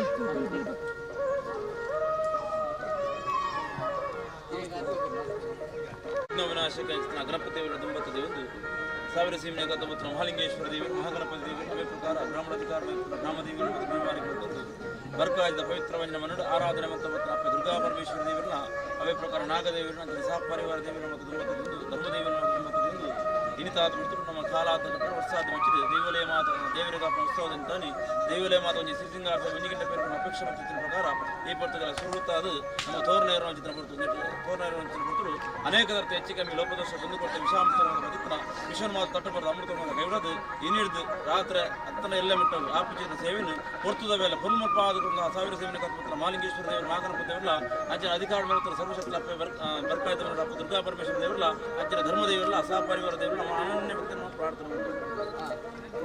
ವಿಘ್ನ ವಿನಾಶಕ ಗಣಪತಿ ದೇವರ ದುಂಬತ್ತ ದೇವರು ಸಾವಿರ ಸೀಮನೆ ಗತಪುತ್ರ ಮಹಾಲಿಂಗೇಶ್ವರ ದೇವರು, ಮಹಾಗಣಪತಿ ದೇವರು, ಅವೇ ಪ್ರಕಾರ ಬ್ರಾಹ್ಮಣಾಧಿಕಾರ ಗ್ರಾಮದೇವರು ಮತ್ತು ಭೀಮಾರಿ ಬರ್ಕಾಯದ ಪವಿತ್ರವನ್ನ ಮನಡು ಆರಾಧನೆ ಮತ್ತು ಅಪ್ಪ ದುರ್ಗಾ ಪರಮೇಶ್ವರ ದೇವರನ್ನ, ಅವೇ ಪ್ರಕಾರ ನಾಗದೇವರನ್ನ, ಸಹ ಪರಿವಾರ ದೇವರ ಮತ್ತು ದುಂಬತ್ತದಿಂದ ಧರ್ಮದೇವರ ಮತ್ತು ದುಂಬತ್ತದಿಂದ ಇನಿತಾತ ಬಿಡ್ತು ನಮ್ಮ ಕಾಲಾತ ವರ್ಷಾದ ಮುಚ್ಚಿದೆ ದೇವಾಲಯ ಮಾತ ದೇವರಿಗೆ ಉತ್ಸವದಂತಾನೆ ದೇವಾಲಯ ಮಾತ ಒಂಜಿ ಸಿರಿಸಿಂಗಾರ ಒಂಜಿಗಿಂತ ಪೇರು ಅಪೇಕ್ಷೆ ಮಾಡ್ತಿದ್ದ ಪ್ರಕಾರ ಈ ಪರ್ತದಲ್ಲ ಸುರುತ್ತಾದು ನಮ್ಮ ತೋರಣೇರ ಚಿತ್ರ ಬರ್ತದೆ. ತೋರಣೇರ ಚಿತ್ರ ಬರ್ತರು ಅನೇಕ ದರ್ತ ಹೆಚ್ಚು ಕಮ್ಮಿ ಲೋಪದೋಷ ಬಂದು ಕೊಟ್ಟ ವಿಷಾಮೃತ ಬದುಕನ ವಿಷನ್ ಮಾತು ತಟ್ಟಬಾರದು ಅಮೃತ ಕೈಬಿಡೋದು ಇನ್ನಿಡ್ದು ರಾತ್ರಿ ಅತ್ತನ ಎಲ್ಲ ಮಿಟ್ಟ ಆಪುಚಿನ ಸೇವೆಯನ್ನು ಹೊರ್ತದ ಮೇಲೆ ಪುಲ್ಮಲ್ಪ ಆದ ಸಾವಿರ ಸೇವೆನ ಕತ್ಪತ್ರ ಮಾಲಿಂಗೇಶ್ವರ ದೇವರು, ಮಾಗನಪ್ಪ ದೇವರಲ್ಲ, ಅಂಚಿನ ಅಧಿಕಾರ ಮೇಲತ್ರ ಸರ್ವಶಕ್ತಿ ಬರ್ಕಾಯ್ತ ದುರ್ಗಾ ಪರಮೇಶ್ವರ ದೇವರಲ್ಲ, ಅಂಚಿನ ಧರ್ಮದೇವರಲ್ಲ, ಸಹಪರಿವಾರ ದೇವರಲ್ಲ, ನಮ್ಮ ಅನನ್ಯ ಭಕ್ತರನ್ನು ಪ್ರಾರ್ಥನೆ ಮಾಡ್ತೀವಿ.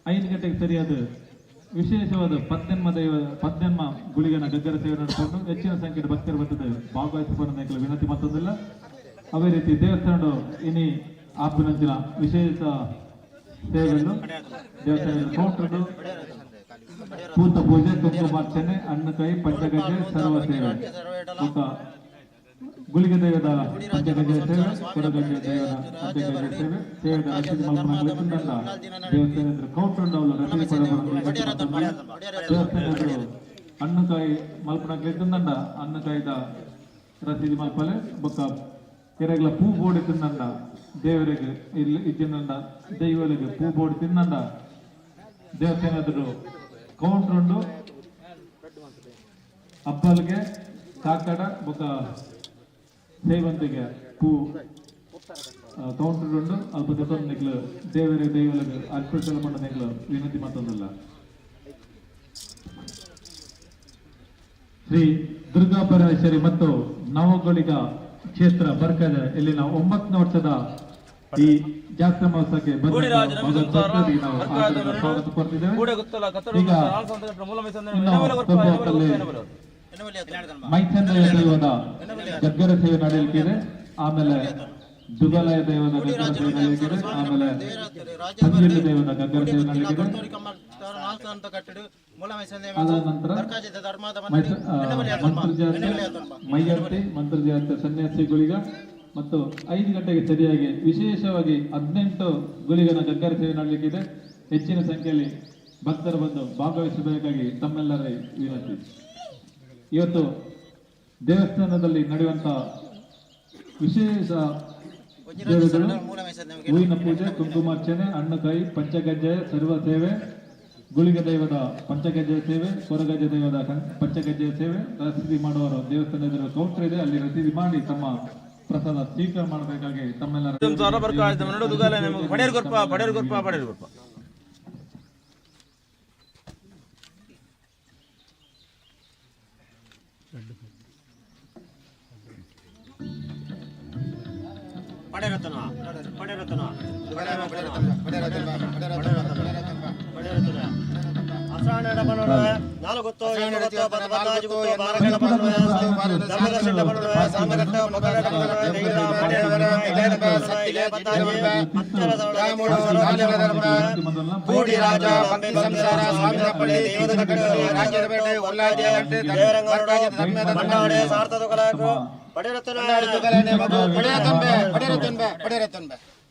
ಐದು ಗಂಟೆಗೆ ಸರಿಯಾದ ವಿಶೇಷವಾದ ಪದ್ದೆನ್ಮ ದೈವ ಪದ್ದೆನ್ಮ ಗುಳಿಗನ ಗಗ್ಗರ ಸೇವೆ ನಡೆಸಿಕೊಂಡು ಹೆಚ್ಚಿನ ಸಂಖ್ಯೆಯ ಭಕ್ತರು ಬರ್ತದೆ ಭಾಗವಹಿಸಿಕೊಂಡ ವಿನಂತಿ ಮತ್ತೊಂದಿಲ್ಲ. ಅದೇ ರೀತಿ ದೇವಸ್ಥಾನ ಇನಿ ಆಪಿನಂಚಿನ ವಿಶೇಷ ಸೇವೆಗಳು ದೇವಸ್ಥಾನದ ಕೌಂಟರ್ ಪೂತ ಪೂಜೆ, ಕುಂಕುಮಾರ್ಚನೆ, ಅಣ್ಣಕಾಯಿ, ಪಂಚಗಜ್ಜೆ, ಸರ್ವ ಸೇವೆ, ಮುಖ ಗುಳಿಗೆ ದೈವದ ಪಂಚಗಜ್ಜೆ ಸೇವೆ, ಕೊಡಗಜ್ಜೆ ದೈವದ ಪಂಚಗಜ್ಜೆ ಸೇವೆ. ಸೇವೆದ ರಸೀದಿ ಮಲ್ಪನಾಗಲಿ ದೇವಸ್ಥಾನದ ಕೌಂಟರ್ ಅವಳು ರಸೀದಿ ಪಡೆದ ದೇವಸ್ಥಾನದ ಹಣ್ಣುಕಾಯಿ ಮಲ್ಪನಾಗ್ಲಿ ತಿಂದಂಡ ಹಣ್ಣುಕಾಯಿದ ರಸೀದಿ ಮಲ್ಪಲೆ. ಬೊಕ್ಕ ಕೆರೆಗಳ ಪೂ ಬೋಡಿ ತಿನ್ನಂಡ ದೇವರಿಗೆ ಇಲ್ಲಿ ಇಜ್ಜಿನಂಡ ದೈವರಿಗೆ ಪೂ ಬೋಡಿ ತಿನ್ನಂಡ ದೇವಸ್ಥಾನದ ಕೌಂಟರ್ ಉಂಡು. ಅಬ್ಬಲ್ಗೆ ಕಾಕಡ ಬೊಕ್ಕ ಸೇವಂತಿಗೆ ಪೂ ಕೌಂಟರ್ ಉಂಡು. ಅಲ್ಪ ದೆತ್ತೊಂದು ನಿಕ್ಲು ದೇವರಿಗೆ ದೈವಲಿಗೆ ಅರ್ಪಿಸಲು ಪಂಡ ನಿಕ್ಲು ವಿನಂತಿ ಮತ್ತೊಂದಿಲ್ಲ. ಶ್ರೀ ದುರ್ಗಾ ಪರಮೇಶ್ವರಿ ಮತ್ತು ನವಗುಳಿಗ ಕ್ಷೇತ್ರ ಬರ್ಕದ ಇಲ್ಲಿನ 9ನೇ ವರ್ಷದ ಈ ಜಾತ್ರಾ ಮಹೋತ್ಸವಕ್ಕೆ ಬಂದ ನಾವು ಸ್ವಾಗತ ಕೋರ್ತಿದ್ದೇವೆ. ಈಗ ಇನ್ನು ಸ್ವಲ್ಪ ಹೊತ್ತಲ್ಲಿ ಮೈಸಂದ್ರಯ ದೈವದ ಗಗ್ಗರ ಸೇವೆ ನಡೆಯಲಿಕ್ಕಿದೆ. ಆಮೇಲೆ ದುಗಾಲಯ ದೈವದ ಗಗ್ಗರ ಸೇವೆ ನಡೆಯಲಿಕ್ಕಿದೆ. ಆಮೇಲೆ ಪಂಜುರ್ಲಿ ದೈವದ ಗಗ್ಗರ ಸೇವೆ ನಡೆಯಲಿಕ್ಕಿದೆ. ಅದಾದ ನಂತರ ಮಂತ್ರಜಾತ ಮೈಯರ್ತಿ, ಮಂತ್ರಜಾತ ಸನ್ಯಾಸಿ ಗುಳಿಗ ಮತ್ತು 5 ಗಂಟೆಗೆ ಸರಿಯಾಗಿ ವಿಶೇಷವಾಗಿ 18 ಗುಳಿಗನ ಗಗ್ಗರ ಸೇವೆ ನಡೆಯಲಿಕ್ಕಿದೆ. ಹೆಚ್ಚಿನ ಸಂಖ್ಯೆಯಲ್ಲಿ ಭಕ್ತರು ಬಂದು ಭಾಗವಹಿಸಬೇಕಾಗಿ ತಮ್ಮೆಲ್ಲರ ವಿನಂತಿ. ಇವತ್ತು ದೇವಸ್ಥಾನದಲ್ಲಿ ನಡೆಯುವಂತಹ ವಿಶೇಷ ಸೇವೆಗಳು ಹೂವಿನ ಪೂಜೆ, ಕುಂಕುಮಾರ್ಚನೆ, ಹಣ್ಣುಕಾಯಿ, ಪಂಚಗಜ್ಜಾಯ, ಸರ್ವ ಸೇವೆ, ಗುಳಿಗ ದೈವದ ಪಂಚಗಜ್ಜಾಯ ಸೇವೆ, ಕೊರಗಜ್ಜ ದೈವದ ಪಂಚಗಜ್ಜಾಯ ಸೇವೆ. ರಸೀದಿ ಮಾಡುವವರು ದೇವಸ್ಥಾನದ ಕೌಂಟರ್ ಇದೆ, ಅಲ್ಲಿ ರಸೀದಿ ಮಾಡಿ ತಮ್ಮ ಪ್ರಸಾದ ಸ್ವೀಕಾರ ಮಾಡಬೇಕಾಗಿ ತಮ್ಮೆಲ್ಲರ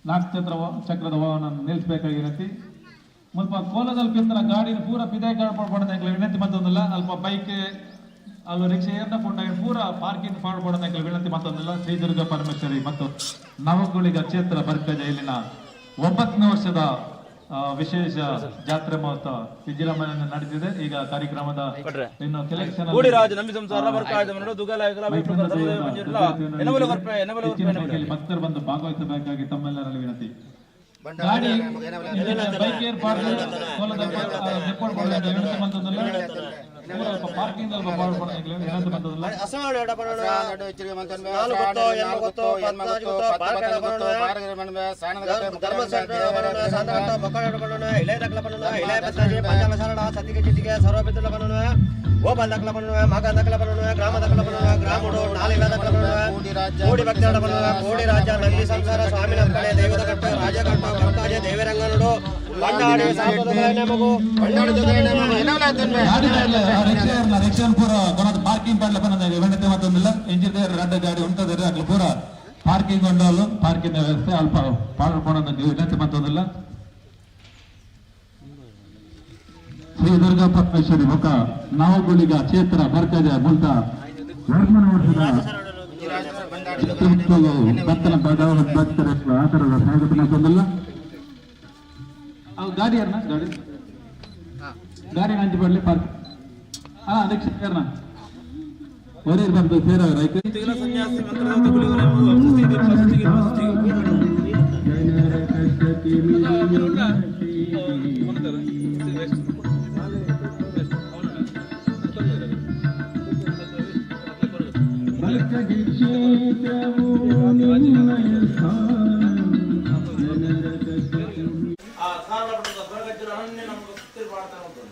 ನಾಲ್ಕು ಚಕ್ರದ ವಾಹನ ನಿಲ್ಲಿಸಬೇಕಾಗಿ ಮುಲ್ಪ ಕೋಲದಲ್ಲಿ ಪಿಂದನ ಗಾಡಿನ ಪೂರ ಪಿದಾಯಿ ಪಡ್ಪೊಂಡ ವಿನಂತಿ ಮತ್ತೊಂದಿಲ್ಲ. ಅಲ್ಪ ಬೈಕ್ ಅಲ್ಪ ರಿಕ್ಷಾ ಏರ್ನ ಪುಂಡ ಪೂರ ಪಾರ್ಕಿಂಗ್ ಪಾಡ್ಪೊಂಡ ವಿನಂತಿ ಮತ್ತೊಂದಿಲ್ಲ. ಶ್ರೀ ದುರ್ಗಾ ಪರಮೇಶ್ವರಿ ಮತ್ತು ನವಗುಳಿಗ ಕ್ಷೇತ್ರ ಬರ್ಕಜ ಇಲ್ಲಿನ 9ನೇ ವರ್ಷದ ವಿಶೇಷ ಜಾತ್ರೆ ಮಹೋತ್ಸವ ವಿಜೃಂಭಣೆಯಿಂದ ನಡೆದಿದೆ. ಈಗ ಕಾರ್ಯಕ್ರಮದ ಇನ್ನು ಕೆಲಕ್ಷಣ ಭಕ್ತರು ಬಂದು ಭಾಗವಹಿಸಬೇಕಾಗಿ ತಮ್ಮೆಲ್ಲರಲ್ಲಿ ವಿನಂತಿ. ಗಾಡಿ ಬೈಕ್ ಏರ್ ಪಾರ್ಕಿಂಗ್ ರಿಕ್ಷಾ ಪೂರ ಕೊನದ ಪಾರ್ಕಿಂಗ್ ಪಾಡ್ಲ ಪನ್ನದ ವಿನಂತಿ ಮತ್ತೊಂದಿಲ್ಲ. ಇಂಜಿನಿಯರ್ ರಡ್ಡ ಗಾಡಿ ಉಂಟದ ಅಕ್ಲು ಪೂರ ಪಾರ್ಕಿಂಗ್ ಉಂಡಲು ಪಾರ್ಕಿಂಗ್ ವ್ಯವಸ್ಥೆ ಅಲ್ಪ ಪಾಡೋಣ ವಿನಂತಿ ಮಂತೊಂದಿಲ್ಲ. ಶ್ರೀ ದುರ್ಗಾ ಪರಮೇಶ್ವರಿ ಮುಖ ನಾವು ಗುಳಿಗ ಕ್ಷೇತ್ರ ಬರ್ಕಜ ಮುಲ್ತ ವರ್ಮನ ವರ್ಷದ ಭಕ್ತನ ಭಕ್ತರ ಆತರದ ಸ್ವಾಗತ ಮಾಡ್ಕೊಂಡಲ್ಲ. ಅವು ಗಾಡಿ ಅಣ್ಣ, ಗಾಡಿ ಗಾಡಿ ನಂಜಿ ಬರಲಿ ಪಾರ್ಕ್. ಹಾ, ಅದಕ್ಕೆ ಅಣ್ಣ ಒರೇ ಬಂದು ಸೇರವ್ರ ಆಯ್ತು. ಸನ್ಯಾಸಿ ಮಂತ್ರದೇವತೆ ಗುಳಿಗನ ಸೃಷ್ಟಿ ಸೃಷ್ಟಿ. ಆ ಸಾಲ ಪಡೆದ ಸ್ವರಗಜ್ಜರು ಅನನ್ಯ ನಮಗೆ ಸುತ್ತಿರ್ ಪಾಡ್ತಾನೆ ಉಂಟು.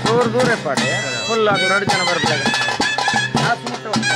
ದೂರ ದೂರ ಪಾಡೆ ಫುಲ್ ಆಗ ಎರಡು ಜನ ಬರ್ಬೇಕು. ಆತು ಮುಟ್ಟ ಉಂಟು.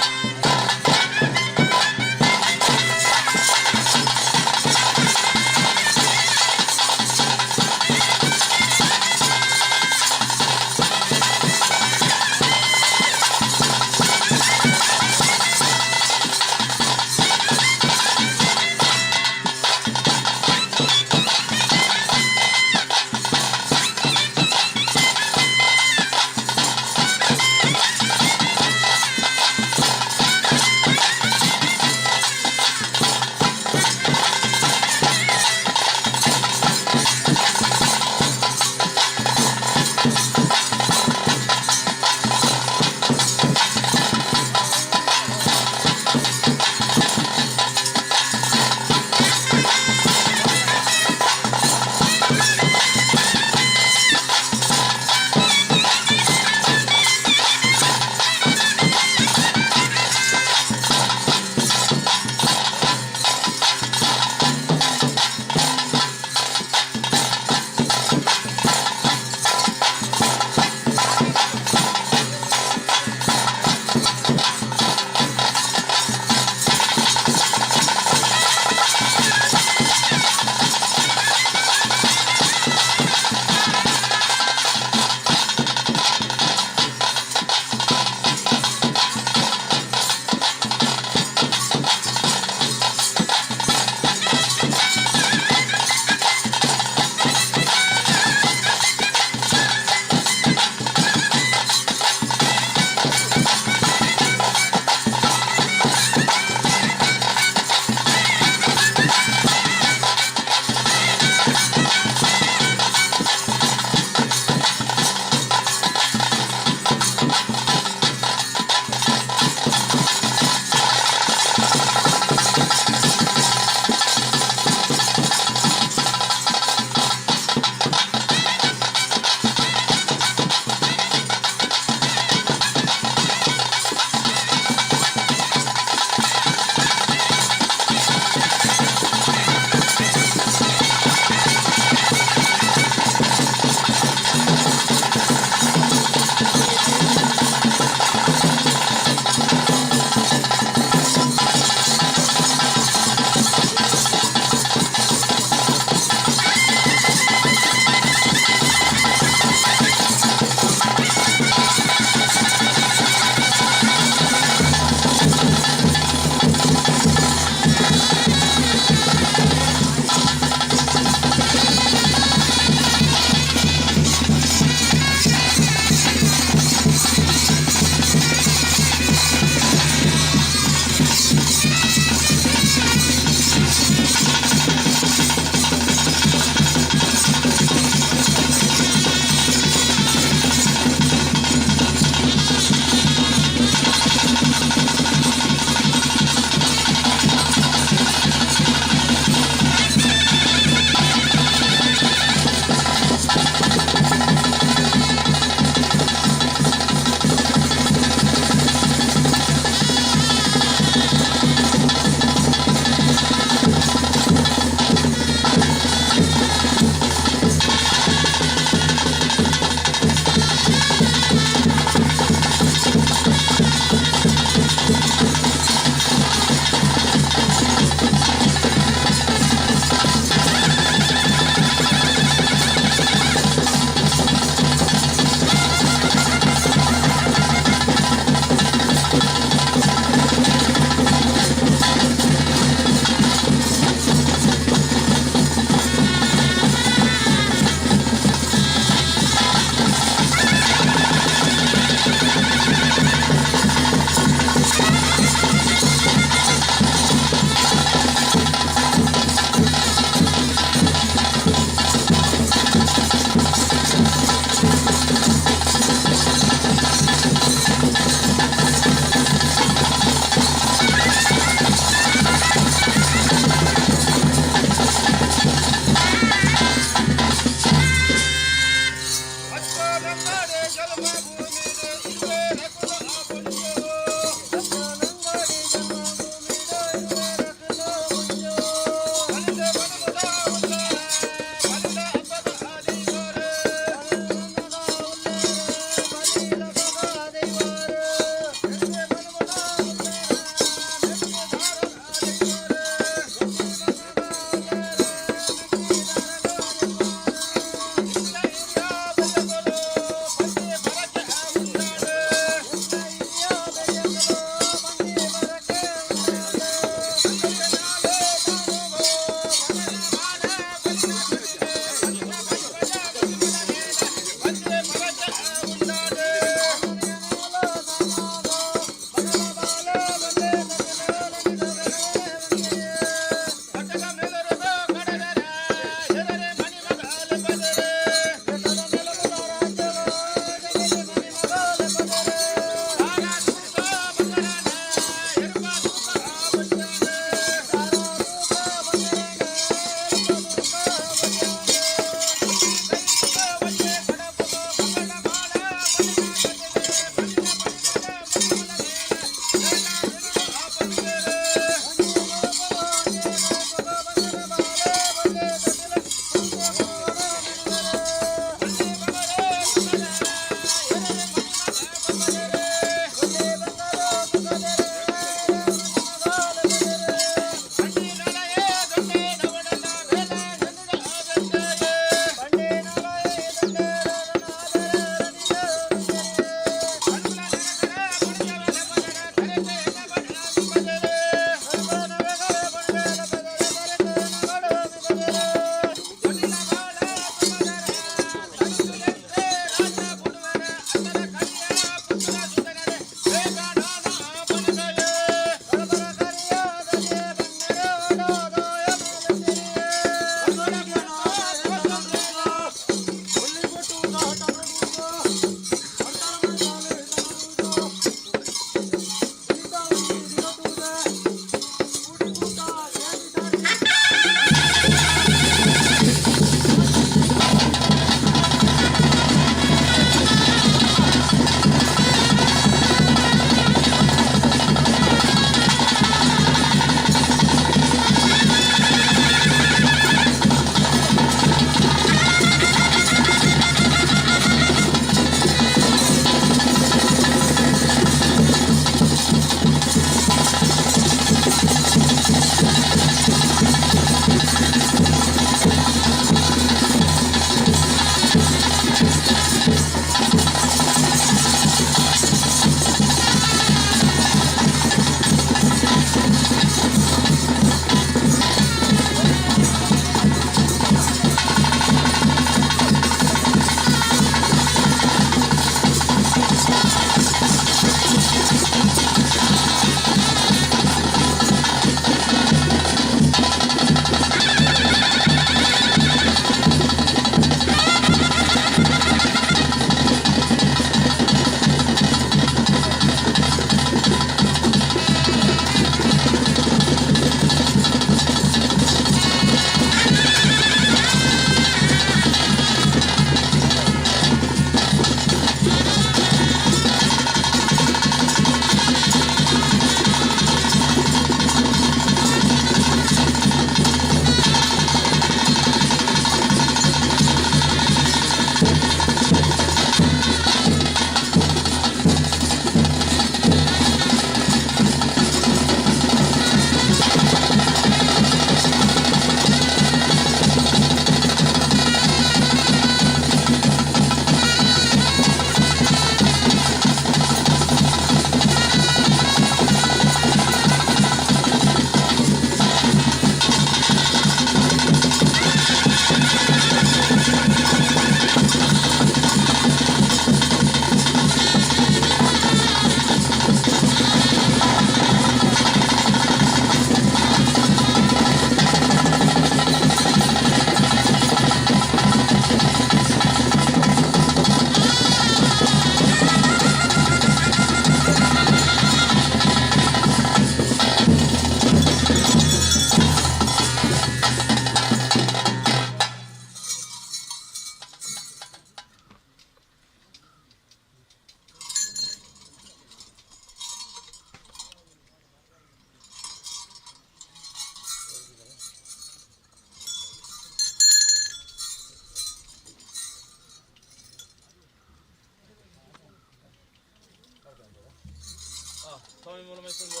ಸಂದ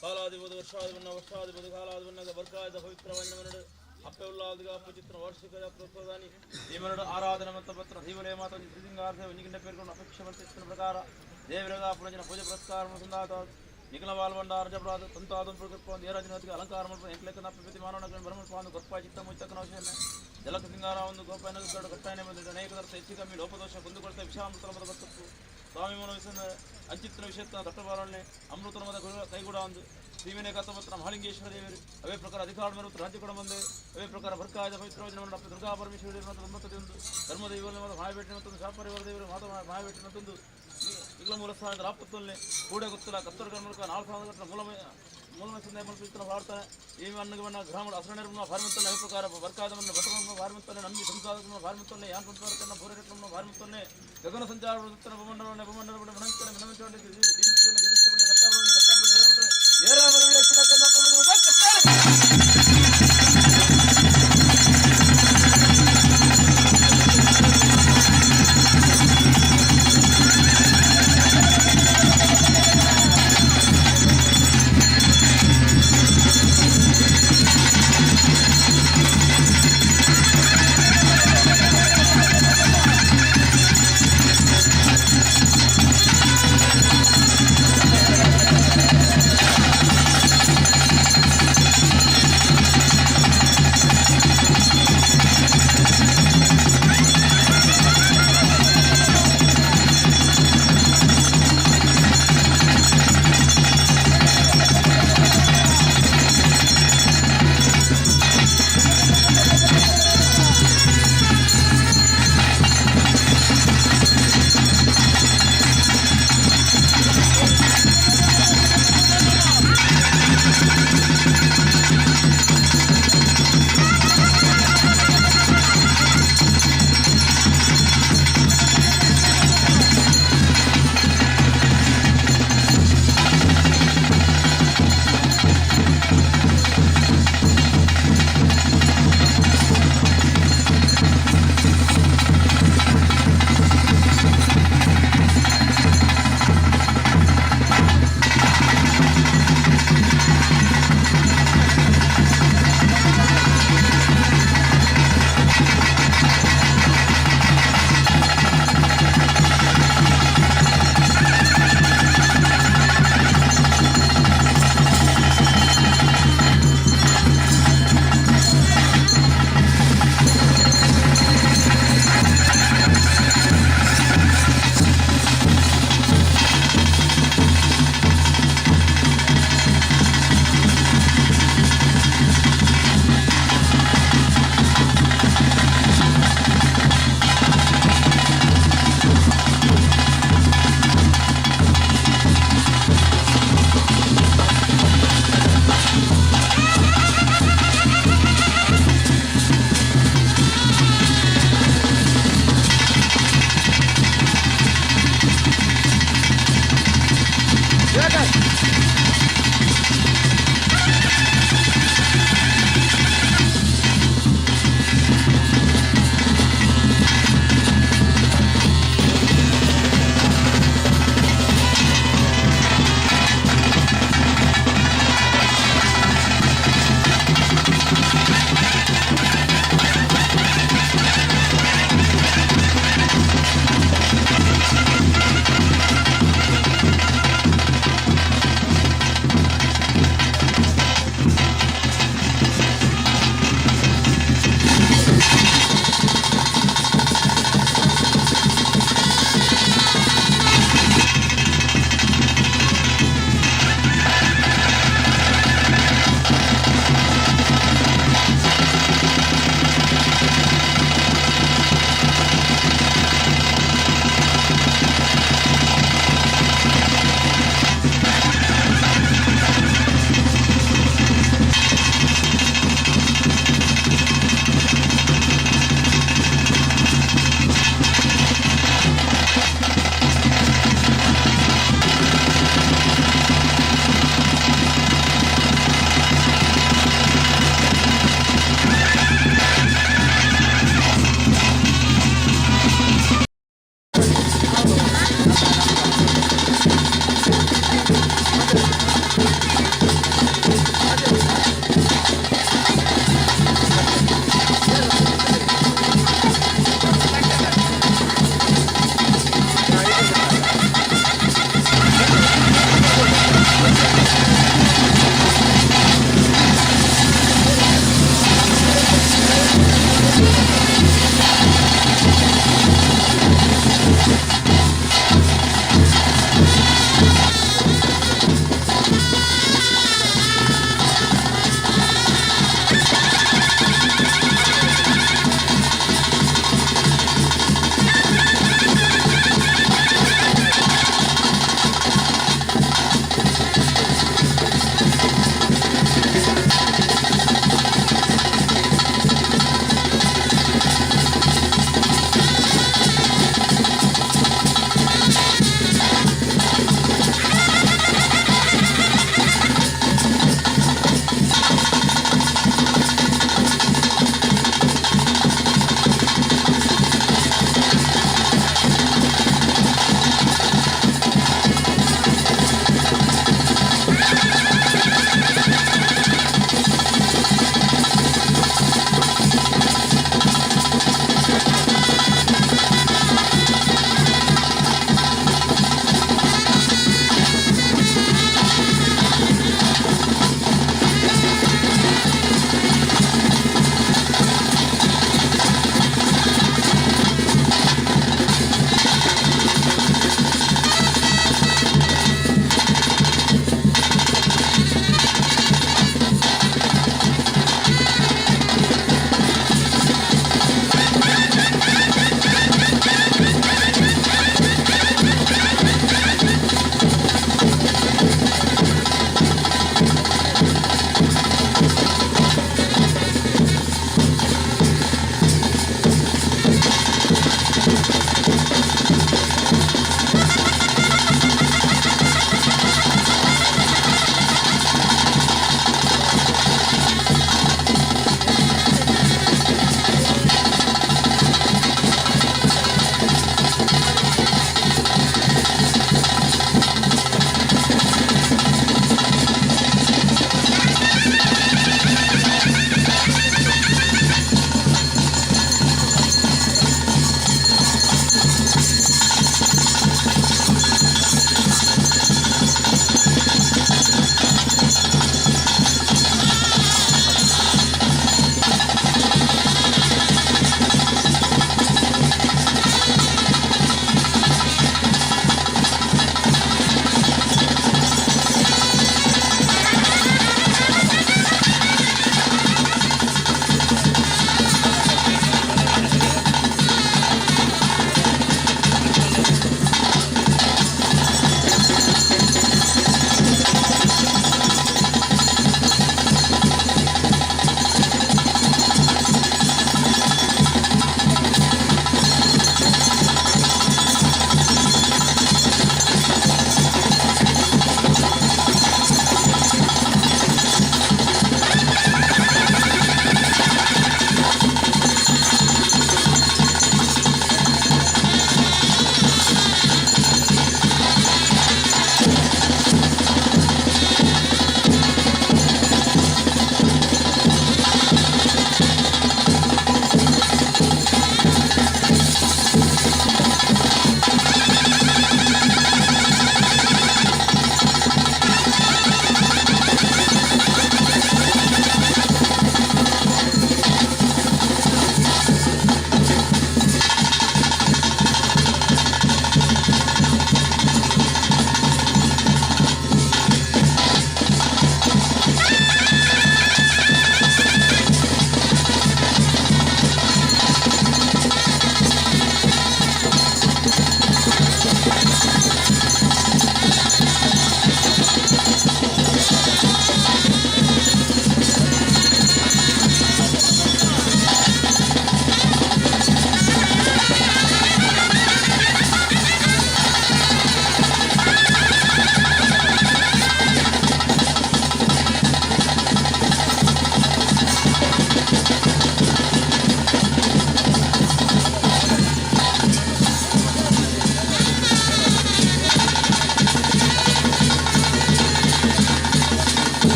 ಕಾಲಾದಿಬೋದು ವರ್ಷಾದಿಬನ್ನ ವರ್ಷಾದಿಬೋದು ಕಾಲಾದಿಬನ್ನಾಗ ಬರ್ಕಾಯದ ಪವಿತ್ರವಾದ ಮನಡು ಅಪ್ಪೆ ಉಲ್ಲಾದಿಗ ಅಪ್ಪಚಿತ್ರ ವಾರ್ಷಿಕ ಜಾತ್ರೋತ್ಸವದಾನಿ ಈ ಮನಡು ಆರಾಧನೆ ಮತ್ತು ಪತ್ರ ದೀವಲೇ ಮಾತ ಶ್ರೀಸಿಂಗಾರ್ಥ ಒಂಜಿಗಿಂಡ ಪೇರ್ಕೊಂಡು ಅಪೇಕ್ಷೆ ಮಂತಿತ್ತಿನ ಪ್ರಕಾರ ದೇವರಗ ಪುನಜನ ಪೂಜೆ ಪುರಸ್ಕಾರ ಸಂದಾತ ನಿಖಲ ಬಾಲ್ಬಂಡ ಅರ್ಜಪ್ರಾದ ತಂತಾದ ಪ್ರಕೃಪ ದೇರಾಜನತಿಗೆ ಅಲಂಕಾರ ಮಲ್ಪ ಎಂಕ್ಲೆಕ್ಕನ ಪ್ರತಿ ಮಾನವನ ಬ್ರಹ್ಮಪಾಂದು ಗೊರ್ಪ ಚಿತ್ತ ಮುಚ್ಚಕನ ಅವಶ್ಯ ಜಲಕ ಸಿಂಗಾರ ಒಂದು ಗೋಪಾಯನ ಕಟ್ಟಾಯನೆ ಬಂದಿದ್ದ ಅನೇಕ ದರ್ಥ ಹೆಚ್ಚು ಕಮ್ಮಿ ಲೋಪದೋಷ ಕುಂದುಕೊಳ್ತಾ ವಿಷಾಮೃತ ಮದ ಬರ್ತತ್ತು ಸ್ವಾಮಿ ಮನೋವಿಸಂದ ಅಂಚಿತ್ರ ವಿಷಯತ್ತ ದಟ್ಟಬಾರಣ್ಣೆ ಅಮೃತನಮದ ಕೈಗೂಡ ಒಂದು ಶ್ರೀವಿನಯ ಕಥಪತ್ರ ಮಹಾಲಿಂಗೇಶ್ವರ ದೇವರು ಅವೇ ಪ್ರಕಾರ ಅಧಿಕಾರ ಮೇರು ರಾಜ್ಯ ಕೂಡ ಬಂದೆ ಅವೇ ಪ್ರಕಾರ ಬರ್ಕಾಯದ ಪವಿತ್ರ ಡಾಕ್ಟರ್ ದುರ್ಗಾ ಪರಮೇಶ್ವರ ದೇವರು ಮತ್ತು ಒಂಬತ್ತು ಒಂದು ಧರ್ಮದೇವರು ಮತ್ತು ಮಾಯಬೇಟಿನ ಮತ್ತೊಂದು ಶಾಪರಿವಾರ ದೇವರು ಮಾತ ಮಾಯಬೇಟಿನ ಮತ್ತೊಂದು ಈಗಲ ಮೂಲ ಸ್ಥಾನದ ಆಪತ್ತೊಲ್ಲೆ ಕೂಡ ಗೊತ್ತಿಲ್ಲ ಕತ್ತರ್ಗಳ ಮೂಲಕ 4000 ಮೂಲ ಮೂಲ ಸಂದೇಹ ಮಲ್ಪಿಸ್ತಾನೆ ಮಾಡ್ತಾನೆ ಈ ಮಣ್ಣಿಗೆ ಗ್ರಾಮ ಅಸರಣರ ಫಾರ್ಮತ್ತಲ್ಲಿ ಅವೇ ಪ್ರಕಾರ ಬರ್ಕಾದವನ್ನು ಭಟರನ್ನು ಫಾರ್ಮತ್ತಲ್ಲಿ ನಂಬಿ ಸಂಸಾರವನ್ನು ಫಾರ್ಮತ್ತಲ್ಲಿ ಯಾನ್ ಸಂಸಾರಕ್ಕನ್ನು ಪೂರೈಕೆಯನ್ನು ಫಾರ್ಮತ್ತಲ್ಲಿ ಗಗನ ಸಂಚಾರ ಭೂಮಂಡಲವನ್ನು ಭೂಮಂಡಲ ಮನಂಚನೆ ಮನಂಚನೆ ಕಟ್ಟಾಬರನ್ನು ಕಟ್ಟಾಬರನ್ನು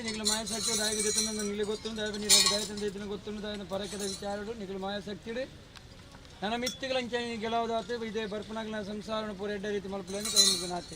ನಿಖಿಲ ಮಾಯಾಶಕ್ತಿ ದಾಯಕ ದಿತ್ತಂದ ನಿಗಲಿ ಗೊತ್ತುಂಡು ದಯವ ನೀರು ದಯತಂದ ಇದ್ದನ ಗೊತ್ತುಂಡು ದಯನ ಪರಕದ ವಿಚಾರಡು ನಿಖಿಲ ಮಾಯಾಶಕ್ತಿಡು ನನ್ನ ಮಿತ್ತಿಗಳಂಚೆ ಗೆಲವದಾತೆ ಇದೇ ಬರ್ಪನಾಗ್ಲ ಸಂಸಾರನ ಪೂರ ಎಡ್ಡ ರೀತಿ ಮಲ್ಪಲೇನು ಕೈ ಮುಗಿನಾತೆ.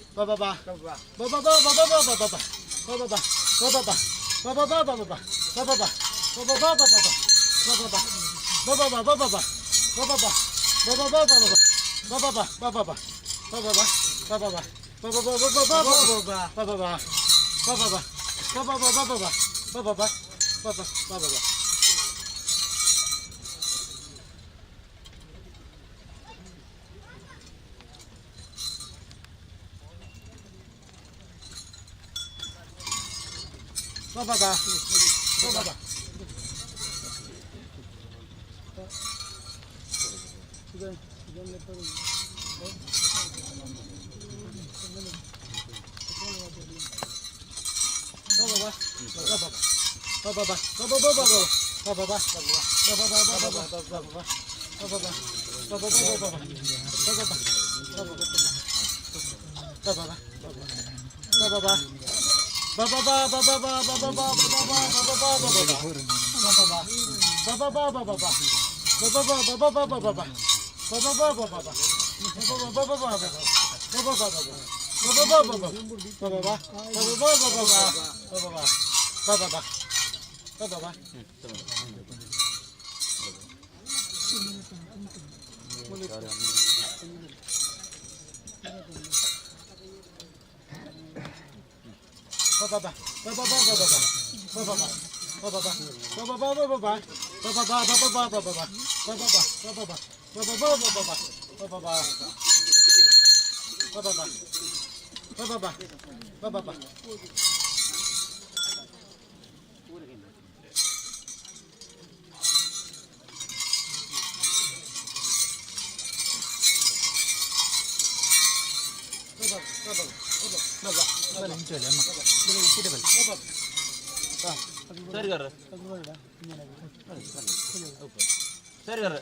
ಸರಿಗಾರ ಸರಿಗಾರ.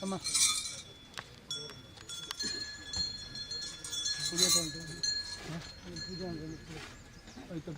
ಅಮ್ಮ ಪೂಜೆ ಪೂಜೆ ಆಯ್ತು.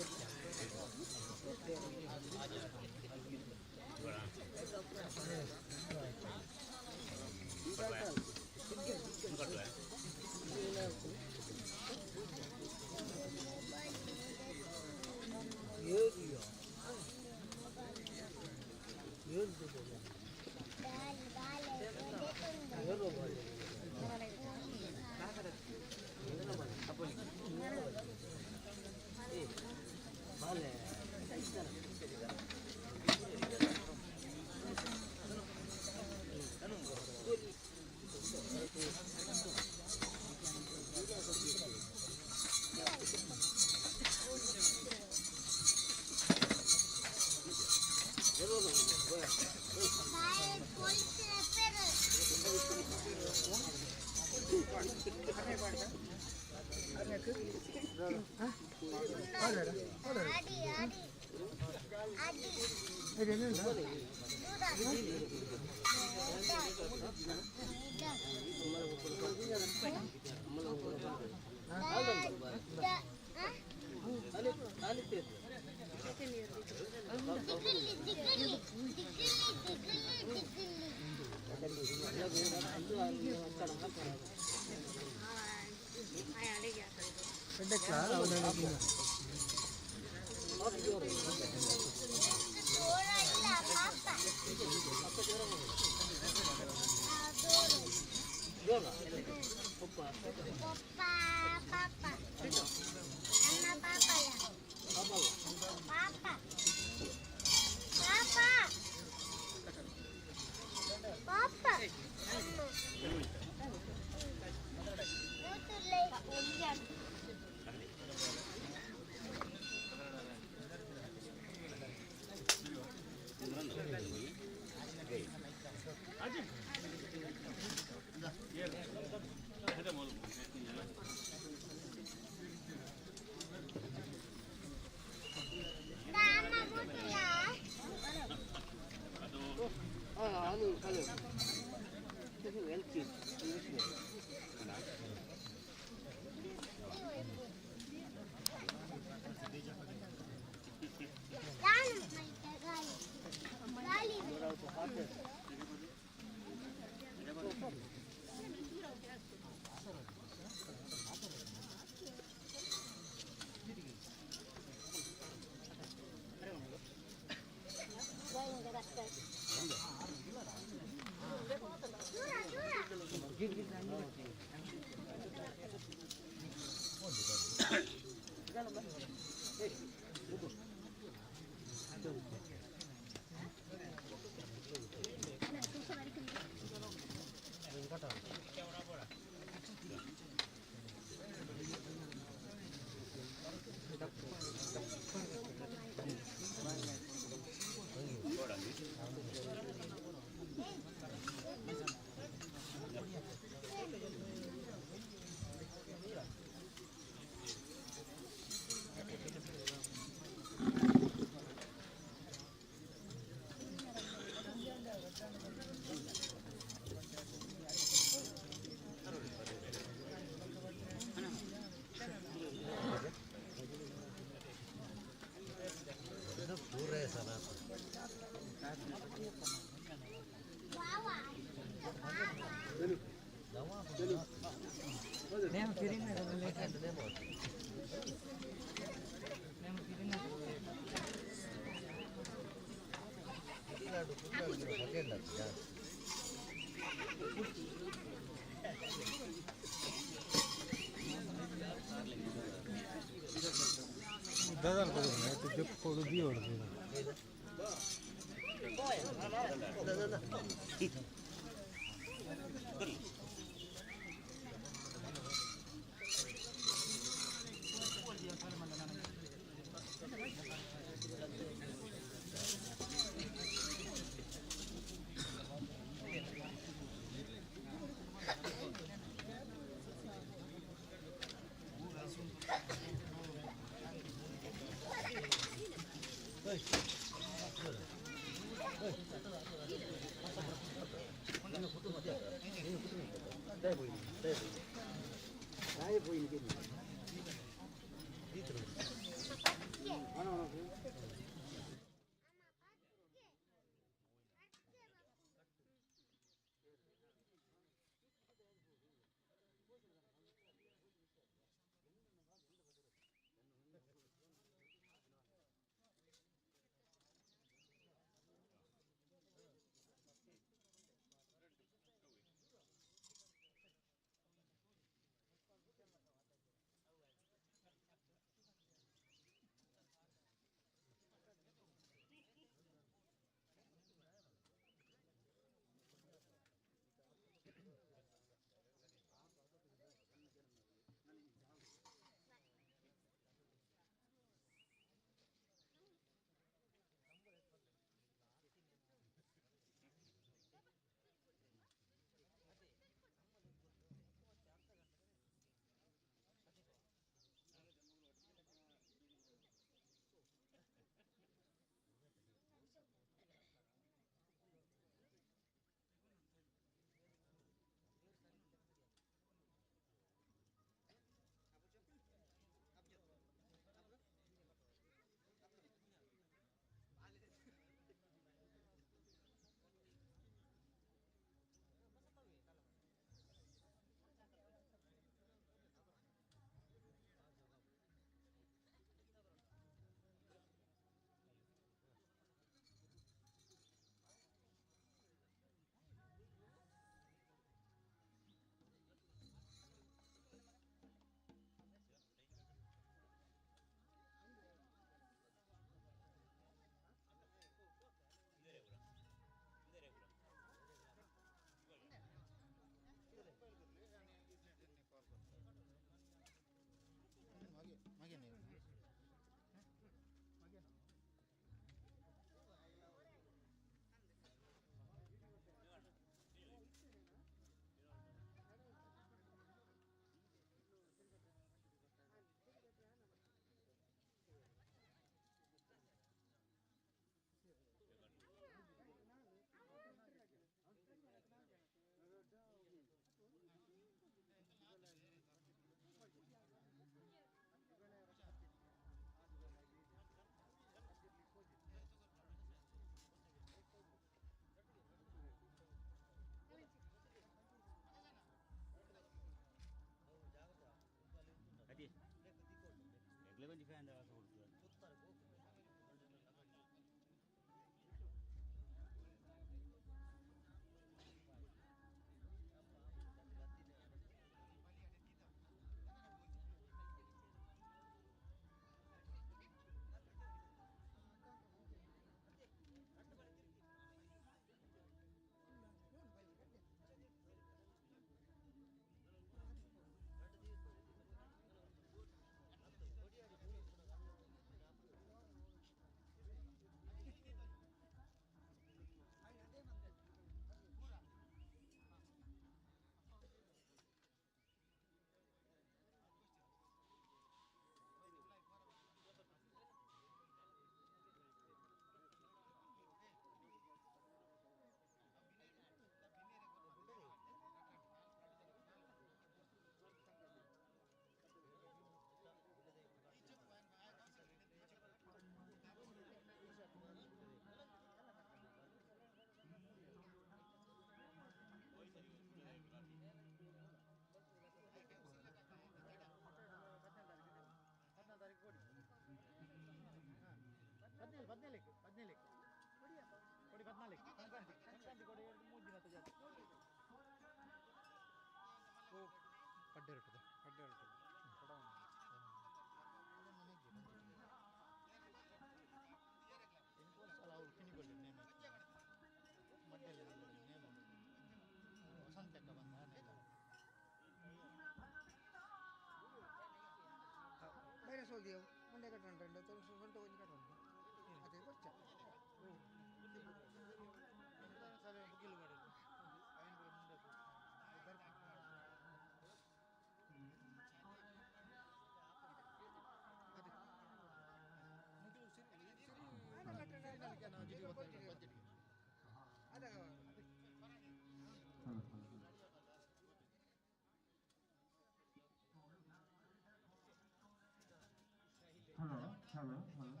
ಹಲೋ ಹಲೋ ಹಲೋ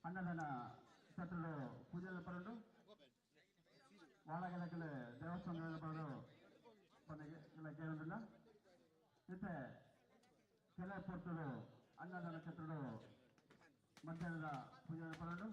ಅನ್ನದಾನ ಛತ್ರದ ಪೂಜೆల ಪರಂಡು ವಾಳಗಲಕಲೆ ದೇವಸ್ಥಾನದ ಪರಂಡು ಕೊನೆಗೆ ಕೇಳೋದಿಲ್ಲ. ಜೊತೆ ಕೆಲ ಪೊರ್ತುಡು ಅನ್ನದಾನ ಛತ್ರದ ಮಧ್ಯಾಹ್ನದ ಪೂಜೆల ಪರಂಡು.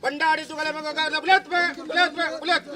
ಬಂಡಾಡಿ ಸುಗಲ ಬುಲೆತ್ ಬುಲೆತ್ ಬುಲೆತ್.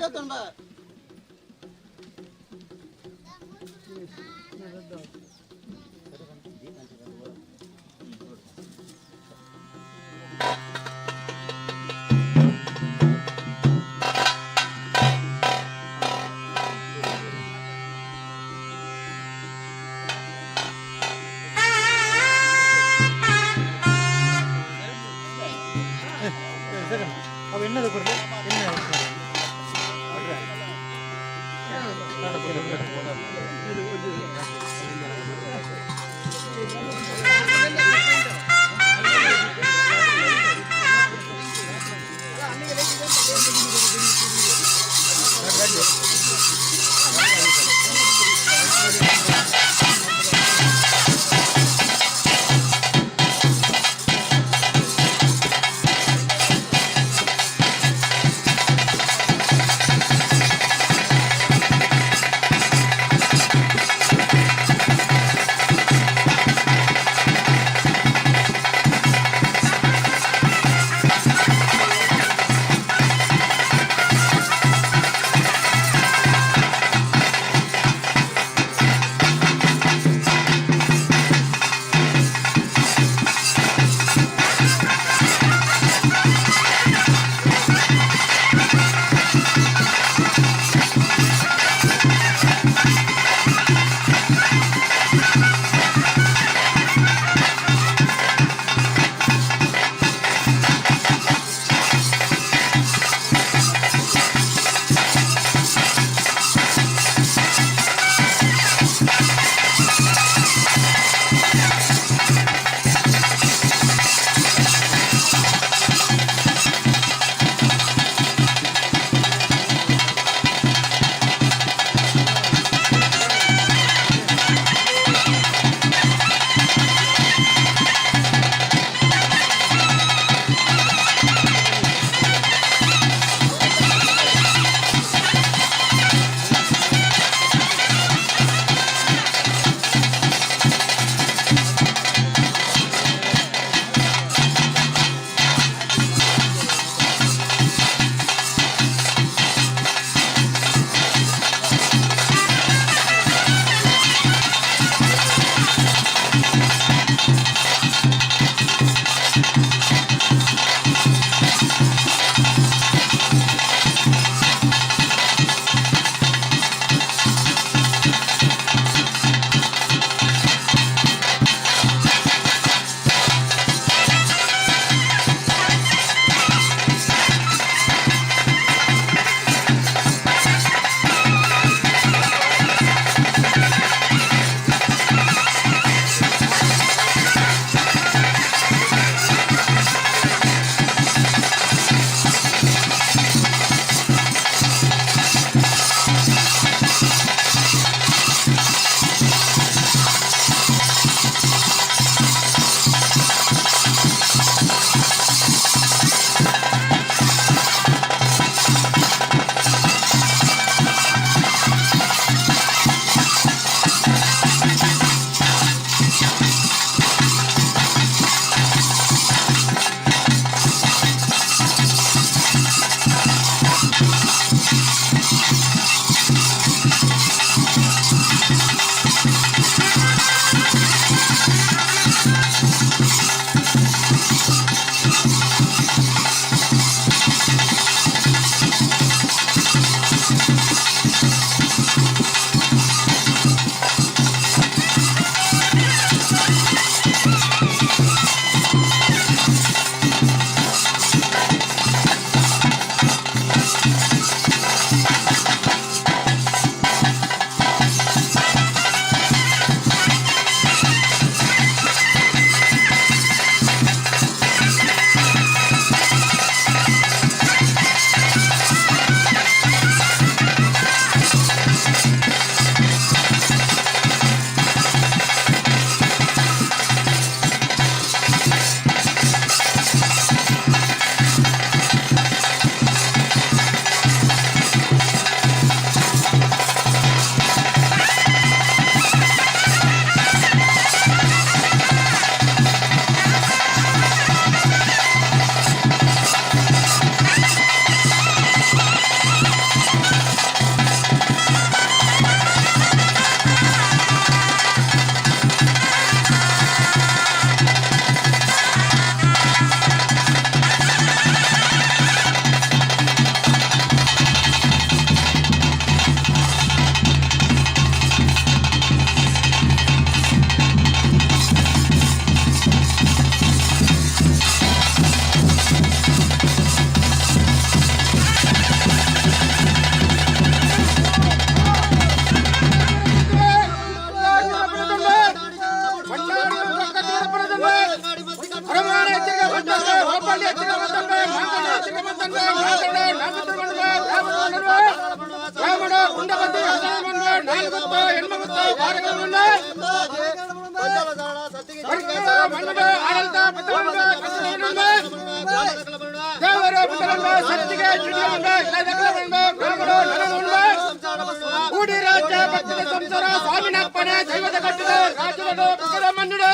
ಕೂಡಿ ರಾಜ್ಯ ಭಕ್ತದ ಸಂಸಾರ ಸ್ವಾಮಿನಪ್ಪನೆ ದೈವದ ಕಟ್ಟಿದ ರಾಜ್ಯದ ಪುಕರ ಮನ್ನುಡೆ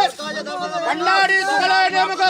ಕಣ್ಣಾಡಿ ಸುಗಳ ನೇಮಕ.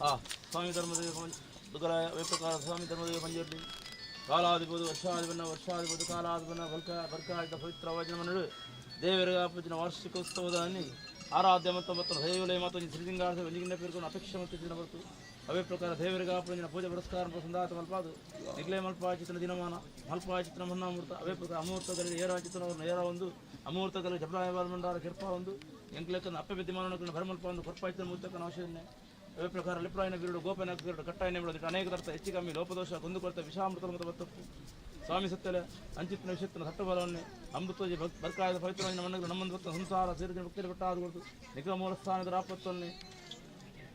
ಆ ಸ್ವಾಮಿ ಧರ್ಮದೇವ ದುಗಲಾಯ ಪ್ರಕಾರ ಸ್ವಾಮಿ ಧರ್ಮದೇವ ಪಂಜುರ್ಲಿ ಕಾಲಾಧಿಪದು ವರ್ಷಾಧಿಪನ್ನ ವರ್ಷಾಧಿಪದು ಕಾಲಾಧಿಪನ್ನ ಬಲ್ಕ ಬರ್ಕಾಯುತ ಪವಿತ್ರ ವಚನಮನುಡು ದೇವರ ಪೂಜನ ವಾರ್ಷಿಕೋತ್ಸವದಾನಿ ಆರಾಧ್ಯ ಮತ್ತು ಮತ್ತು ದೈವಲಯ ಮತ್ತು ಶ್ರೀಲಿಂಗಾರ್ಥ ವೆಂಜಿಗಿನ ಪೇರ್ಕೊಂಡು ಅಪೇಕ್ಷೆ ಮತ್ತು ಚಿನ್ನ ಬರ್ತು. ಅವೇ ಪ್ರಕಾರ ದೇವರಿಗೆ ಪೂಜನ ಪೂಜೆ ಪುರಸ್ಕಾರ ಸಂದಾತ ಮಲ್ಪಾದು ನಿಗ್ಲೇ ಮಲ್ಪ ಚಿತ್ರ ದಿನಮಾನ ಮಲ್ಪ ಚಿತ್ರ ಮನ್ನಾಮೂರ್ತ. ಅವೇ ಪ್ರಕಾರ ಅಮೂರ್ತಗಳಲ್ಲಿ ಏರ ಚಿತ್ರವನ್ನು ಏರ ಒಂದು ಅಮೂರ್ತಗಳಲ್ಲಿ ಜಬಲಾಯ ಮಂಡಾರ ಕಿರ್ಪ ಒಂದು ಎಂಕ್ಲೆಕ್ಕನ ಅಪ್ಪೆ ಬಿದ್ದಿಮಾನಕ್ಕನ ಭರಮಲ್ಪ ಒಂದು ಕೊರ್ಪಾಯ್ತನ ಮೂರ್ತಕ್ಕನ ಅವಶ್ಯನೆ. ಅವೇ ಪ್ರಕಾರ ಲಿಪ್ರಾಯನ ಬಿರುಡು ಗೋಪನ ಬಿರುಡು ಕಟ್ಟಾಯನ ಬಿಡು ಅನೇಕ ತರ್ಥ ಹೆಚ್ಚು ಕಮ್ಮಿ ಲೋಪದೋಷ ಕುಂದುಕೊರತೆ ವಿಷಾಮೃತ ಮತ್ತು ಬತ್ತಪ್ಪು ಸ್ವಾಮಿ ಸತ್ಯಲೆ ಅಂಚಿತ್ನ ವಿಷಯತ್ನ ಸಟ್ಟಬಲವನ್ನೇ ಅಮೃತೋಜಿ ಬರ್ಕಾಯದ ಪವಿತ್ರವಾಗಿ ನಮ್ಮನ್ನು ನಮ್ಮನ್ನು ಭಕ್ತ ಸಂಸಾರ ಸೇರಿದ ಭಕ್ತರು ಪಟ್ಟಾದ ಕೊಡ್ತು ನಿಗಮ ಮೂಲ ಸ್ಥಾನದ ರಾಪತ್ತನ್ನೇ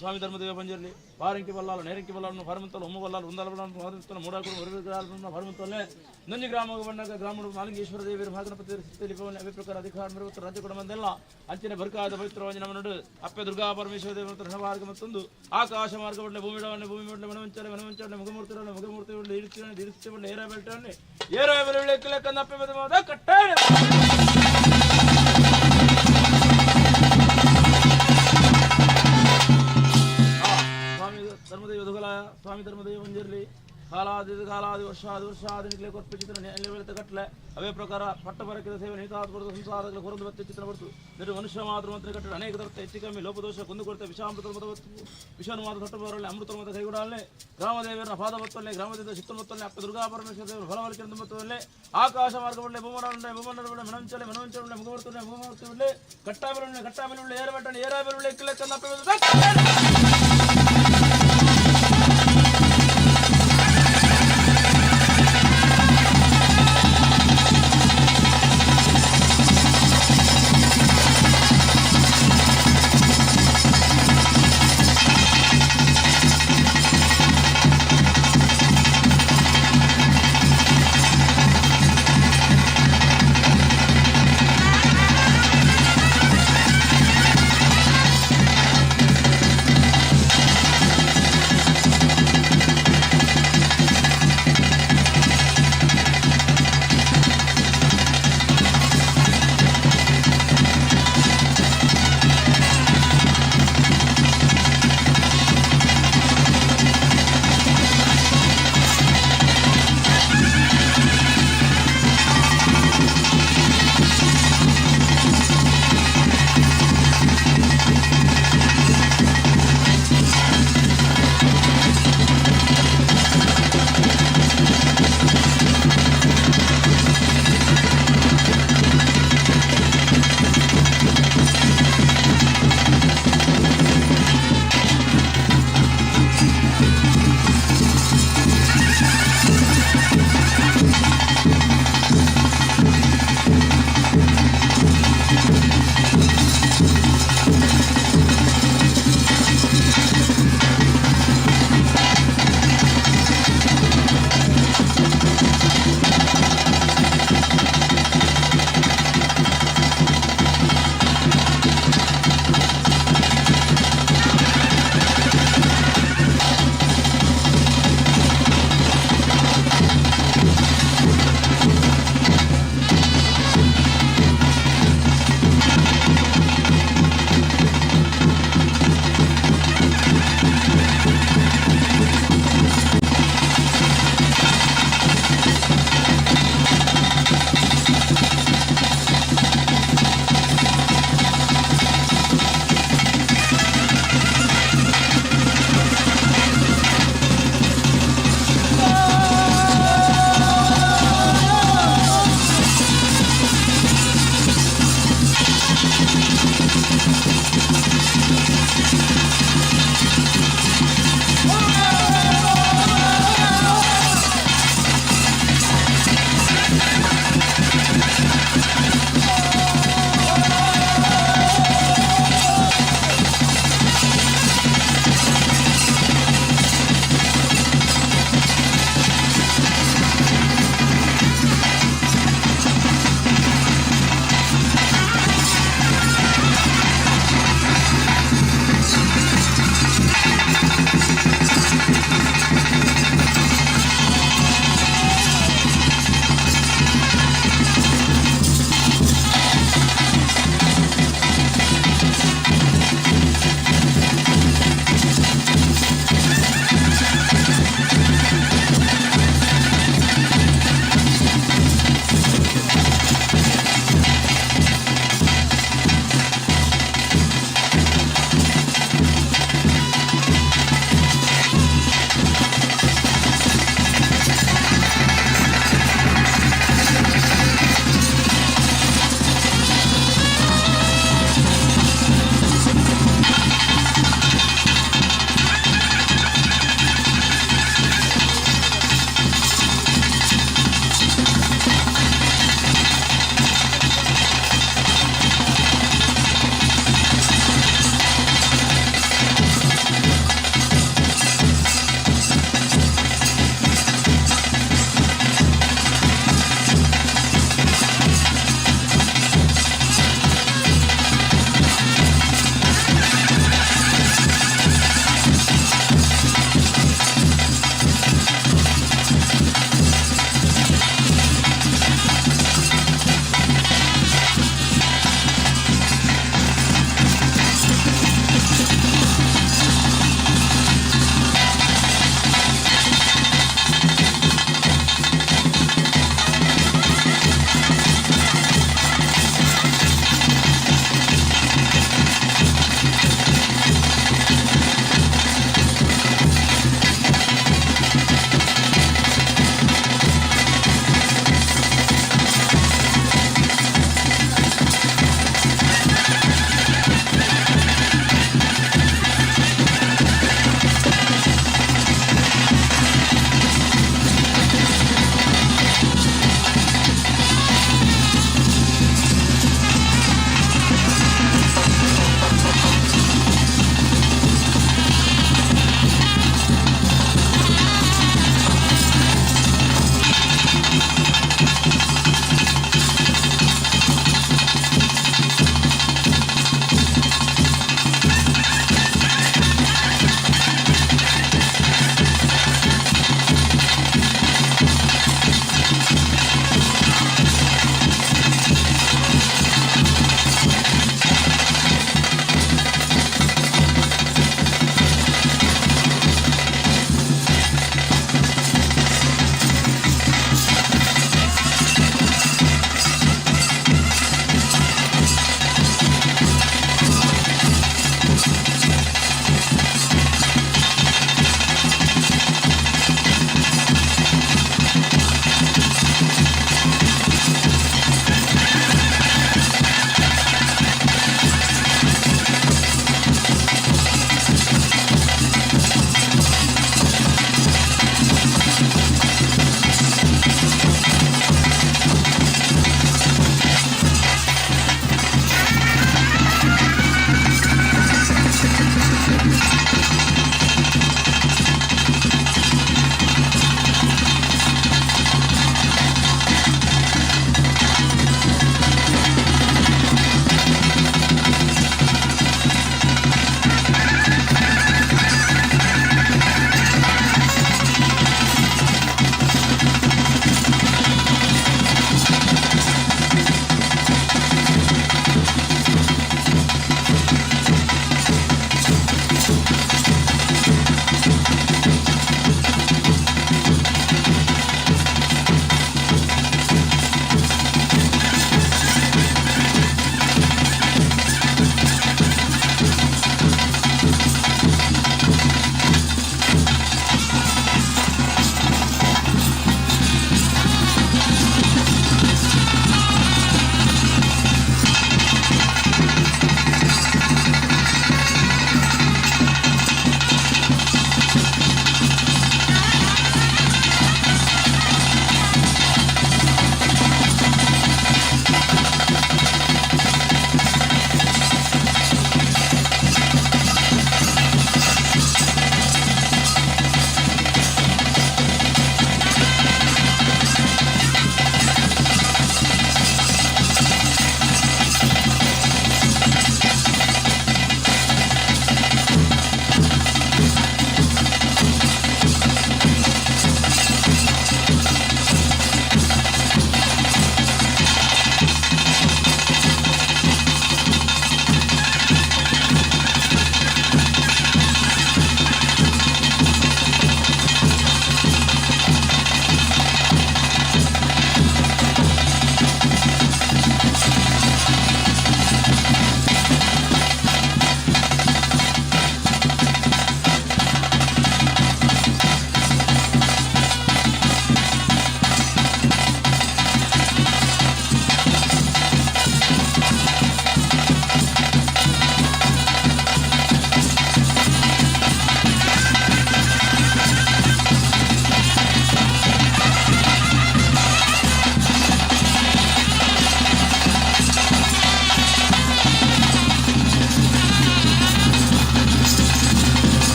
ಸ್ವಾಮಿ ಧರ್ಮದೇವ ಪಂಜುರ್ಲಿ ವಾರಂಕಿ ಬಲ್ಲಾಲು ನೇರಂಕಿ ಬಲ್ಲಾಲು ಭರಮಂತಲು ಒಮ್ಮು ಬಲ್ಲಾಲು ಉಂದಲ ಬಲ್ಲಾಲು ಭರಮಂತಲು ಮೂಡಾಕುಡು ಹೊರಗ್ರಾಮ ಭರಮಂತಲ್ಲೇ ನಂಜಿ ಗ್ರಾಮ ಬಣ್ಣಗ ಗ್ರಾಮಡು ಮಾಲಿಂಗೇಶ್ವರ ದೇವಿಯರು ಮಹಾಗಣಪತಿ ಸಿದ್ಧಲಿಪವನ್ನೇ ಅವೇ ಪ್ರಕಾರ ಅಧಿಕಾರ ಮರುವತ್ತು ರಾಜ್ಯ ಕೂಡ ಬಂದೆಲ್ಲ ಅಂಚಿನ ಬರ್ಕಾದ ಪವಿತ್ರವಾಗಿ ನಮ್ಮನುಡು ಅಪ್ಪೆ ದುರ್ಗಾ ಪರಮೇಶ್ವರ ದೇವ ಮತ್ತು ರಣಮಾರ್ಗ ಮತ್ತೊಂದು ಆಕಾಶ ಮಾರ್ಗ ಬಡ್ಲೆ ಭೂಮಿಡವನ್ನೇ ಭೂಮಿ ಬಡ್ಲೆ ಮನವಂಚಲೆ ಮನವಂಚಲೆ ಮುಖಮೂರ್ತಿರವನ್ನೇ ಮುಖಮೂರ್ತಿ ಬಡ್ಲೆ ಇರಿಸಿವನ್ನೇ ಇರಿಸಿ ಬಡ್ಲೆ ಏರ ಬೆಲ್ಟವನ್ನೇ ಏರ ಬೆಲೆ ಕಿಲಕ್ಕನ್ನ ಅಪ್ಪೆ ಬದ ಕಟ್ಟಾಯ. ಸ್ವಾಮಿ ಧರ್ಮದೇವ ದುಗಲಾಯ ಸ್ವಾಮಿ ಧರ್ಮದೇವ ಮಂಜರ್ಲಿ ಕಾಲಾದಿ ಕಾಲಾದಿ ವರ್ಷಾದಿ ವರ್ಷಾದಿ ನಿಗ್ಲೆ ಕೊರ್ಪು ಚಿತ್ರ ಬೆಳೆತ ಕಟ್ಲೆ ಅವೇ ಪ್ರಕಾರ ಪಟ್ಟ ಬರಕಿದ ಸೇವೆ ನಿಹಿತಾದ ಕೊರತು ಸಂಸಾರಗಳ ಕೊರಂದು ಬತ್ತೆ ಚಿತ್ರ ಬರ್ತು ನಿರು ಮನುಷ್ಯ ಮಾತ್ರ ಮಂತ್ರ ಕಟ್ಟಡ ಅನೇಕ ದರ್ತ ಹೆಚ್ಚು ಕಮ್ಮಿ ಲೋಪದೋಷ ಕುಂದುಕೊರತೆ ವಿಷಾಮೃತ ಮತ ವಿಷಾನು ಮಾತ್ರ ತೊಟ್ಟ ಬರಲೆ ಅಮೃತ ಮತ ಕೈಗೂಡಲೆ ಗ್ರಾಮದೇವರ ಪಾದ ಬತ್ತೊಲ್ಲೆ ಗ್ರಾಮದೇವ ಚಿತ್ರಮತ್ತೊಲ್ಲೆ ಅಪ್ಪ ದುರ್ಗಾ ಪರಮೇಶ್ವರ ದೇವರು ಫಲವಲಿಕೆ ಮತ್ತೊಲ್ಲೆ ಆಕಾಶ ಮಾರ್ಗ ಬಳ್ಳೆ ಭೂಮಂಡಲ ಭೂಮಂಡಲ ಮನಂಚಲೆ ಮನವಂಚಲೆ ಮುಖಮೂರ್ತುಳ್ಳೆ ಮುಖಮೂರ್ತಿ ಕಟ್ಟಾಬೆಲೆ ಕಟ್ಟಾಬೆಲೆ ಏರಬೆಟ್ಟಣ ಏರಾಬೆಲೆ ಕಿಲಕ್ಕನ್ನ ಅಪ್ಪೆ.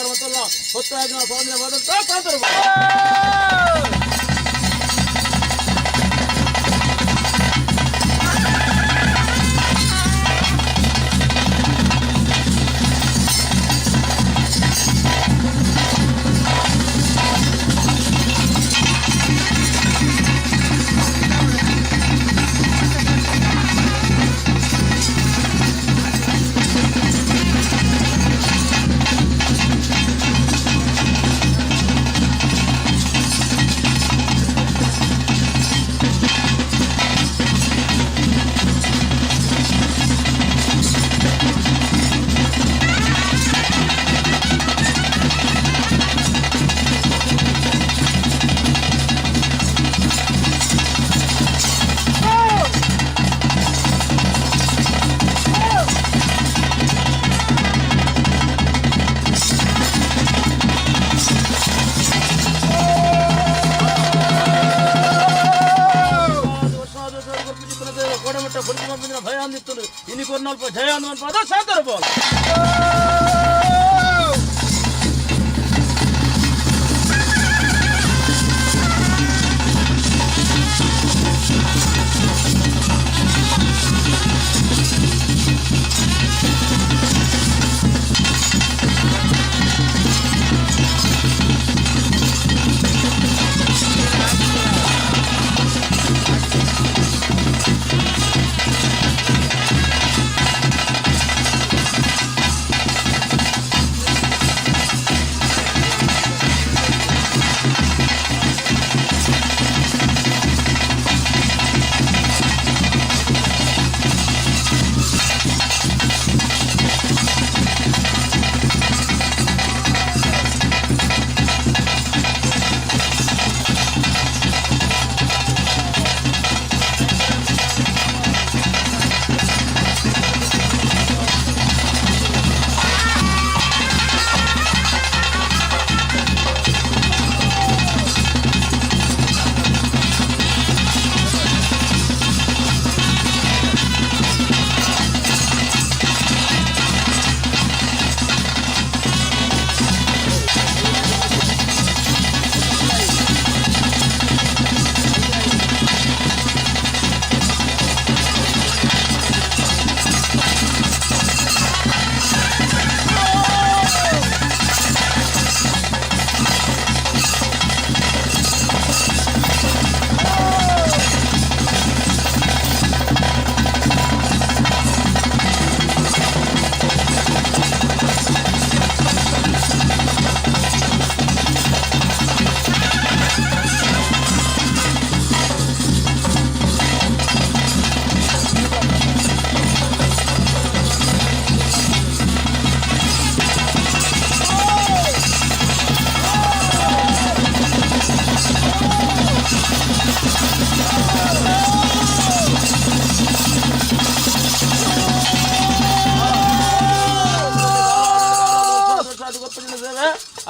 ಮಂತಲ್ಲ ಹೊತ್ತಾಗಿನ ಸ್ವಾಮಿನ ವಾದಂತ ಕಾತರು. ಕೋಡಮಟ್ಟ ಬುರ್ಜು ಭಯ ಅಂದಿತ್ತು ಇನಿ ಕೊರ್ನಲ್ಪ ಜಯ ಅನ್ನುವಂತ ಶಾಂತರ.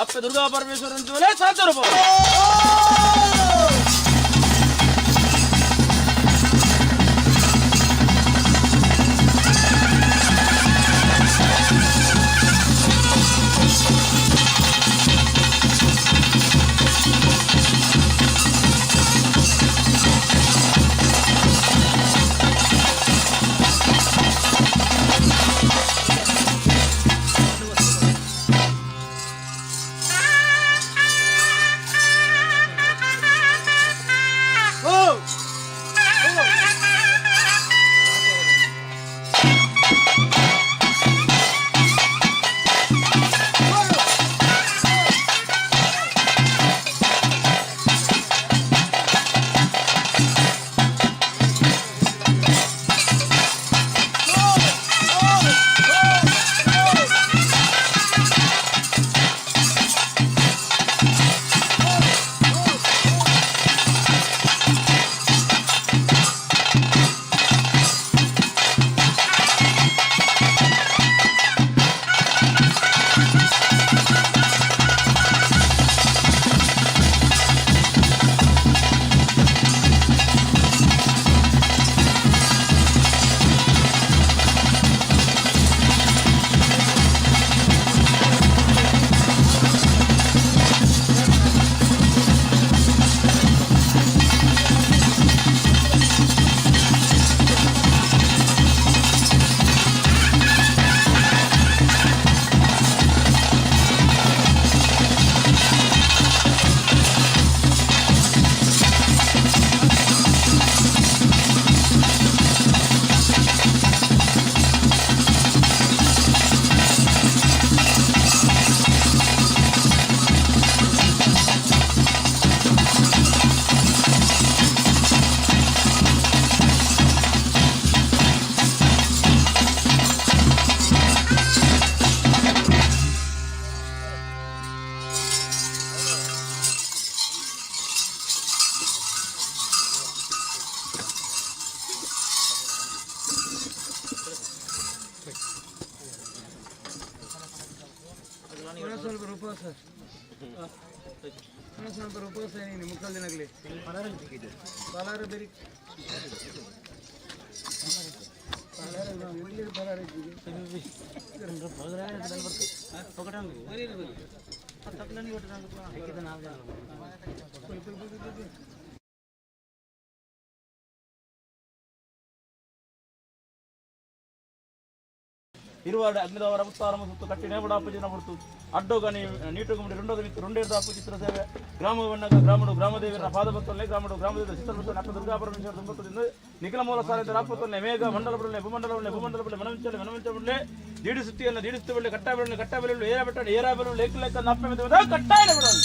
ಅಪ್ಪ ದುರ್ಗಾ ಪರಮೇಶ್ವರನ್ ಜೋಲೆ ಸಾಂತರು. Thank you. ಉಪವಾಸ. ವನಸ್ ಮಲ್ಪರ ಉಪವಾಸ ಏನೇನು ಮುಕ್ಕಾಲು ದಿನಗಲಿ ಪಲಾರ ಬೇರೆ ಪಲಾರ ಎಲ್ಲಿ ಪಲಾರ ಇದ್ದೀವಿ. ಇರುವಾಡೆ ಅಗ್ನಿದವರ ಅವತಾರಮ ಸುತ್ತು ಕಟ್ಟಿ ನೇಬುಡಾಪು ಜಿನ ಹೊರ್ತು ಅಡ್ಡೋಗನಿ ನೀಟುಗುಂಡಿ ರುಂಡದ ಮಿತ್ತು ರುಂಡೇರ್ದಾಪು ಚಿತ್ರ ಸೇವೆ ಗ್ರಾಮವನ್ನಗ ಗ್ರಾಮಡು ಗ್ರಾಮದೇವರ ಪಾದಭಕ್ತೊಲ್ಲೆ ಗ್ರಾಮಡು ಗ್ರಾಮದೇವರ ಚಿತ್ರಭಕ್ತೊಲ್ಲೆ ಅಪ್ಪ ದುರ್ಗಾ ಪರಮೇಶ್ವರ ದುಂಬತ್ತದಿಂದ ನಿಖಿಲ ಮೂಲ ಸಾಲಿದ ರಾಪತ್ತೊಲ್ಲೆ ಮೇಘ ಮಂಡಲ ಬುಡಲೆ ಭೂಮಂಡಲ ಬುಡಲೆ ಭೂಮಂಡಲ ಬುಡಲೆ ಮನವಿಂಚಲೆ ಮನವಿಂಚ ಬುಡಲೆ ದೀಡಿಸುತ್ತಿಯಲ್ಲ ದೀಡಿಸುತ್ತ ಬುಡಲೆ ಕಟ್ಟ ಬೆಳಲೆ ಕಟ್ಟ ಬೆಳಲು ಏರ ಬೆಟ್ಟ ಏರ ಬೆಳು ಲೇಖ ಲೇಖ ನಪ್ಪೆ ಕಟ್ಟಾಯ ಬಿಡಲು.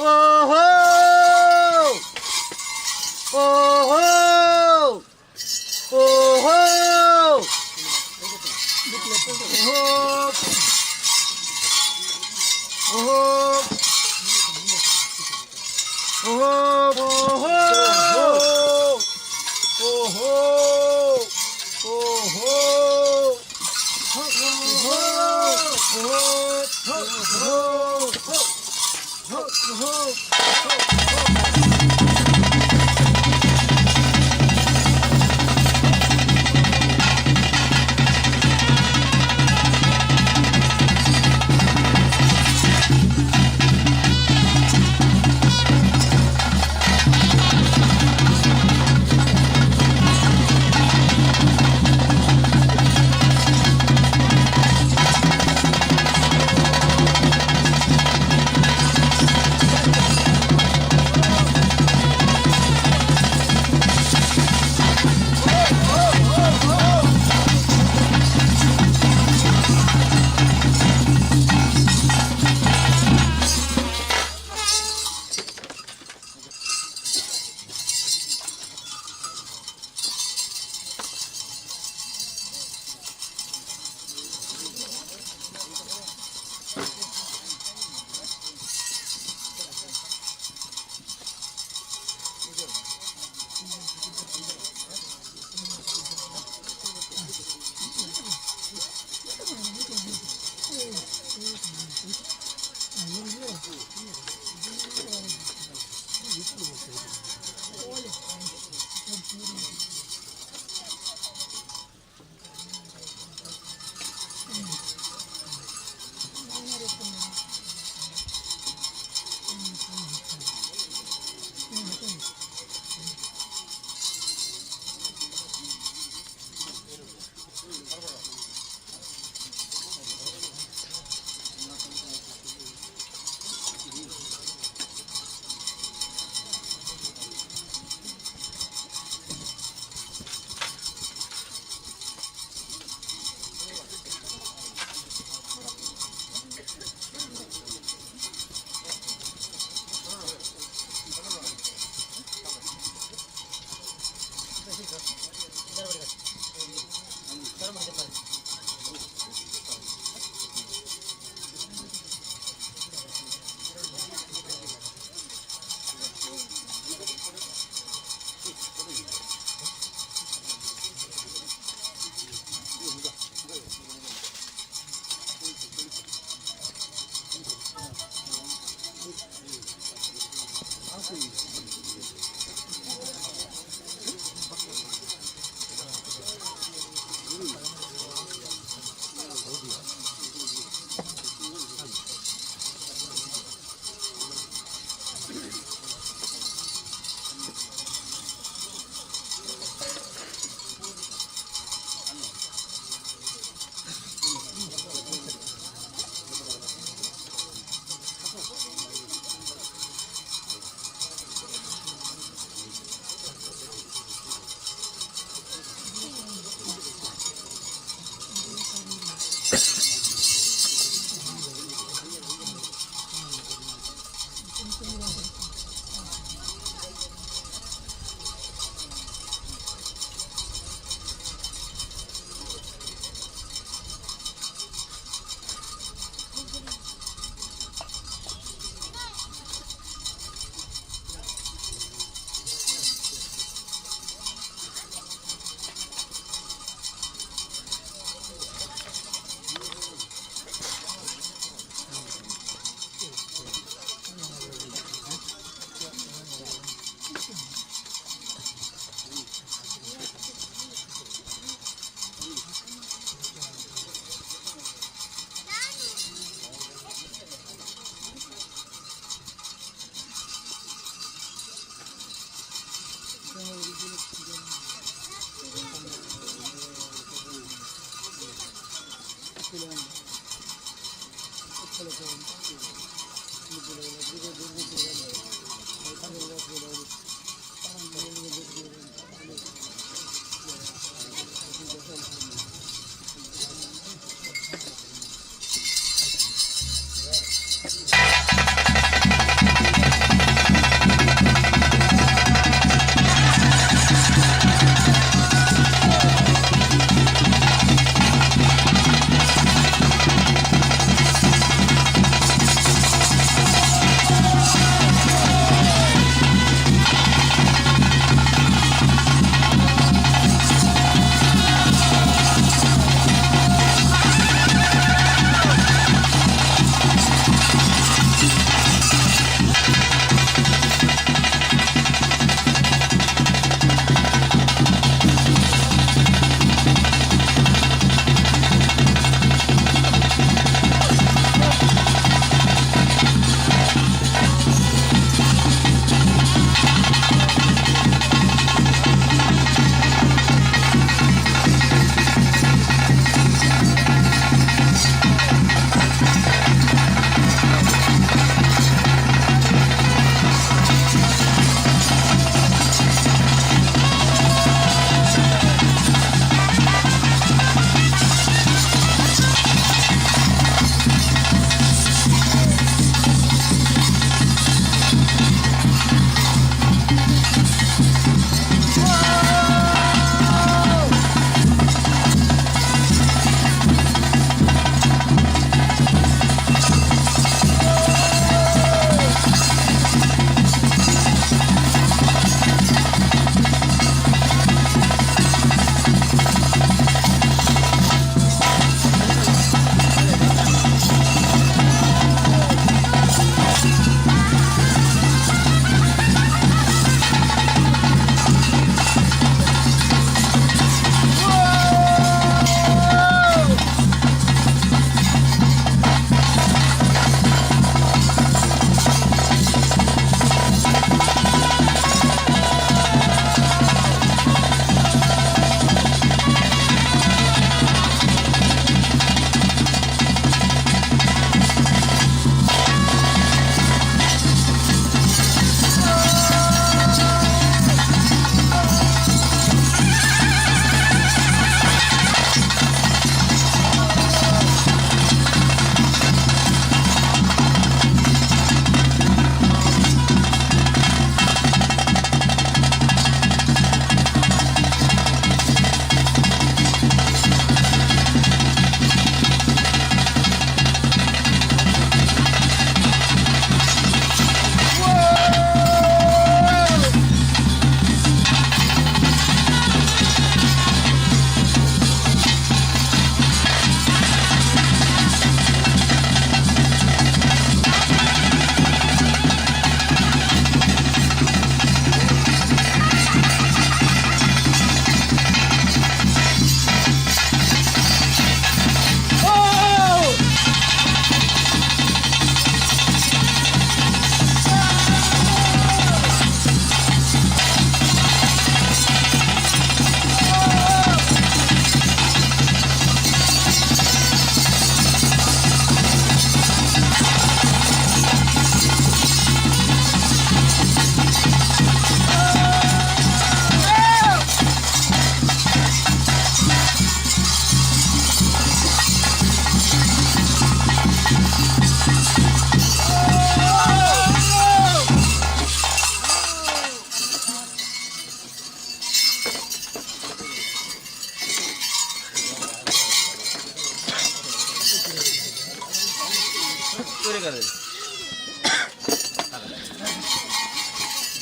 ಓಹೋ ಓಹೋ ಓಹೋ ಓಹೋ ಓಹೋ ಓಹೋ ಓಹೋ ಓಹೋ ಓಹೋ.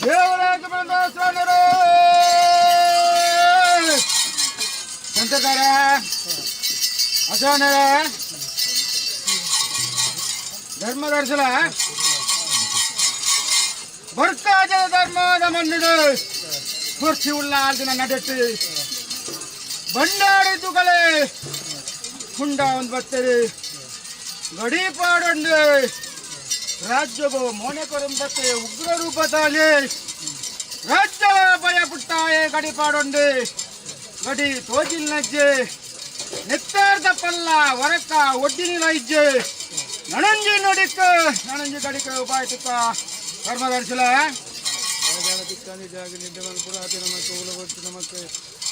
ದೇವರಾಜ ಬಂದ ಸಂತದಾರ ಅಸೋನರ ಧರ್ಮದರ್ಶನ ಬರ್ಕಾಜದ ಧರ್ಮದ ಮನ್ನುಡು ಕುರ್ಚಿ ಉಳ್ಳಾರ್ದಿನ ನಡೆಟ್ಟು ಬಂಡಾಡಿದ್ದುಗಳೇ ಕುಂಡ ಒಂದು ಬತ್ತರಿ ಗಡಿಪಾಡೊಂದು ರಾಜ್ಯವು ಮೋನೆ ಕೊರಂಬತ್ತೆ ಉಗ್ರ ರೂಪದಲ್ಲಿ ರಾಜ್ಯ ಭಯ ಪುಟ್ಟಾಯೆ ಗಡಿಪಾಡೊಂಡು ಗಡಿ ತೋಜಿಲ್ ನಜ್ಜೆ ನೆತ್ತಾರ್ದ ಪಲ್ಲ ವರಕ ಒಡ್ಡಿನ ಇಜ್ಜೆ ನನಂಜಿ ನುಡಿಕ ನನಂಜಿ ಗಡಿಕ ಉಪಾಯ ತುಕ್ಕ ಧರ್ಮದರ್ಶನ. ತಿಕ್ಕಂದು ಜಾಗ ನಿದ್ದೆ ಮಲ್ಪುಡು ಆತೆ ನಮಕ್ ಉಲ ಕೊಟ್ಟು ನಮಕ್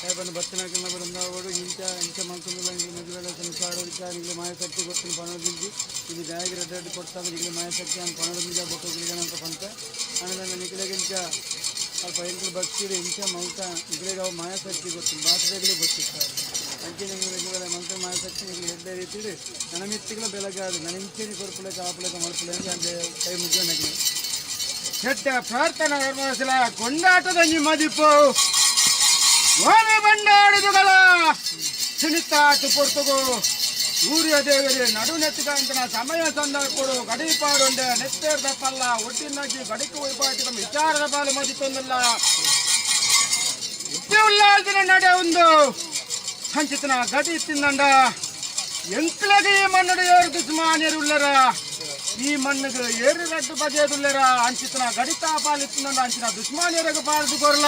ಏಪನ ಬತ್ತನಾಕಲ್ನ ಬರಂದಾವಡು ಇಂಚ ಇಂಚ ಮಲ್ತೊಂದುಲ್ಲ. ಇಂಗ್ಲ ಮದುವೆಲ ಸಂಸಾರ ವಿಚಾರ ಇಂಗ್ಲ ಮಾಯಶಕ್ತಿ ಗೊತ್ತಿನ ಪಣೋದಿಂಜಿ ಇದು ಜಾಗ ರೆಡ್ಡು ರೆಡ್ಡು ಕೊಡ್ತಾಗ ಇಂಗ್ಲ ಮಾಯಶಕ್ತಿ ಅನ್ ಪಣೋದಿಂಜ ಬೊಕ್ಕ ಗಿಳಿಗನಂತ ಪಂತ ಅನದಂಗ ನಿಕ್ಲೆಗ್ ಇಂಚ ಅಲ್ಪ ಎಂಕ್ಲು ಭಕ್ತಿಡು ಇಂಚ ಮಲ್ತ ನಿಕ್ಲೆಗ್ ಅವು ಮಾಯಶಕ್ತಿ ಗೊತ್ತು ಬಾತುದೆಗ್ಲಿ ಗೊತ್ತಿತ್ತು. ಅಂಚೆ ನಿಂಗ್ಲ ಮದುವೆಲ ಮಲ್ತ ಮಾಯಶಕ್ತಿ ನಿಕ್ಲು ಎಡ್ಡೆ ರೀತಿಡು ನನ್ನ ಮಿತ್ತಿಗಳ ಬೆಳಗಾದು ನನ್ನ ಇಂಚೆನಿ ಕೊರ್ಪುಲೆಕ ಆಪುಲೆಕ ಮಲ್ಪುಲೆ ಅಂತ ಕೈ ಮುಗ್ಗ ನಗ್ಲಿ. ಕೆಟ್ಟ ಪ್ರಾರ್ಥನಾ ಧರ್ಮದರ್ಶನ ಕೊಂಡಾಟದ ಮದಿಪು ಸ್ವಾಮಿ ಬಂಡಾಡಿದುಗಳ ಸುನಿತಾಟು ಪೊರ್ತುಗು ಸೂರ್ಯ ದೇವರೇ ನಡು ನೆತ್ತಿಗಂತನ ಸಮಯ ಸಂದರ್ಭಡು ಗಡಿಪಾಡುಂಡೆ ನೆತ್ತೇರ್ದ ಪಲ್ಲ ಒಟ್ಟಿನಜ್ಜಿ ಗಡಿಕು ಉಪಾಯಿತ ವಿಚಾರದ ಪಾಲು ಮದಿತೊಂದಿಲ್ಲ ಉಲ್ಲಾಲ್ದಿನ ನಡೆ ಒಂದು ಸಂಚಿತನ ಗಡಿ ತಿನ್ನಂಡ ಎಂಕ್ಲಗೆ ಈ ಮಣ್ಣುಡು ಏರು ದುಸ್ಮಾನ್ಯರುಲ್ಲರ ಈ ಮಣ್ಣುಗೆ ಏರು ರಡ್ಡು ಬಗೆದುಲ್ಲರ ಅಂಚಿತನ ಗಡಿತಾ ಪಾಲಿತ್ತಿನಂಡ ಅಂಚಿನ ದುಸ್ಮಾನ್ಯರಿಗೆ ಪಾಲ್ದು ಕೊರ್ಲ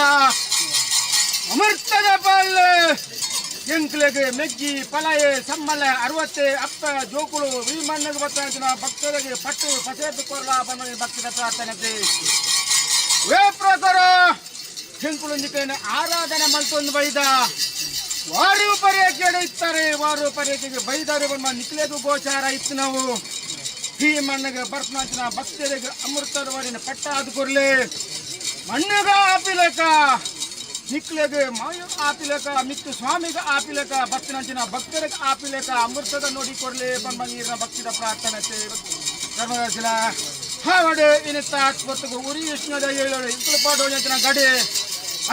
ಅಮೃತದ ಪಾಲ್ ಎಂಕ್ಲೆಗೆ ಮೆಗ್ಗಿ ಪಲಯೆ ಸಮ್ಮಲೆ ಅರವತ್ತೆ ಅಪ್ಪ ಜೋಕುಳು ಈ ಮಣ್ಣಿಗೆ ಬತ್ತಾಂಚಿನ ಭಕ್ತರಿಗೆ ಪಟ್ಟು ಪಸೇತು ಕೊರ್ಲ ಬನ್ನ ಭಕ್ತಿದ ಪ್ರಾರ್ಥನೆ. ವೇ ಪ್ರಕಾರ ಎಂಕುಲೊಂದಿಕೇನ ಆರಾಧನೆ ಮಲ್ತೊಂದು ಬೈದ ವಾರು ಪರ್ಯಕ್ಕೆ ಇತ್ತಾರೆ ವಾರು ಪರ್ಯಕ್ಕೆ ಬೈದಾರೆ ಬಣ್ಣ ನಿಕ್ಲೆಗು ಗೋಚಾರ ಇತ್ತು. ನಾವು ಈ ಮಣ್ಣಿಗೆ ಬರ್ಪನಾಚಿನ ಭಕ್ತರಿಗೆ ಅಮೃತದ ವಾರಿನ ಪಟ್ಟ ಅದು ಕೊರ್ಲೆ ಮಣ್ಣುಗ ಆಪಿಲಕ ನಿಕ್ಲೆಗೆ ಮಾಯ ಆಪಿಲಕ ಮಿತ್ತು ಸ್ವಾಮಿಗೆ ಆಪಿಲಕ ಭಕ್ತನಂಚಿನ ಭಕ್ತರಿಗೆ ಆಪಿಲಕ ಅಮೃತದ ನೋಡಿ ಕೊರ್ಲೆ ಬಂಬ ನೀರಿನ ಭಕ್ತಿದ ಪ್ರಾರ್ಥನೆ. ಧರ್ಮದರ್ಶನ ಹಾವಡೆ ಇನಿತ್ತ ಆತ್ಮತ್ತಿಗೆ ಉರಿ ವಿಷ್ಣುದ ಏಳು ಇಂಕುಲು ಪಾಡೋ ಗಡಿ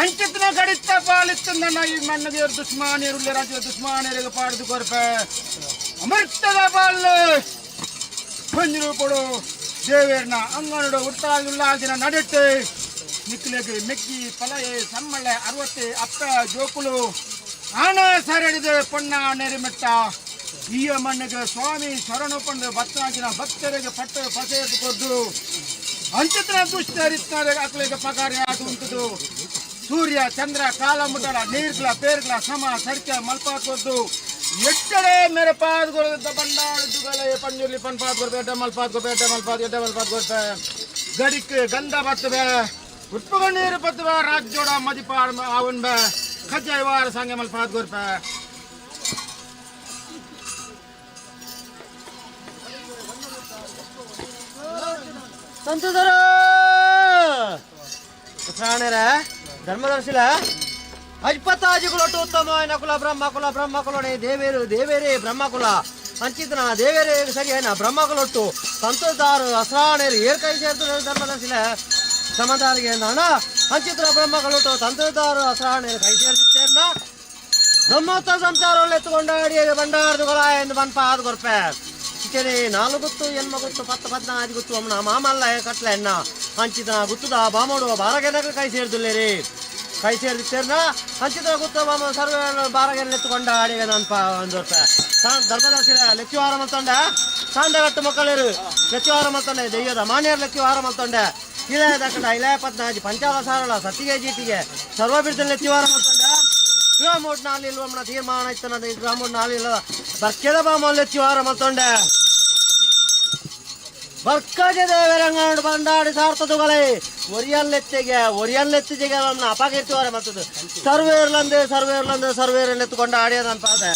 ಅಂಚಿತ್ನ ಗಡಿತ್ತ ಪಾಲಿತ್ತಂದಣ್ಣ ಈ ಮಣ್ಣಿಗೆ ದುಸ್ಮಾನಿಯರು ರಾಜ್ಯದ ದುಸ್ಮಾನಿಯರಿಗೆ ಪಾಡ್ದು ಕೊರ್ಪೆ ಅಮೃತದ ಪಾಲ್ ಬಂದಿರು ಕೊಡು ದೇವೇರ್ನ ಅಂಗನಡು ಉತ್ತಾಗುಲ್ಲಾದಿನ ನಡೆಟ್ಟು ನಿಕ್ಲೆಗೆ ಮೆಕ್ಕಿ ಪಲಯೆ ಸಮ್ಮಳೆ ಅರವತ್ತೆ ಅಪ್ಪ ಜೋಕುಲು ಆಣ ಸರಡಿದೆ ಪೊಣ್ಣ ನೆರಿಮೆಟ್ಟ ಈಯ ಮಣ್ಣಿಗೆ ಸ್ವಾಮಿ ಶರಣು ಪಂಡು ಭಕ್ತಾಜಿನ ಭಕ್ತರಿಗೆ ಪಟ್ಟು ಪಸೆಯದು ಕೊದ್ದು ಅಂಚಿತ್ರ ದುಷ್ಟರಿತ್ತಾರೆ ಅಕ್ಲಿಗೆ ಪಗಾರ ಅದು ಉಂಟುದು ಸೂರ್ಯ ಚಂದ್ರ ಕಾಲ ಮುಟ್ಟಡ ನೀರ್ಗ್ಲ ಪೇರ್ಗ್ಲ ಸಮ ಸರಿಕೆ ಮಲ್ಪಾಕೊದ್ದು ಎಟ್ಟಡೆ ಮೇರೆ ಪಾದ್ಗೊಳ್ದ ಬಂಡಾಳದುಗಲೆ ಪಂಜುರ್ಲಿ ಪನ್ಪಾದ್ ಕೊಡ್ಬೆ ಡಮಲ್ ಪಾದ್ ಕೊಡ್ಬೆ ಡಮಲ್ ಪಾದ್ ಡಮಲ್ ಪಾದ್ ಕೊಡ್ಬೆ ಗಡಿಕ್ ಗಂಧ ಬತ್ತುವೆ ಉಪ್ಪುಗ ನೀರು ಬತ್ತುವೆ ರಾಜ್ಯೋಡ ಮದಿಪಾಡ್ ಆವನ್ ಬೆ ಖಜ್ಜಾಯ ವಾರ ಸಂಗೆ ಮಲ್ಪಾದ್ ಕೊರ್ಪೆ. ಸಂತದರ ಉತ್ರಾಣರ ಧರ್ಮದರ್ಶಿಲ ಅಜ್ಪತಾಜಿಗುಲೊಟ್ಟು ಉತ್ತಮ ನಕುಲ ಬ್ರಹ್ಮಕುಲ ಬ್ರಹ್ಮಕುಲೊಡೆ ದೇವೇರು ದೇವೇರೇ ಬ್ರಹ್ಮಕುಲ ಅಂಚಿತನ ದೇವೇರೇ ಸರಿಯನ ಬ್ರಹ್ಮಕುಲೊಟ್ಟು ಸಂತೋಷದಾರು ಅಸ್ರಾಣೇರು ಏರ್ಕೈ ಸೇರ್ತು ಧರ್ಮದರ್ಶಿಲ ಸಮದಾರಿಗೆ ಅಣ್ಣ ಅಂಚಿತ್ರ ಬ್ರಹ್ಮಕುಲೊಟ್ಟು ತಂತ್ರದಾರು ಅಸ್ರಾಣೇರು ಕೈ ಸೇರ್ತಿತ್ತೇರ್ನ ಬ್ರಹ್ಮೋತ್ಸವ ಸಂಸಾರವನ್ನು ಎತ್ತುಕೊಂಡಾಡಿ ಬಂಡಾರದುಗಳ ಎಂದು ಬನ್ಪ ಆದ ಕೊರ್ಪೆ ಇಚನೆ ನಾಲ್ಕು ಗುತ್ತು ಎನ್ಮ ಗುತ್ತು ಪತ್ತು ಪದ್ನಾಜಿ ಗುತ್ತು ಅಮ್ಮನ ಮಾಮಲ್ಲ ಕಟ್ಲೆ ಎನ್ನ ಅಂಚಿದ ಗುತ್ತುದ ಬಾಮೋಡು ಬಾರಗೆನಕ ಕೈ ಸೇರ್ದುಲ್ಲೇರಿ ಕೈ ಸೇರ್ದಿತ್ತೇರ್ನ ಅಂಚಿದ ಗುತ್ತ ಬಾಮ ಸರ್ವ ಬಾರಗೆಲ್ಲ ಎತ್ತುಕೊಂಡ ಅಡಿಗೆ ನನ್ಪ ಒಂದು ಧರ್ಮದಾಸಿರ ಲೆಕ್ಕಿವಾರ ಮಲ್ತೊಂಡೆ ಸಾಂದಗಟ್ಟು ಮಕ್ಕಳೇರು ಲೆಕ್ಕಿವಾರ ಮಲ್ತೊಂಡೆ ದೆಯ್ಯದ ಮಾನ್ಯರು ಲೆಕ್ಕಿವಾರ ಮಲ್ತೊಂಡೆ ಇಳೆ ದಕ್ಕಡ ಇಳೆ ಪದ್ನಾಜಿ ಪಂಚಾಲ ಸಾರಳ ಸತ್ತಿಗೆ ಜೀಟಿಗೆ ಸರ್ವ ಬಿಡ್ತಲ್ಲಿ ಲೆಕ್ಕಿವಾರ ಮಲ್ತೊಂಡೆ ಗ್ರಾಮೋಡ್ ನಾಲಿಲ್ವಮ್ಮನ ತೀರ್ಮಾನ ಇತ್ತನ ಗ್ರಾಮೋಡ್ ನಾಲಿಲ್ಲ ಬರ್ಕೆದ ಬಾಮಲ್ಲಿ ವಾರ ಮಲ್ತೊಂಡೆ ಬರ್ಕಜ ದೇವರಂಗಾಡು ಬಂದಾಡಿ ಸಾರ್ತದುಗಳೇ ಒರಿಯಲ್ಲೆತ್ತಿಗೆ ಒರಿಯಲ್ಲೆತ್ತಿಗೆ ಅಪಕೀರ್ತಿವಾರ ಮಲ್ತದ್ದು ಸರ್ವೇರ್ಲಂದೆ ಸರ್ವೇರ್ಲಂದೆ ಸರ್ವೇರ್ ಎತ್ತುಕೊಂಡ ಆಡಿಯದನ್ ಪಾದೆ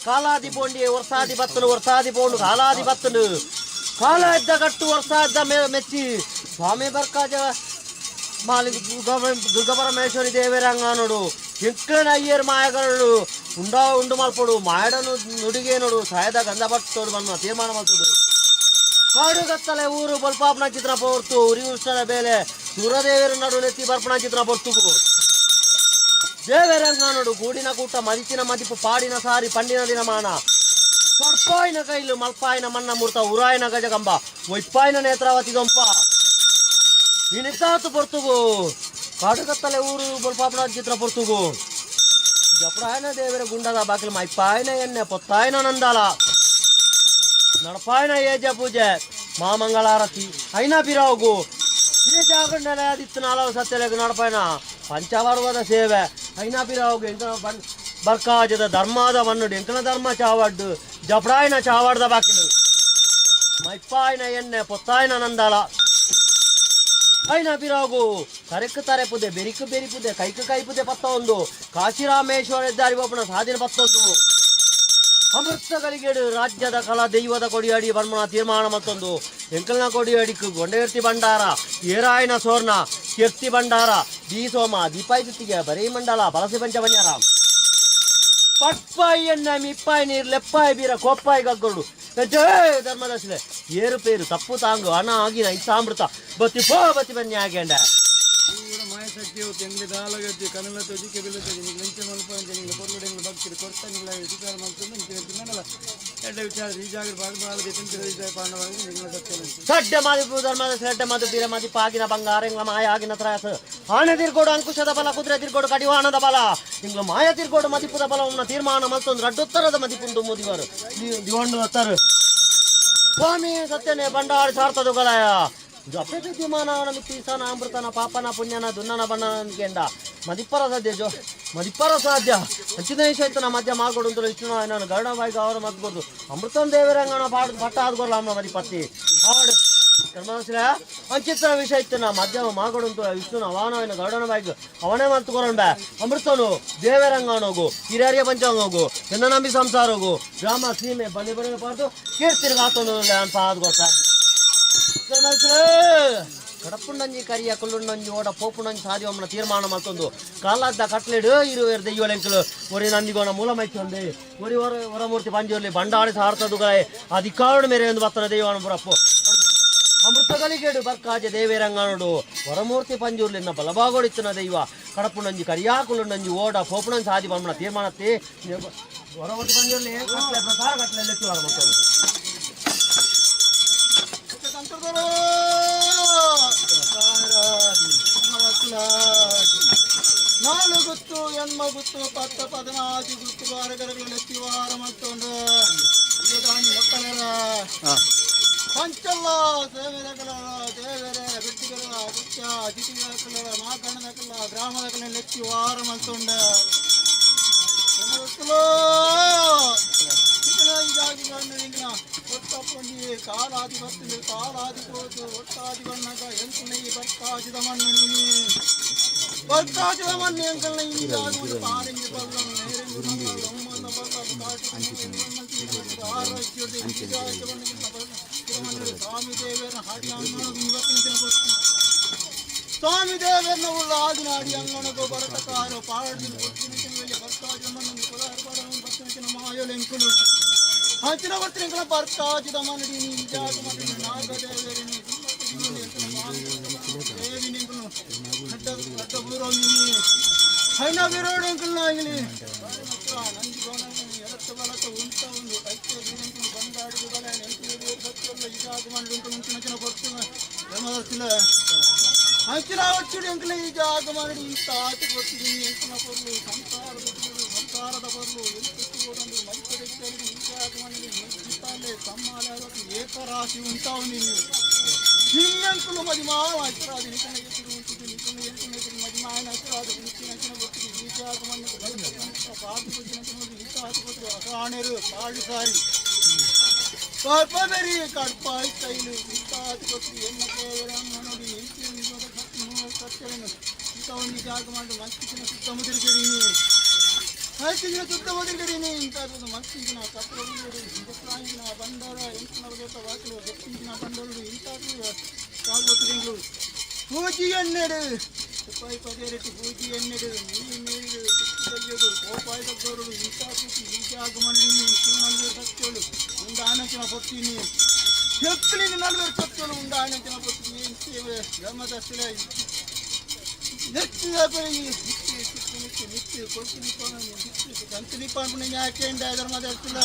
ಕಾಲಾದಿ ಪೋಂಡಿ ವರ್ಷಾದಿ ಬತ್ತಲು ವರ್ಷಾದಿ ಪೋಂಡು ಕಾಲಾದಿ ಬತ್ತಲು ಕಾಲ ಇದ್ದ ಕಟ್ಟು ವರ್ಷ ಇದ್ದ ಮೆಚ್ಚಿ ಸ್ವಾಮಿ ಬರ್ಕಾಜ ಮಾಲಿ ದುರ್ಗಾ ಪರಮೇಶ್ವರಿ ದೇವರಂಗಾನುಡು ಎಂಕ್ಲನ ಅಯ್ಯರ್ ಮಾಯಗಳು ಉಂಡಾ ಉಂಡು ಮಲ್ಪೊಡು ಮಾಯಡನು ನುಡಿಗೇನೋಡು ಸಾಯದ ಗಂಧ ಪಟ್ಟೋಡು ಬನ್ನ ತೀರ್ಮಾನ ಮಲ್ತುದು. ಕಾಡುಗತ್ತಲೆ ಊರು ಬಲ್ಪಾಪನ ಚಿತ್ರ ಪೋರ್ತು ಉರಿ ಉಷ್ಣದ ಬೇಲೆ ಸೂರದೇವರ ನಡು ನೆತ್ತಿ ಬರ್ಪಣ ಚಿತ್ರ ಪೊರ್ತುಗು ದೇವರಂಗನೋಡು ಗೂಡಿನ ಕೂಟ ಮದಿತಿನ ಮದಿಪು ಪಾಡಿನ ಸಾರಿ ಪಂಡಿನ ದಿನಮಾನ ಕಡ್ಪಾಯಿನ ಕೈಲು ಮಲ್ಪಾಯಿನ ಮನ್ನ ಮೂರ್ತ ಉರಾಯಿನ ಗಜಗಂಬ ಒಯ್ಪಾಯಿನ ನೇತ್ರಾವತಿ ದೊಂಪ ಇನಿತಾತು ಪೊರ್ತುಗು ಕಾಡುಗತ್ತಲೆ ಊರು ಬಲ್ಪಾಪನ ಚಿತ್ರ ಪೊರ್ತುಗು ಜಪಡಾಯನ ದೇವರ ಗುಂಡದ ಬಾಕಿಲು ಮೈಪಾಯನ ಎಣ್ಣೆ ಪೊತ್ತಾಯನ ನಂದಾಲ ನಡಪಾಯನ ಏಜ ಪೂಜೆ ಮಾಮಂಗಳಾರತಿ ಐನಾ ಬಿರಾವುಗು ಈ ಜಾಗಂಡಲ ದಿತ್ತು ನಾಲವು ಸತ್ಯಲೆಗು ನಡಪಾಯನ ಪಂಚವರ್ವದ ಸೇವೆ ಐನಾ ಬಿರಾವುಗು ಎಂಕನ ಬನ್ ಬರ್ಕಾಜದ ಧರ್ಮಾದ ಮನ್ನುಡು ಎಂಕನ ಧರ್ಮ ಚಾವಡ್ಡು ಜಪಡಾಯನ ಚಾವಡ್ದ ಬಾಕಿಲು ಮೈಪಾಯನ ಎಣ್ಣೆ ಪೊತ್ತಾಯನ ನಂದಾಲ ಐನ ಬಿರಾಗು ತರೆಕ್ ತರೆಪುದೆ ಬೆರಿಕು ಬೆರಿಪುದೆ ಕೈಕು ಕೈಪುದೆ ಪತ್ತೊಂದು ಕಾಶಿರಾಮೇಶ್ವರ ಇದ್ದಾರಿ ಒಬ್ಬನ ಸಾಧಿನ ಪತ್ತೊಂದು ಅಮೃತಗಳಿಗೇಡು ರಾಜ್ಯದ ಕಲಾ ದೈವದ ಕೊಡಿಯಾಡಿ ಬರ್ಮಣ ತೀರ್ಮಾನ ಮತ್ತೊಂದು ಎಂಕಲ್ನ ಕೊಡಿಯಾಡಿಕ್ಕು ಗೊಂಡೆರ್ತಿ ಭಂಡಾರ ಏರಾಯನ ಸೋರ್ಣ ಕೀರ್ತಿ ಭಂಡಾರ the ಸೋಮ ದೀಪಾಯಿ ಬರೀ ಮಂಡಲ ಬಲಸಿ ಪಂಚಬನ್ಯಾರ ಪಟ್ಪಾಯಿ ಎಣ್ಣೆ ಮಿಪ್ಪಾಯಿ ನೀರು ಲೆಪ್ಪಾಯಿ ಬೀರ ಕೋಪ್ಪಾಯಿ ಗಗ್ಗರುಡು ಜಯ ಧರ್ಮದರ್ಶಿಲೆ ಏರು ಪೇರು ತಪ್ಪು ತಾಂಗು ಹಣ ಆಗಿನ ಇಸಾಮೃತ ಬತ್ತಿ ಪೋ ಬತ್ತಿ ಬನ್ನಿ ಆಗೇಂಡ. ಪೂರ ಮಾಯಶಕ್ತಿ ಹೋತು ಎಂಗ್ಲಿ ದಾಲಗತ್ತಿ ಕನಲ ತೋಜಿ ಕೆಬಿಲ ತೋಜಿ ನಿಂಗೆ ಲಂಚ ಮಲ್ಪ ಅಂತ ನಿಂಗೆ ಪೊರ್ಲುಡು ಎಂಗ್ಲು ಭಕ್ತಿರು ಕೊರ್ತ ನಿಂಗ್ಲ ವಿಚಾರ ಮಲ್ತೊಂದು ನಿಂಗೆ ತಿನ್ನಲ್ಲ ಎಡ್ಡೆ ವಿಚಾರ ಈ ಜಾಗ ಬಾಗ ಬಾಲ ತಿಂತಿರ ಪಾಂಡವಾಗಿ ನಿಂಗ್ಲ ಸತ್ಯ. ಸಡ್ಡೆ ಮಾದಿಪು ಧರ್ಮದ ಸಡ್ಡೆ ಮಾದು ಬೀರ ಮಾದಿ ಪಾಗಿನ ಬಂಗಾರ ಇಂಗ್ಲ ಮಾಯ ಆಗಿನ ತ್ರಾಸ ಆನೆ ತಿರ್ಗೋಡು ಅಂಕುಶದ ಬಲ ಕುದುರೆ ತಿರ್ಗೋಡು ಕಡಿವಾಣದ ಬಲ ಇಂಗ್ಲ ಮಾಯ ತಿರ್ಗೋಡು ಮದಿಪುದ ಬಲವನ್ನ ತೀರ್ಮಾನ ಮಲ್ತೊಂದು ರಡ್ಡುತ್ತರದ ಮದಿಪುಂಡು ಮುದಿವರು ದಿವಂಡು ಹತ್ತರು ಸ್ವಾಮಿ ಸತ್ಯನೇ ಬಂಡಾರ ಸಾರ್ತದು ಗಲಾಯ ಜಪೆ ವಿದ್ಯಮಾನವನ ಮಿತ್ತೀಸನ ಅಮೃತನ ಪಾಪನ ಪುಣ್ಯನ ದುನ್ನನ ಬಣ್ಣನ ಕೆಂಡ ಮದಿಪ್ಪರ ಸಾಧ್ಯ ಜೋ ಮದಿಪ್ಪರ ಸಾಧ್ಯ ಅಂಚಿನ ವಿಷಯನ ಮಧ್ಯ ಮಾರ್ಗೊಡು ಅಂತ ವಿಷ್ಣು ನಾನು ಗರುಡಬಾಯಿಗೆ ಅವರ ಮದ್ಕೊಡ್ದು ಅಮೃತನ ದೇವರಂಗನ ಪಾಡು ಪಟ್ಟ ಆದ್ಕೊರ್ಲ ಅಮ್ಮ ಮದಿಪತ್ತಿ ಆವಡು ಧರ್ಮದರ್ಶನ ಅಂಚಿತ್ರ ವಿಷಯ ಇತ್ತು ನಾ ಮಧ್ಯಮ ಮಾರ್ಗೊಡು ಅಂತ ವಿಷ್ಣುನ ಅವನ ಗರುಡನ ಬಾಯಿಗೆ ಅವನೇ ಮಲ್ತುಕೊರಂಬ ಅಮೃತನು ದೇವರಂಗನೋಗು ಹಿರಿಯರಿಯ ಪಂಚಾಂಗೋಗು ಎನ್ನ ನಂಬಿ ಸಂಸಾರೋಗು ಗ್ರಾಮ ಸೀಮೆ ಬನ್ನಿ ಬನ್ನಿ ಪಾರ್ದು ಕೀರ್ತಿರ್ಗ ಆತೊಂದು ಅನ್ಪ ಆದ್ಗೊತ್ತ. ಕಡಪುಂಡಂಜಿ ಕರಿಯ ಕುಲ್ಲುಂಡಂಜಿ ಓಡ ಪೋಪುಂಡಂಜಿ ಸಾದಿವಮ್ಮನ ತೀರ್ಮಾನ ಮಲ್ತೊಂದು ಕಾಲಾದ್ದ ಕಟ್ಲೆಡು ಇರುವೇರ್ ದೆಯ್ಯೋಲೆಂಕಲು ಒರಿ ನಂದಿಗೋಣ ಮೂಲಮೈಚೊಂದು ಒರಿ ಹೊರ ಹೊರಮೂರ್ತಿ ಪಂಜೋರ್ಲಿ ಬಂಡಾಡಿ ಸಾರ್ತದುಗಳೇ ಅಧಿಕಾರಣ ಮೇರೆ ಎಂದು ಬತ್ತನ ದೈವಾನ ಪುರಪ್ಪು ಅಮೃತಗಳಿಗೇಡು ಬರ್ಕಾಜೆ ದೇವೇರಂಗನುಡು ವರಮೂರ್ತಿ ಪಂಜೂರ್ಲಿನ ಬಲಬಾಗೋಡಿತ್ತನ ದೈವ ಕಡಪುಂಡಂಜಿ ಕರಿಯಾಕುಲುಂಡಂಜಿ ಓಡ ಪೋಪುಣಂಜಿ ಸಾದಿ ಬಮ್ಮನ ತೀರ್ಮಾನತ್ತೆ ವರಮೂರ್ತಿ ಪಂಜೂರ್ಲಿ ಕಟ್ಲೆ ಪ್ರಕಾರ ಕಟ್ಲೆ ಲೆಚ್ಚು ಮಕ್ಕಳು. ನಾಲು ಗುತ್ತು ಎನ್ಮ ಗುತ್ತು ಪತ್ತ ಪದಿನಾಜಿ ಗುತ್ತು ಬಾರಗರಗಳು ಎತ್ತಿವಾರ ಮತ್ತೊಂದು ಮಕ್ಕಳರ ಪಂಚಲ್ಲ ಸೇವೆದಕಲ ದೇವರ ಬಿಟ್ಟಿಗಳ ಗುತ್ತ ಅತಿಥಿಗಳ ಮಾಕಣ್ಣದಕಲ್ಲ ಗ್ರಾಮದಕಲ ಎತ್ತಿ ವಾರ ಮತ್ತೊಂಡ ಒತ್ತಪ್ಪಂಡಿ ಕಾಲಾದಿ ಬರ್ತದೆ ಕಾಲಾದಿ ಹೋತು ಒಟ್ಟಾದಿ ಬಣ್ಣಗ ಎಂಕುನ ಈ ಬರ್ಕಾಜಿದ ಮಣ್ಣು ನೀನು ಬರ್ಕಾಜಿದ ಮಣ್ಣು ಎಂಕಲ್ನ ಈ ಜಾಗ ಪಾರಿಂಗಿ ಬಲ್ಲ ನೇರಿಂಗು ಬಲ್ಲ ಉಮ್ಮನ ಬಲ್ಲ ಸ್ವಾಮಿ ದೇವರ ಹಾಡಿ ಸ್ವಾಮಿ ದೇವರನ್ನ ಉಳ್ಳ ಆದಿನ ಅಡಿ ಅಂಗಣಗೋ ಭರತಕಾರೋ ಪಾಡಿನ ಬರ್ತಿನ ಬರ್ಕಾಜಿದ ಮಣ್ಣು ಕುಲಾರ ಪಾಡನು ಬರ್ತಿನ ಮಾಯೋಲೆಂಕುಲು ಹಂಚಿನ ಬರ್ತಿನ ಬರ್ಕಾಜಿದ ಮನಡಿ ನೀ ಜಾಗ ಮಣ್ಣು ನಾಗದೇವರಿನಿ ದೇವಿನಿಂಕುಲು ಅಡ್ಡ ಅಡ್ಡ ಬೂರೋಮಿನಿ ಹೈನ ಬಿರೋಡೆಂಕುಲು ನಾಗಿಲಿ ನಂದಿ ಗೋಣ ಎಲತ್ತ ಬಲತ್ತ ಉಂಟ ಒಂದು ಐಕ್ಯ ಬೀರಂಕುಲು ಬಂದಾಡಿದು ಬಲ ಎಂಕುಲು ಸತ್ಯಲ್ಲ ಇದಾಗ ಮಂಡುಂಟು ಮುಂಚಿನ ಚಿನ ಕೊಡ್ತು ಧರ್ಮದರ್ಶಿಲ ಅಂಚಿನ ಒಚ್ಚುಡು ಎಂಕುಲ ಈ ಜಾಗ ಮಾಡಿ ಇಂತ ಆಚೆ ಕೊಡ್ತಿದ್ದೀನಿ ಎಂಕುಲ ಪೊರ್ಲು ಸಂಸಾರದ ಪೊರ್ಲು ಸಂಸಾರದ ಪೊರ್ಲು ಎಂತು ಮೈಸೂರು ಈ ಜಾಗ ಮಾಡಿ ಮೆಚ್ಚಿತಾಲೆ ತಮ್ಮಾಲೆ ಏಕರಾಶಿ ಉಂಟಾವು ನೀನು ಹಿಂಗಂಕುಲು ಮದಿ ಮಾವ ಅಚ್ಚರಾದಿ ನಿಕನ ಎದುರು ಉಂಟಿದ್ದು ನಿಕನ ಎಂಕುಲ ಎದುರು ಮದಿ ಮಾಯನ ಅಚ್ಚರಾದಿ ಉಂಚಿನ ಅಂಚಿನ ಗೊತ್ತಿದ್ದು ಈ ಜಾಗ ಮಣ್ಣು ಪಾದ ಪೂಜಿನ ಇಂತ ಆಚೆ ಕೊಟ್ಟರು ಅಸಾಣೆರು ಪಾಳು ಸಾರಿ ಕರ್ಪಬೆರಿ ಕಡ್ಪಾಯಿ ಕೈಲು ಇಂತ ಆಚೆ ಕೊಟ್ಟು ಎನ್ನ ಕೇವಲ ನೋಡಿ ಸತ್ಯವೇನು ಇಂಥ ಒಂದು ಜಾಗ ಮಾಡಿ ಮಸ್ತಿನ ಸುತ್ತ ಮುದಿರ್ಗಡಿನಿ ಮಸ್ತಿನ ಸುತ್ತ ಮುದಿರ್ಗಡಿನಿ ಇಂಥ ಮಸ್ತಿನ ಕತ್ರಗುಡು ಹಿಂದಕ್ರಾಯಿನ ಬಂಡಾರ ಎಂಕುನ ಬಾಕಿಲು ಗೊತ್ತಿನ ಬಂಡರು ಇಂಥ ಕಾಲ್ಗೊತ್ತಿಂಗಳು ಪೂಜಿ ಎಣ್ಣೆಡು ತುಪ್ಪಾಯಿ ಪದೇರಿಟ್ಟು ಪೂಜಿ ಎಣ್ಣೆಡು ನೀರು ನೀರು. ತೆಗೆಯೋದು ಕೋಪಾಯ್ದ ತೋರುಡು ಈಚಾಕುತಿ ಈಚಾಗ ಮಂಡಿ ನಲ್ವೇರು ಸತ್ಯೋಳು ಉಂಡಾನಂಚಿನ ಪೊತ್ತಿನಿ ಹೆಕ್ಕಲಿನ ನಲ್ವೇರು ಸತ್ಯೋಳು ಉಂಡಾನಂಚಿನ ಪೊತ್ತಿನಿ ಸೇವೆ ಬ್ರಹ್ಮದರ್ಶಿಲ ನೆತ್ತಿ ನಿತ್ಯ ನಿತ್ಯ ನಿತ್ಯ ಕೊಡ್ತೀನಿ ನಿತ್ಯ ಕಂತಿನಿ ಪಾಂಪುನ ಯಾಕೆ ಧರ್ಮದರ್ಶಿಲ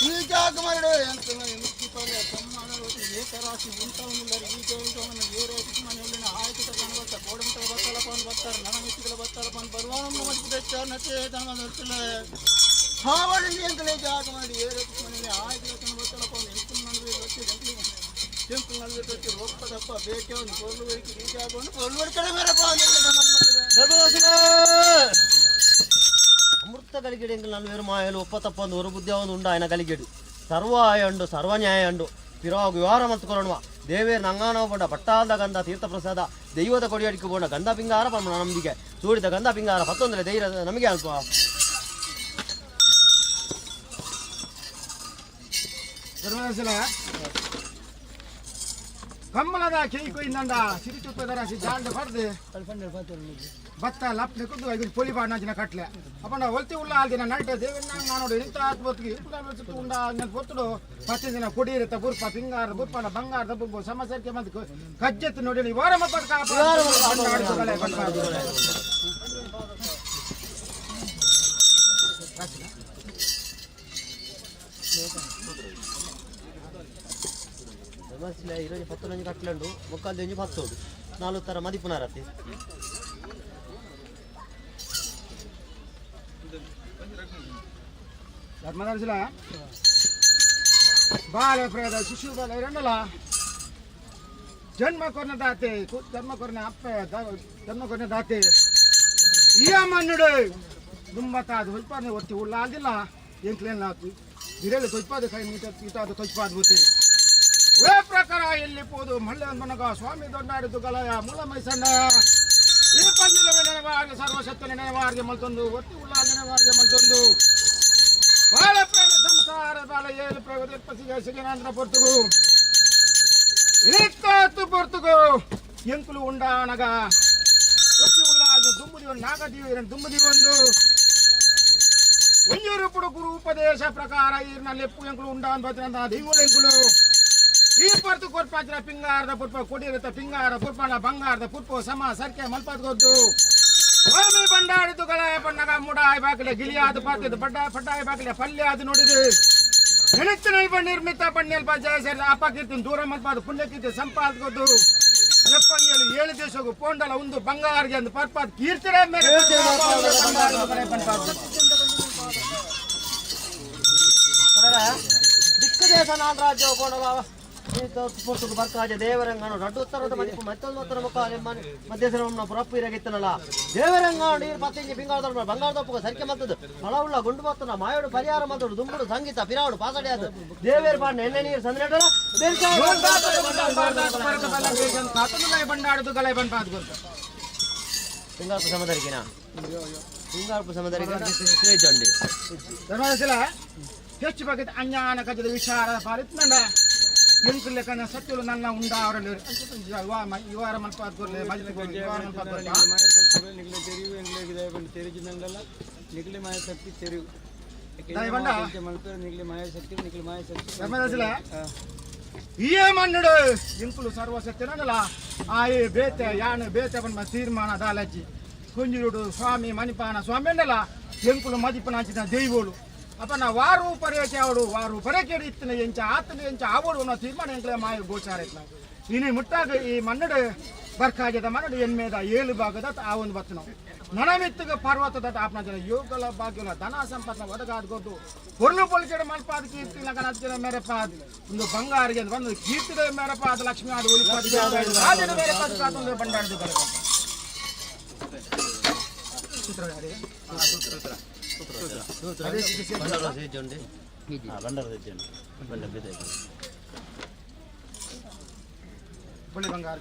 ಈ ಜಾಗ ಮಾಡಿ ಅಂತ ಮುಕ್ತಿ ಏಕರಾಶಿ ಉಂಟಾವನಿಲ್ಲರು ಈ ಜೀವನ ಏರಾಶಿ ಮನೆಯಲ್ಲಿ ಆಯ್ತು ತಗೊಂಡು ಬರ್ತಾರೆ ಗೋಡಂಬ ಬತ್ತಲಪ್ಪನ ಬರ್ತಾರೆ ನನ ಮಿತ್ತಿಗಳ ಬತ್ತಲಪ್ಪನ ಬರುವಾನಮ್ಮ ಮಧ್ಯಪ್ರದೇಶ ಧರ್ಮದರ್ಶಿಲ ಹಾವಳಿ ಎಂಕಲೇ ಜಾಗ ಮಾಡಿ ಏರಾಶಿ ಮನೆಯಲ್ಲಿ ಆಯ್ತು ತಗೊಂಡು ಬತ್ತಲಪ್ಪನ ಎಂಕುಲ್ ನಡುವೆ వచ్చి ಎಂಕುಲ್ ನಡುವೆ వచ్చి ರೊಕ್ಕದಪ್ಪ ಬೇಕೆ ಒಂದು ಪೊರ್ಲು ಬರಿಕೆ ಈ ಜಾಗವನ್ನು ಪೊರ್ಲು ಕಡೆ ಮೇರಪ್ಪ. ಅಮೃತ కలిగేడు ಎಂಕಲ್ ನಲ್ವೇರು ಮಾಯಲು ಒಪ್ಪ ತಪ್ಪಂದು ಒಂದು ಬುದ್ಧಿ ಒಂದು ಉಂಡ ఆయన కలిగేడు ಸರ್ವಾಯಂಡು ಸರ್ವನ್ಯಾಯಂಡು ಪಿರಾಗು ವಿವಾರ ಮಲ್ತುಕೊರಣ್ವ ದೇವೇರ್ ನಂಗಾನೋ ಪಂಡ ಪಟ್ಟಾಲ್ದ ಗಂಧ ತೀರ್ಥಪ್ರಸಾದ ದೈವದ ಕೊಡಿಯಡಿಕೆ ಪೋಂಡ ಗಂಧ ಪಿಂಗಾರ ಪಂಡ ನಂಬಿಕೆ ಸೂಡಿದ ಗಂಧ ಪಿಂಗಾರ ಪತ್ತೊಂದರೆ ಧೈರ್ಯ ನಮಗೆ ಅಲ್ಪ. ಧರ್ಮದರ್ಶಿಲ ಕಮ್ಮಲದ ಕೇಯಿ ಕೊಯ್ಯಿಂದಂಡ ಸಿರಿಚುತ್ತದರಾಸಿ ಜಾಂಡ ಹೊಡೆದು ಭತ್ತ ಲಪ್ನೆ ಕುದ್ದು ಐದು ಪೊಲಿ ಬಾಣ ಕಟ್ಲೆ ಅಪ್ಪಂಡ ಒಲ್ತಿ ಉಳ್ಳ ಆಲ್ದಿನ ನೈಟ್ ದೇವನ್ನ ನಾನೋಡು ಇಂತ ಆತ್ಮೊತ್ತಿಗೆ ಇಂತ ಸುತ್ತು ಉಂಡ ನನ್ನ ಪೊತ್ತುಡು ಪತ್ತೆ ದಿನ ಕೊಡಿಯಿರುತ್ತ ಬುರ್ಪ ಪಿಂಗಾರ ಬುರ್ಪನ ಬಂಗಾರದ ಬುರ್ಬು ಸಮಸರ್ಕೆ ಮಂದಿ ಕಜ್ಜೆತ್ತು ನೋಡಿ ವಾರ ಮಪ್ಪದ ಧರ್ಮಸ್ಥಳ ಇರೋಜಿ ಪತ್ತೊಂದು ಕಟ್ಲಂಡು ಮುಕ್ಕಾಲು ಒಂಜಿ ಪತ್ತೋಡು ನಾಲ್ಕು ತರ ಮದಿಪುನಾರತಿ. ಧರ್ಮದರ್ಶಿಲ ಬಾಲ ಪ್ರೇದ ಶಿಶು ಬಾಲ ಎರಡಲ್ಲ ಜನ್ಮ ಕೊರ್ನ ದಾತೆ ಜನ್ಮ ಕೊರ್ನ ಅಪ್ಪ ಜನ್ಮ ಕೊರ್ನ ದಾತೆ ಈ ಮನ್ನುಡು ದುಂಬತ್ತಾದ ಹೊಯ್ಪಾನೆ ಒತ್ತಿ ಉಳ್ಳ ಆದಿಲ್ಲ ಎಂಕ್ಲೇನ್ ಆತು ಬಿರಲು ತೊಯ್ಪಾದ ಕೈ ಮೀಟ ಈಟಾದ ತೊಯ್ಪಾದ ಬುತ್ತಿ ವೇ ಪ್ರಕಾರ ಎಲ್ಲಿ ಪೋದು ಮಳ್ಳೆ ಮನಗ ಸ್ವಾಮಿ ದೊಡ್ಡಾಡಿದ್ದು ಗಲಯ ಮೂಲ ಮೈಸಣ್ಣ ಈ ಪಂಜುರ ನೆನವಾರ್ಗೆ ಸರ್ವಶಕ್ತ ನೆನವಾರ್ಗೆ ಮಲ್ತೊಂದು ಒತ್ತಿ ಉಳ್ಳ ನೆನವಾರ್ಗೆ ಮಲ್ತೊಂದು ಬಾಳ ಪ್ರೇಮ ಸಂಸಾರ ಬಾಳ ಏಳು ಪ್ರಗತಿ ಸಿಗನಾಂದ್ರ ಪೊರ್ತುಗು ಇಳಿತಾತು ಪೊರ್ತುಗು ಎಂಕುಲು ಉಂಡಾನಗ ಒತ್ತಿ ಉಳ್ಳಾಗ ದುಂಬುದಿ ನಾಗದೀವ ದುಂಬುದಿ ಒಂದು ಒಂಜೂರು ಗುರು ಉಪದೇಶ ಪ್ರಕಾರ ಈರ್ನ ಲೆಪ್ಪು ಎಂಕುಲು ಉಂಡಾನ್ ಬತ್ತಿನಂತ ದೈವಲ ಎಂಕುಲು ಈ ಪರ್ತು ಕೊರ್ಪಾಚಿನ ಪಿಂಗಾರದ ಪುರ್ಪ ಕೊಡಿರತ್ತ ಪಿಂಗಾರ ಪುರ್ಪಣ ಬಂಗಾರದ ಪುರ್ಪ ಸಮ ಸರ್ಕೆ ಮಲ್ಪತ್ ಗೊದ್ದು ಸ್ವಾಮಿ ಬಂಡಾಡಿದ್ದು ಗಲಾಯ ಪಣ್ಣಗ ಮುಡಾಯ ಬಾಕಿಲೆ ಗಿಲಿಯಾದ ಪಾತಿದ್ದು ಪಡ್ಡಾಯ ಪಡ್ಡಾಯ ಬಾಕಿಲೆ ಪಲ್ಯ ಅದು ನೋಡಿದು ಎಣಿತ್ತಿನ ಇವ ನಿರ್ಮಿತ ಪಣ್ಯಲ್ಪ ಜಯ ಸೇರಿದ ಅಪಕೀರ್ತಿ ದೂರ ಮಲ್ಪಾದ ಪುಣ್ಯಕೀರ್ತಿ ಸಂಪಾದಕೊದ್ದು ಎಪ್ಪಂಗೇಳು ಏಳು ದೇಶಕ್ಕೂ ಪೋಂಡಲ ಒಂದು ಬಂಗಾರಿಗೆ ಅಂದು ಪರ್ಪಾದ ಕೀರ್ತಿರ ಮೇಲೆ ದಿಕ್ಕು ದೇಶ ನಾನ್ ರಾಜ್ಯ ಪೋಂಡಲ ಪೊರ್ತುಗು ಬರ್ಕಾಜ ದೇವರಂಗನು ರಡ್ಡು ಉತ್ತರದ ಮದಿಪು ಮತ್ತೊಂದು ಉತ್ತರ ಮುಖ ಮಧ್ಯಸರವನ್ನ ಪುರಪ್ಪು ಇರಗಿತ್ತನಲ್ಲ ದೇವರಂಗ ನೀರು ಪತ್ತಿಂಜಿ ಪಿಂಗಾಳದ ಬಂಗಾರದ ಒಪ್ಪುಗ ಸರಿಕೆ ಮತ್ತದು ಫಲವುಳ್ಳ ಗುಂಡು ಮತ್ತನ ಮಾಯೋಡು ಪರಿಹಾರ ಮತ್ತದು ದುಂಬುಡು ಸಂಗೀತ ಪಿರಾವಡು ಪಾಸಡಿ ಅದು ದೇವೇರ್ ಪಾಂಡೆ ಎಣ್ಣೆ ನೀರು ಸಂದ್ರೇಟಲ ಬಂಡಾಡುದು ಗಲೈ ಬಂಪಾದ ಗೊತ್ತ. ಪಿಂಗಾಳಪು ಸಮದರಿಕಿನ ಪಿಂಗಾಳಪು ಸಮದರಿಗೆ ತೇಜಂಡಿ. ಧರ್ಮದರ್ಶಿಲ ಹೆಚ್ಚು ಬಗ್ಗೆ ಅಜ್ಞಾನ ಕಜದ ವಿಚಾರ ಪಾಲಿತ್ನಂಡ ಎಂಕುಲೆ ಕನ ಸತ್ಯಲು ನನ್ನ ಉಂಡ ಅವರಲ್ಲಿ ಇವಾರ ಮಲ್ಪಾದ ಗೊರ್ಲೆ ಇವಾರ ಮಲ್ಪಾದ ಗೊರ್ಲೆ. ಮಾಯಶಕ್ತಿ ನಿಗಲೆ ತೆರಿವು ಎಂಗ್ಲೇಗೆ ದಯಪಂಡು ತೆರಿಜಿದಂಡಲ ನಿಗಲೆ ಮಾಯಶಕ್ತಿ ತೆರಿವು ದಯಪಂಡ. ಮಲ್ಪೇರು ನಿಗಲೆ ಮಾಯಶಕ್ತಿ ನಿಗಲೆ ಮಾಯಶಕ್ತಿ. ಧರ್ಮದರ್ಶಿಲ ಏ ಮನ್ನುಡು ಎಂಕುಲು ಸರ್ವಶಕ್ತಿನಲ್ಲ ಆಯೆ ಬೇತೆ ಯಾನು ಬೇತೆ ಪಂಡ ತೀರ್ಮಾನ ದಾಲಜ್ಜಿ ಕುಂಜಿರುಡು ಸ್ವಾಮಿ ಮಣಿಪಾನ ಸ್ವಾಮಿ ಅಂಡಲ ಎಂಕುಲು ಮದಿಪನಾಂಚಿನ ದೈವೋಳು ಅಪ್ಪ ವಾರು ಪರೇಕೆ ಅವಡು ವಾರು ಪರೇಕೆ ಇತ್ತಿನ ಎಂಚ ಆತನ ಎಂಚ ಆವಡು ಅನ್ನೋ ತೀರ್ಮಾನ ಎಂಕಲೆ ಮಾಯ ಗೋಚಾರ ಇತ್ತು ಇನಿ ಮುಟ್ಟಾಗ ಈ ಮನ್ನಡು ಬರ್ಕಾಜದ ಮನ್ನಡು ಎನ್ಮೇದ ಏಳು ಭಾಗದ ಆ ಒಂದು ಬತ್ತನ ನನಮಿತ್ತಗ ಪರ್ವತದ ಆಪ್ನ ಜನ ಯೋಗಲ ಭಾಗ್ಯಲ ಧನ ಸಂಪತ್ನ ಒದಗಾದ ಗೊದ್ದು ಹೊರ್ಲು ಪೊಲ್ಕೆಡ ಮಲ್ಪಾದ ಕೀರ್ತಿ ಲಗನಾದ ಮೇರೆಪಾದ ಒಂದು ಬಂಗಾರಿಗೆ ಅಂತ ಬಂದು ಕೀರ್ತಿದ ಮೇರೆಪಾದ ಲಕ್ಷ್ಮಿ ಆದ ಒಲಿಪಾದ ರಾಜನ ಮೇರೆಪಾದ ಕಾತೊಂದು ಬಂಡಾಡದು. ಚಿತ್ರ ಯಾರಿಗೆ? ಬುಳ್ಳಿ ಬಂಗಾರ.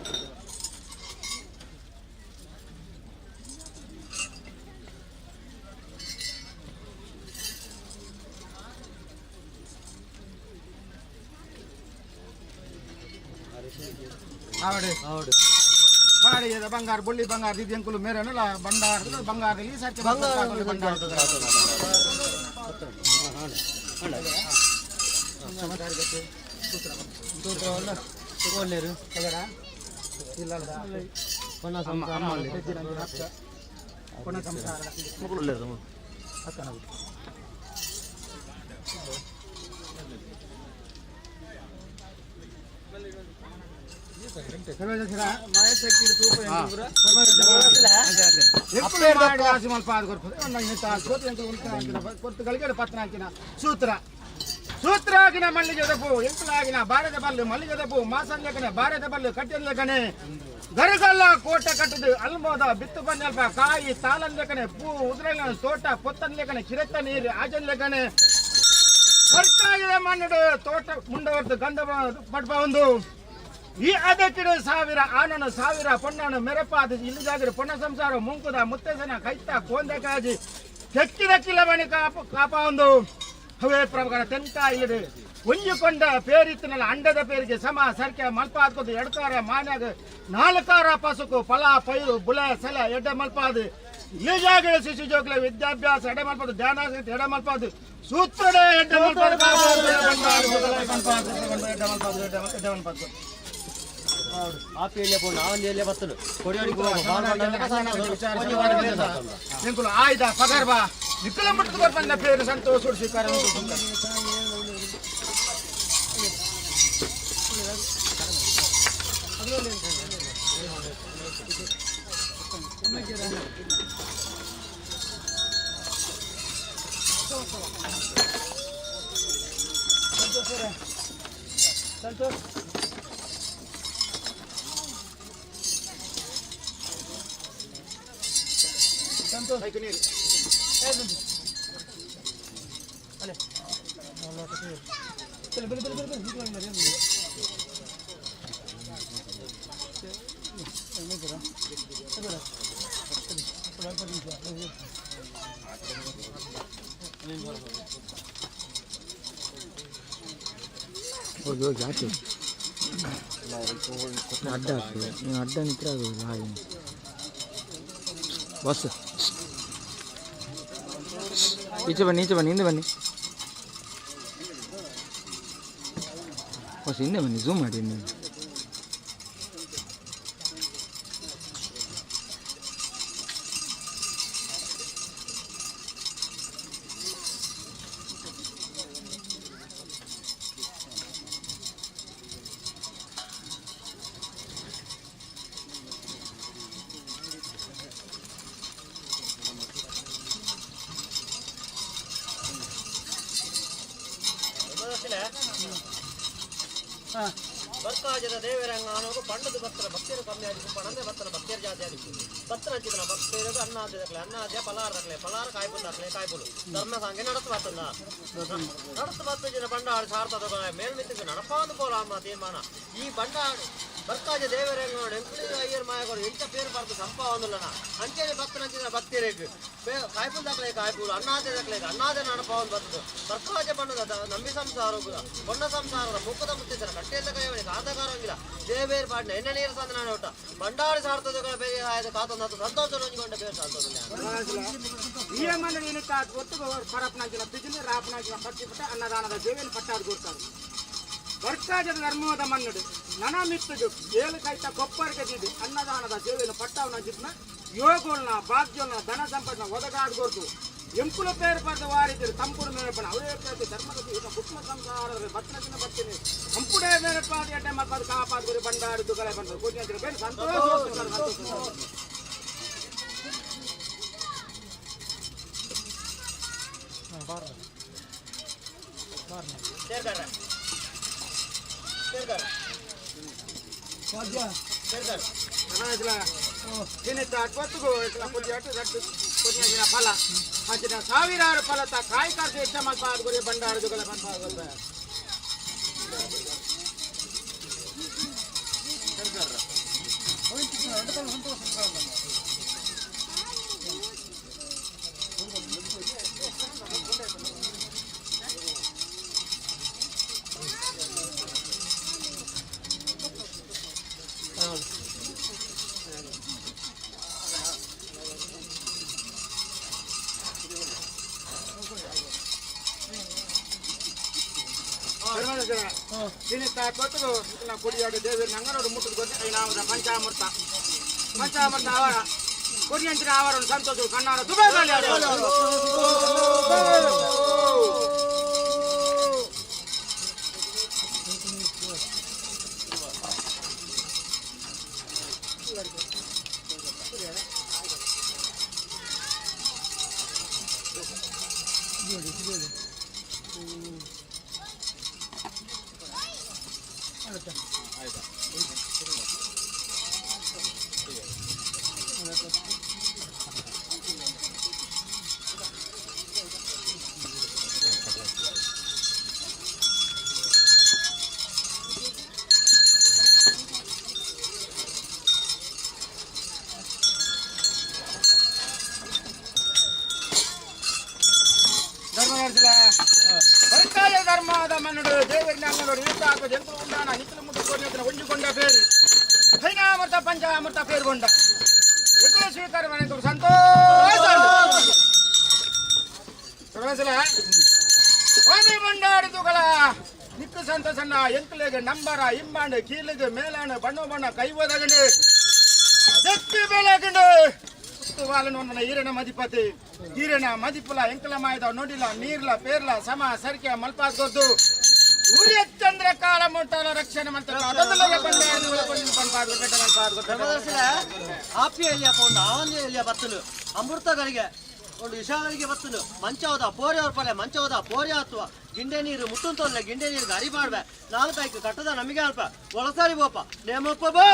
ಆವಡೆ ಮಾಡಿ ಬಂಗಾರ ಬುಳ್ಳಿ ಬಂಗಾರ ದಿದ್ದಿ ಅಂಕುಲು ಮೇರೆನಲ್ಲ ಬಂಗಾರ ಬಂಗಾರ ಈ ಸರ್ತಿ ಬಂಗಾರ ಬಂಗಾರ. ಸೂತ್ರ ಸೂತ್ರಾಗಿನ ಮಲ್ಲಿಗೆ ದಪ್ಪು ಎಂಕುಲಾಗಿನ ಭಾರತ ಬಲ್ಲು ಮಲ್ಲಿಗೆ ದಪ್ಪು ಮಾಸನ್ ಲೆಕ್ಕನೆ ಭಾರತ ಬಲ್ಲು ಕಟ್ಟಿನ ಲೆಕ್ಕನೆ ಗರಗಲ್ಲ ಕೋಟೆ ಕಟ್ಟದು ಅಲ್ಮೋದ ಬಿತ್ತು ಬಂದಲ್ಪ ಕಾಯಿ ತಾಲನ್ ಲೆಕ್ಕನೆ ಪೂ ಉದುರಲಿನ ತೋಟ ಪೊತ್ತನ್ ಲೆಕ್ಕನೆ ಚಿರತ ನೀರು ಆಜನ್ ಲೆಕ್ಕನೆ ಸರ್ಕಾರದ ಮಣ್ಣು ತೋಟ ಮುಂಡವರ್ದು ಗಂಧ ಪಡ್ಪ ಒಂದು ಈ ಅದಕ್ಕಿಡು ಸಾವಿರ ಆನನು ಸಾವಿರ ಪೊನ್ನನು ಮೆರಪಾದ ಇಲ್ಲಿ ಜಾಗರು ಪೊನ್ನ ಸಂಸಾರ ಮುಂಕುದ ಮುತ್ತಸನ ಕೈತ ಕೋಂದ ಕಾಜಿ ಕೆಕ್ಕಿದ ಕಿಲವಣಿ ಕಾಪ ಕಾಪ ಒಂದು ಹವೇ ಪ್ರಭುಗಳ ತೆಂಕ ಇಲ್ಲದೆ ಒಂಜುಕೊಂಡ ಪೇರಿತ್ತಿನಲ್ಲ ಅಂಡದ ಪೇರಿಗೆ ಸಮ ಸರ್ಕೆ ಮಲ್ಪಾದ್ಕೊದು ಎಡ್ಕಾರ ಮಾನ್ಯಾಗ ನಾಲ್ಕಾರ ಪಸುಕು ಫಲ ಪೈರು ಬುಲ ಸಲ ಎಡ್ಡ ಮಲ್ಪಾದು ಇಲ್ಲಿ ಜಾಗರ ಶಿಶು ಜೋಗ್ಲ ವಿದ್ಯಾಭ್ಯಾಸ ಎಡೆ ಮಲ್ಪಾದು ಧ್ಯಾನಾಸಕ್ತಿ ಎಡೆ ಮಲ್ಪಾದು ಸೂತ್ರಡೆ ಎಡ್ಡೆ ಮಲ್ಪಾದು ಎಡ್ಡೆ ಮಲ್ಪಾದು ಎಡ್ಡೆ ಮಲ್ಪಾದು. ಎಂಕುಲು ಆಯ್ದ ಪಗರ್ಬ ನಿಕ್ಕಲ ಮುಟ್ಟದ ಬರ್ಬಂದ ಪೇರು ಸಂತೋಷ ಸ್ವೀಕಾರ. ಸಂತೋಷ್. ಸಂತೋಷ್. ಬಲೆ ಬಲೆ ಬಲೆ ಬಲೆ. ಹೋಗಿ ಹೋಗಿ ಆಚೆ ಅಡ್ಡ ಹಾಕು. ನೀವು ಅಡ್ಡ ನಿಂತರೆ ಆಗೋದಿಲ್ಲ ಹಾಗೆ. ಬಸ್ ಈಚೆ ಬನ್ನಿ, ಈಚೆ ಬನ್ನಿ, ಹಿಂದೆ ಬನ್ನಿ ಬಸ್, ಹಿಂದೆ ಬನ್ನಿ, ಝೂಮ್ ಮಾಡಿ ನೀವು. ಬರ್ಕಾಜದ ದೇವರಂಗಾನೋಗು ಪಂಡದು ಭಕ್ತರ ಭಕ್ತರು ಕಮ್ಮಿ ಆಗಿ ಪಣಂದೆ ಭಕ್ತರ ಭಕ್ತಿಯರು ಜಾಸ್ತಿ ಆಗಿ ಭಕ್ತರ ಹಂಚಿದನ ಭಕ್ತರು ಅನ್ನ ಹಾಕಿದಕ್ಲೆ ಅನ್ನ ಆದ್ಯ ಫಲಾರ ದಕ್ಲೆ ಫಲಾರ ಕಾಯ್ಪುಲ್ ದಾಕ್ಲೆ ಕಾಯ್ಪುಲು ಧರ್ಮ ಸಾಂಗೆ ನಡತು ಬರ್ತದ ನಡತು ಬರ್ತದ ಬಂಡಾಡು ಸಾರ್ತದ ಮೇಲ್ಮಿತ್ತಿಗೆ ನಡಪಾದು ಪೋಲ ಅಮ್ಮ ತೀರ್ಮಾನ ಈ ಬಂಡಾಡು ಬರ್ಕಾಜ ದೇವರಂಗೋಡು ಎಂಕುಲಿ ಅಯ್ಯರ್ ಮಾಯಗಳು ಎಂಚ ಪೇರು ಬರ್ದು ಸಂಪ ಒಂದುಲ್ಲನ ಅಂಚನೆ ಭಕ್ತನ ಹಂಚಿದ ಭಕ್ತಿಯರಿಗೆ ಕಾಯ್ಪುಲ್ ದಾಕ್ಲೆ ಕಾಯ್ಪುಲು ಅನ್ನಾದೆ ದಾಕ್ಲೆ ಅನ್ನಾದೆ ನಡಪಾವನ್ ಬರ್ತದೆ. ಬರ್ಕಾಜ ಬಣ್ಣದ ನಂಬಿ ಸಂಸಾರ ಬೊಣ್ಣ ಸಂಸಾರದ ಮುಖದ ಮುತ್ತಿಸರ ಕಟ್ಟೆಲ್ಲ ಕೈವಳಿ ಕಾಂತಕಾರಂಗಿಲ್ಲ ದೇವೇರ್ ಪಾಡ್ನ ಎಣ್ಣೆ ನೀರು ಸಂದನ ಒಟ್ಟ ಬಂಡಾರಿ ಸಾರ್ತದ ಬೇರೆ ಆಯ್ತು ಕಾತೊಂದು ಸಂತೋಷ ಒಂಜಿಕೊಂಡ ಬೇರೆ ಸಂತೋಷ. ಈ ಮಣ್ಣು ಒತ್ತು ಪರಪ್ಪನಾಗಿನ ಬಿಜಿನ ರಾಪನಾಗಿನ ಪಟ್ಟಿ ಪಟ್ಟ ಅನ್ನದಾನದ ದೇವೇನ ಪಟ್ಟಾದ ಕೊಡ್ತಾರೆ. ಬರ್ಕಾಜದ ಧರ್ಮದ ಮಣ್ಣುಡು ನನ ಮಿತ್ತುಗು ಏಳು ಕೈತ ಕೊಪ್ಪರಿಗೆ ದಿದ್ದು ಅನ್ನದಾನದ ಸೇವೆಯನ್ನು ಪಟ್ಟಾವನ ಜಿದ್ನ ಯೋಗೋಲ್ನ ಭಾಗ್ಯೋಲ್ನ ಧನ ಸಂಪತ್ತಿನ ಒದಗಾದ ಕೊರ್ತು ಎಂಕುಲ ಪೇರು ಪಡೆದ ವಾರಿದ್ರು ತಂಪುಡು ಮೇಲಪ್ಪನ ಅವರೇ ಪ್ರತಿ ಧರ್ಮದ ಕುಟುಂಬ ಸಂಸಾರದ ಭಕ್ತನ ಬರ್ತೀನಿ ಅಂಪುಡೇ ಮೇಲಪ್ಪ ಎಡ್ಡೆ ಮಲ್ಪಾದ ಕಾಪಾದ ಗುರಿ ಬಂಡಾರು ದುಗಳೆ ಬಂದರು ಕೂತಿನ ಬೇರೆ ಸಂತೋಷ ಸಂತೋಷ. ಕೊರಿಯಂಚಿನ ಫಲ ಅಂಚಿನ ಸಾವಿರಾರು ಫಲತ ಕಾಯಿ ಕಾರ್ದು ಹೆಚ್ಚ ಮಲ್ಪ ಗುರಿ ಬಂಡಾರ ಜುಗಲ ಪನ್ಪ. ಕೊಟ್ಟದು ಕುಡಿಯಾಡು ದೇವರು ನಂಗನೋಡು ಮುಟ್ಟುದು ಗೊತ್ತು. ಐನಾಮದ ಪಂಚಾಮೃತ ಪಂಚಾಮೃತ ಆವರ ಕೊರಿಯಂಚಿನ ಆವರ ಸಂತೋಷ ಕಣ್ಣಾರ ದುಬೈ. ಧರ್ಮದರ್ಶಿಲ ಬರ್ಕಾಯ ಧರ್ಮದ ಮನ್ನಡು ದೇವರಿನ ಅಂಗನೋಡು ಇಳಿತಾಕ ಜಂತು ಉಂಡಾನ ನಿಖಿಲ ಮುಟ್ಟು ಕೋರಿನ ಒಂಜುಕೊಂಡ ಪೇರು ಹೈನಾಮೃತ ಪಂಚಾಮೃತ ಪೇರುಗೊಂಡ ಎಕ್ಕಳು ಸ್ವೀಕಾರ ಮನೆ ಸಂತೋಷ. ಸ್ವಾಮಿ ಬಂಡಾಡಿದುಗಳ ನಿಕ್ಕು ಸಂತಸನ್ನ ಎಂಕುಲೆಗೆ ನಂಬರ ಇಂಬಾಂಡು ಕೀಲಿಗೆ ಮೇಲಾಣ ಬಣ್ಣ ಬಣ್ಣ ಕೈ ಒದಗಂಡು ಅದಕ್ಕೆ ಬೆಳಗಂಡು ವಾಲನ ಈರಣ ಮದಿಪತಿ ಈರಣ ಮದಿಪುಲ ಎಂಕಲ ಮಾಯದ ನೋಡಿಲ್ಲ ನೀರ್ಲ ಪೇರ್ಲ ಸಮ ಸರಿಕೆ ಮಲ್ಪಾಸ್ಕೊದ್ದು ಸೂರ್ಯಚಂದ್ರ ಕಾಲ ಮುಟ್ಟಾಲ ರಕ್ಷಣೆ ಮಂತ್ರ. ಆಪಿ ಎಲ್ಲಿಯಪ್ಪ ಒಂದು ಆವಂದಿ ಎಲ್ಲಿಯ ಬತ್ತಲು ಅಮೃತಗಳಿಗೆ ಒಂದು ವಿಷಾಗಳಿಗೆ ಬತ್ತಲು ಮಂಚವದ ಪೋರೆ ಪಲೆ ಮಂಚವದ ಪೋರೆ ಆತ್ವ ಗಿಂಡೆ ನೀರು ಮುಟ್ಟುಂತೊಲ್ಲೆ ಗಿಂಡೆ ನೀರು ಗರಿ ಮಾಡ್ವೆ ನಾಲ್ಕೈಕು ಕಟ್ಟದ ನಮಗೆ ಅಲ್ಪ ಒಳಸಾರಿ ಬೋಪ ನೇಮಪ್ಪ ಬೋ.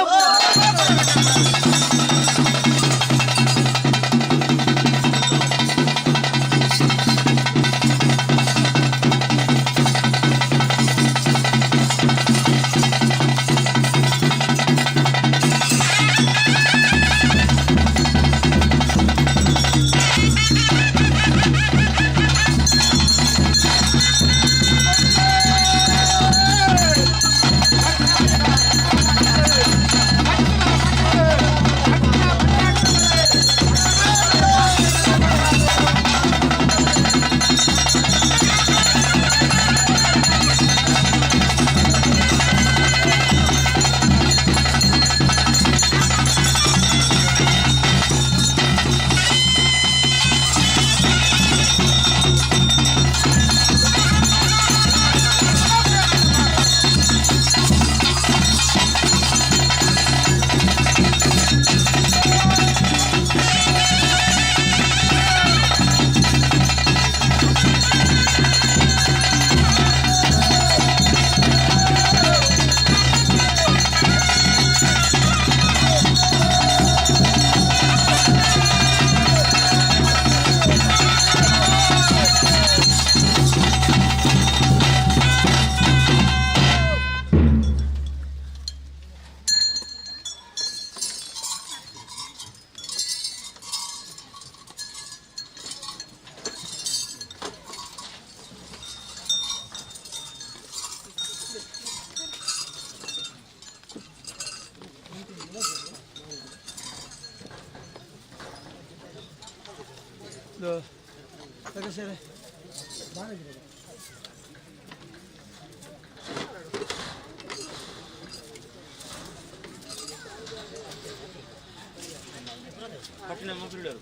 ಪಟ್ಟಿನ ಮೊಸರು.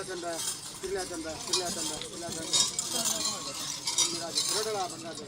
ತಿರ್ಲಾತಂಡ ತಿರ್ಲಾತಂಡ ತಿರ್ಲಾತಂಡ ತಿರ್ಲಾತಂಡ ತಿರಡಲ ಬಂಗಾರ.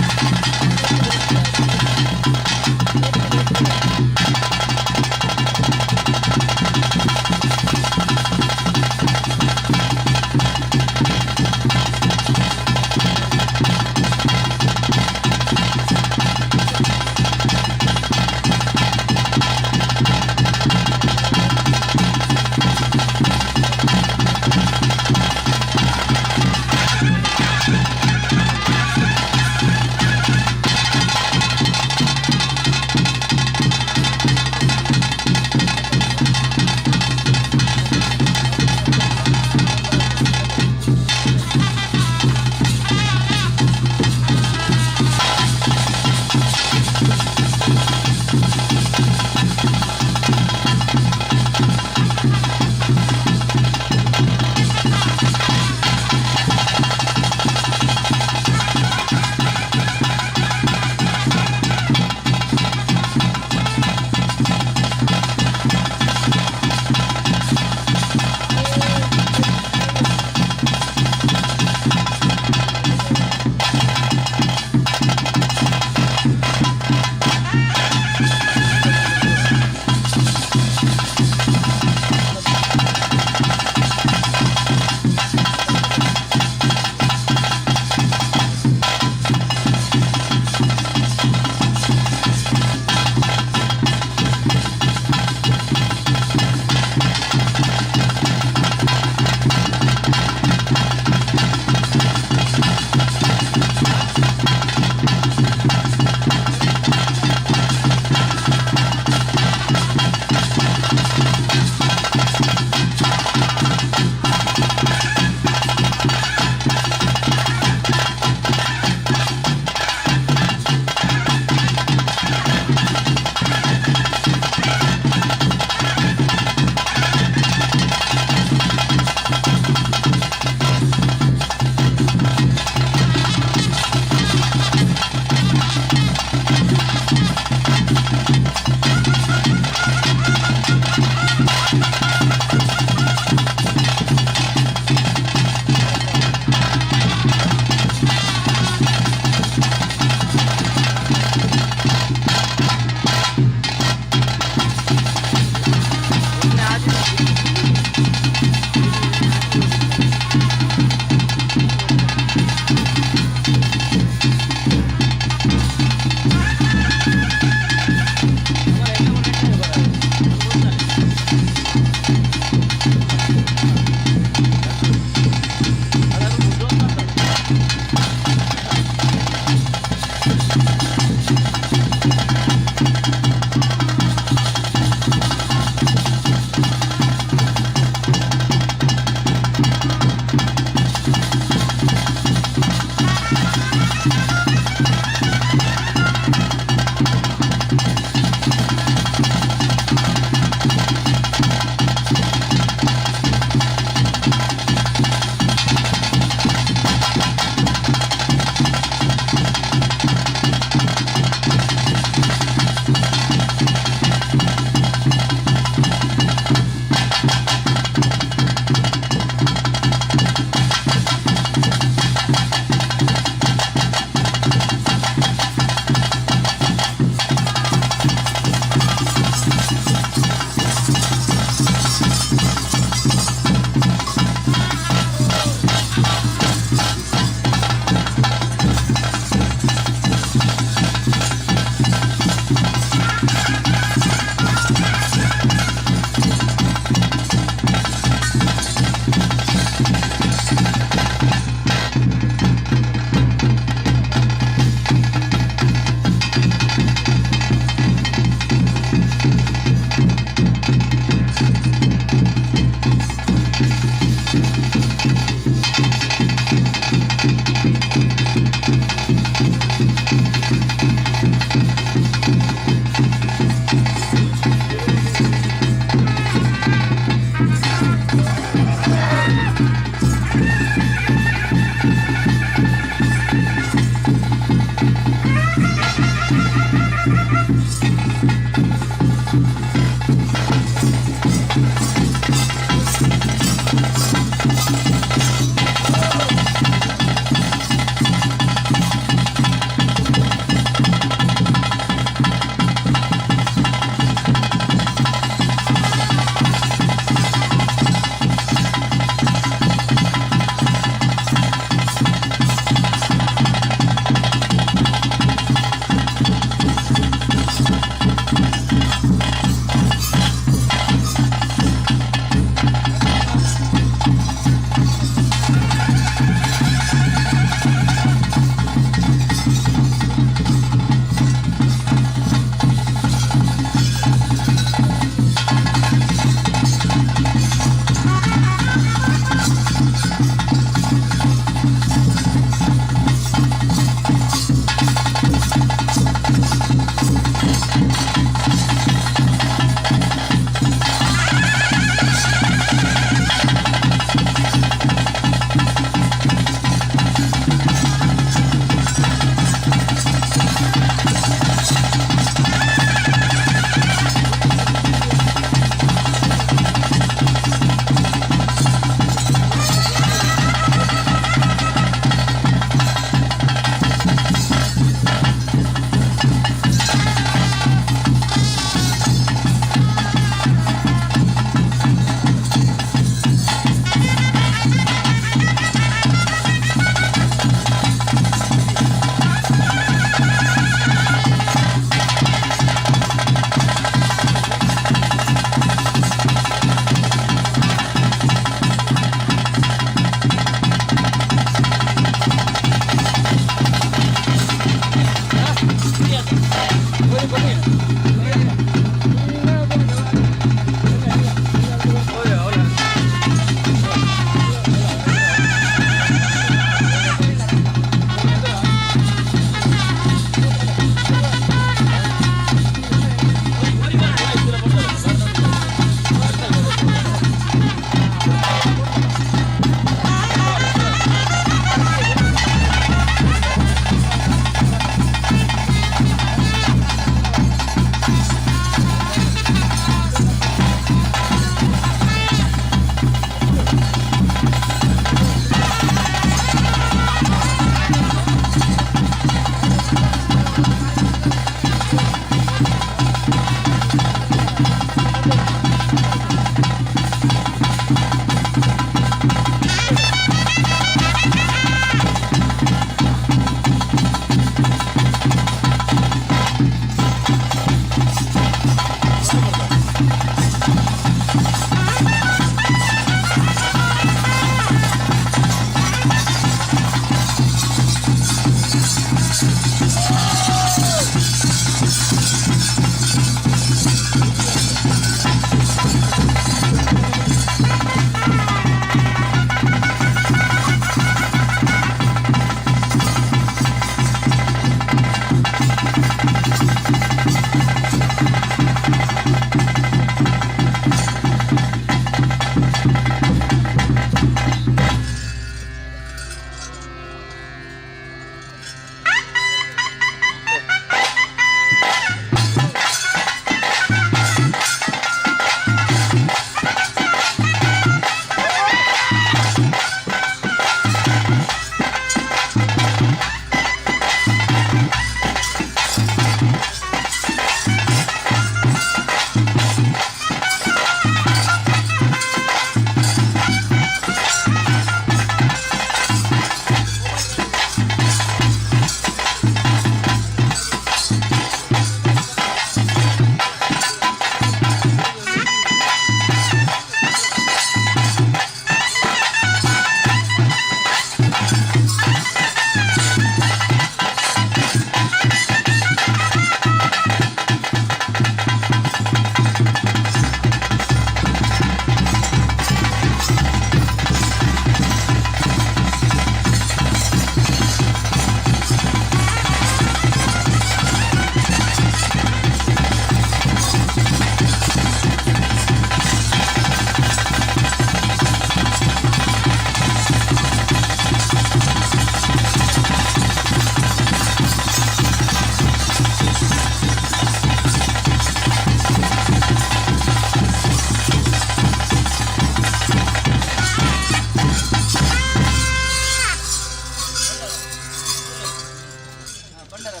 ಬೇಗಡೆ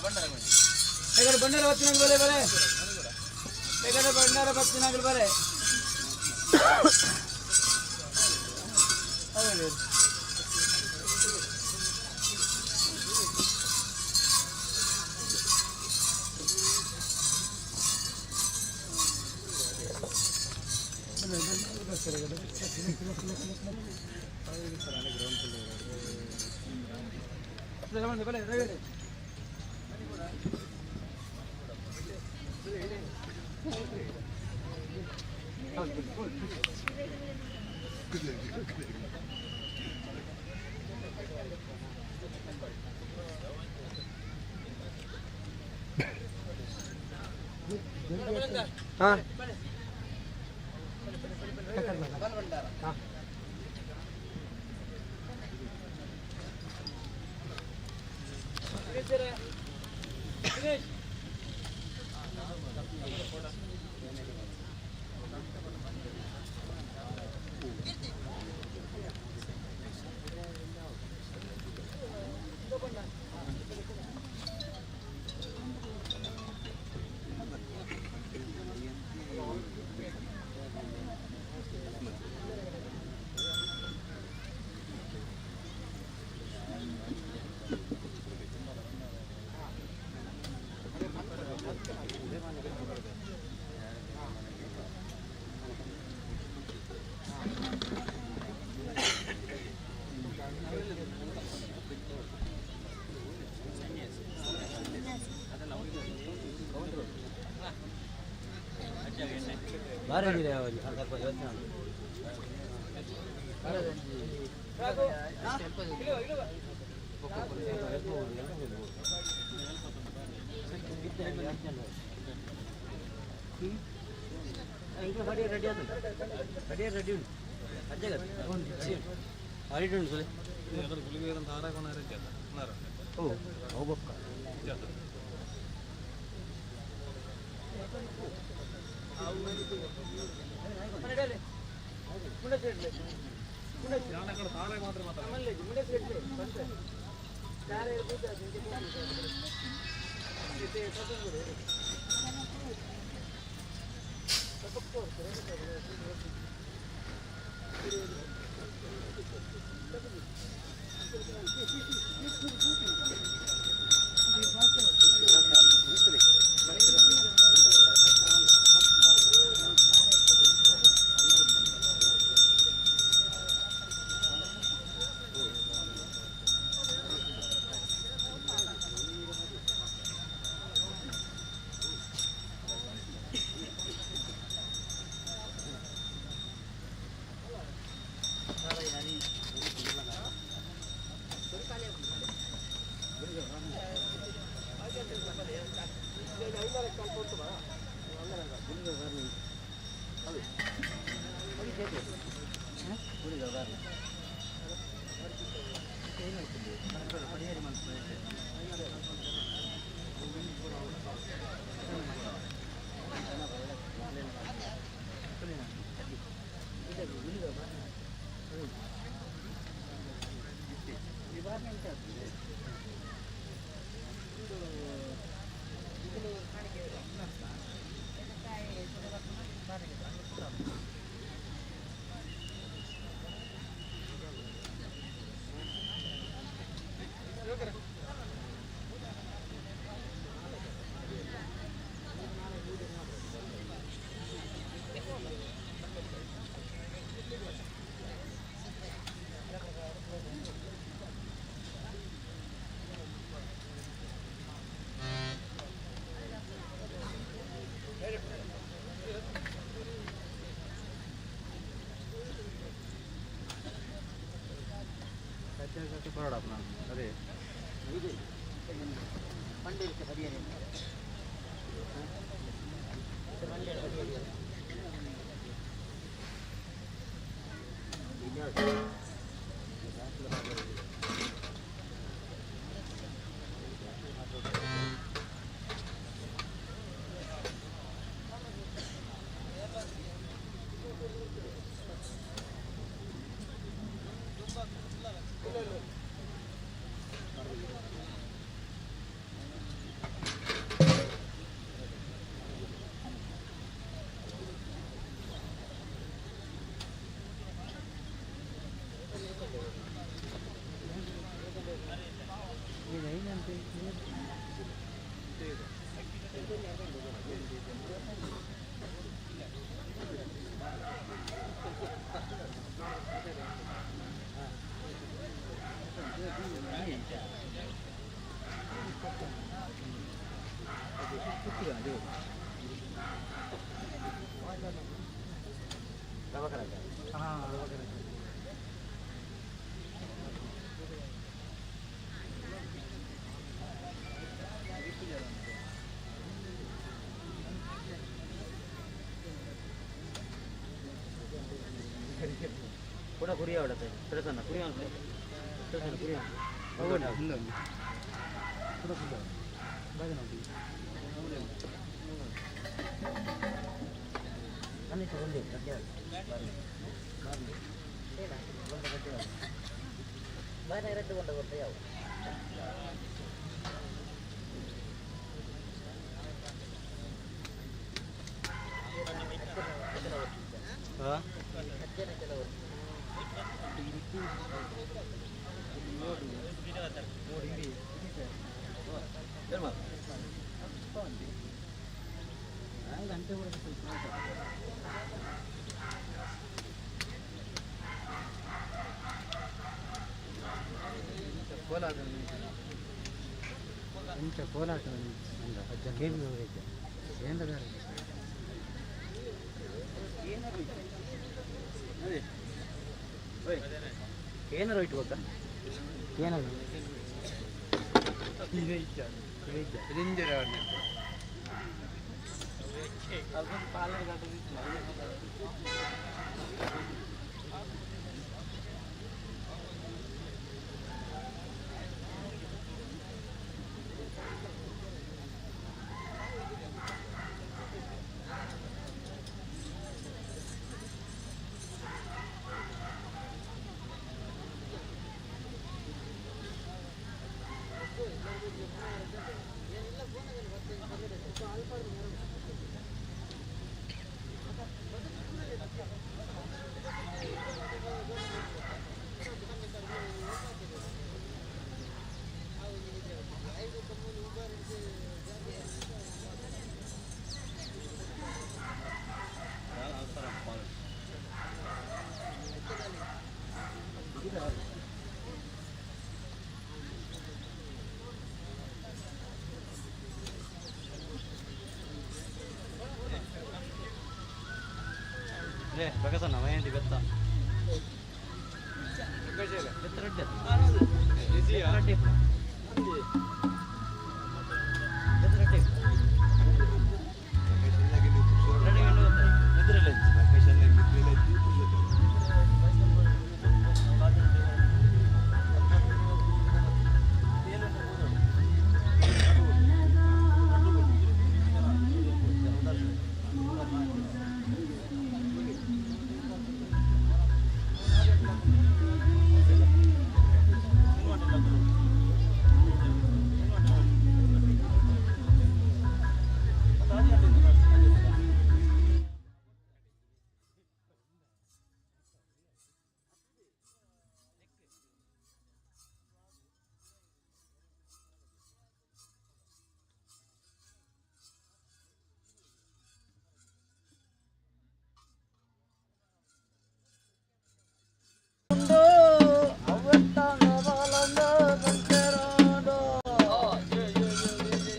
ಬಂಡಾರ ಬತ್ತಿನಾಗ ಬಲೆ ಬಲೆ ಬೇಗಡೆ ಬಂಡಾರ ಬತ್ತಿನಾಗಲು ಬಲೆ. ಬಲೆ ಬಲೆ. ಹಾಂ.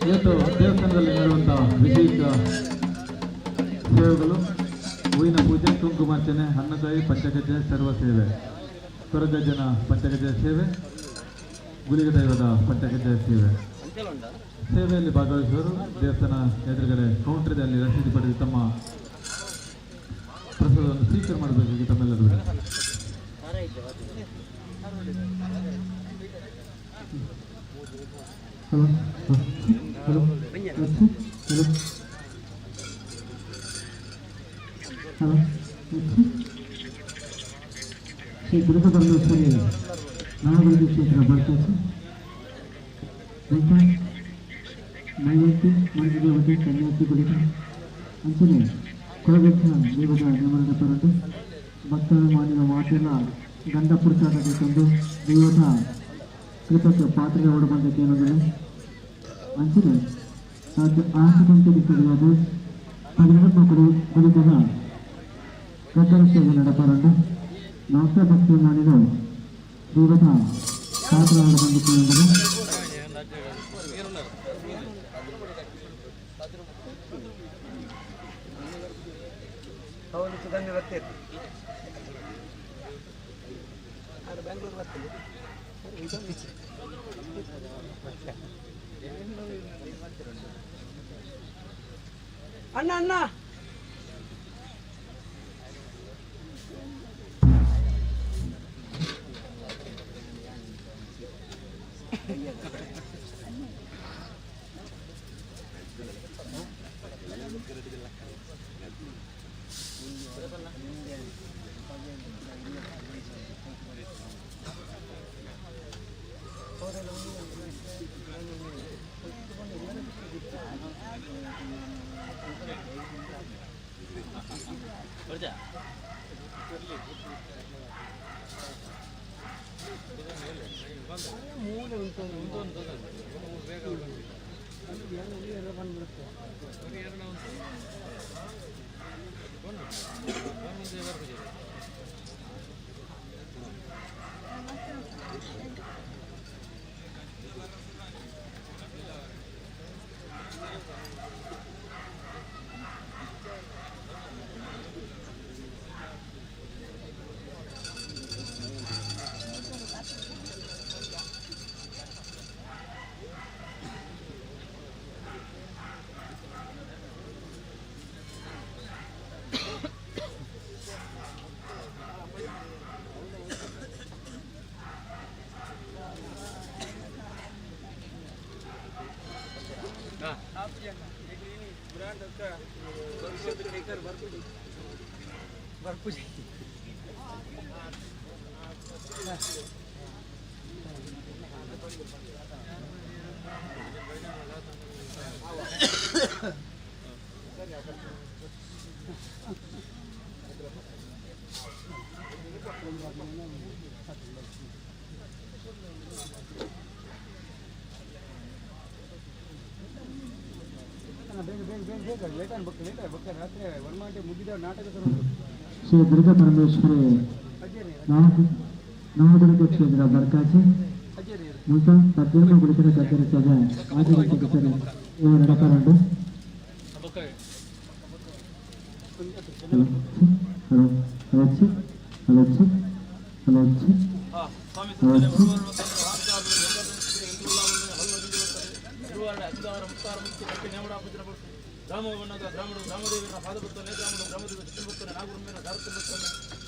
ಇವತ್ತು ದೇವಸ್ಥಾನದಲ್ಲಿ ನಡೆಯುವಂತಹ ವಿಶೇಷ ಸೇವೆಗಳು ಹೂವಿನ ಪೂಜೆ, ಕುಂಕುಮಾರ್ಚನೆ, ಹಣ್ಣುಕಾಯಿ, ಪಂಚಗಜ್ಜೆ, ಸರ್ವ ಸೇವೆ, ಕೊರಗಜ್ಜನ ಪಂಚಗಜ್ಜೆ ಸೇವೆ, ಗುಳಿಗ ದೈವದ ಪಂಚಗಜ್ಜೆ ಸೇವೆ. ಸೇವೆಯಲ್ಲಿ ಭಾಗವಹಿಸುವವರು ದೇವಸ್ಥಾನ ಎದುರುಗಡೆ ಕೌಂಟರ್ದಲ್ಲಿ ರಸೀದಿ ಪಡೆದು ತಮ್ಮ ಪ್ರಸಾದವನ್ನು ಸ್ವೀಕಾರ ಮಾಡಬೇಕಾಗಿ ತಮ್ಮೆಲ್ಲರೂ. Hello hello hello hello Shri Durgaparameshwari Nagavalli ಕ್ಷೇತ್ರ ಬರ್ಕಾಸು ಬಳಿಕ ಮೈವಂತಿ ಮಂಜುದೇವತೆ ಸನ್ಯಾಸಿ ಬಳಿಕ ಅಂಚನೆ ಕೊಳಗಚ್ಚ ದೈವದ ನೆಮರದ ಪರಂದು ಭಕ್ತರ ಮಾನಿನ ಮಾತೆಲ್ಲ ಗಂಧ ಪುರುಷಾಟ ತಂದು ದೈವದ ಕೃಪಕ್ಕೆ ಪಾತ್ರೆ ಓಡಬಂದ ಕೇಳೋದಿಲ್ಲ. ಅಂಚನೆ ರಾತ್ರಿ 6 ಗಂಟೆಗೆ ಸರಿಯಾದ 12 ಮಕ್ಕಳು ಕುಳಿತದ ಗಗ್ಗರ ಸೇವೆ ನಡಪರಂಡು. ನಾಲ್ಕು ಭಕ್ತಿ ಮಾಡಿದ ದೈವದ ಪಾತ್ರೆ ಓಡಬಂದ ಕೇಳೋದಿಲ್ಲ. ಅಣ್ಣ ಅಣ್ಣ ಶ್ರೀ ದುರ್ಗಾ ಪರಮೇಶ್ವರಿ ನವದುರ್ಗ ಕ್ಷೇತ್ರ ಬರ್ಕಾಚಿ ಮುಲ್ತ 18 ಗುಡಿಸಿದ ಗಗ್ಗರ ಸೇವೆ 6 ಗಂಟೆಗೆ ಸರಿ ಇವು ನಡಪರಂಡು. Hello hello hello hello hello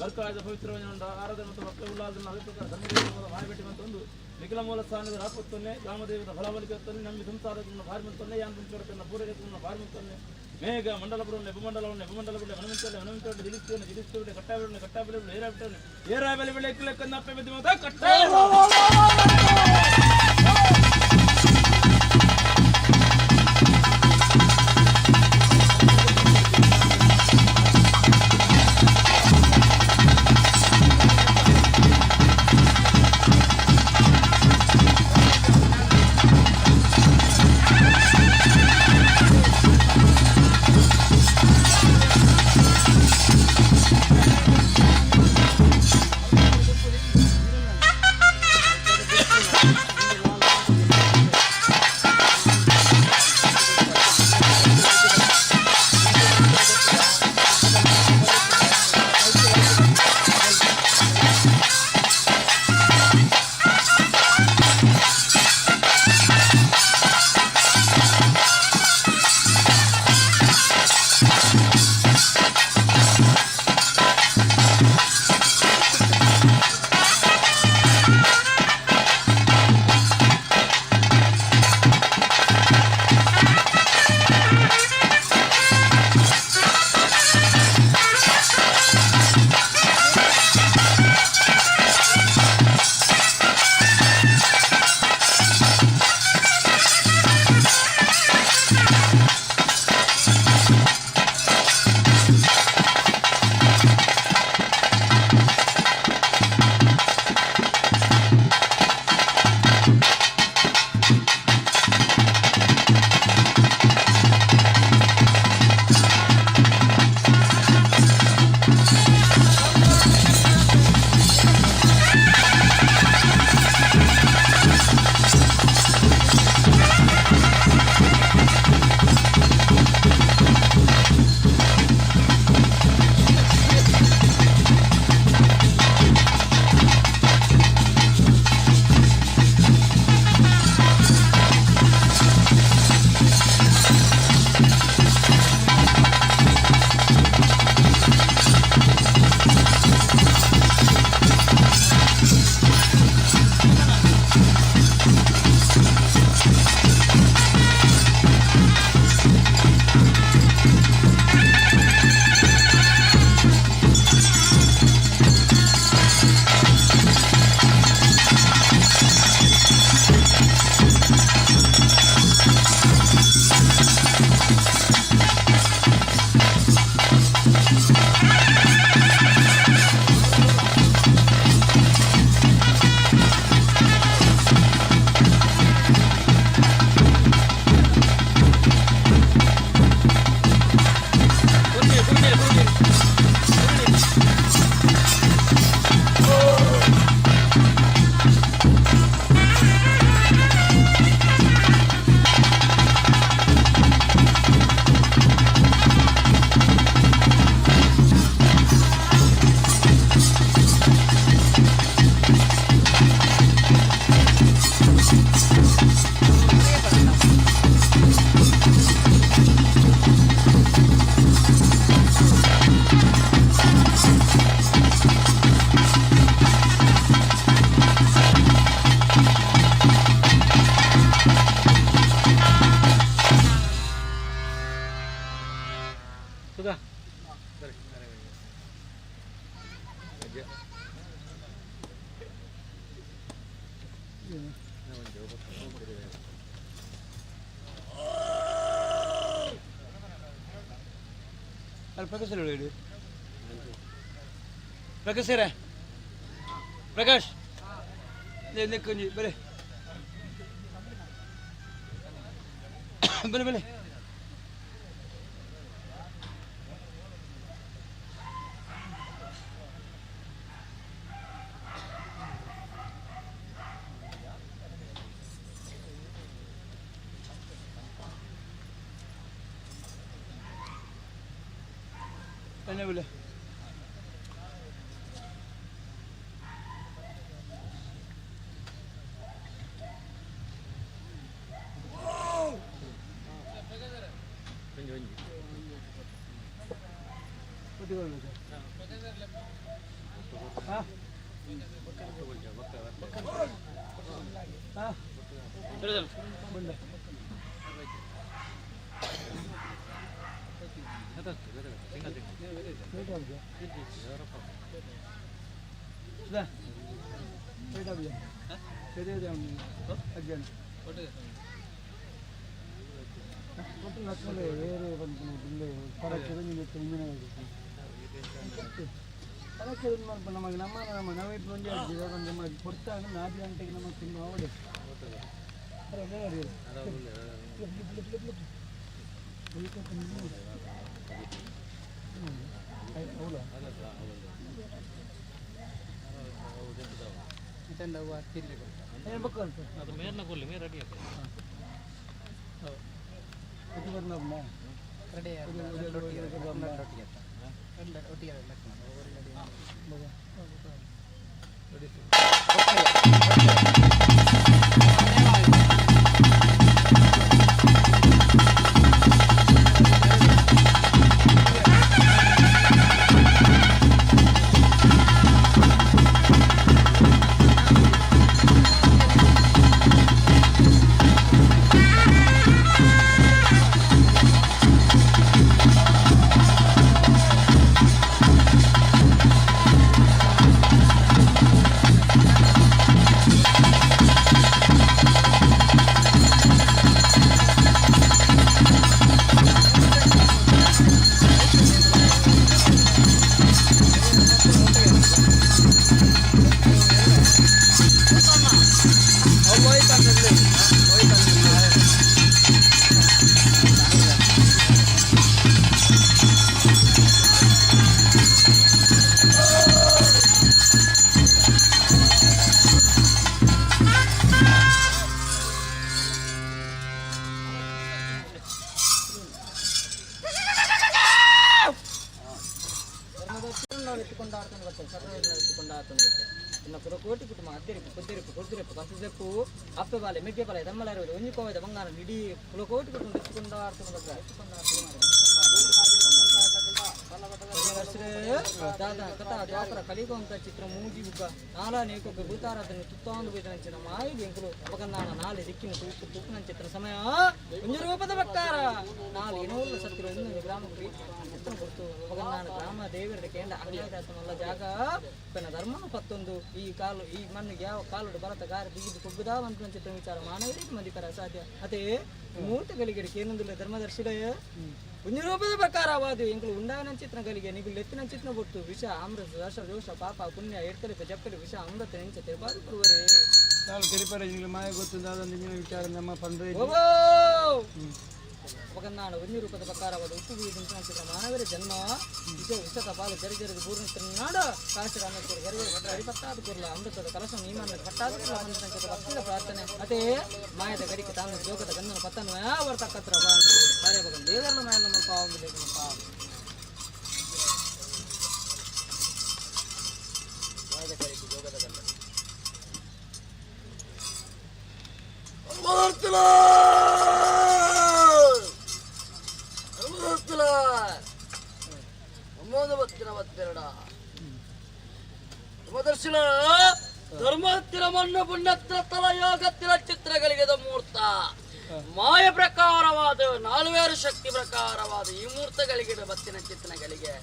ಬರ್ಕಾಯದ ಪವಿತ್ರವಾದ ಆರಾಧನೆ ಮತ್ತು ಭಕ್ತ ಉಲ್ಲಾಸನ ಅದೇ ಪ್ರಕಾರ ಧರ್ಮದೇವರ ಬಾಯ್ಬೆಟ್ಟಿ ಮತ್ತು ನಿಖಿಲ ಮೂಲ ಸ್ಥಾನದ ರಾಪತ್ತೊನ್ನೆ ಗ್ರಾಮದೇವರ ಫಲವಲಿಕೆ ನಮ್ಮಿ ಸಂಸಾರವನ್ನು ಭಾರಿ ಮಂತೊನ್ನೆ ಯಾನ್ ಪುಂಚೋಡತನ್ನ ಪೂರೈತನ್ನ ಭಾರಿ ಮಂತೊನ್ನೆ ಮೇಘ ಮಂಡಲಪುರವನ್ನು ಎಬಮಂಡಲವನ್ನು ಎಬಮಂಡಲಪುರ ಹನುಮಂತೊನ್ನೆ ಹನುಮಂತೊನ್ನೆ ದಿಲಿಸ್ತೇನೆ ದಿಲಿಸ್ತೇನೆ ಕಟ್ಟಾಬಿಡನೆ ಕಟ್ಟಾಬಿಡನೆ ಏರಾಬಿಟ್ಟನೆ ಏರಾಬಲಿ ಬೆಳೆ ಕಿಲಕ್ಕನ್ನಪ್ಪೆ ಬಿದ್ದು ಮಾತಾ ಕಟ್ಟ. ಅಲ್ಲಿ ಪ್ರಕಾಶ್ ಹೇಳಿ. ಪ್ರಕಾಶ್, ಪ್ರಕಾಶ್ ನೆಕ್ಕೊಂಜಿ ಬಲೆ ಬಲೆ ಬಲೆ. ಬನ್ನಿ ಬಲೆ. ನಮಗೆ ನಮ್ಮ ನಮ್ಮ ನಾವು ಒಂದೇ ನಮ್ಮ ಕೊಡ್ತಾನೆ 4 ಗಂಟೆಗೆ ನಮ್ಮ ತಿಂಗಳು ಅವಡೆ. ಕೋಟಿ ಕುಟುಂಬ ಅದ್ದೆರಿಪು ಕೊದ್ದೆರಿಪು ಕೊದ್ದಿರಿಪು ಕಸದೆಪ್ಪು ಅಪ್ಪೆ ಬಾಲೆ ಮೆಗ್ಗೆ ಬಾಲೆ ತಮ್ಮಲಾರು ಒಂಜಿ ಕೋವೆದ ಬಂಗಾರ ಇಡೀ ಕುಲಕೋಟಿ ಕುಟುಂಬ ದಾದಾ ಕಥಾ ದ್ವಾಪರ ಕಲಿಗೊಂತ ಚಿತ್ರ ಮೂಜಿ ಬುಕ್ಕ ನಾಲಾ ನೇಕೊಕ್ಕೆ ಭೂತಾರಾಧನೆ ತುತ್ತಾಂದು ಬೈದನಂಚಿನ ಮಾಯಿಗೆ ಎಂಕುಲು ಅಪಗನ್ನಾನ ನಾಲೆ ದಿಕ್ಕಿನ ತೂಕು ತೂಕುನ ಚಿತ್ರ ಸಮಯ ಒಂಜಿ ರೂಪದ ಬಕ್ಕಾರ ನಾಲ್ ಇನೋಲ್ಲ ಸತ್ತಿರ ಒಂದೊಂದು ಗ್ರಾಮಕ್ಕೆ ಚಿತ್ರ ಕೊಡ್ತು. ಅಪಗನ್ನಾನ ಗ್ರಾಮ ದೇವರ ಕೇಂದ್ರ ಅಂಗದಾಸ ಮಲ್ಲ ಜಾಗ ಪೆನ ಧರ್ಮನು ಪತ್ತೊಂದು ಈ ಕಾಲು ಈ ಮಣ್ಣಿಗೆ ಯಾವ ಕಾಲುಡು ಬಲತ ಗಾರ ಬಿಗಿದು ಕೊಬ್ಬುದಾ ಅಂತ ಚಿತ್ರ ವಿಚಾರ ಮಾನವರಿಗೆ ಮಂದಿಕರ ಅಸಾಧ್ಯ. ಅದೇ ಮೂರ್ತಗಳಿಗೆ ಕೇನೊಂದುಲ್ಲ ಧರ್ಮದರ್ಶಿಲಯ ಒಂಜಿ ರೂಪದ ಪ್ರಕಾರವಾದ ಎಂಕುಲು ಉಂಡಾಯನ ಚಿತ್ರಗಳಿಗೆ ನಿಗುಲು ಎತ್ತಿನ ಚಿತ್ರ ಕೊಟ್ಟು ವಿಷ ಅಮೃತ ದಶ ದೋಷ ಪಾಪ ಪುಣ್ಯ ಎತ್ತಲಿಪ ಜಪ್ಪಲಿ ವಿಷ ಅಮೃತ ನೆಂಚ ತಿರುಪಾದು ಬರುವರೇ. చాలు తెలిపారు నీకు మాయ ಗೊತ್ತು ದಾದ ವಿಚಾರ ನಮ್ಮ ಪಂಡ್ರೆ. ಒಗನ್ನಾಡ ಒಂಜಿ ರೂಪದ ಪ್ರಕಾರವಾದ ಉಪ್ಪು ಬೀಜ ಚಿತ್ರ ಮಾನವರ ಜನ್ಮ ವಿಷ ವಿಷದ ಪಾಲು ಜರಿ ಜರಿದು ಪೂರ್ಣ ನಾಡ ಕಾಶಿ ರಾಮೇಶ್ವರ ಗರಿಗೆ ಹರಿಪತ್ತಾದ ಕುರ್ಲ ಅಮೃತದ ಕಲಶ ನೀಮಾನ ಪಟ್ಟಾದ ಕುರ್ಲ ಅಮೃತ ಭಕ್ತಿದ ಪ್ರಾರ್ಥನೆ. ಅದೇ ಮಾಯದ ಗಡಿಗೆ ತಾನು ಜೋಗದ ಗಂಧನ ಪತ್ತನು ಯಾವ ತಕ್ಕತ್ರ ಕಾರ್ಯ ಬಗನ್ ದೇವರನ್ನ ಮಾಯ ನಮ್ಮ ಪಾವ ಪಾವ. ಧರ್ಮತ್ತಿರ ಮಣ್ಣು ಪುಣ್ಯತ್ರ ತಲ ಯೋಗತ್ತಿರ ಚಿತ್ರಗಳಿಗೆದ ಮೂರ್ತ ಮಾಯ ಪ್ರಕಾರವಾದ ನಾಲ್ವೇರು ಶಕ್ತಿ ಪ್ರಕಾರವಾದ ಈ ಮೂರ್ತಗಳಿಗೆ ಬತ್ತಿನ ಚಿತ್ರಗಳಿಗೆ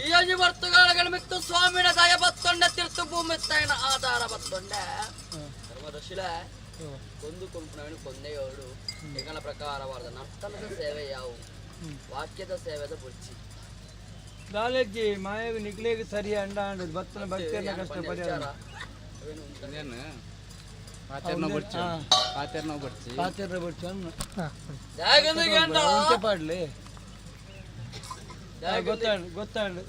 ಈ ಅಂಜು ಬರ್ತುಗಾಲಗಳ ಮಿತ್ತು ಸ್ವಾಮಿನ ದಯ ಬತ್ತೊಂಡ ತೀರ್ಥ ಭೂಮಿತ್ತೈನ ಆಧಾರ ಬತ್ತೊಂಡೆ ಧರ್ಮದರ್ಶಿಲ ಕೊಂದು ಕೊಂಪುನವನು ಕೊಂದೆಯೋಡು ಎಂಗಳ ಪ್ರಕಾರವಾದ ನರ್ತನದ ಸೇವೆ ಯಾವು ವಾಕ್ಯದ ಸೇವೆದ ಬುರ್ಚಿ. ದಾಲೆಜ್ಜಿ ಮಾಯಗ ನಿಕ್ಲೇಗ್ ಸರಿ ಅಂಡ ಅಂಡ ಬತ್ತನ ಭಕ್ತಿಯನ್ನ ಕಷ್ಟ ಪರಿಹಾರ. ಪಾತೆರ್ನ ಬೊಡ್ಚಿ ಅನ್ನ. ದಾಯೆಗಂದ್ರೆ ಪಾಡ್ಲಿ ಗೊತ್ತಾಂಡ್ ಗೊತ್ತಾಂಡ್.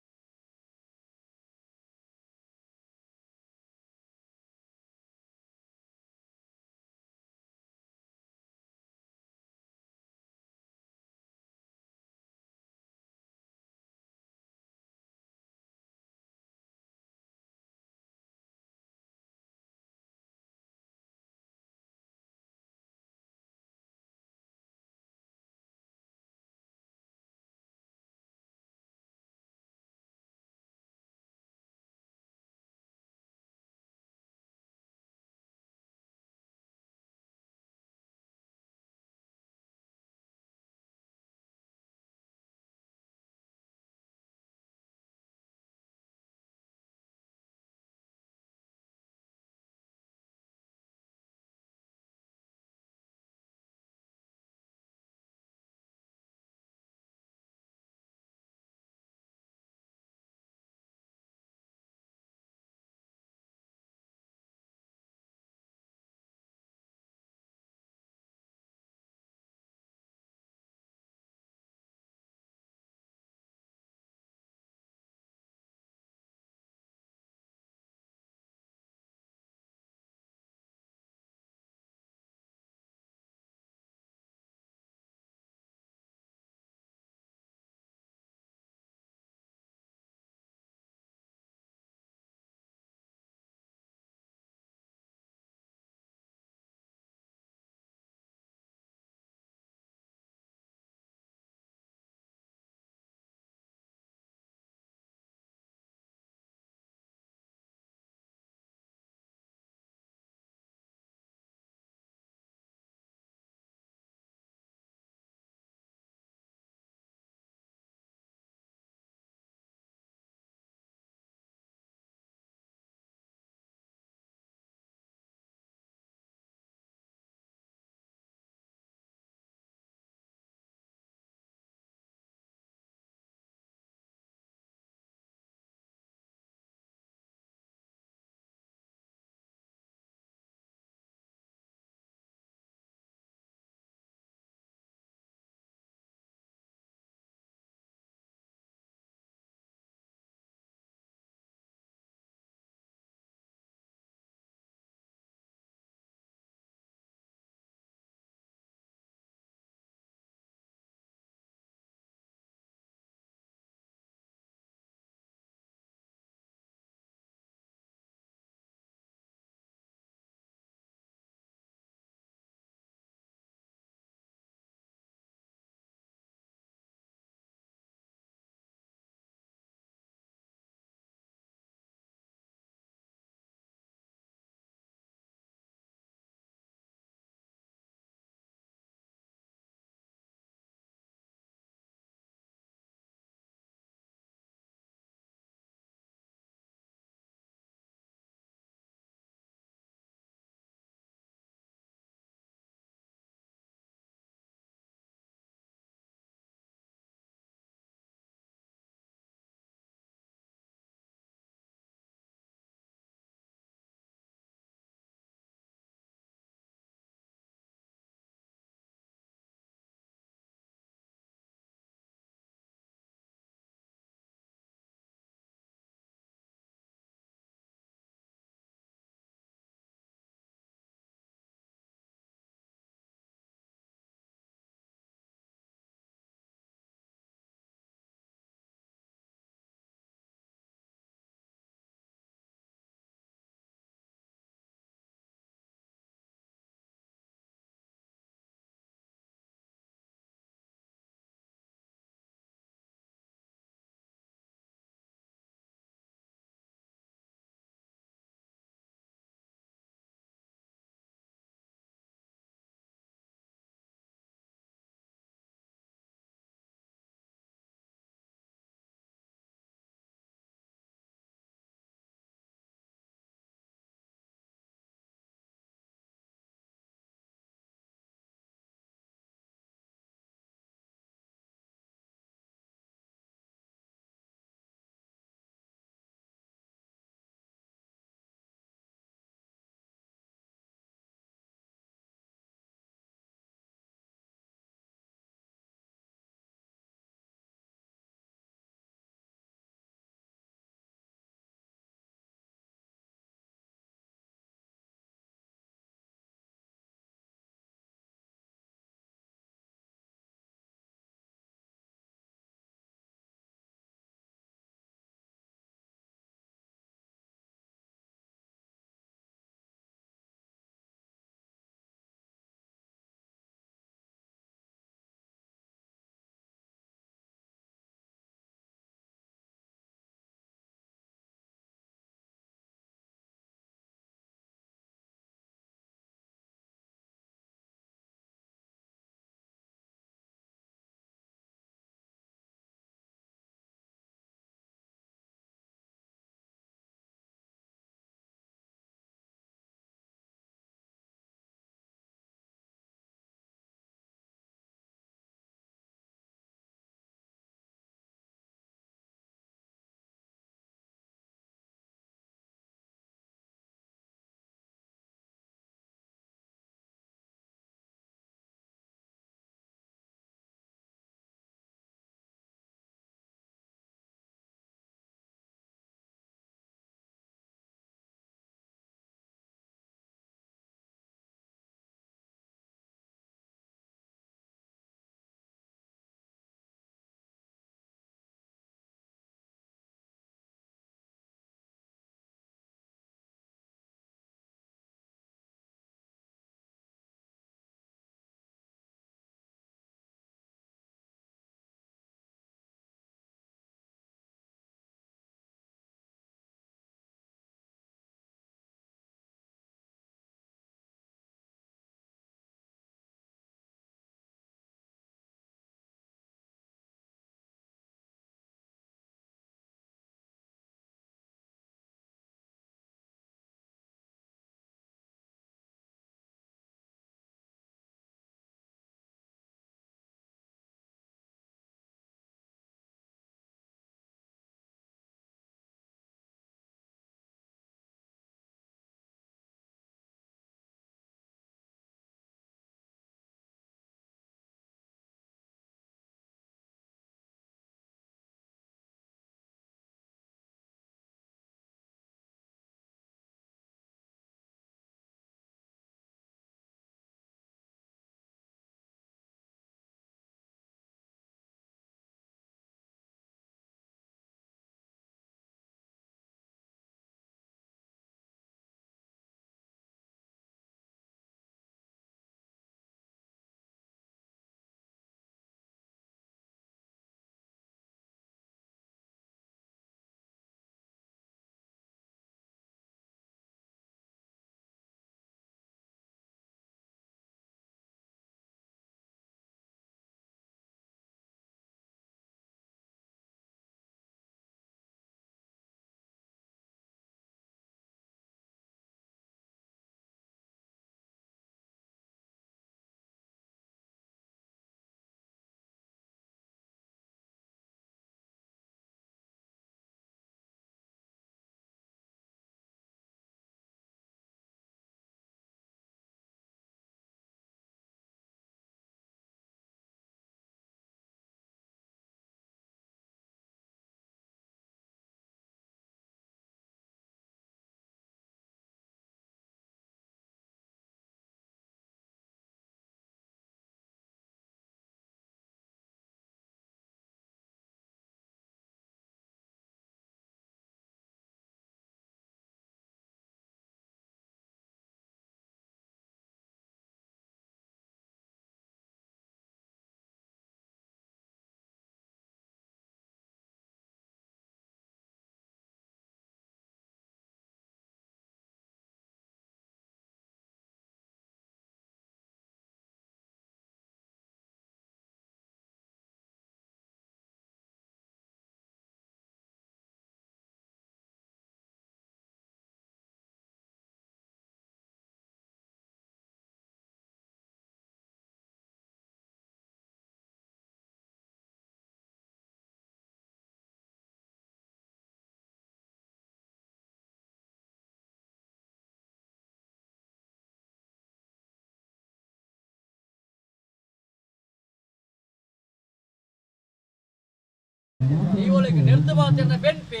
ದೈವೊಲೆಗ್ ನೆರ್ದು ಬಾತೆರ್ನ ಬೆನ್ಪೆ.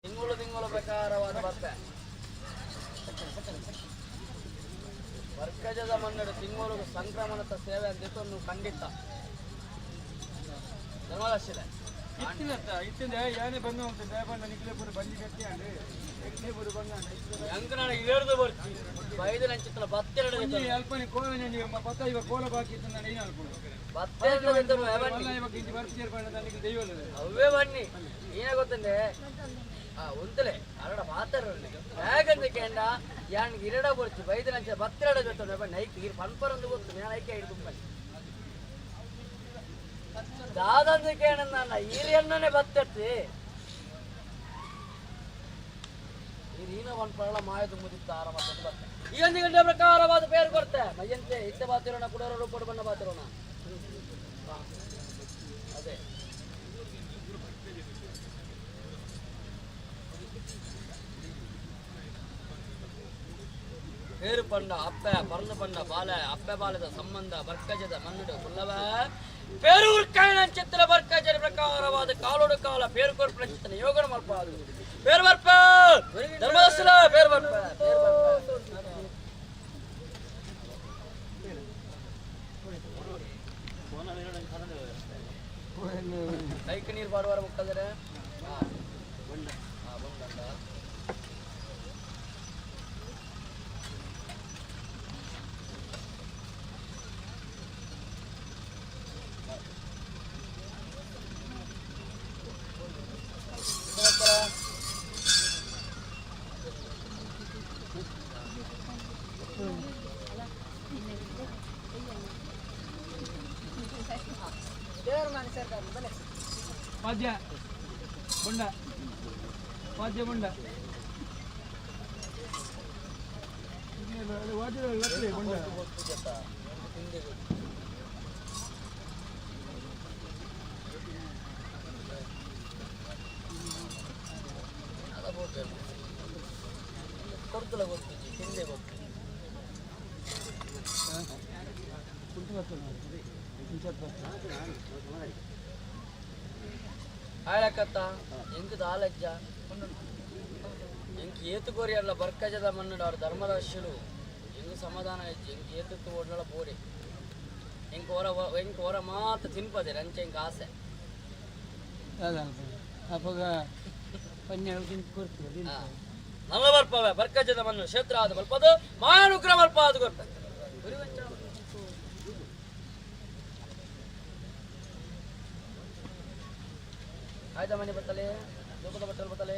ತಿಂಗಳು ತಿಂಗಳು ಪ್ರಕಾರವಾದ ಬರ್ಪೆ. ಬರ್ಕಜದ ಮನ್ನಡು ತಿಂಗಳು ಸಂಕ್ರಮಣದ ಸೇವೆ ಅಂತ ಖಂಡಿತ ಧರ್ಮದರ್ಶಿಲೆ. ಇತ್ತಿನತ್ತ ಇತ್ತಿಂದ ಯಾನೇ ಬಂದು ಅಂತ ದೇವಣ್ಣ ನಿಕ್ಲೆ ಪೂರ ಬಂದಿ ಕಟ್ಟಿ ಅಂಡ್ ಎಕ್ಲೆ ಪೂರ ಬಂದ. ಅಂಕನಾಡ ಇಳಿದು ಬರ್ತಿ ಬೈದು ನಂಚಿತ್ತಲ ಬತ್ತೆರಡು. ಅಲ್ಪನೆ ಕೋಲ ಪತ್ತ ಇವ ಕೋಲ ಬಾಕಿ ಇತ್ತು ನಾನು ಏನು ಅನ್ಕೊಂಡು ಬತ್ತೆರಡು. ಇವಾಗ ಇಂಚಿ ಬರ್ತಿ ಸೇರ್ಪಂಡ ನಿಕ್ಲೆ ದೈವಲ್ಲ. ಅವೇ ಬನ್ನಿ ಏನೇ ಗೊತ್ತಂದೆ ಆ ಉಂತಲೆ ಅರಡ ಮಾತಾಡಲಿ ಹೇಗಂದ ಕೇಂಡ ಯಾನ್ ಇರಡ ಬರ್ಚು ಬೈದು ನಂಚ ಬತ್ತೆರಡ ಜೊತೆ ನೈಕ್ ಇರ್ ಪನ್ಪರಂದು ಗೊತ್ತು ನಾನು ಐಕೆ ಹಿಡಿದು ಬನ್ನಿ ದಾದಂದ ಕೇಣ ನನ್ನ ಈರಿಯಣ್ಣನೇ ಬತ್ತೆತ್ತಿ ಈರಿನ ಪನ್ಪರಳ ಮಾಯದು ಮುದಿತ್ತ ಆರಾಮ ಬತ್ತೆ. ಈ ಒಂದು ಗಂಟೆ ಪ್ರಕಾರವಾದ ಪೇರು ಕೊಡ್ತೆ ಮಯ್ಯಂತೆ ಇತ್ತೆ ಬಾತಿರೋಣ ಕುಡೋರು ಕೊಡು ಬಣ್ಣ ಬಾತಿರೋಣ ಅದೇ ಪೇರು ಪಂಡ ಅಪ್ಪೆ ಪರಂದು ಪಂಡ ಬಾಲೆ ಅಪ್ಪೆ ಬಾಲದ ಸಂಬಂಧ ಬರ್ಕಜದ ಮನ್ನುಡು ಕುಲ್ಲವ ಪೇರೂರ್ ಕಾಯನ ಚಿತ್ರ ಬರ್ಕಜರ ಪ್ರಕಾರವಾದ ಕಾಲೋಡು ಕಾಲ ಪೇರು ಕೊರ್ಪನ ಚಿತ್ರನ ಯೋಗನ ಮಲ್ಪಾದು ಪೇರು ಬರ್ಪ ಧರ್ಮದರ್ಶನ ಪೇರು ಬರ್ಪ ಪೇರು ಬರ್ಪ. ಕೈಕ್ ನೀರು ಬಾಡುವಾರ ಮುಕ್ಕಲ್ದರೆ ಹಾ ಬೊಂಡ ಹಾ ಬೊಂಡ. ವಾದ್ಯ ಬೊಂಡ ವಾದ್ಯ ಬೊಂಡ ವಾದ್ಯ ಬೊಂಡ. ಕೊಡ್ತಲ ಗೊತ್ತು ಹಿಂದೆ ಗೊತ್ತು. ಆಳಕತ್ತ ಎಂಕ್ ದಾಲಜ್ಜ ಎಂಕ್ ಏತು ಕೋರಿ ಅಲ್ಲ ಬರ್ಕಜದ ಮನ್ನಡ ಅವ್ರ ಧರ್ಮದರ್ಶಿಲು ಎಂಗ್ ಸಮಾಧಾನ ಇಜ್ಜಿ ಎಂಕ್ ಏತು ಓಡ್ನಳ ಬೋರಿ ಎಂಕ್ ಹೊರ ಎಂಕ್ ಹೊರ ಮಾತ ತಿನ್ಪದೆ ರಂಚೆ ಎಂಕ್ ಆಸೆ. ಅಪ್ಪಗ ಪನ್ನೆರಡು ಹಾ. ನಲ್ಲ ಬರ್ಪವೆ ಬರ್ಕಜದ ಮಣ್ಣು ಕ್ಷೇತ್ರ ಆದ ಬಲ್ಪದು ಮಾಯಾನುಗ್ರಹ ಬರ್ಪ ಅದು ಗೊತ್ತ. ಆಯ್ತಾ ಮನೆ ಬತ್ತಲೆ ದೂಪದ ಬಟ್ಟಲು ಬತ್ತಲೆ.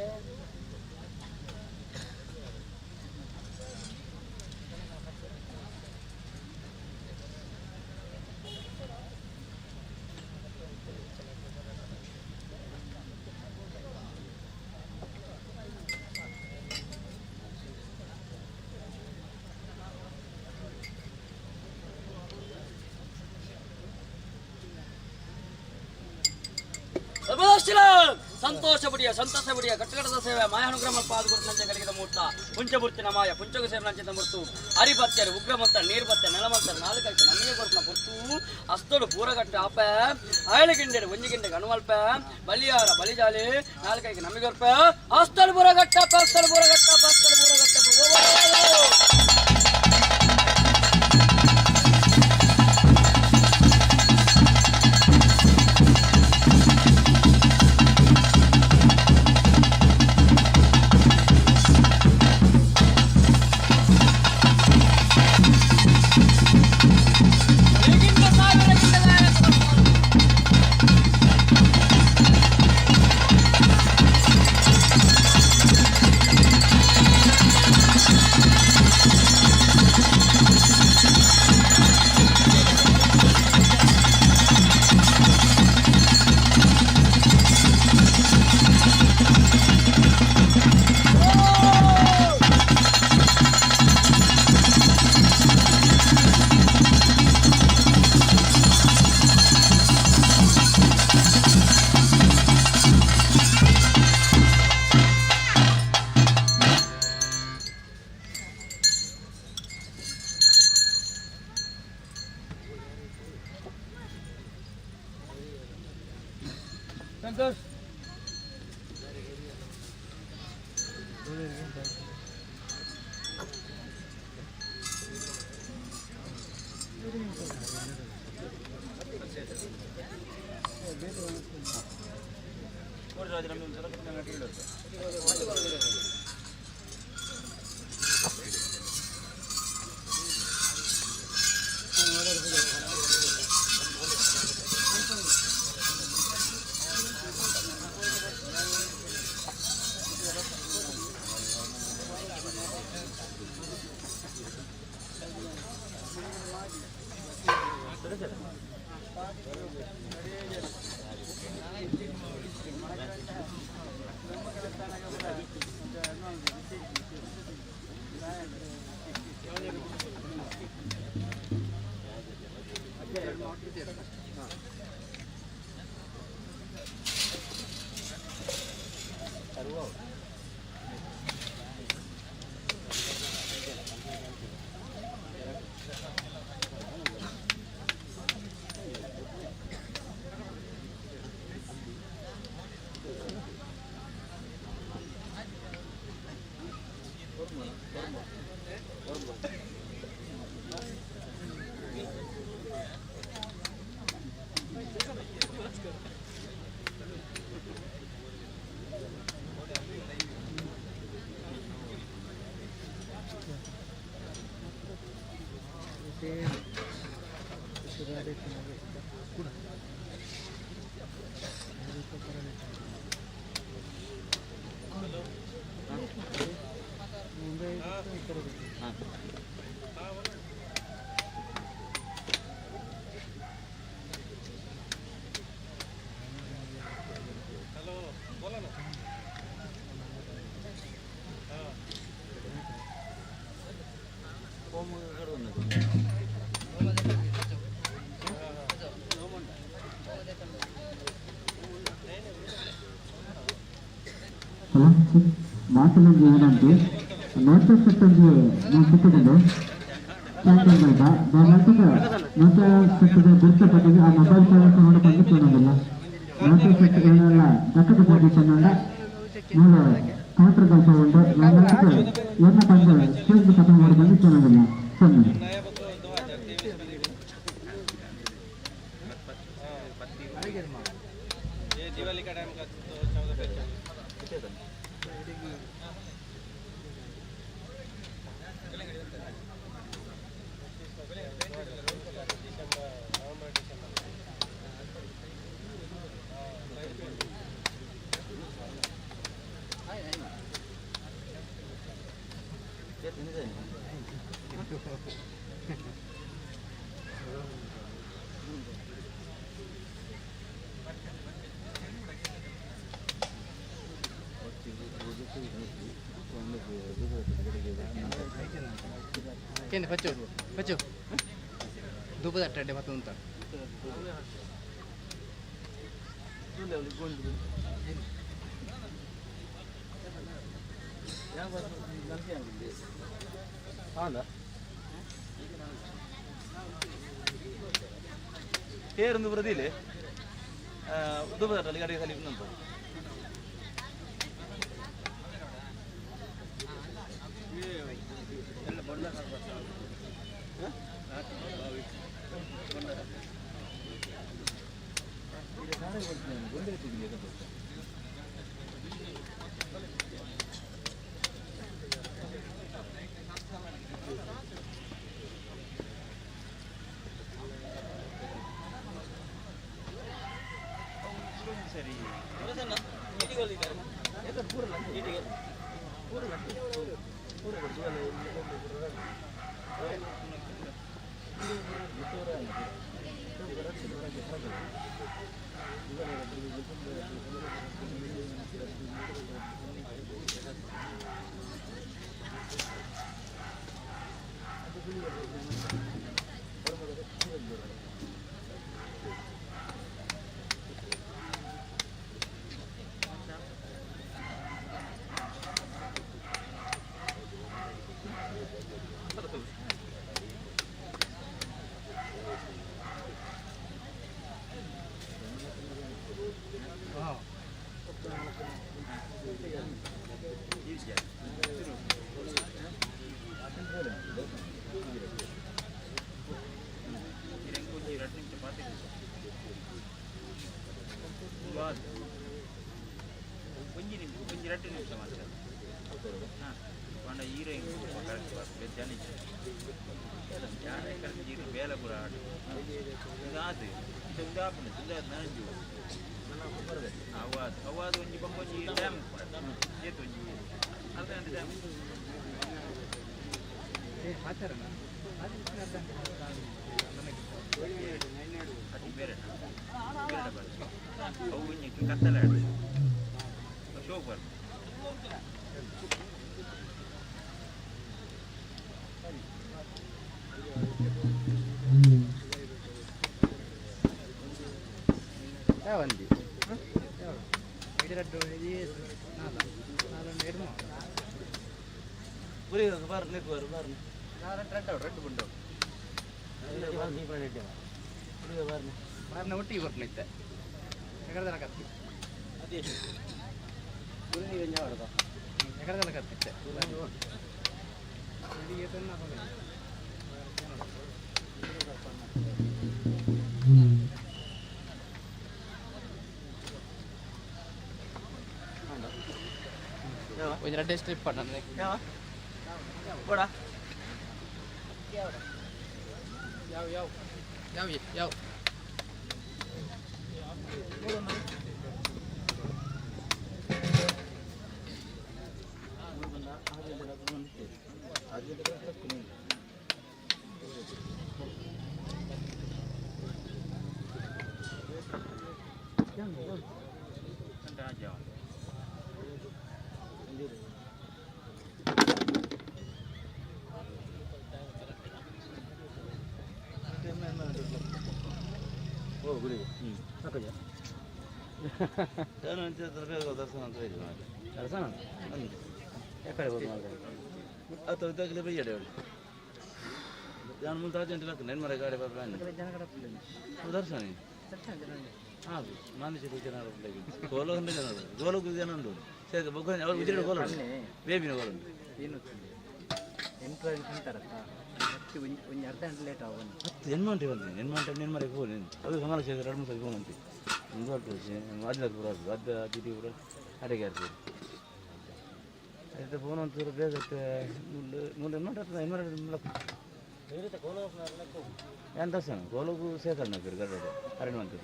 ಸಂತೋಷ ಬುಡಿಯ ಸಂತೋಷ ಬುಡಿಯ ಕಟ್ಟಕಡದ ಸೇವೆ ಮಾಯಾನುಗ್ರಹ ಪಾದಗುರುನಂತೆ ಕಲಿಗಿದ ಮೂರ್ತ ಪುಂಚಬುರ್ತಿನ ಮಾಯ ಪುಂಚಗ ಸೇವನಂಚಿತ ಮುರ್ತು ಅರಿಬತ್ತೆರು ಉಗ್ರಮಂತ ನೀರು ಬತ್ತೆ ನೆಲಮಂತ ನಾಲ್ಕೈತೆ ನಮಗೆ ಕೊಡ್ತನ ಪುರ್ತು ಅಸ್ತೋಡು ಪೂರಗಟ್ಟೆ ಆಪ ಅಯಲಗಿಂಡೆಡು ಒಂಜಿಗಿಂಡೆ ಗಣಮಲ್ಪ ಬಲಿಯಾರ ಬಲಿಜಾಲಿ ನಾಲ್ಕೈಗೆ ನಮಗೆ ಕೊರ್ಪ ಅಸ್ತಡು ಪೂರಗಟ್ಟಪ್ಪ ಅಸ್ತಡು ಪೂರಗಟ್ಟಪ್ಪ ಅಸ್ತಡು ಪೂರಗಟ್ಟಪ್ಪ. ಸಂತೋಷ್. ಹಲೋ ಮಾತನಾಡಿ ಏನಂತೆ ನೋಟ ಸೆಟ್ಟೊಂದು ನಾವು ಸಿಕ್ಕುದು ನೋಟ ಸೆಟ್ಟದ ಗುರುತ ಪಟ್ಟಿಗೆ ಆ ಮೊಬೈಲ್ ಫೋನ್ ನೋಡಿಕೊಂಡು ತೋಣೋದಿಲ್ಲ. ನೋಟ ಸೆಟ್ ಏನೆಲ್ಲ ದಕ್ಕದ ಬಗ್ಗೆ ಚೆನ್ನಂಡ ಮೂಲ ಕೌಂಟರ್ ದಲ್ಪ ಉಂಟು. ಎನ್ನ ಪಂಡ ಸ್ಟೇಜ್ ಕಥೆ ಮಾಡಿಕೊಂಡು ತೋಣೋದಿಲ್ಲ. ಸೊನ್ನೆ ತೇರೊಂದು ಬರದಿಲ್ಲ ದುಬದಲ್ಲಿ ಗಾಡಿ ಖಾಲಿ ಉಂಟು. ಒಂಜಿ ನಿಮಿಷ ಒಂಜಿ ರಡ್ಡು ನಿಮಿಷ ಮಾತ್ರ ಹಾಂ ಪಂಡ ಹೀರೋಯಿನ್ ಕರೆಕ್ಟ್ ಜನ ಯಾರೇ ಕರೆಕ್ಟ್ ಹೀರೋ ಬೇಲೆ ಪೂರ ಆಟ ಇದು ಆತು ಇದು ಉಂದಾಪುಂಡು ಉಂದಾದ್ ನನಂಜು ಅವಾದ್ ಅವಾದ್ ಒಂಜಿ ಬೊಕ್ಕ ಒಂಜಿ ಡ್ಯಾಮ್ ಏತ್ ಒಂಜಿ ಅರ್ಧ ಗಂಟೆ ಡ್ಯಾಮ್. ಅದು ಬೇರೆ ಬೇರೆ ಬರ್ತದೆ. ಅವು ಒಂಜಿ ಕತ್ತಲೆ ಆಡು ಶೋಕ್ ಬರ್ತದೆ. ಒಂಜಿ ರಡ್ಡೆ ಸ್ಟ್ರಿಪ್ ಪಂಡ. ಬೋಡ. ಯಾವ ಯಾವ ಯಾವ ಯಾವ ದರ್ಶನ ಅತ್ತ ಇದ್ದಾಗಲೇ ಬೈಯಡೆ ಅವಳು ನಾನು ಮುಂದೆ ಅರ್ಜೆಂಟ್ ಹಾಕು ನೆನ್ಮರೆ ಗಾಡಿ ಬರ್ಬಾನೆ ದರ್ಶನ. ಹಾಂ, ಮಾನುಷ ಜನ ಕೋಲ ಜನ ಗೋಲకు ಜನ ಉಂಟು. ಸರಿ, ಬೊಕ್ಕ ಅವರು ಉಜಿರೆ ಕೋಲ ಉಂಟು, ಬೇಬಿನ ಕೋಲ ಉಂಟು. ಹತ್ತು ಎನ್ಮಂಟೆ ಬಂದಿನಿ ಎನ್ಮಂಟೆ ನೆನ್ಮರೆ ಹೋಗಿ ಅದು ಸಮಾನ ಎರಡು ಮೂರು ಸಲ ಫೋನ್ ಅಂತೆ ಒಂದು ಅಡ್ಲ ಪೂರ ಅಡ್ಡ ಅದಿತಿ ಪೂರ ಅಡಿಗೆ ಆಡ್ತೀವಿ. అయితే ಫೋನ್ ಒಂಚೂರು ಬೇಗ ಮುಳ್ಳು ಮುಳ್ಳು ಎನ್ಮಂಟೆ ಎನ್ಮರೆ ಏನು ದರ್ಶನ ಕೋಲಗೂ ಸೇಕರಣೆ ಗಡ್ಡೆ ಅರಣ್ಯ ಮಂತ್ರಿ.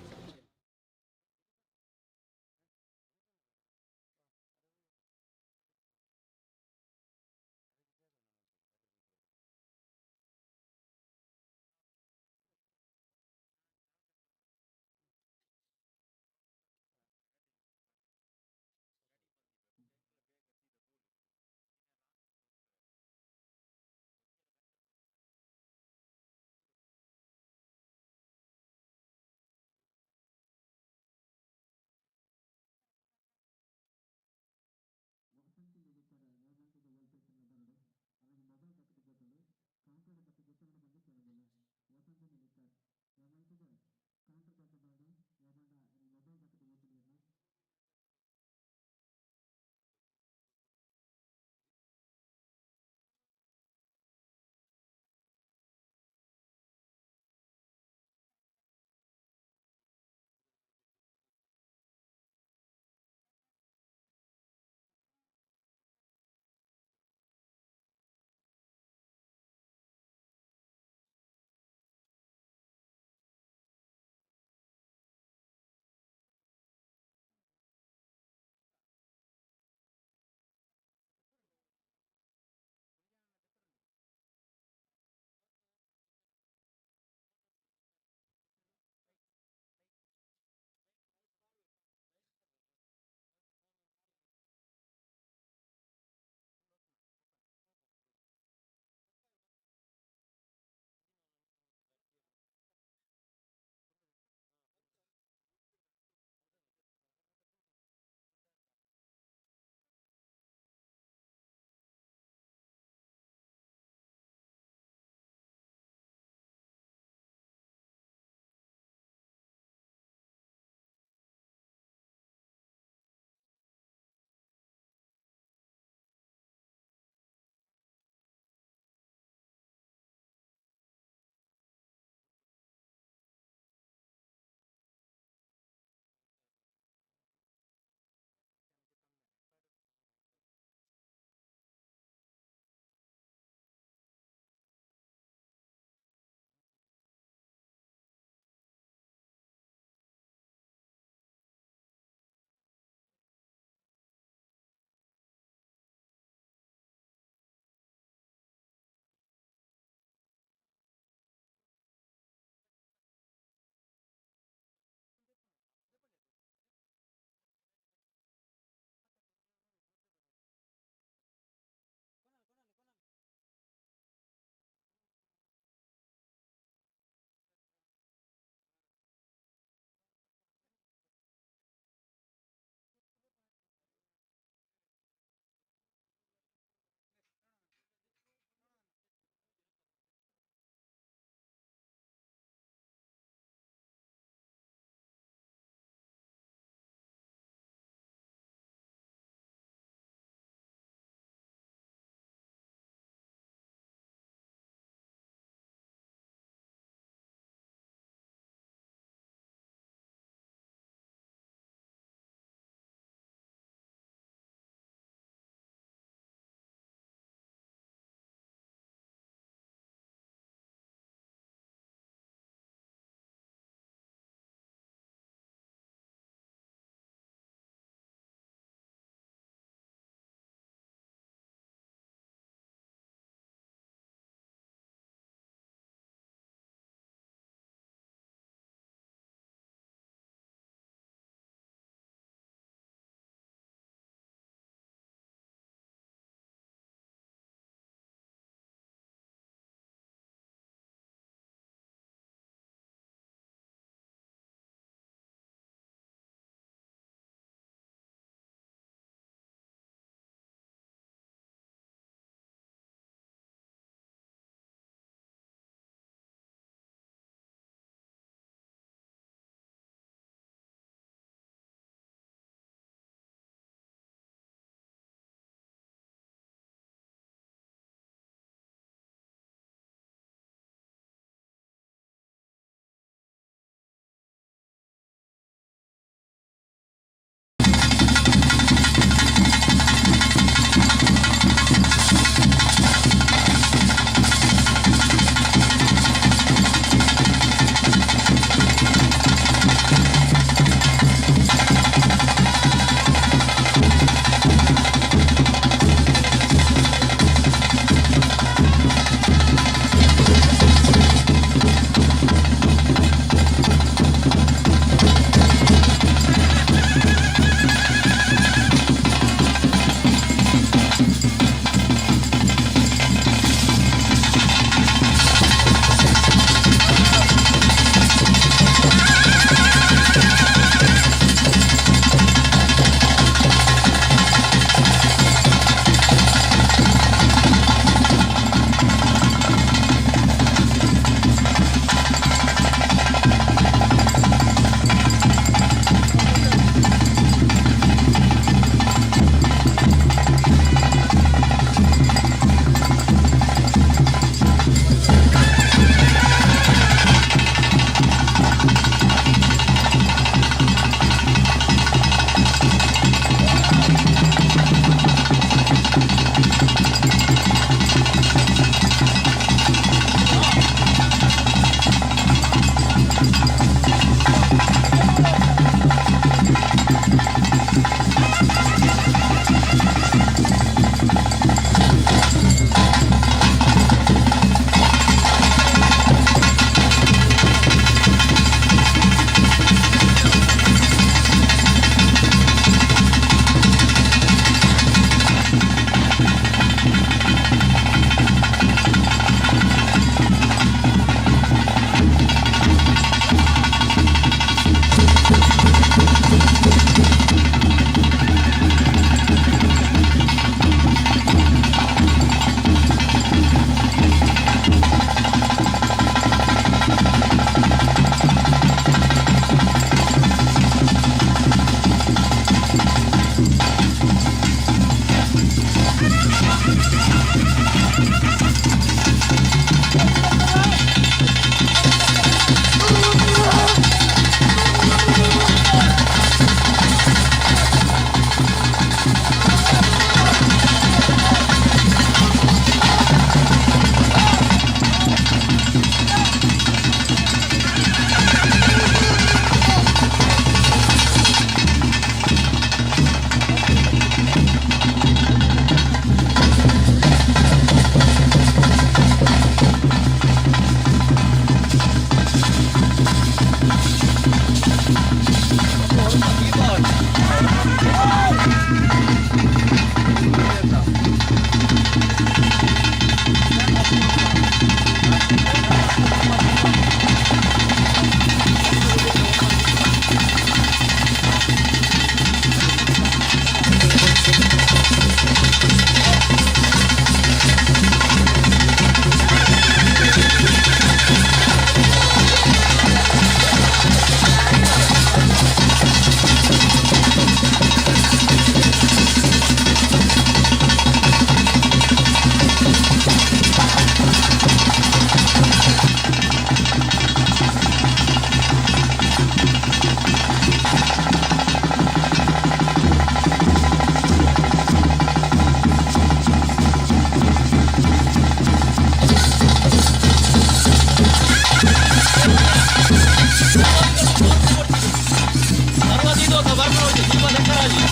ದೋಸ ಬರ್ಪೋಜಿ ದೀಪ ದಕ್ಕರಾಜಿ.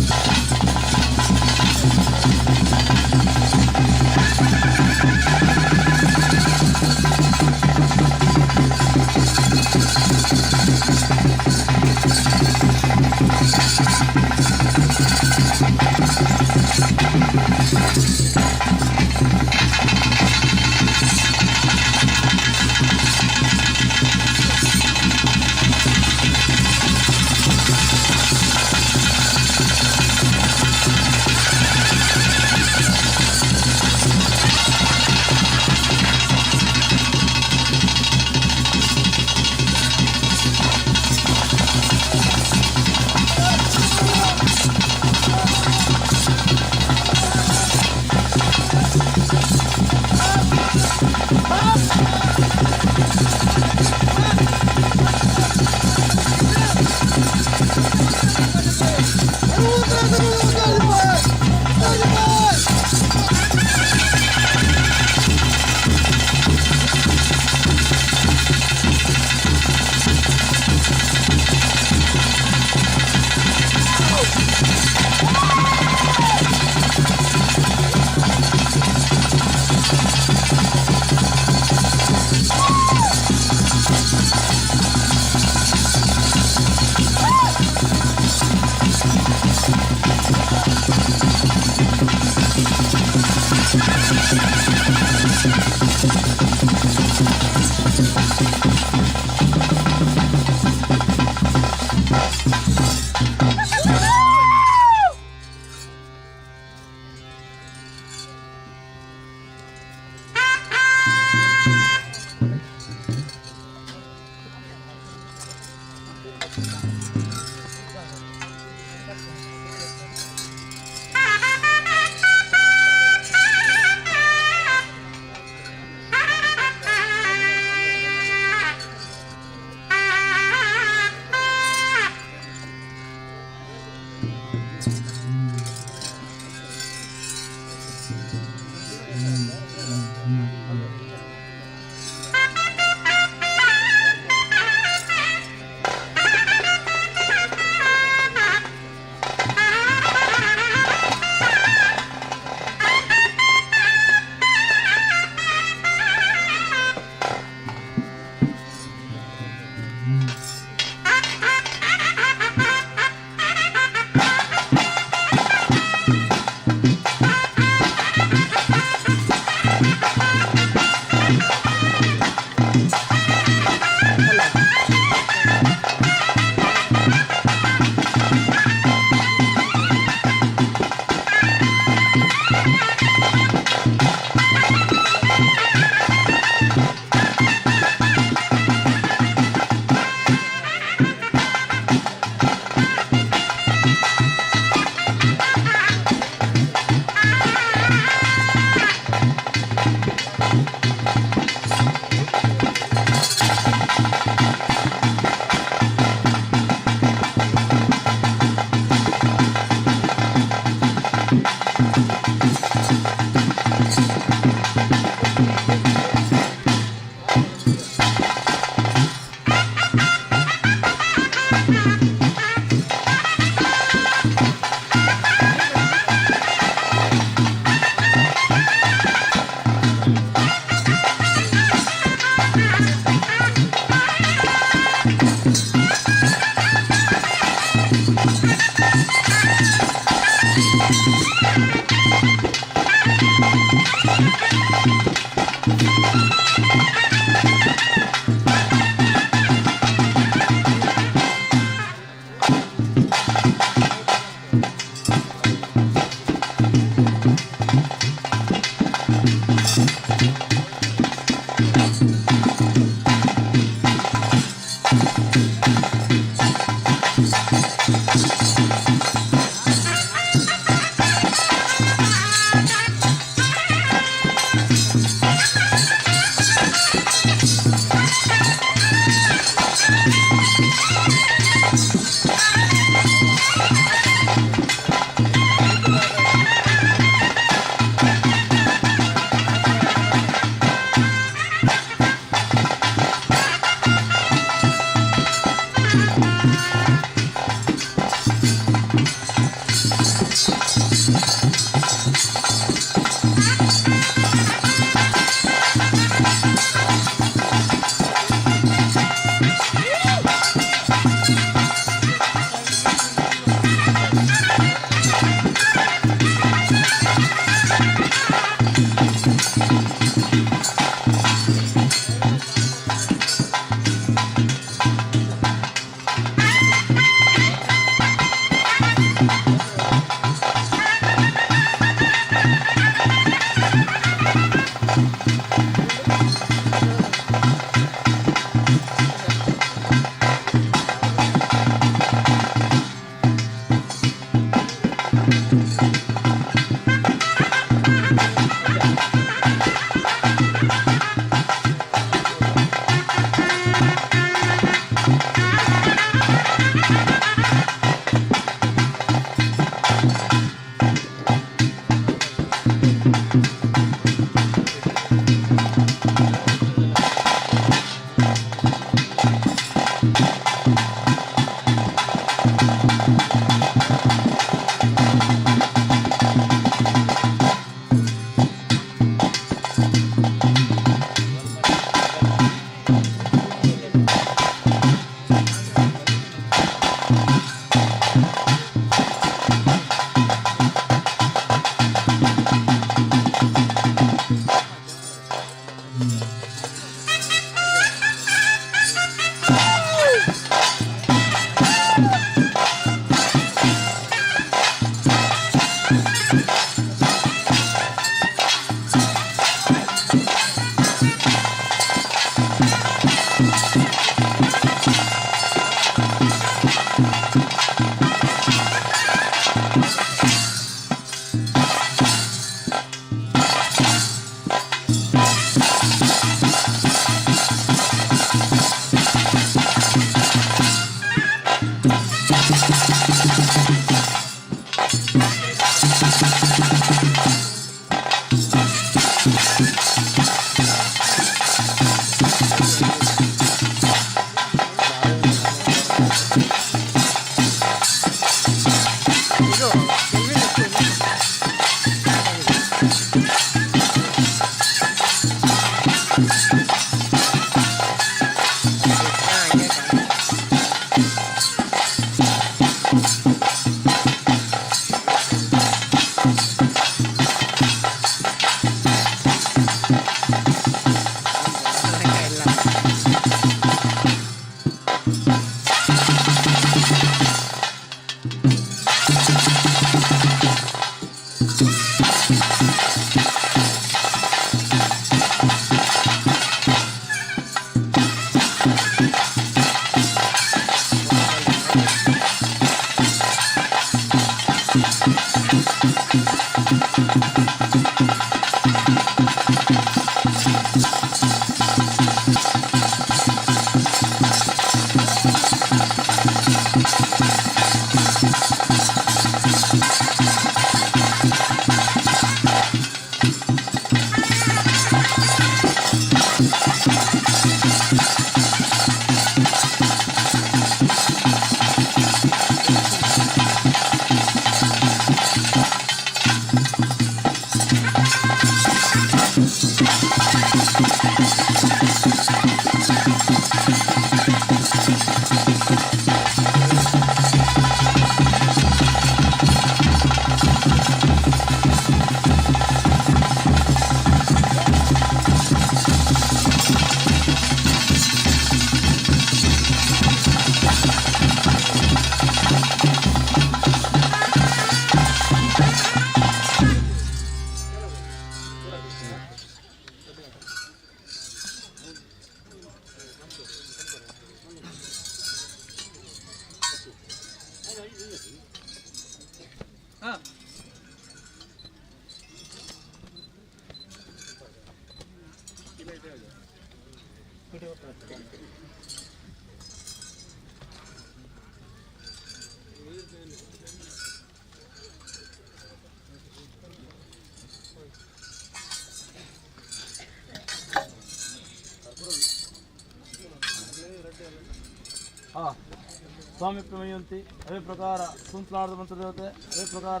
ಸ್ವಾಮಿ ಪ್ರಮಯಂತಿ ಅದೇ ಪ್ರಕಾರ ಸುಂತ್ಲಾರದ ಮಂತ್ರದೇವತೆ, ಅದೇ ಪ್ರಕಾರ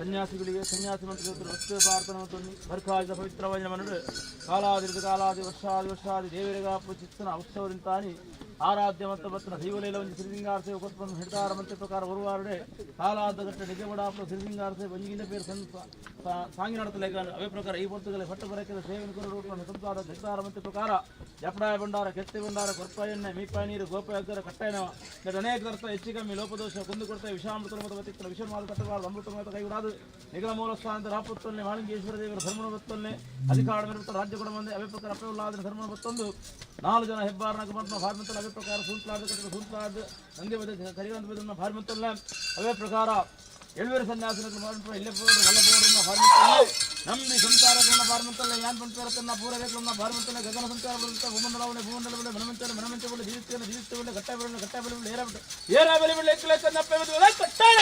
ಸನ್ಯಾಸಿಗಳಿಗೆ ಸನ್ಯಾಸಿ ಮಂತ್ರದೇವತೆ ವಸ್ತು ಪ್ರಾರ್ಥನೆ ಮತ್ತು ಬರ್ಕಾಜದ ಪವಿತ್ರವಾದ ಮನಡು ಕಾಲಾದಿ ಋತುಕಾಲಾದಿ ವರ್ಷಾದಿ ವರ್ಷಾದಿ ದೇವರಿಗಾಪು ಚಿತ್ತನ ಉತ್ಸವದಿಂತಾನಿ ಆರಾಧ್ಯ ಮತ್ತು ಬತ್ತನ ದೈವಲೀಲ ಒಂದು ಶ್ರೀಲಿಂಗಾರ ಸೇವೆ ಕೊಟ್ಟು ಹಿಡ್ತಾರ ಮಂತ್ರ ಪ್ರಕಾರ ಒರುವಾರುಡೆ ಕಾಲಾದ ಗಟ್ಟ ನಿಜವಡಾಪು ಶ್ರೀಲಿಂಗಾರ ಸೇವೆ ಒಂಜಿಗಿಂದ ಪೇರು ಸಾಂಗಿ ನಡತಲೇಕ ಅವೇ ಪ್ರಕಾರ ಈ ಪೊರ್ತುಗಲೆ ಹೊಟ್ಟು ಬರಕ್ಕೆ ಸೇವನ ಕುರು ಸಂಸಾರ ಹಿಡ್ತಾರ ಮಂತ್ರ ಪ್ರಕಾರ ಜಪಡಾಯ ಭಂಡಾರ ಕೆತ್ತಿ ಭಂಡಾರ ಕೊರ್ಪಾಯಣ್ಣೆ ಮೀಪಾಯ ನೀರು ಗೋಪಾಯ ಅಗ್ಗರ ಕಟ್ಟಾಯನವ ಅನೇಕ ಅರ್ಥ ಹೆಚ್ಚು ಕಮ್ಮಿ ಲೋಪದೋಷ ಕುಂದು ಕೊಡ್ತಾ ವಿಷಾಮೃತ ಮತ ವಿಷಮಾದ ಕಟ್ಟಬಾರದು ಅಮೃತ ಕೈಗೂಡಾದು ನಿಗಲ ಮೂಲ ಸ್ಥಾನದ ರಾಪತ್ತೊನ್ನೆ ಮಾಳಿಂಗೇಶ್ವರ ದೇವರ ಧರ್ಮನ ಬತ್ತೊನ್ನೆ ಅಧಿಕಾರ ಮೇರುತ್ತ ರಾಜ್ಯ ಕೂಡ ಮಂದಿ ಅವೇ ಪ್ರಕಾರ ಅಪ್ಪವುಲ್ಲಾದ ಧರ್ಮನ ಬತ್ತೊಂದು ನಾಲ್ಕು ಜನ ಹೆಬ್ಬಾರನಾಗ ಬಂದ ಭಾರ್ಮಂತಲ್ಲ ಅವೇ ಪ್ರಕಾರ ಸೂಂತ್ಲಾದ ಕಟ್ಟಡ ಸೂಂತ್ಲಾದ ನಂದಿ ಬದ ಕರಿಗಂತ ಬದ ಭಾರ್ಮಂತಲ್ಲ ಅವೇ ಪ್ರಕಾರ ಎಳ್ವೇರು ಸನ್ಯಾಸನ ಇಲ್ಲೇ ವಲ್ಲಭವರನ್ನ ಭಾರ್ಮಂತಲ್ಲ ನಂಬಿ ಸಂಸಾರಗಳನ್ನ ಭಾರ್ಮಂತಲ್ಲ ಯಾನ್ ಪಂಚರತನ್ನ ಪೂರವೇಗಳನ್ನ ಭಾರ್ಮಂತಲ್ಲ ಗಗನ ಸಂಚಾರ ಬರುತ್ತ ಭೂಮಂಡಲವನ್ನೇ ಭೂಮಂಡಲವನ್ನೇ ಮನಮಂಚಲ ಮನಮಂಚವಲ್ಲ ಜೀವಿಸ್ತೇನೆ ಜೀವಿಸ್ತೇವಲ್ಲ ಘಟ್ಟ ಬೆಳೆ ಘಟ್ಟ ಬೆಳೆ ಏರ ಬಿಟ್ಟು ಏರ ಬೆಲೆ ಬೆಳೆ ಕಟ್ಟಾಯ.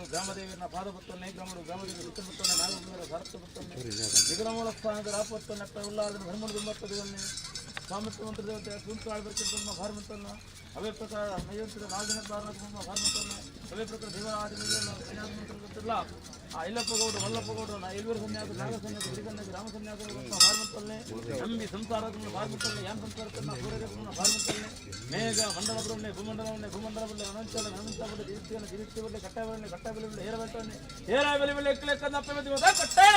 ಗ್ರಾಮದೇವಿಯನ್ನ ಪಾದಪತ್ತೊನ್ನೆ ಗ್ರಾಮಡು ಗ್ರಾಮದೇವಿ ಸುತ್ತಮುತ್ತೊನ್ನೆ ನಾಗಮೂಲ ಭಾರತಪತ್ತೊನ್ನೆ ನಿಗಮೂಲ ಸ್ಥಾನದ ರಾಪತ್ತೊನ್ನೆ ಅಪ್ಪ ಉಲ್ಲಾದನ ಧರ್ಮದ ದುಂಬತ್ತದೊನ್ನೆ ಸ್ವಾಮಿತ್ವ ಮಂತ್ರ ದೇವತೆ ಸುಂತಾಳ ಬರ್ತಿದ್ದನ್ನ ಭಾರಮಂತನ್ನ ಅವೇ ಪ್ರಕಾರ ನೈವಂತದ ನಾಲ್ದಿನ ಕಾರಣ ಭಾರಮಂತನ್ನ ಅವೇ ಪ್ರಕಾರ ದೇವರಾಜ ಮಂತ್ರ ಆ ಇಲ್ಲಪ್ಪ ಗೌಡ ವಲ್ಲಪ್ಪ ಗೌಡ ಇಲ್ವರು ಸನ್ಯಾಸ ನಾಗ ಸನ್ಯಾಸ ಗುರಿ ಸನ್ಯಾಸ ರಾಮ ಸನ್ಯಾಸ ಭಾರಮಂತಲ್ನೇ ನಂಬಿ ಸಂಸಾರ ಭಾರಮಂತಲ್ನೇ ಯಾನ್ ಸಂಸಾರಕ್ಕನ್ನ ಸೂರ್ಯರತ್ನ ಭಾರಮಂತಲ್ನೇ ಮೇಘ ಮಂಡಲಪುರನ್ನೇ ಭೂಮಂಡಲವನ್ನೇ ಭೂಮಂಡಲ ಬಲ್ಲೆ ಅನಂತಲ ಅನಂತ ಬಲ್ಲೆ ದಿರಿತ್ಯನ ದಿರಿತ್ಯ ಬಲ್ಲೆ ಕಟ್ಟಬಲ್ಲೆ ಕಟ್ಟಬಲ್ಲೆ ಬಲ್ಲೆ ಹೇರ ಬೆಟ್ಟವನ್ನೇ ಹೇರ ಬೆಲೆ ಬೆಲೆ ಎಕ್ಕಲೆಕ್ಕನ್ನ ಅಪ್ಪೆ ಕಟ್ಟೆ.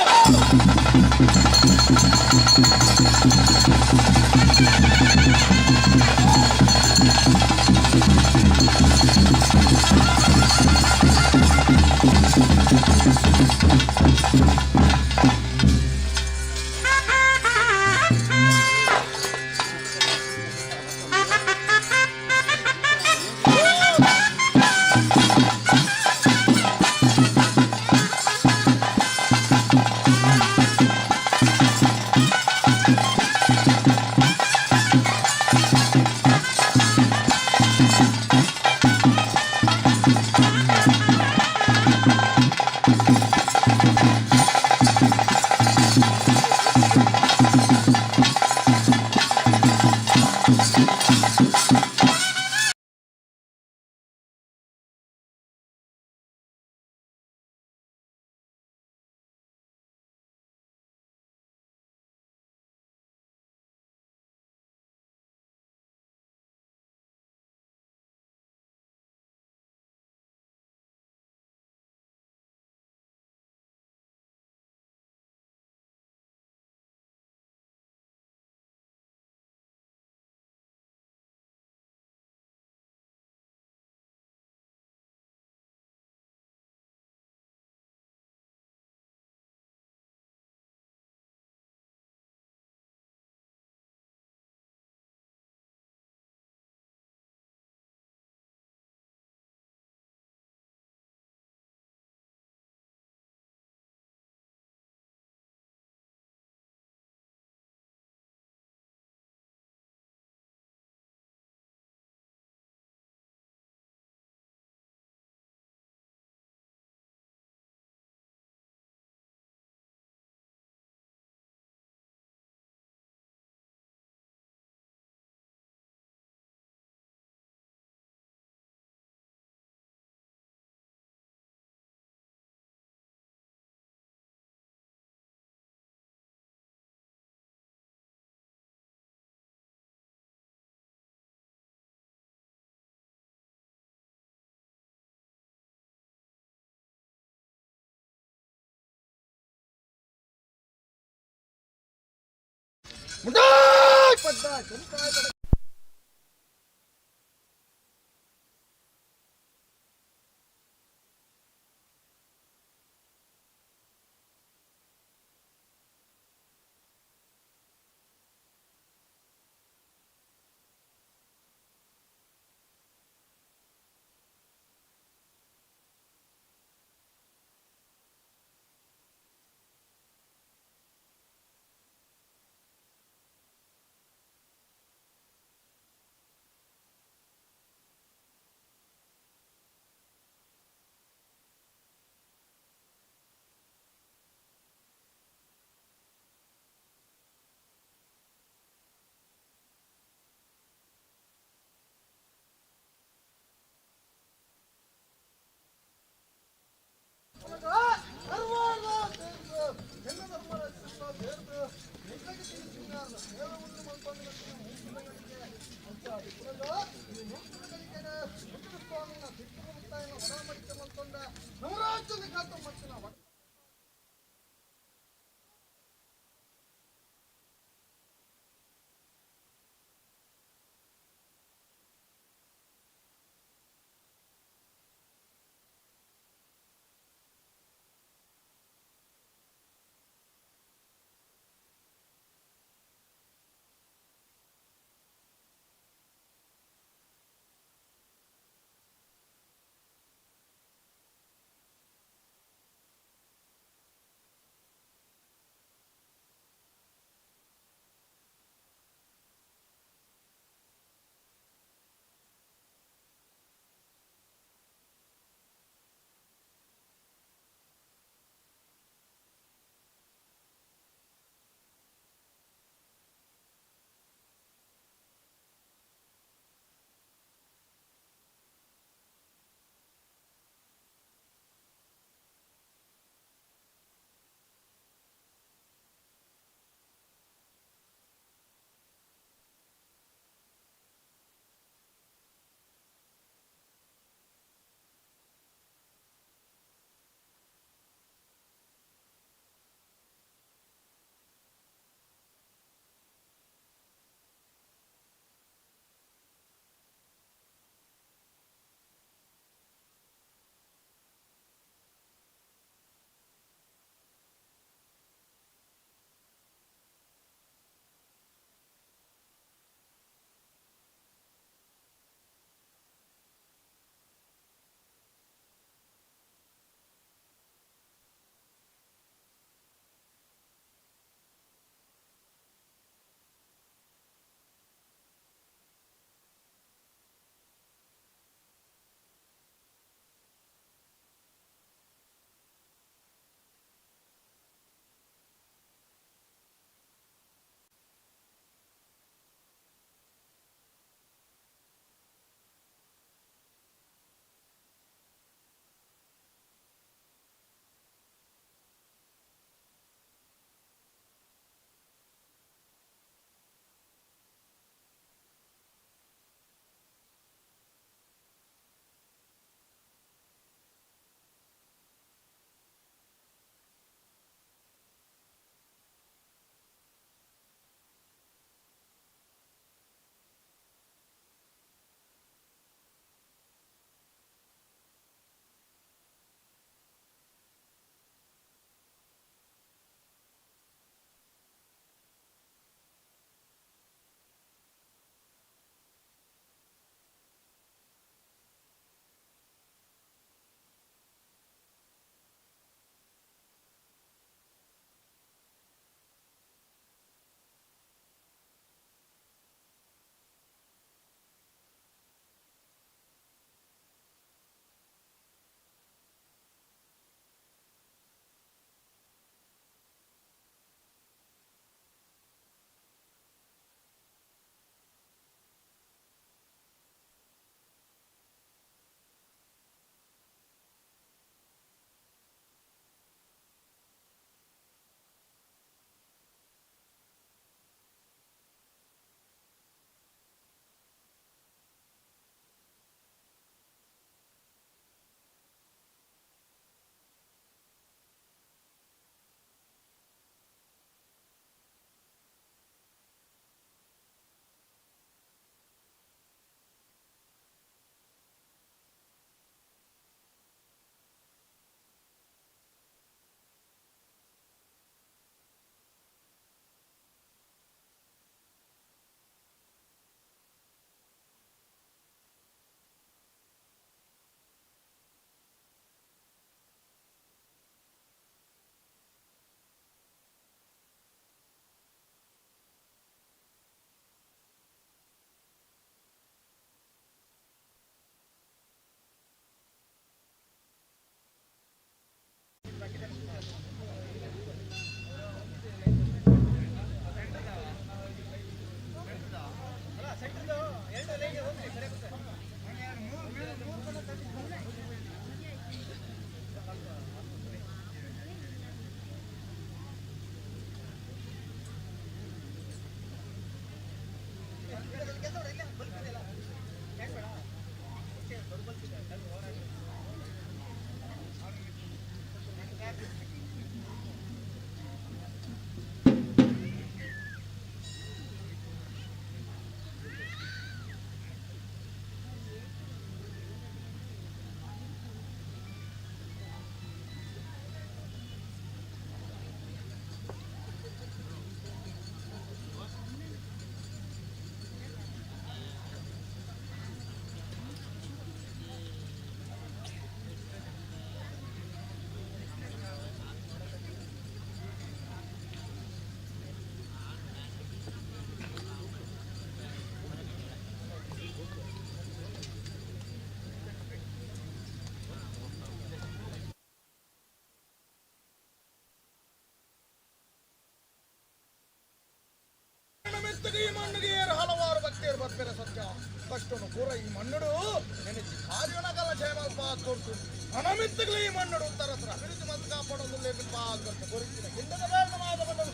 ಈ ಮಣ್ಣಿಗೆ ಹಲವಾರು ಭಕ್ತಿಯರು ಬರ್ತಾರೆ ಸತ್ಯ ಕಷ್ಟನು ಕೂರ ಈ ಮಣ್ಣುಡು ನೆನೆಚಿ ಕಾರ್ಯನಗಲ ಜಯಮಲ್ಪ ಕೊಡ್ತು ಅನಮಿತ್ತಗಳು ಈ ಮಣ್ಣುಡು ಉತ್ತರ ಹತ್ರ ಅಭಿವೃದ್ಧಿ ಮತ್ತು ಕಾಪಾಡೋದು ಲೇಪಿಲ್ಪ ಕೊಡ್ತು ಕೊರಿಸಿದ ಗಿಂಡದ ಬೇಡವಾದ ಮಣ್ಣು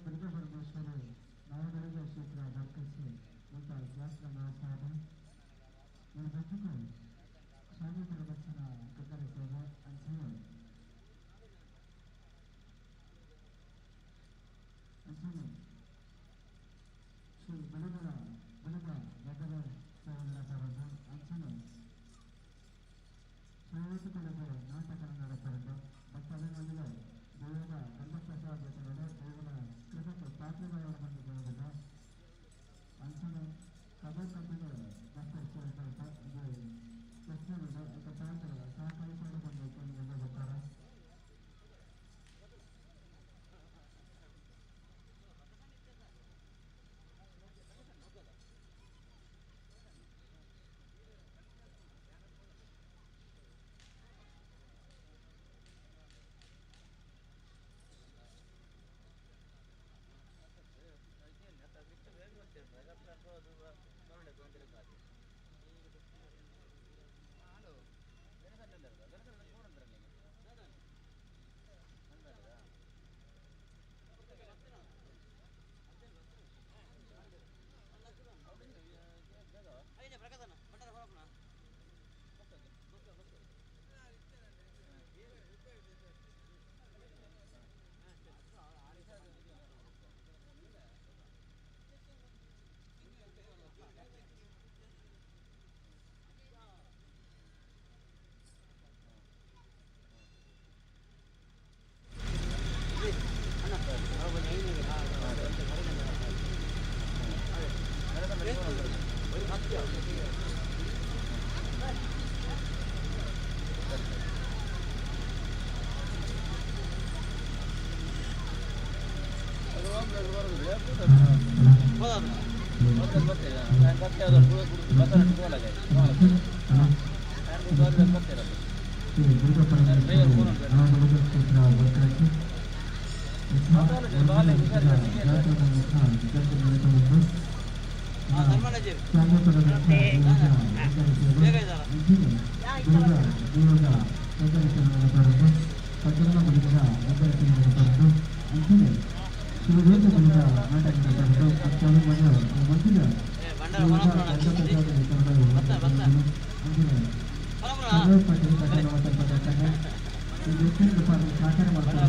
ದುರ್ಗಾ ಪರಮೇಶ್ವರಿ ನವದುರ್ಗ ಕ್ಷೇತ್ರ ಬರ್ಕಸಿ ಮುಲ್ಪ ಜಾತ್ರಾ ಮಹೋತ್ಸವದ ಈ ಬಜ್ಜುಕು ಸ್ವಾಮಿ ಪ್ರದರ್ಶನ ಗಗ್ಗರ ಸೇವೆ ಅಂಚನೆ ಅಂಚನೆ ಶ್ರೀ ಬಲಿಗರ ಬಲಿಗ ಗಗ್ಗರ ಸೇವೆ ನಡಪರದು ಅಂಚನೆ ಶ್ರೀ ನಾಟಕ ನಡಪರದು ಭಕ್ತಾದಿಗಳಿಗೆ ದೇವರ ಗಂಧಪ್ರಸಾದ ವಿತರಣೆ ದೇವರ ಕೃಪಕ್ಕೆ ಪಾತ್ರಗಳವರು ಬಂದು ಅಂಚನೆ ಕಥೆ ಕಥೆಗೆ ಡಾಕ್ಟರ್ ಸೇರ್ಪಡೆತ ಇದು ಪ್ರಶ್ನೆಗಳು ಐತ ಪ್ರಾಂತಗಳ ಸಹಕರಿಸಲು ಬಂದು ಬರ್ತಾರೆ. ಶ್ರೀ ದುರ್ಗಾ ಪರಮೇಶ್ವರಿ ನವದುರ್ಗ ಕ್ಷೇತ್ರ ಬರ್ಕಾಸಿ ಜಾತ್ರಾ ಮಹೋತ್ಸವ ಜಾತ್ರೆ ನಡೆಸಬಹುದು. ಸ್ವಾಮಿ ಪ್ರದರ್ಶನ ದುರ್ಗಾ ದೇವರ ಗಗ್ಗರ ಸೇವೆ ನಡಪರದು ಪಟ್ಟಣ ಬಲಿಗರ ಗಗ್ಗರ ಸೇವೆ ನಡಪರದು ಅಂಚನೆ ಶಿವವೇದ ಬಲಿಗ ನಾಟಕ ನಡಪರದು ಭಕ್ತಾದಿ ಮನೆ ಮಧ್ಯದ ದೇವರ ಗಂಧಪ್ರಸಾದ ವಿತರಣೆ ಅಂಚನೆ ಸರ್ವಪತಿ ಕಟ್ಟಡ ಪಟ್ಟಣ ಈ ವ್ಯಕ್ತಿಗಳ ಸಹಕಾರ ಮಾಡ್ತಾರೆ.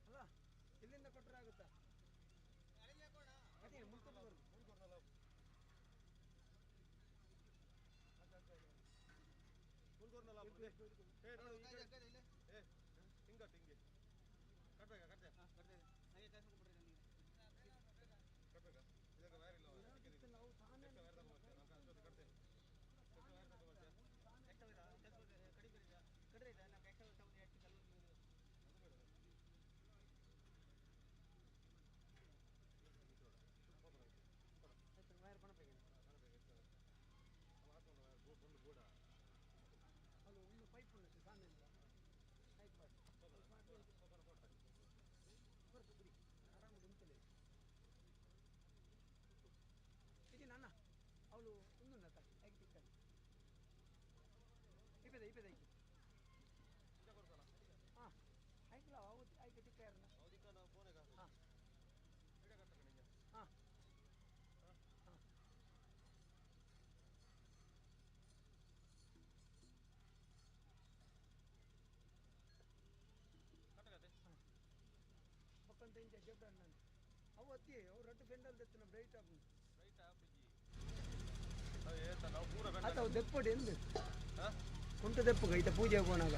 ಅಲ್ಲ ಇಲ್ಲಿಂದ ಕೊಟ್ಟರೆ ಆಗುತ್ತಾ? ಅದೇ ಮುಲ್ಕದ ಅವಳು ಒಂದುಂಡತ್ತ ಇಪ್ಪದ ಇಪ್ಪದ ಹಾಂ ಆಯ್ತಲ್ಲ ಹೌದು ಆಯ್ಕೆ ತಿಕ್ಕ ಹಾಂ ಹಾಂ ಪಕ್ಕಂತ ಇಂಚ ಜಬ್ಡ ಅವು ಅತ್ತಿ ಅವು ರಟ್ಟು ಫೆಂಡಲ್ ದೆತ್ತನ ಬ್ರೈಟ್ ಆಪುಂಡು ಆತ ಅವು ದೆಪ್ಪೊಡು ಎಂದು ಕುಂಟು ದೆಪ್ಪುಗ ಈತ ಪೂಜೆ ಪೋನಾಗ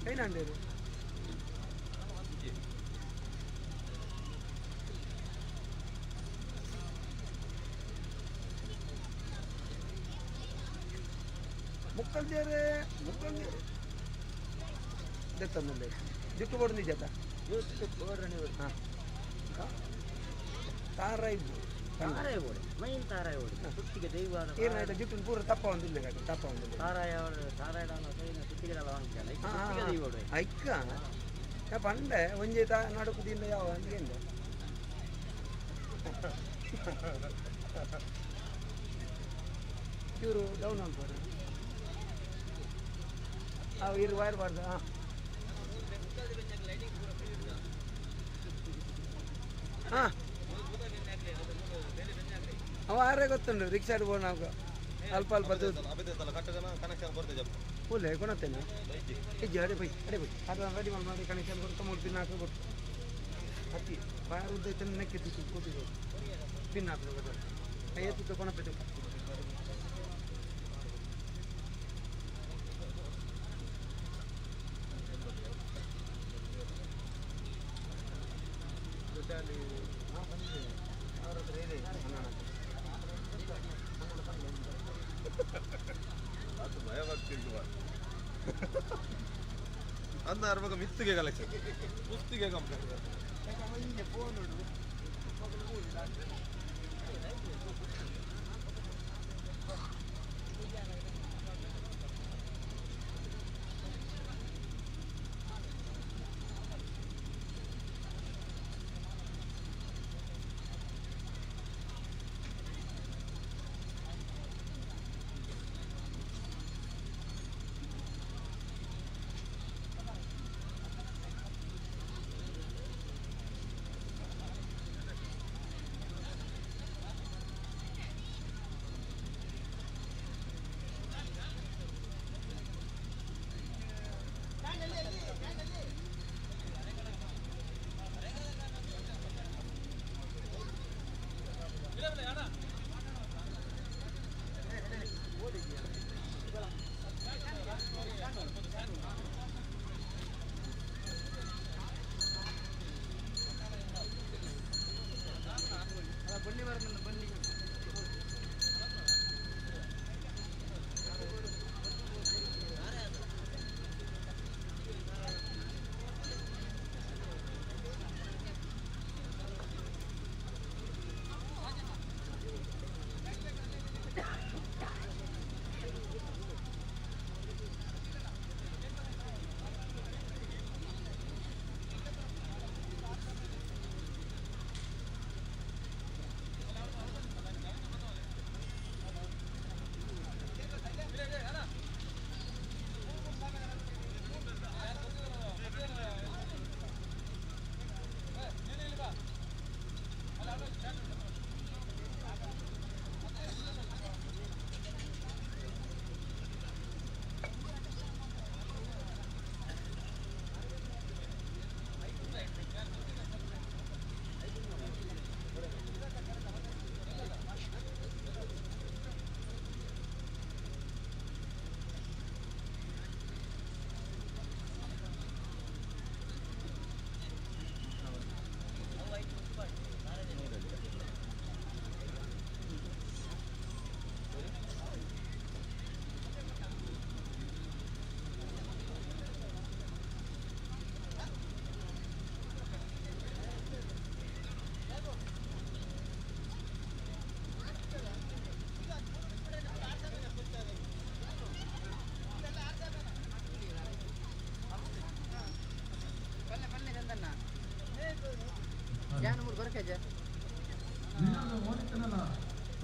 ಕೈನಾಂಡೇರು ಮುಕ್ಕಲ್ ದೇರೆ ಮುಕ್ಕಲ್ ದೆತ್ತಂದುಂಡೆ ಜುಟ್ಟು ಕೊಡು ನಿಜ ಹಾಂ ತಾರಾಯಿ ತಾರಾಯಿ ಓಡಿ ಮೈನ್ ತಾರಾಯಿ ಓಡಿ ಸುತ್ತಿಗೆ ದೈವ ಏನಾಯ್ತು ಜುಟ್ಟು ಪೂರ ತಪ್ಪ ಒಂದಿಲ್ಲ ತಪ್ಪ ಒಂದಿಲ್ಲ ತಾರಾಯ ತಾರಾಯ ಸುತ್ತಿಗೆ ದೈವ ಓಡಿ ಐಕ್ಕ ಪಂಡೆ ಒಂಜಿ ತಾ ನಡುಕುದಿಂದ ಯಾವ ಅಂದ್ಗೆಂದ ಇವರು ಡೌನ್ ಆಗ್ತಾರೆ. ಇರು ವೈರ್ ಬಾರ್ದು. ಹಾಂ ಹಾಂ ಅವ ಆರೇ ಗೊತ್ತುಂಟು ರಿಕ್ಷಾ ಬೋಣ ಅಲ್ಪ ಅಲ್ಪ ಪೂಲೆ ಕೊಣತ್ತೇನೆ ಇಜ್ಜಿ. ಅಡೆ ಬೈ ಅಡೆ ಬೈ ಅದು ರೆಡಿ ಮಾಡಿ ಕನೆಕ್ಷನ್ ಕೊಡ್ತಾ ಮೂರು ಪಿನ್ ಹಾಕಿ ಕೊಟ್ಟು ಹತ್ತಿ ವೈರ್ ಉದ್ದ ಐತೆ ನೆಕ್ಕಿ ಕೂತಿದ್ದು ಪಿನ್ ಹಾಕಿ ಗೊತ್ತ ಏತಿತ್ತು ಕೊಣಪೈತೆ. ಅಂದ ಮಿತ್ತಿಗೆ ಕಲೆಕ್ಷನ್ ಮುತ್ತಿಗೆ ಕಂಪ್ಲೇಂಟ್.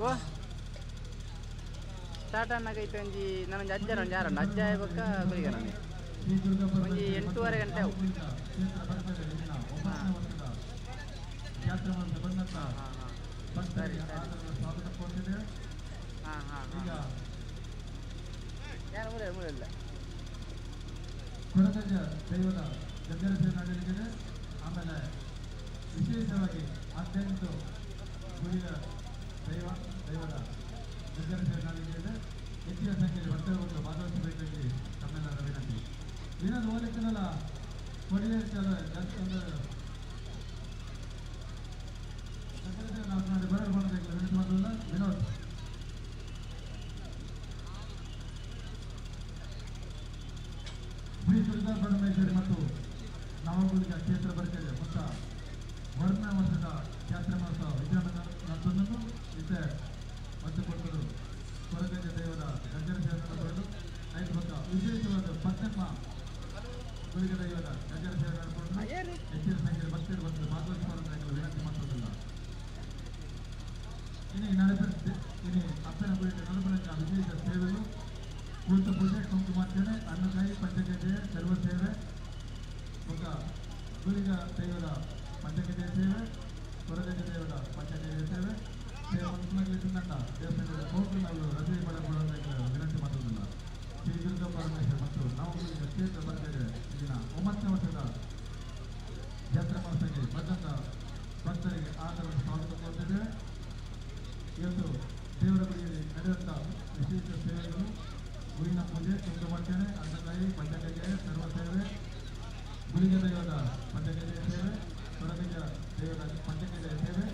ಓ ಸ್ಟಾರ್ಟ್ ಅನ್ನಕೈತೆ ಒಂಜಿ ನಾನೊಂಜಿ ಅಜ್ಜರ ಒಂಜಿ ಆರಂಡು ಅಜ್ಜ ಬೊಕ್ಕ ಗುಳಿಗ ನಾನು ಒಂಜಿ 8:30 ಗಂಟೆ ಅವು. ಸರಿ ಸರಿ. ಹಾಂ ಹಾಂ ಹಾಂ ಯಾರು ಮೂಲೆ ಮೂಲೆ ಇಲ್ಲ. ಕೊರಗಜ್ಜ ದೈವದ ಗಗ್ಗರ ಸೇವೆ ನಡೆಯಲಿದೆ. ಆಮೇಲೆ ವಿಶೇಷವಾಗಿ 18 ಗುಳಿಗ ದೈವದ ಗಗ್ಗರ ಸೇವೆ ನಡೆಯಲಿದೆ. ಹೆಚ್ಚಿನ ಸಂಖ್ಯೆಯಲ್ಲಿ ಭಕ್ತರು ಬಂದು ಭಾಗವಹಿಸಬೇಕಾಗಿ ತಮ್ಮೆಲ್ಲರ ವಿನಂತಿ. ವಿನೋದ್ ಓಲಿಕ್ಕನಲ್ಲ ಕೊಡಿಯೇರಿಚಾರ ಒಂದು ಗಗ್ಗರ ಸೇವೆ ನಾವು ಬರಲು ವಿನಂತಿ ಮಾಡೋದಿಲ್ಲ. ವಿನೋದ್ ಶ್ರೀ ದುರ್ಗಾ ಪರಮೇಶ್ವರಿ ಮತ್ತು ನವಗುಳಿಗ ಕ್ಷೇತ್ರ ಬರ್ತೇವೆ ಮೊತ್ತ ವರ್ಣ ವರ್ಷದ ಜಾತ್ರೆ ಮಹೋತ್ಸವ ವಿಜೃಂಭಣೆ ನಡೆಸುವುದನ್ನು ಇತ್ತೆ ಮತ್ತು ಕೊಟ್ಟರು ಕೊರಗಜ್ಜ ದೈವದ ಗಗ್ಗರ ಸೇವೆ ನಡೆಸಿಕೊಂಡು ಐದು ಪಕ್ಕ ವಿಶೇಷವಾದ ಪತ್ತಮ್ಮ ಗುಳಿಗ ದೈವದ ಗಗ್ಗರ ಸೇವೆ ನಡೆಸಿಕೊಂಡು ಹೆಚ್ಚಿನ ಸಂಖ್ಯೆಯಲ್ಲಿ ಭಕ್ತರು ಬಂದು ಭಾಗವಹಿಸುವಂತ ವಿನಂತಿ ಮಾಡುವುದಿಲ್ಲ. ಇವತ್ತು ದೇವರ ಗುಡಿಯಲ್ಲಿ ನಡೆಯುವಂಥ ವಿಶೇಷ ಸೇವೆಗಳು ಹೂವಿನ ಪೂಜೆ, ಕುಂಕುಮಾರ್ಚನೆ, ಅನ್ನಕಾಯಿ, ಪಂಚಕಜ್ಜಾಯ, ಸರ್ವ ಸೇವೆ, ಗುಳಿಗ ದೈವದ ಪಂಚಕಜ್ಜಾಯ ಸೇವೆ, ಕೊರಗಜ್ಜ ದೈವದ ಪಂಚಕಜ್ಜಾಯ ಸೇವೆ.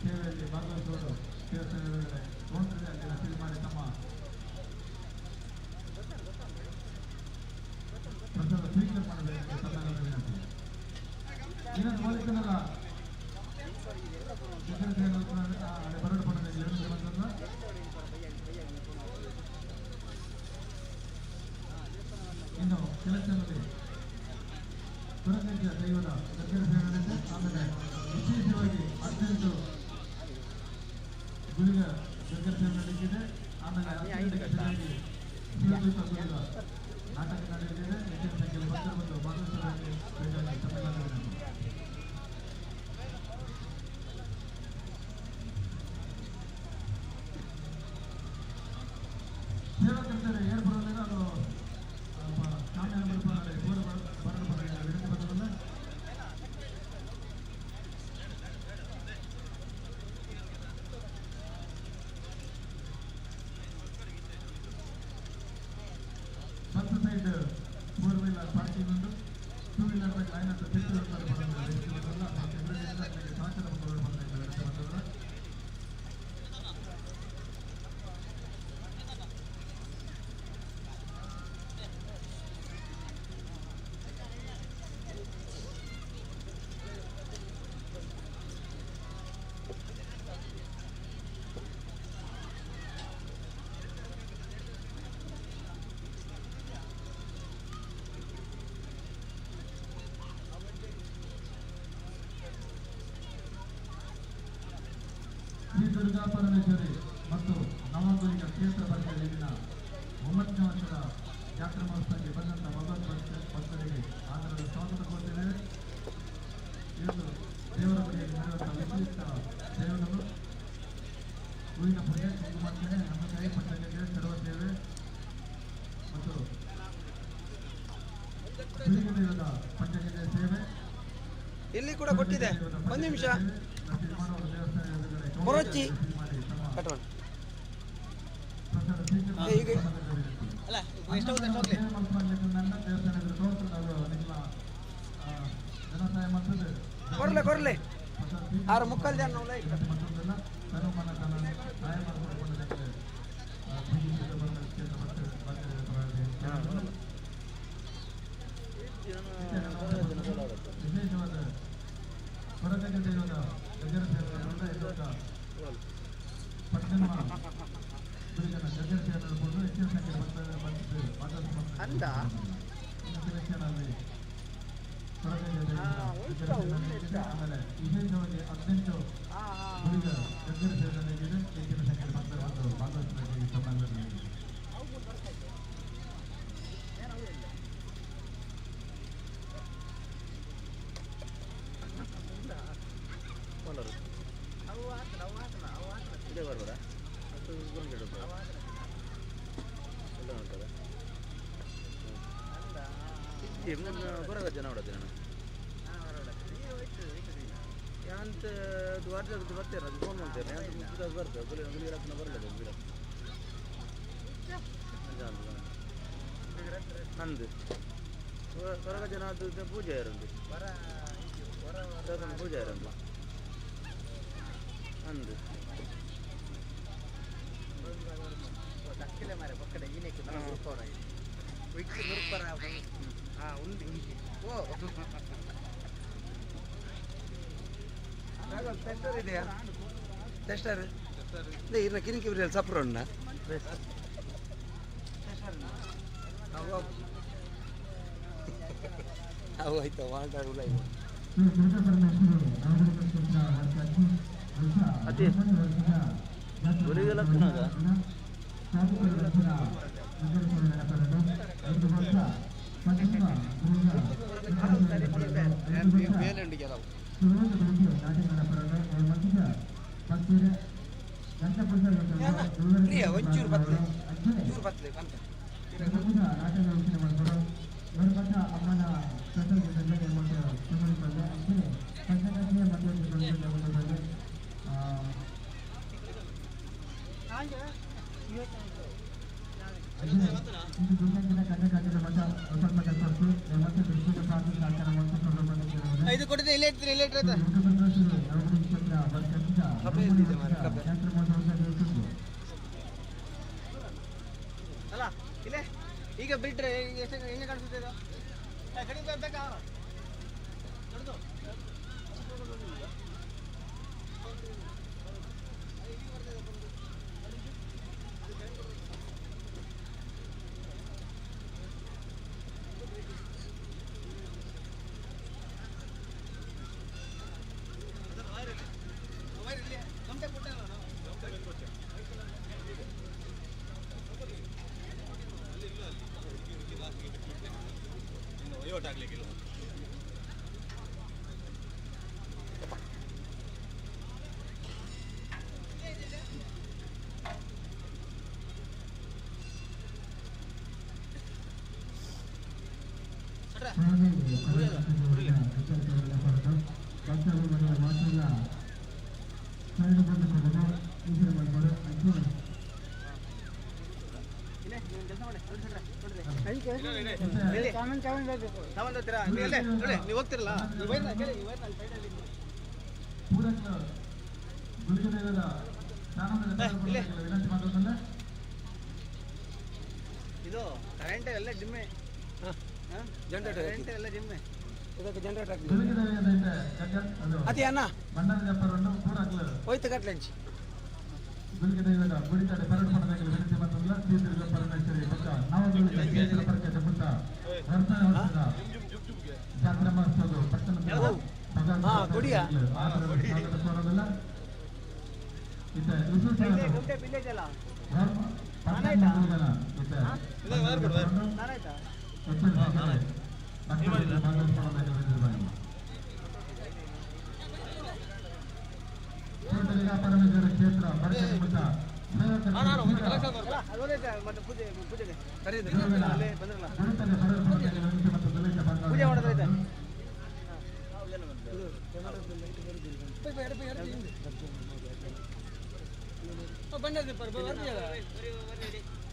ಸೇವೆಯಲ್ಲಿ ಭಾಗವಹಿಸುವವರು ದೇವಸ್ಥಾನದ ಕೌಂಟರ್ ಅಲ್ಲಿ ರಸೀದಿ ಮಾಡಿ ತಮ್ಮ ಪ್ರಸಾದ ಸ್ವೀಕಾರ ಮಾಡಬೇಕು ತಮ್ಮೆಲ್ಲರ ವಿನಂತಿ. ಇನ್ನೊಂದು ಮಾಲೀಕನಲ್ಲ ಬರಡು ಪಡೆದ ಇನ್ನು ಕೆಲಸದಲ್ಲಿ ಕೊರಗಜ್ಜ ದೈವದ ಗಗ್ಗರ ಸೇವೆ ನಡೆದಿದೆ. ಆಮೇಲೆ ವಿಶೇಷವಾಗಿ 18 ಗುಳಿಗ ಗಗ್ಗರ ಸೇವೆ ನಡೆದಿದೆ. ಆಮೇಲೆ 10 ಗಂಟೆಗೆ ಸರಿಯಾಗಿ ಶಿವದೀಪ ಗುಳಿಗ ನಾಟಕ ನಡೆಯಲಿದೆ. ಹೆಚ್ಚಿನ ಸಂಖ್ಯೆಯಲ್ಲಿ ಭಕ್ತರು ಬಂದು ಭಾಗವಹಿಸಬೇಕು ತಮ್ಮೆಲ್ಲರ ವಿನಂತಿ. ಸೇವಾಕರ್ತರು ಏರ್ಪಡೋದಿಲ್ಲ, ಅದು ವಿನಂತಿ ಪತ್ರವಲ್ಲ. ಬಸ್ ಸೈಡ್ 4 ವೀಲರ್ ಪಾರ್ಕಿಂಗ್ ಉಂಟು. 2 ವೀಲರ್ ಬಗ್ಗೆ ಲೈನ್ ಅಂತ ಸಹಕಾರ ಬಂದ. ಶ್ರೀ ದುರ್ಗಾ ಪರಮೇಶ್ವರಿ ಮತ್ತು ನವಗುಳಿಗ ಕ್ಷೇತ್ರ ಬರ್ಗಲಿನ 9ನೇ ವರ್ಷದ ಜಾತ್ರಾ ಮಹೋತ್ಸವಕ್ಕೆ ಬಂದಂಥ ಭಗವತ್ ಭಕ್ತರಿಗೆ ಆದರದ ಸ್ವಾಗತ ಕೋರ್ತಿದ್ದೇವೆ. ಇವತ್ತು ದೇವರ ಗುಡಿಯಲ್ಲಿ ನಡೆಯುವಂಥ ವಿಶಿಷ್ಟ ಸೇವೆಗಳು ಹೂವಿನ ಪೂಜೆ, ಕುಂಕುಮಾರ್ಚನೆ, ಹಣ್ಣುಕಾಯಿ, ಪಂಚಗವ್ಯ, ಸರ್ವ ಸೇವೆ ಮತ್ತು ಗುಳಿಗ ದೈವದ ಪಂಚಗವ್ಯ ಸೇವೆ ಇಲ್ಲಿ ಕೂಡ ಕೊಟ್ಟಿದೆ. ಒಂದು ನಿಮಿಷ ಕೊರೊಚ್ಚಿ ಕಟ್ಟೋಣ. ಈಗ ಅಲ್ಲ ಎಷ್ಟು ಹೋಗುತ್ತೆ ಹೋಗ್ಲಿ. ಕೊರ್ಲೆ ಕೊರ್ಲೆ ಆರು ಮುಕ್ಕಾಲು ಜನ ವಿಶೇಷವಾದ ಕೊರಗಜ್ಜ ದೈವದ ಗಜರ ಸೇವೆ ಪಟ್ಟಣ ಗುಳಿಗನ ಗಜರ ಸೇವೆ ನಡೆದುಕೊಂಡು ಹೆಚ್ಚಿನ ಸಂಖ್ಯೆಯ ಭಕ್ತರು ಬಂದಿದ್ದು ಭಾಗವಹಿಸಿ ಕೊರಗಜ್ಜ ದೈವದ ಗಜರ ಸೇವೆ ನಡೆಯುತ್ತಿದೆ. ಆಮೇಲೆ ವಿಶೇಷವಾಗಿ 18 ಗುಳಿಗ ಗಜರ ಸೇವೆ ನಡೆಯುತ್ತಿದೆ. ಹೆಚ್ಚಿನ ಸಂಖ್ಯೆಯ ಭಕ್ತರು ಬಂದು ಭಾಗವಹಿಸಬೇಕು ತಮ್ಮೆಲ್ಲರಲ್ಲಿ. ಟೆಸ್ಟರ್ ಇದೆಯಾ? ಟೆಸ್ಟರ್ ಇನ್ನ ಕಿರಿಕಿ ಬಿರಿಯಲ್ಲಿ ಸಪ್ರೋಣ ಅವು ಆಯ್ತು ಮಾತಾಡುಲ್ಲ. ಪ್ರಿಯ ಒಂಚೂರು ಬತ್ಲೆ ಚೂರು ಬತ್ಲೆ ಅಂತ. ಇದು ಕೊಟ್ಟಿದ್ದೆ ಇಲ್ಲೇ ಇರ್ತೀರಿ ಇಲ್ಲೇ ಇಟ್ಟರೆ ಅಲ್ಲ ಇಲ್ಲೇ ಈಗ ಬಿಟ್ರೆ ಎಷ್ಟು ಹೆಂಗೆ ಕಾಣಿಸುತ್ತೆ ಇದು ಕಡಿಮೆ ಬೇಕಾ ದೊಡ್ಡದು. ನೀವು ಹೋಗ್ತಿರಲ್ಲ ಇದು ಕರೆಂಟ್ ಎಲ್ಲ ಜಿಮ್ಮೆ, ಜನರೇಟರ್ ಎಲ್ಲ ಜಿಮ್ಮೆ, ಇದಕ್ಕೆ ಜನರೇಟರ್ ಹಾಕಿ ಅದೇ ಅಣ್ಣ ಹೋಯ್ತು ಕಟ್ಲಂಚಿ. ಕೊಡಿಯಾ ಪೂಜೆ ಮಾಡೋದೈತೆ.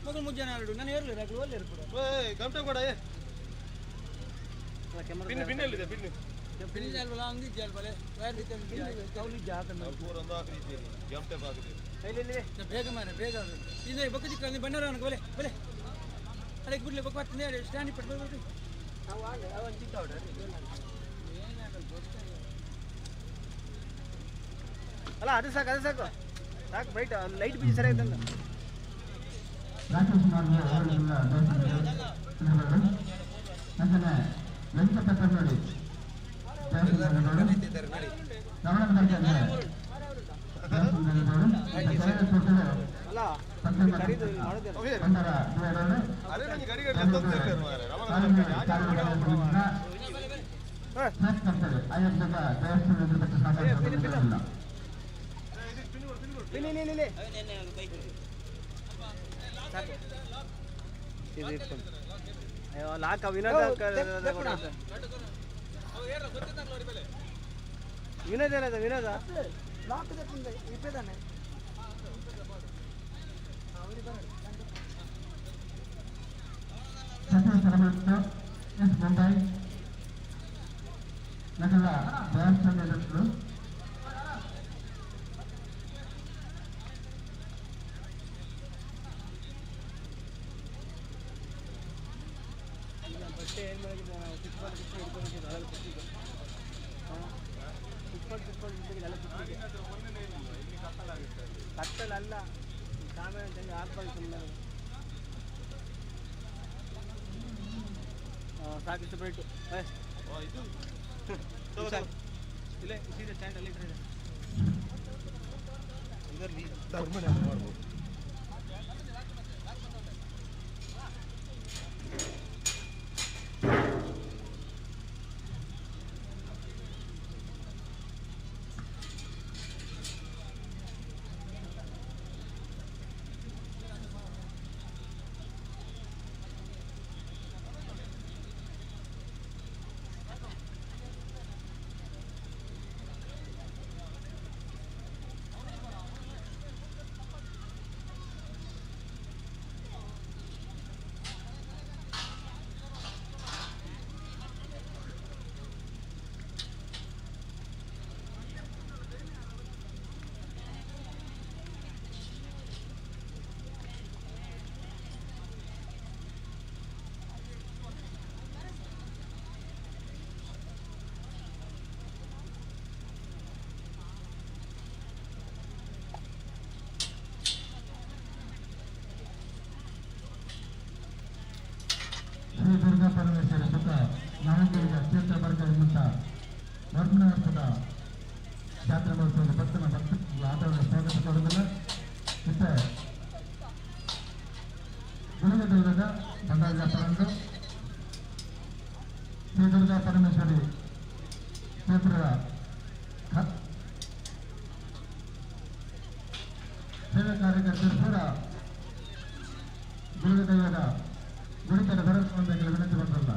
ಮಗಳು ಮುಜ್ಜನ ನಾನು ಏರ್ಲಿ ಒಳ್ಳೆ ಬೇಗ ಮಾರ ಬೇಗ ಇದೆ ಬೊಕ್ಕ ಚಿಕ್ಕ ಬಣ್ಣರ ಬಲೆ ಬಲೆ ಅದೇ ಗುಡ್ಲೆ ಬೊಕ್ಕ ಸ್ಟ್ಯಾಂಡ್ ಇಟ್ಟು. ಅಲ್ಲ ಅದು ಸಾಕು, ಅದು ಸಾಕು ಸಾಕು ಬ್ರೈಟ್ ಲೈಟ್ ಬಿಜಿ ಸರಿ ಆಯ್ತಂತ. ಅಲ್ಲ ಲಾಕ ವಿನೋದ ವಿನೋದ ಏನದ ವಿನೋದ ಬಟ್ಟೆ ಏನು ಮಾಡಿದ್ದೆ ನಾವು ಸಿಕ್ಸ್ಪಾಲ್ ಸಿಕ್ಸ್ಪಾಲ್ ಹಿಡ್ಕೊಂಡಿದ್ದು ಅಲ್ಲ ಕುತ್ತಿಗೆ ಸಿಕ್ಸ್ಪಾಲ್ ಸಿಕ್ಸ್ಪಾಲ್ ಹಿಡ್ಕೊಂಡಿದ್ದು ಅಲ್ಲ ಕುತ್ತಿಗೆ ಕತ್ತಲಲ್ಲ ಸಾಮಾನ್ಯ ತಂದು ಹಾಕ್ಬಾರ್ದು ಸುಮ್ಮನೆ. ಸಾಕಿಷ್ಟು ಬ್ರೈಟು ಇಲ್ಲೇ ಸೀದಾ ಸ್ಟ್ಯಾಂಡ್ ಅಲ್ಲಿ ಇಟ್ಟರೆ ಮಾಡ್ಬೋದು. ಜಾತ್ರಾ ಮಹೋತ್ಸವದ ಭಕ್ತನ ಭಕ್ತ ಆಟವನ್ನು ಸ್ವಾಗತ ಕೊಡುವುದಿಲ್ಲ. ಇತ್ತ ಗುಳಿಗ ದೈವದ ಭಂಡಾರ ಪರಂದು ಶ್ರೀ ದುರ್ಗಾ ಪರಮೇಶ್ವರಿ ಕ್ಷೇತ್ರದ ಸೇವಾ ಕಾರ್ಯಕರ್ತರು ಕೂಡ ಗುಳಿಗ ದೈವದ ಗುಡಿತರ ಬರಬೇಕು ವಿನಂತಿ ಮಾಡ್ತಲ್ಲ.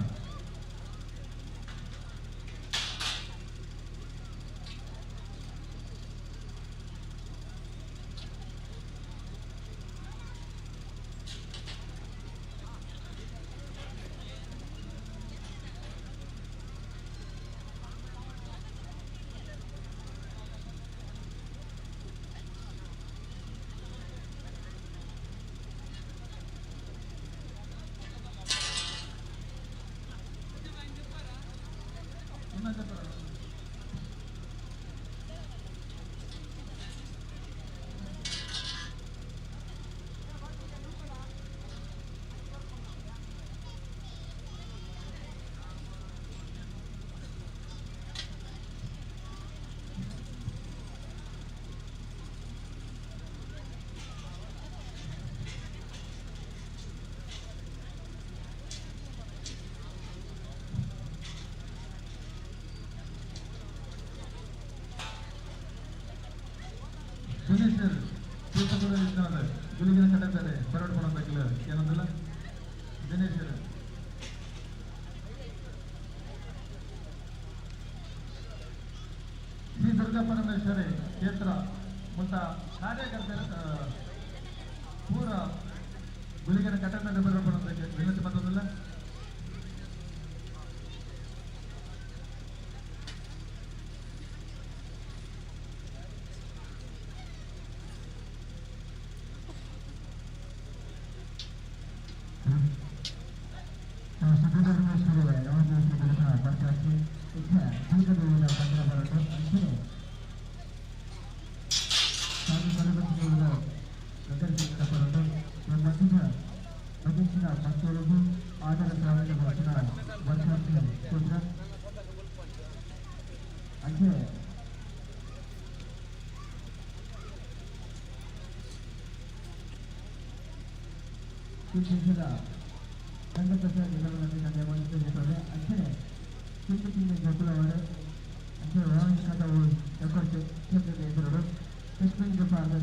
ದಿನೇಶ್ ಗುಳಿಗಿನ ಕಟ್ಟತಾರೆ ಬರೋಡ್ ಕೊಡಬೇಕಿಲ್ಲ ಏನಂದಿಲ್ಲ ದಿನೇಶ್. ಶ್ರೀ ದುರ್ಗಾ ಪರಮೇಶ್ವರಿ ಕ್ಷೇತ್ರ ಮುಟ್ಟ ಕಾರ್ಯಕರ್ತರ ಪೂರ ಗುಳಿಗಿನ ಕಟ್ಟಡ ಬರೋಡ್ ಕೊಡೋದಕ್ಕೆ ವಿನಂತಿ ಮಾಡೋದಿಲ್ಲ.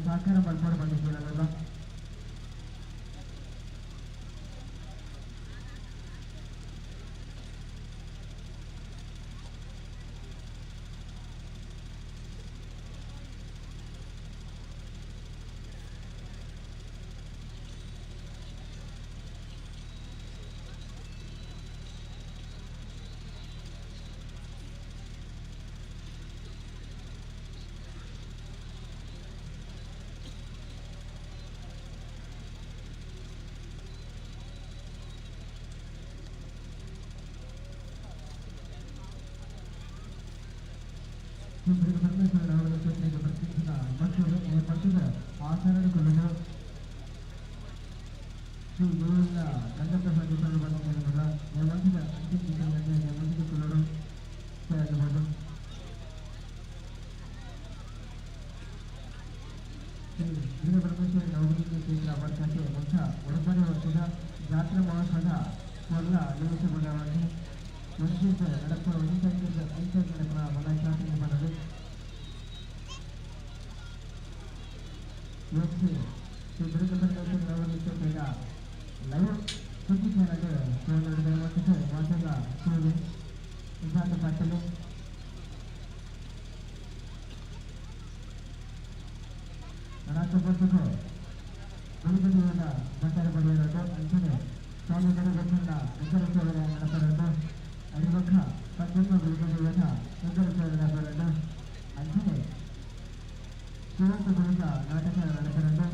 ಸಹಕಾರ ಮಾಡ್ಕೊಂಡು ಬಂದಿದ್ದೀರಲ್ಲ. ಜಾತ್ರಾ ಮಹೋತ್ಸವದ ಮೊದಲ ನಿಮಿಷಗೊಂಡವಾಗಿ ನಡೆಸುವ ನಡೆಸುವ ಲೈವ್ ಸುದ್ದಿ ಚಾನಲ್ ನಾಟಕ ನಡೆಸಲು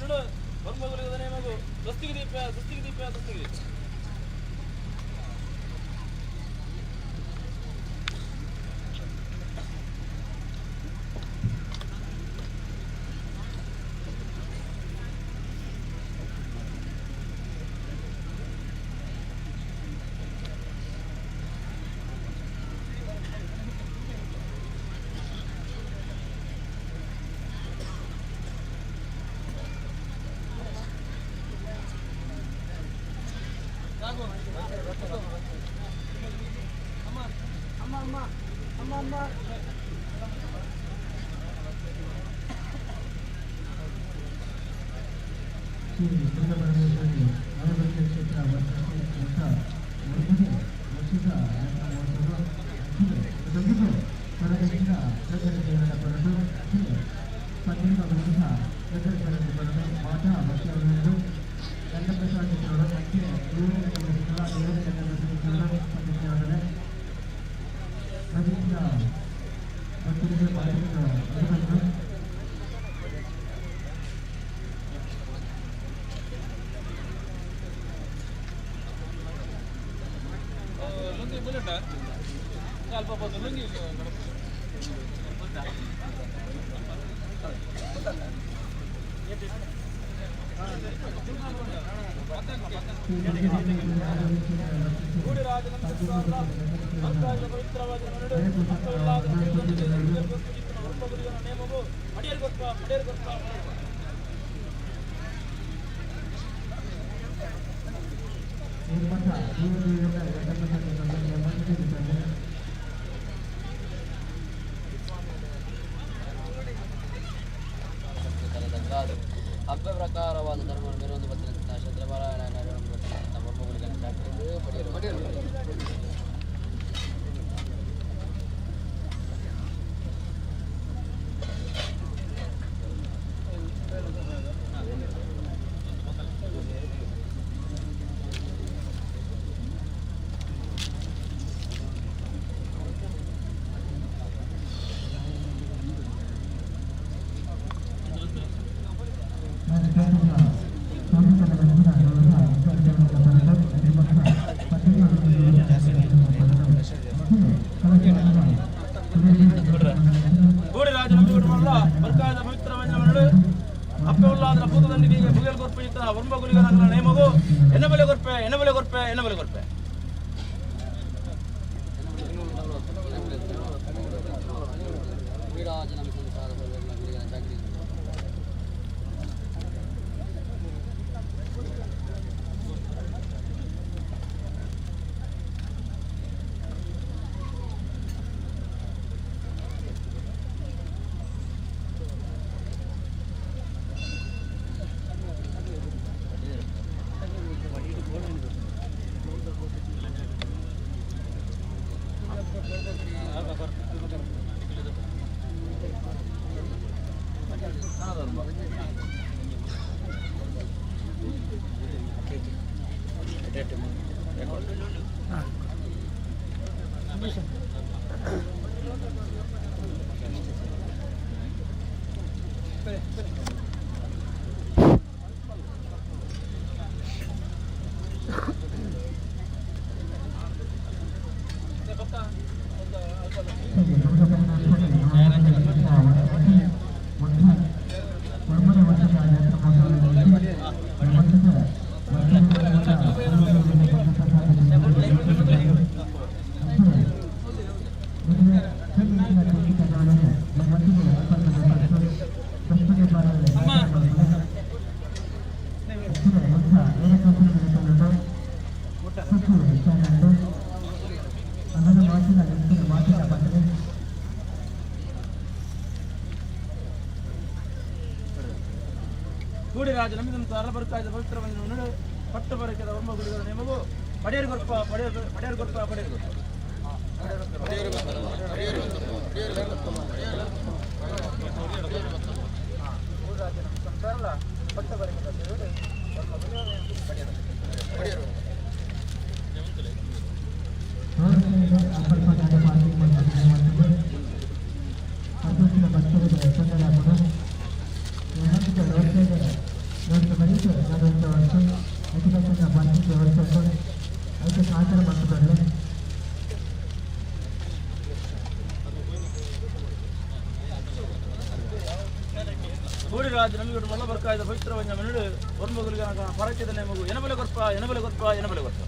ಮಣ್ಣು ಬ್ರಹ್ಮಗುಲಿಗದ ನೇಮಗು ಸ್ವಸ್ತಿಗೆ ದೀಪ ಸ್ವಸ್ತಿಗೆ ದೀಪ ಸ್ವಸ್ತಿಗೆ ದೀಪ. ಶ್ರೀ ದುರ್ಗಪರಮೇಶ್ವರಿ ನವದುರ್ಗ ಕ್ಷೇತ್ರ ವರ್ಷ 1ನೇ ವರ್ಷದ ಯಾತ್ರಾ ಮಹೋತ್ಸವ ಇದೊಂದಿಗೆ ಹೊರಗಡೆಯಿಂದ ಗಗ್ಗರ ಸೇವೆಯ ಹೊರಟು 12 ವರ್ಷದ ಗಗ್ಗರ ಸೇವೆಯ ಹೊರಟು ಮಾತಾ ಭಕ್ತರು ಗಂಡಪ್ರಸಾದ ಅಂಚೆ 7 ಗಂಟೆ 7 ಗಂಟೆ ಅದರಿಂದ ಭಕ್ತರಿಗೆ ಪಾತ್ರಗಳು. ಲುಂಗಿ ಬುಲೆಟ್ ಸ್ವಲ್ಪ ಹೊತ್ತು ಲುಂಗಿ. ನೇಮವು ಮಡಿಯರ್ ಗೊಪ್ಪ ಮಡಿಯರ್ ಗೊಪ್ಪ. ಹಬ್ಬ ಪ್ರಕಾರವಾದ ಧರ್ಮವನ್ನು ಮೇರೊಂದು ಬತ್ತಿನ ಕ್ಷೇತ್ರಪಾರಾಯಣ ನೆರವೊಂದು ಬತ್ತಿನ ಬ್ರಹ್ಮಗುಳಿಗನ ಚಾಕ್ರಿ ಪಡೆಯಲು ಪಡೆಯಲು. ಗೂಡಿರಾಜ ನಂಬಿಬಿಡುವಲ್ಲ ಬರ್ಕಾಯದ ಪವಿತ್ರ ವಂಜನಮನಡು ಅಪ್ಪೆ ಉಲ್ಲಾದರ ಭೂತದಂಡಿಗೆ ಬುಗೆಲ್ ಕೊರ್ಪೆ ಇತ್ತ ವರ್ಮ ಗುಲಿಗನಗಲ ನೇಮಗು ಎನ್ನಬಲೆ ಕೊರ್ಪೆ ಎನ್ನಬಲೆ ಕೊರ್ಪೆ ಎನ್ನಬಲೆ ಕೊರ್ಪೆ. ಗುಡಿರಾಜ ನಮ್ಮ ಸಂಸಾರ ಗುಳಿಗನ ಚಾಕ್ರಿ. ಗೂಡಿರಾಜ ನಂಬಿದಂತ ಅರಬರ್ಕಾಯದ ಪವಿತ್ರ ವಂಜನಮನಡು ಪಟ್ಟು ಬರಕದ ವರ್ಮ ಗುಲಿಗನ ನೇಮಗು ಪಡೆಯರ್ ಕೊರ್ಪ ಪಡೆಯರ್ ಪಡೆಯರ್ ಕೊರ್ಪ ಪಡೆಯರ್ ಕೊರ್ಪ. ರೋಡ್ದ ಬರೀಟ್ ನಡುವಂತ ವರ್ಷ ಐತಿಹಾಸಿಕ ಪಾರ್ಕಿಂಗ್ ವ್ಯವಸ್ಥೆ ಐತೆ ಸಹಕಾರ ಮಾಡ್ತಾರೆ. ಕೋಡಿರಾಜ ನಮಗೆ ಮಲ್ಲ ಬರ್ಕಾಯ್ದ ಪವಿತ್ರ ಮನಡು ಒರ್ಮಗುಲಿಗ ಪರಕೆದ ನೇಮಗು ಎನಬಲೆ ಕೊರ್ಪ ಎನಬಲೆ ಕೊರ್ಪ ಎನಬಲೆ ಕೊರ್ಪ.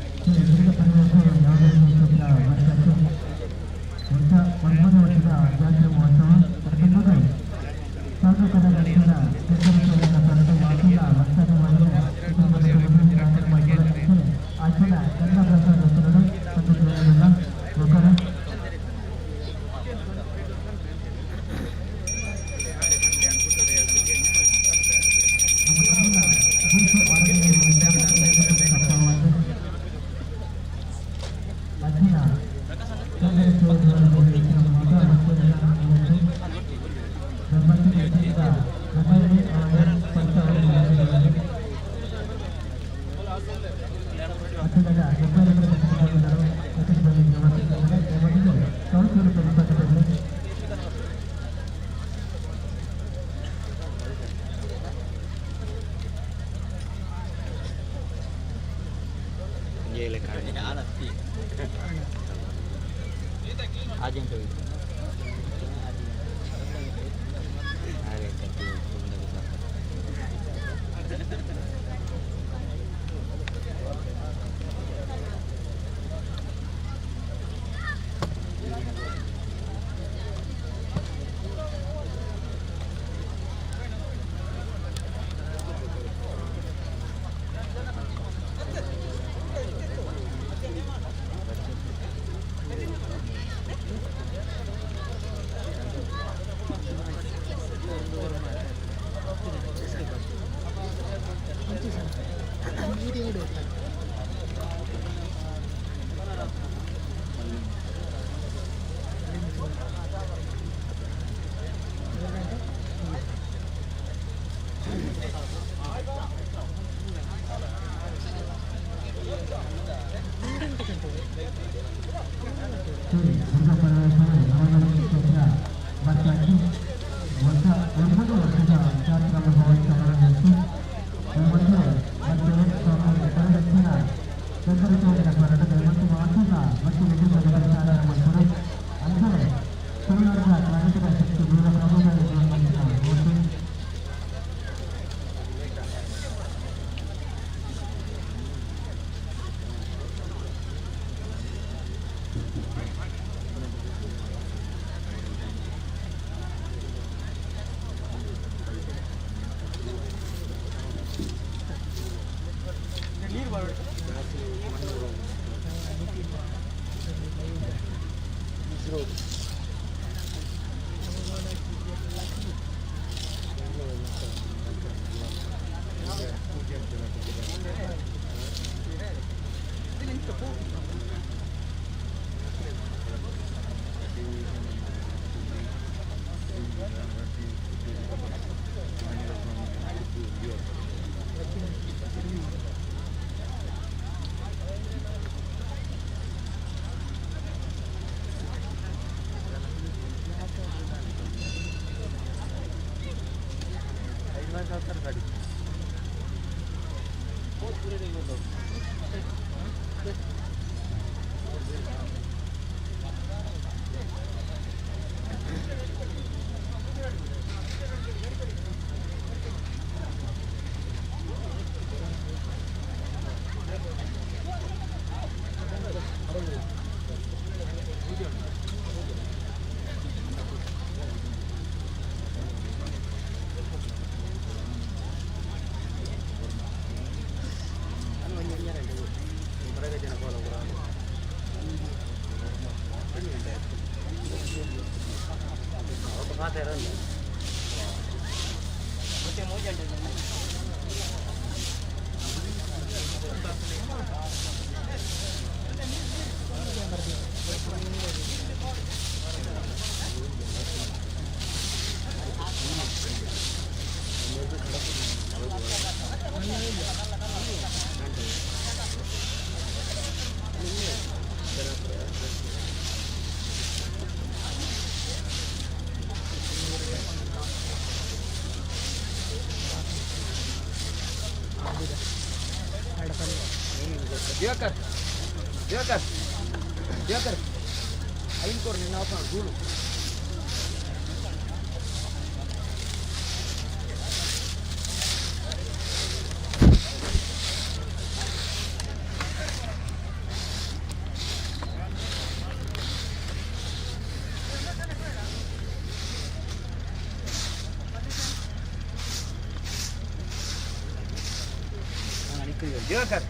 ಶ್ರೀ ದುರ್ಗ ಪರಮೇಶ್ವರ ನವದರ್ಶನ ವರ್ಷಕ್ಕೆ ಹೊಸ 9 ವರ್ಷದ ಜಾತ್ರೆ ಮಹೋತ್ಸವ ಪ್ರತಿಯೊಂದು ಸಾಧಕರ ದರ್ಶನ ಆಚಲ ಗಂಗಾ ಪ್ರಸಾದ ಲೋಕರ ಶ್ರೀ ದುರ್ಗಾ ಪರಮೇಶ್ವರಿ ನವದರ್ಶನ ಬರ್ತಾಕಿ ಹೊಸ 9 ವರ್ಷದ ಜಾತ್ರಾ ಮಹೋತ್ಸವವನ್ನು ಮತ್ತು ಪ್ರದಕ್ಷಿಣ ದಯವಿಟ್ಟು ಮಾತ್ರ ಮತ್ತು ವಿದ್ಯುತ್ ಪ್ರಚಾರ ಮಾಡ್ತಾರೆ. ಅಂದರೆ ತುಳುನಾಡಿನ ಕರ್ನಾಟಕ ಶಕ್ತಿ ವೀರ ಪ್ರಭುಗಳ ದಿವಾಕರ್, ದಿವಾಕರ್, ದಿವಾಕರ್, ಐನ್ ಕೋರ್ ನಿನ್ನ ಗೂಳು. ದಿವಾಕರ್.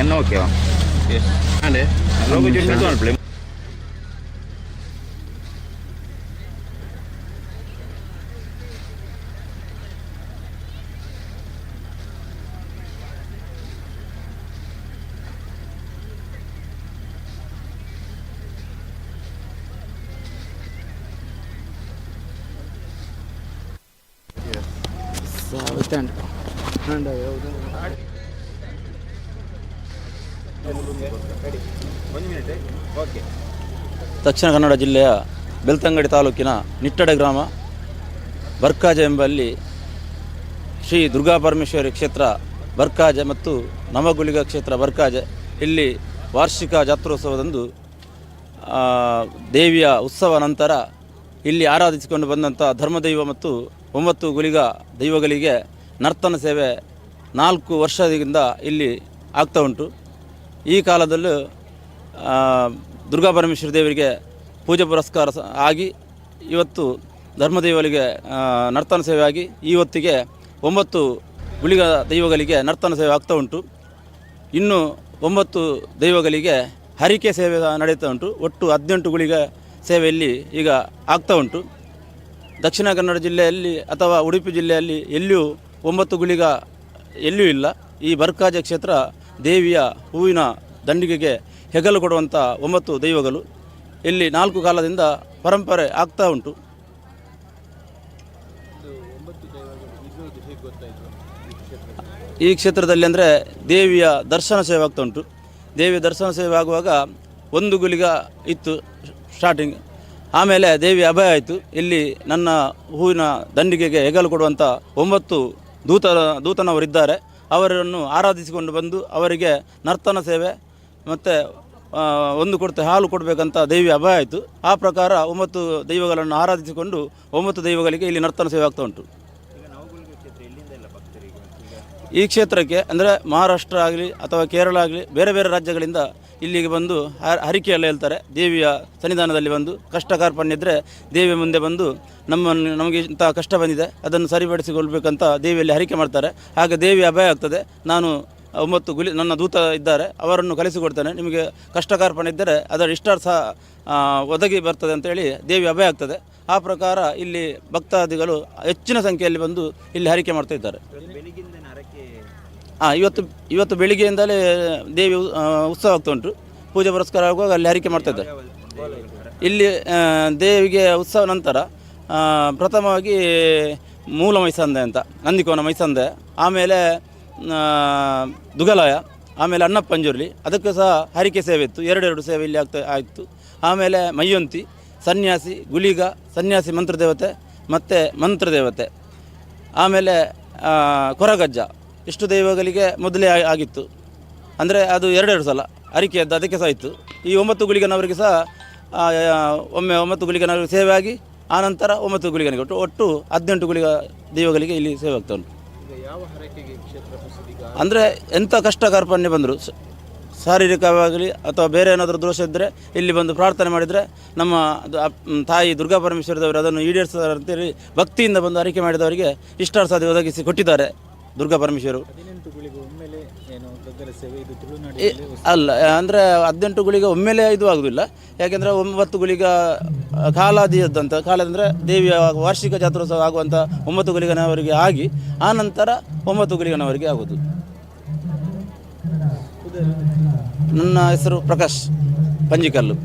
ಎನ್ನ ಓಕೆ ದಕ್ಷಿಣ ಕನ್ನಡ ಜಿಲ್ಲೆಯ ಬೆಳ್ತಂಗಡಿ ತಾಲೂಕಿನ ನಿಟ್ಟಡೆ ಗ್ರಾಮ ಬರ್ಕಾಜೆ ಎಂಬಲ್ಲಿ ಶ್ರೀ ದುರ್ಗಾ ಪರಮೇಶ್ವರಿ ಕ್ಷೇತ್ರ ಬರ್ಕಾಜೆ ಮತ್ತು ನವಗುಳಿಗ ಕ್ಷೇತ್ರ ಬರ್ಕಾಜೆ ಇಲ್ಲಿ ವಾರ್ಷಿಕ ಜಾತ್ರೋತ್ಸವದಂದು ದೇವಿಯ ಉತ್ಸವ ನಂತರ ಇಲ್ಲಿ ಆರಾಧಿಸಿಕೊಂಡು ಬಂದಂಥ ಧರ್ಮದೈವ ಮತ್ತು 9 ಗುಳಿಗ ದೈವಗಳಿಗೆ ನರ್ತನ ಸೇವೆ 4 ವರ್ಷದಿಂದ ಇಲ್ಲಿ ಆಗ್ತಾ ಉಂಟು. ಈ ಕಾಲದಲ್ಲೂ ದುರ್ಗಾ ಪರಮೇಶ್ವರಿ ದೇವರಿಗೆ ಪೂಜೆ ಪುರಸ್ಕಾರ ಆಗಿ ಇವತ್ತು ಧರ್ಮದೈವಗಳಿಗೆ ನರ್ತನ ಸೇವೆ ಆಗಿ ಇವತ್ತಿಗೆ 9 ಗುಳಿಗ ದೈವಗಳಿಗೆ ನರ್ತನ ಸೇವೆ ಆಗ್ತಾ ಉಂಟು. ಇನ್ನು 9 ದೈವಗಳಿಗೆ ಹರಿಕೆ ಸೇವೆ ನಡೀತಾ ಉಂಟು. ಒಟ್ಟು 18 ಗುಳಿಗ ಸೇವೆಯಲ್ಲಿ ಈಗ ಆಗ್ತಾ ಉಂಟು. ದಕ್ಷಿಣ ಕನ್ನಡ ಜಿಲ್ಲೆಯಲ್ಲಿ ಅಥವಾ ಉಡುಪಿ ಜಿಲ್ಲೆಯಲ್ಲಿ ಎಲ್ಲಿಯೂ 9 ಗುಳಿಗ ಎಲ್ಲಿಯೂ ಇಲ್ಲ. ಈ ಬರ್ಕಾಜೆ ಕ್ಷೇತ್ರ ದೇವಿಯ ಹೂವಿನ ದಂಡಿಗೆಗೆ ಹೆಗಲು ಕೊಡುವಂಥ 9 ದೈವಗಳು ಇಲ್ಲಿ 4 ಕಾಲದಿಂದ ಪರಂಪರೆ ಆಗ್ತಾ ಉಂಟು. ಈ ಕ್ಷೇತ್ರದಲ್ಲಿ ಅಂದರೆ ದೇವಿಯ ದರ್ಶನ ಸೇವೆ ಆಗ್ತಾ ಉಂಟು. ದೇವಿಯ ದರ್ಶನ ಸೇವೆ ಆಗುವಾಗ 1 ಗುಳಿಗ ಇತ್ತು ಸ್ಟಾರ್ಟಿಂಗ್, ಆಮೇಲೆ ದೇವಿ ಅಭಯ ಆಯಿತು. ಇಲ್ಲಿ ನನ್ನ ಹೂವಿನ ದಂಡಿಗೆಗೆ ಹೆಗಲು ಕೊಡುವಂಥ 9 ದೂತನವರಿದ್ದಾರೆ. ಅವರನ್ನು ಆರಾಧಿಸಿಕೊಂಡು ಬಂದು ಅವರಿಗೆ ನರ್ತನ ಸೇವೆ ಮತ್ತು 1 ಕೊಡ್ತೆ ಹಾಲು ಕೊಡಬೇಕಂತ ದೇವಿ ಅಭಯ ಆಯಿತು. ಆ ಪ್ರಕಾರ 9 ದೈವಗಳನ್ನು ಆರಾಧಿಸಿಕೊಂಡು 9 ದೈವಗಳಿಗೆ ಇಲ್ಲಿ ನರ್ತನ ಸೇವೆ ಆಗ್ತಾ ಉಂಟು. ಈ ಕ್ಷೇತ್ರಕ್ಕೆ ಅಂದರೆ ಮಹಾರಾಷ್ಟ್ರ ಆಗಲಿ ಅಥವಾ ಕೇರಳ ಆಗಲಿ ಬೇರೆ ಬೇರೆ ರಾಜ್ಯಗಳಿಂದ ಇಲ್ಲಿಗೆ ಬಂದು ಹರಿಕೆಯೆಲ್ಲ ಹೇಳ್ತಾರೆ. ದೇವಿಯ ಸನ್ನಿಧಾನದಲ್ಲಿ ಬಂದು ಕಷ್ಟ ಕಾರ್ಪಣ್ಯ ಇದ್ದರೆ ದೇವಿಯ ಮುಂದೆ ಬಂದು ನಮಗೆ ಇಂಥ ಕಷ್ಟ ಬಂದಿದೆ ಅದನ್ನು ಸರಿಪಡಿಸಿಕೊಳ್ಬೇಕಂತ ದೇವಿಯಲ್ಲಿ ಹರಿಕೆ ಮಾಡ್ತಾರೆ. ಆಗ ದೇವಿ ಅಭಯ ಆಗ್ತದೆ. ನಾನು 9 ಗುಲಿ ನನ್ನ ದೂತ ಇದ್ದಾರೆ, ಅವರನ್ನು ಕಲಿಸಿಕೊಡ್ತೇನೆ, ನಿಮಗೆ ಕಷ್ಟ ಕಾರ್ಪಣ್ಯ ಇದ್ದರೆ ಅದರ ಇಷ್ಟಾರ್ಥ ಒದಗಿ ಬರ್ತದೆ ಅಂತೇಳಿ ದೇವಿ ಅಭಯ ಆಗ್ತದೆ. ಆ ಪ್ರಕಾರ ಇಲ್ಲಿ ಭಕ್ತಾದಿಗಳು ಹೆಚ್ಚಿನ ಸಂಖ್ಯೆಯಲ್ಲಿ ಬಂದು ಇಲ್ಲಿ ಹರಿಕೆ ಮಾಡ್ತಾ ಇದ್ದಾರೆ. ಇವತ್ತು ಬೆಳಿಗ್ಗೆಯಿಂದಲೇ ದೇವಿ ಉತ್ಸವ ಆಗ್ತಾ ಉಂಟು. ಪೂಜೆ ಪುರಸ್ಕಾರ ಆಗುವಾಗ ಅಲ್ಲಿ ಹರಿಕೆ ಮಾಡ್ತಾ ಇದ್ದಾರೆ. ಇಲ್ಲಿ ದೇವಿಗೆ ಉತ್ಸವ ನಂತರ ಪ್ರಥಮವಾಗಿ ಮೂಲ ಮೈಸಂದೆ ಅಂತ ನಂದಿಕೋನ ಮೈಸಂದೆ, ಆಮೇಲೆ ದುಗಲಾಯ, ಆಮೇಲೆ ಅಣ್ಣಪ್ಪಂಜುರ್ಲಿ, ಅದಕ್ಕೂ ಸಹ ಹರಿಕೆ ಸೇವೆ ಇತ್ತು. 2 ಸೇವೆ ಇಲ್ಲಿ ಆಯಿತು. ಆಮೇಲೆ ಮೈಯೊಂತಿ, ಸನ್ಯಾಸಿ, ಗುಳಿಗ, ಸನ್ಯಾಸಿ ಮಂತ್ರದೇವತೆ ಮತ್ತು ಮಂತ್ರದೇವತೆ, ಆಮೇಲೆ ಕೊರಗಜ್ಜ, ಇಷ್ಟು ದೈವಗಳಿಗೆ ಮೊದಲೇ ಆಗಿತ್ತು. ಅಂದರೆ ಅದು 2 ಸಲ ಹರಿಕೆಯದ್ದು ಅದಕ್ಕೆ ಸಹ ಇತ್ತು. ಈ 9 ಗುಳಿಗನವರಿಗೆ ಸಹ ಒಮ್ಮೆ 9 ಗುಳಿಗನವರಿಗೆ ಸೇವೆ ಆಗಿ ಆ ನಂತರ 9 ಗುಳಿಗನಿಗೆ ಒಟ್ಟು 18 ಗುಳಿಗ ದೈವಗಳಿಗೆ ಇಲ್ಲಿ ಸೇವೆ ಆಗ್ತಾ ಉಂಟು. ಅಂದರೆ ಎಂಥ ಕಷ್ಟ ಕಾರ್ಪಣ್ಯ ಬಂದರು ಶಾರೀರಿಕವಾಗಲಿ ಅಥವಾ ಬೇರೆ ಏನಾದರೂ ದೋಷ ಇದ್ದರೆ ಇಲ್ಲಿ ಬಂದು ಪ್ರಾರ್ಥನೆ ಮಾಡಿದರೆ ನಮ್ಮ ತಾಯಿ ದುರ್ಗಾ ಪರಮೇಶ್ವರದವರು ಅದನ್ನು ಈಡೇರಿಸ್ತಾರೆ ಅಂತೇಳಿ ಭಕ್ತಿಯಿಂದ ಬಂದು ಹರಿಕೆ ಮಾಡಿದವರಿಗೆ ಇಷ್ಟಾರ್ಥ ಒದಗಿಸಿ ಕೊಟ್ಟಿದ್ದಾರೆ ದುರ್ಗಾ ಪರಮೇಶ್ವರು. ಅಲ್ಲ, ಅಂದರೆ 18 ಗುಳಿಗೆ ಒಮ್ಮೆಲೆ ಇದು ಆಗುವುದಿಲ್ಲ. ಯಾಕೆಂದರೆ 9 ಗುಳಿಗ ಕಾಲಾದಿಯದ್ದಂಥ ಕಾಲ ಅಂದರೆ ದೇವಿಯ ವಾರ್ಷಿಕ ಜಾತ್ರೋತ್ಸವ ಆಗುವಂಥ 9 ಗುಳಿಗನವರಿಗೆ ಆಗಿ ಆ ನಂತರ 9 ಗುಳಿಗನವರಿಗೆ ಆಗೋದು. ನನ್ನ ಹೆಸರು ಪ್ರಕಾಶ್ ಪಂಜಿಕಲ್ಲು.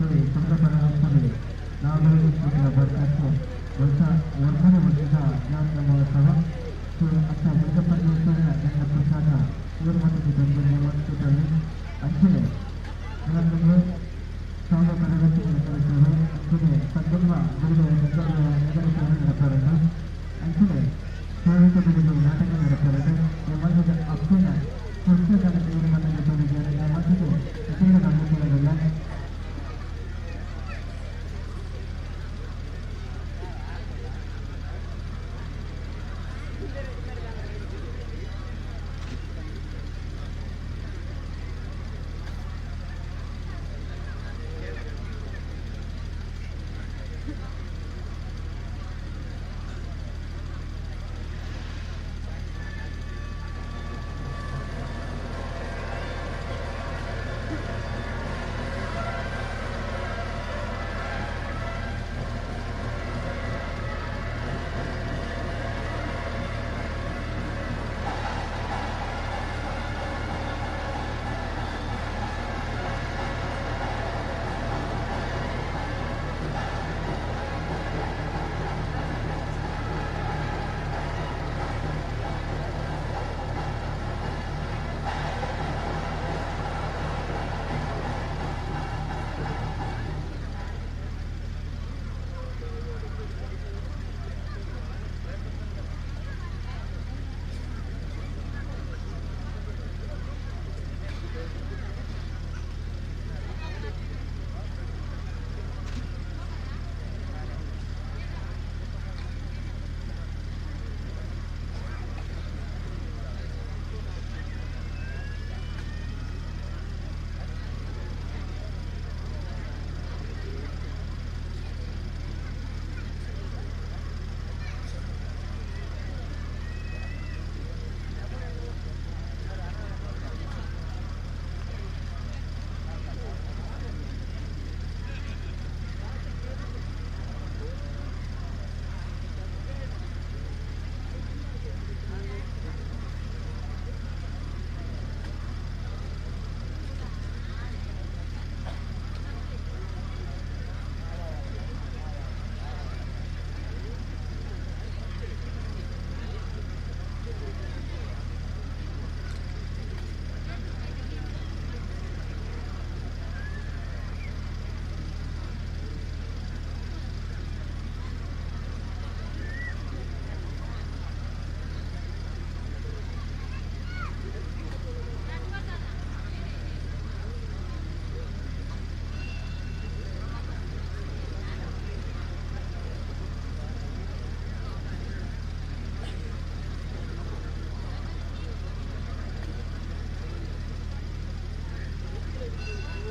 ಶ್ರೀ ಚಂದ್ರಪರಮೇಶ್ವರಿ ನಾಗರಿಕ ಕ್ಷೇತ್ರ ಬರ್ಕತ್ತು ವರ್ಷ 9ನೇ ವರ್ಷದ ಜಾತ್ರಾ ಮಹೋತ್ಸವ. ಶ್ರೀ ಅತ್ತ ದುರ್ಗಪರಮೇಶ್ವರಿಯ ಗಂಧ ಪ್ರಸಾದ ಊರುಮಠದ ಬಂದು ಅಂಚನೆ ಇವತ್ತೊಂದು ಸ್ವಾಮಿ ತರಗತಿ ನಡೆಸುತ್ತೇವೆ. ಅಂಚನೆ ಪದ್ದಮ್ಮ ಗುರುಗಳ ನಗರ ನಡೆಸೋದು. ಅಂಚನೆ ಸೇವಿಕ ಬಿಡುಗಡೆ ನಾಟಕ ನಡೆಸೋದು. ಈ ಮಧ್ಯದ ಅಪ್ಪನ ಪುಸ್ತಕದ ತೀರ್ಮಾನಕ್ಕೆ ತೋರಿದ್ದಾರೆ. ಆ ಮಧ್ಯದ ಇತರ ನಂಬಿಕೆಗಳಿಲ್ಲ.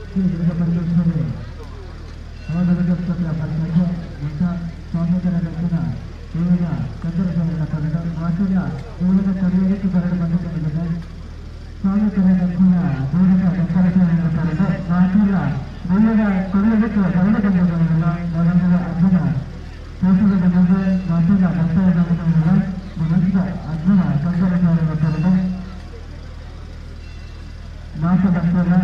ಶ್ರೀ ದುರ್ಗಪರಮೇಶ್ವರಿ ನವದುರ್ಗಸ್ತೋತ್ರ ಪಂಚಾಯತ್ ಮುಖ ಸ್ವಾಮಿತರ ದರ್ಶನ ದೇವರ ಚಂದ್ರಶೇಖರ ಕರಡು ಮಾತುರ ದೇವರ ಕರೆಯಲಿಕ್ಕೆ ಕರಡು ಬಂದುಕೊಂಡಿದೆ. ಸ್ವಾಮಿತರ ದರ್ಶನ ದೇವರ ಚಂದ್ರಶೇಖರ ಕರಡು ಮಾತುರ ದೇವರ ಕೊರೆಯಲಿಕ್ಕೆ ಕರಡು ಬಂದುಕೊಂಡಿಲ್ಲ. ಮೊದಲ ಅರ್ಜುನ ದೇಶದ ಬಂದು ಮಾತುರ ಭಕ್ತರ ಬಂದುಕೊಂಡಿಲ್ಲ. ಮನಸ್ಸ ಅರ್ಜುನ ಚಂದ್ರಶೇಖರ ಕರಡು ಮಾತ ಭಕ್ತರ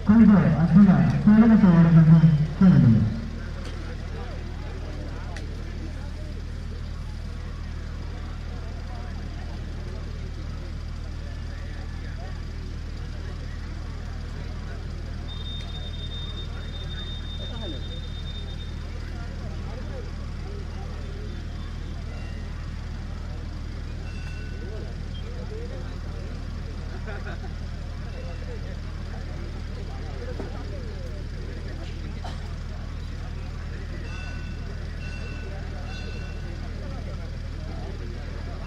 ಕುಳಿತು ಅರ್ಜುನ ಸೇರಲಿಕ್ಕೆ ಓಡಬೇಕು ಕೇಳಿದರು.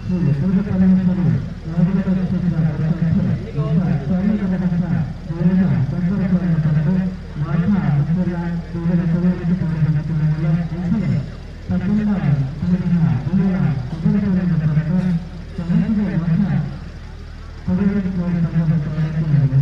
ಶ್ರೀ ದುರ್ಗಪರಮೇಶ್ವರಿ ನವದುರ್ಗ ಕ್ಷೇತ್ರ ಸ್ವಾಮಿಗಳ ದೇವರ ಚಂದ್ರಶೇಖರ ಕರಡು ಮಾತಾ ಭಕ್ತರ ದೇವರ ಕೊರೆಯಲಿಕ್ಕೆ ಬಂದುಕೊಂಡಿಲ್ಲ. ಅಂಚನೆ ಪದ್ದಮ್ಮ ದೇವರ ಚಂದ್ರಶೇಖರ ಕರಡು ಸಮಸ್ಯೆ ಮಾತಾ ಕೊರೆಯಲಿಕ್ಕೆ ಬಂದುಕೊಂಡಿದೆ.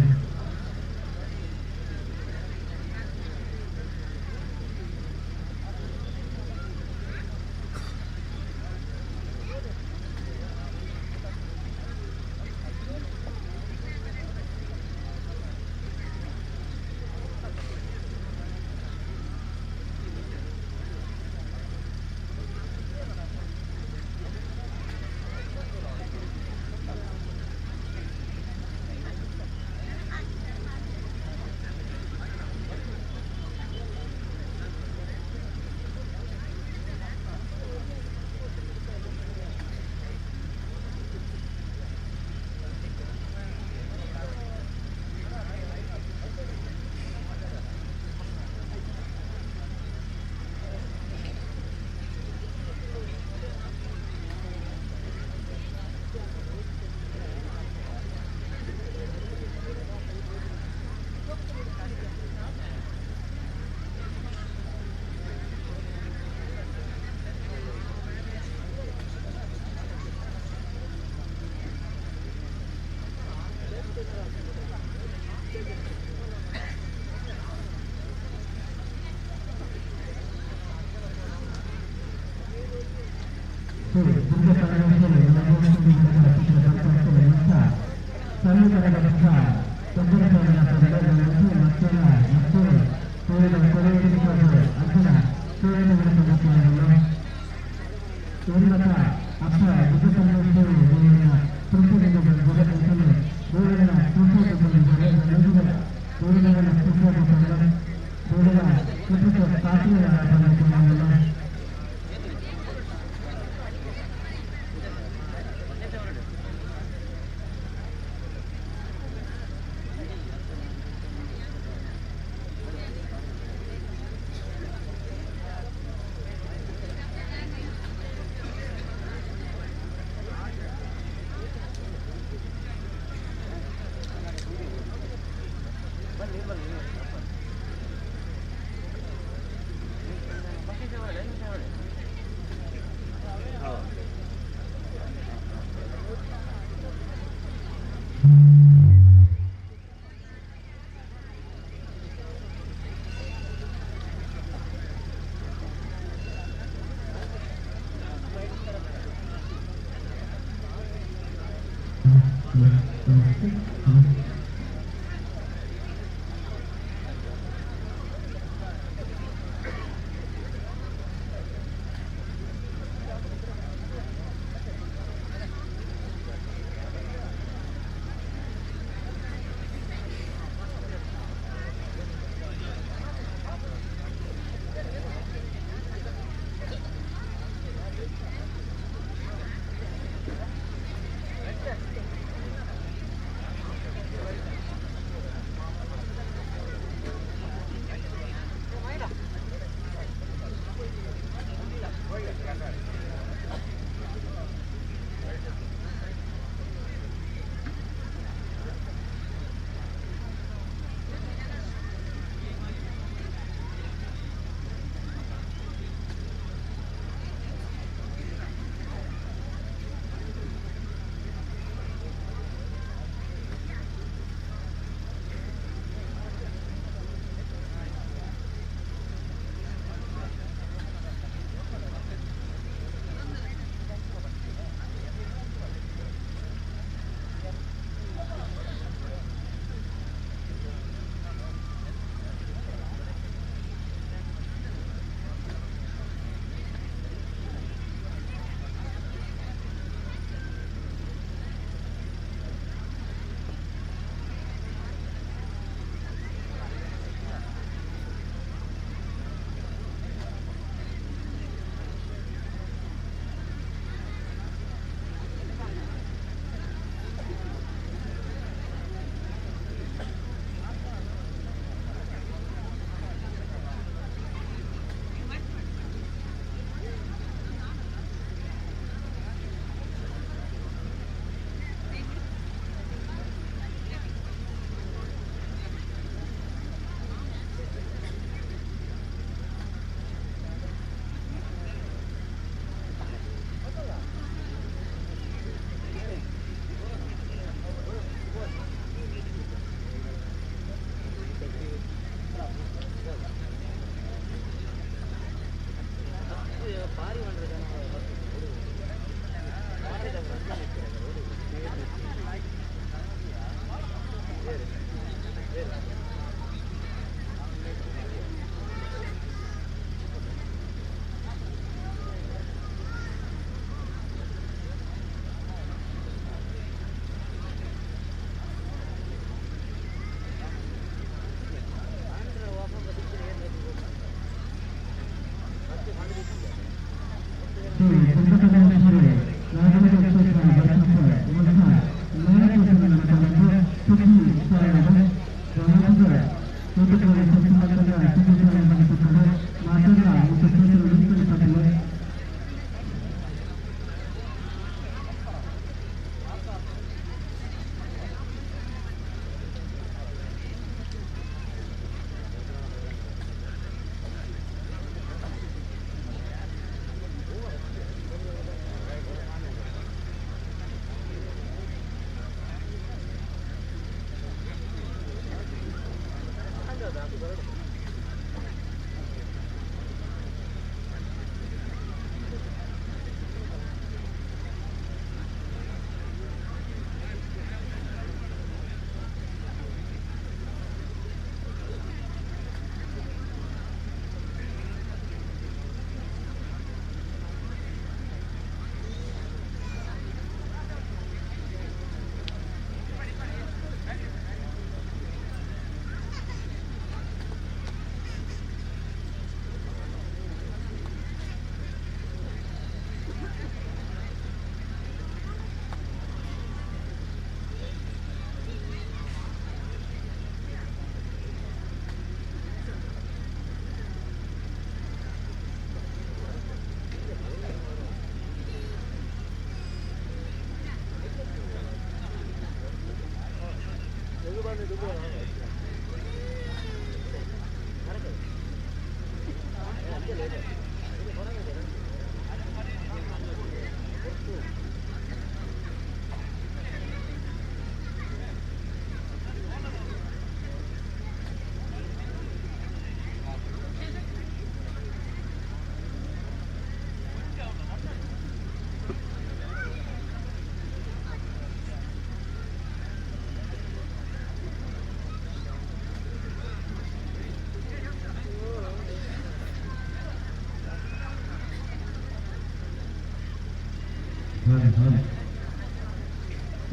ಹಾಲು ಹಾಲು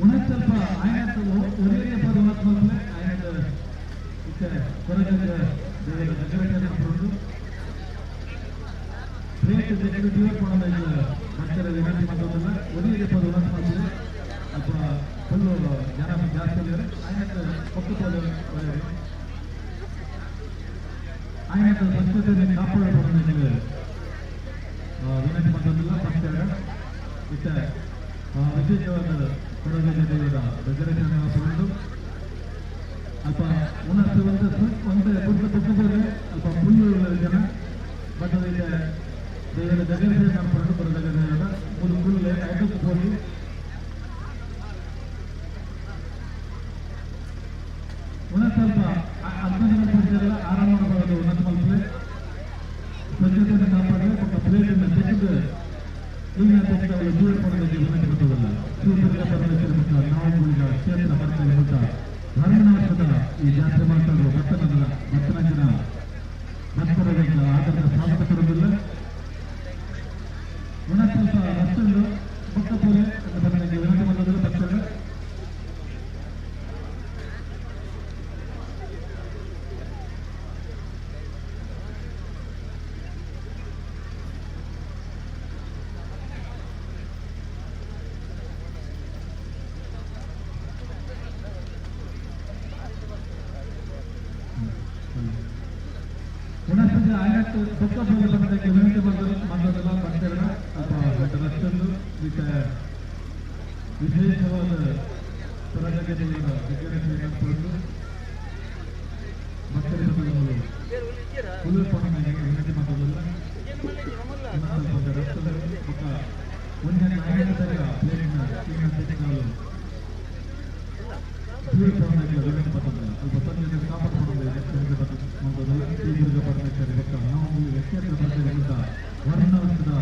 ಉಣಕ್ ಸ್ವಲ್ಪ ಆಯನತ್ತು ಒರಿಯ ಪದ ಉಣಕ್ ಮಲ್ಪಲೆ ಆಯನತ್ತು ಇತ್ತೆ ಕೊರಗಜ್ಜ ದೇವರ ನಗರ ಉಂಡು ಪ್ಲೇಟ್ ತೆಗೆದು ಜೀವ ಕೊಡೋದು ಭಕ್ತರ ವಿನಂತಿ ಮಾಡೋದಿಲ್ಲ. ಒರಿಯ ಪದ ಉಣಕ್ ಮಲ್ಪಲೆ ಅಲ್ಪ ಫುಲ್ಲು ಜನ ಜಾಸ್ತಿ ಇದ್ದಾರೆ. ಆಯನತ್ತು ಪಕ್ಕ ಪದ ಆಯನತ್ತು ಸ್ವಚ್ಛತೆಯನ್ನು ಕಾಪಾಡಿಕೊಂಡು ವಿನಂತಿ ಮಾಡೋದಿಲ್ಲ ಭಕ್ತರ. ಇತ್ತೆ ವಿಶೇಷವಾದ ಕೊರಗಜ್ಜ ದೇವರ ಗಜರಚನೆ ಉಂಟು. ಅಲ್ಪ ಉಣಸ್ತು ಒಂದು ಒಂದು ಪುಟ್ಟ ಪುಟ್ಟದಲ್ಲಿ ಅಲ್ಪ ಪುಲ್ಲು ಉಳ್ಳ ಜನ ಬಟ್ ಇಲ್ಲಿ ದೇವರ ಗಜರಚನೆ ಮಾಡ್ಕೊಂಡು ಕೊರಗಜ್ಜ ದೇವರ ಮೂರು ಪುಲ್ಲು ಐದಕ್ಕೆ ಹೋಗಿ ಉಣಸ್ ಸ್ವಲ್ಪ ಅರ್ಧ ಜನ ಪೂಜೆಲ್ಲ ಆರಾಮ ಮಾಡಬಹುದು. ಉಣಸ್ ಮಲ್ಪಲೆ ಸ್ವಚ್ಛತೆಯನ್ನು ಕಾಪಾಡಲಿ ಪಕ್ಕ ಪ್ಲೇಟನ್ನು ತೆಗೆದು ಕ್ಲೀನ್ ತೆಗೆದು ಜೀವ ಕೊಡೋದಕ್ಕೆ ವಿನಂತಿ ಮಾಡ್ತದಲ್ಲ. ಶ್ರೀ ಪರಮೇಶ್ವರ ಮತ್ತು ನಾವು ಕ್ಷೇತ್ರ ಬರ್ತಾರೆ ಮುಟ್ಟ ವರ್ಣಾಶ್ವದ ಈ ಜಾತ್ರೆ ಮಹೋತ್ಸವ ಭಕ್ತನಂಜನ ಭಕ್ತರಿಗೆ ಆದರದ ಸ್ವಾಗತ ಕೊಡುವುದಿಲ್ಲ. ಉಣಸ್ ಸ್ವಲ್ಪ ರಸ್ತೆಗಳು ಭಕ್ತ ಪೂಜೆ ಅಂತ ನನಗೆ ವಿನಂತಿ ಮಾಡೋದಿಲ್ಲ ಭಕ್ತರು. ಪುನಃ ಆಯನತ್ತು ಪಕ್ಕ ಪೂಜೆ ಬಂದಕ್ಕೆ ವಿನಂತಿ ಮಾಡೋದಿಲ್ಲ ಭಕ್ತರ. ಅಲ್ಪ ರಸ್ತೆಗಳು ಮತ್ತೆ ವಿಶೇಷವಾದ ಕೊರಗಜ್ಜ ದೇವರ ಗಜರಚನೆ ಮಾಡಿಕೊಂಡು ಭಕ್ತರಿಗೆ ಹುಲ್ಲು ವಿನಂತಿ ಮಾಡೋದಿಲ್ಲ. ಪುನಃ ಸ್ವಲ್ಪ ರಸ್ತೆಗಳು ಪಕ್ಕ ಒಂದನೇ ಆಯನದಾಗ ಪ್ಲೇಟ್ನ ಕ್ಲೀನ್ ತೆಗೆದು ವಿನಂತಿ ಮಾಡೋದಿಲ್ಲ. ಅಲ್ಪ ಸ್ವಚ್ಛತೆ ಕಾಪಾಡಿಕೊಂಡು ವಿನಂತಿ ಮಾಡೋದಿಲ್ಲ. ಶ್ರೀ ದುರ್ಗಾ ಪರಮೇಶ್ವರಿ ಭಕ್ತ ನಾವು ಕ್ಷೇತ್ರ ಬರ್ತಾರೆ ವರ್ಣವರ್ಷದ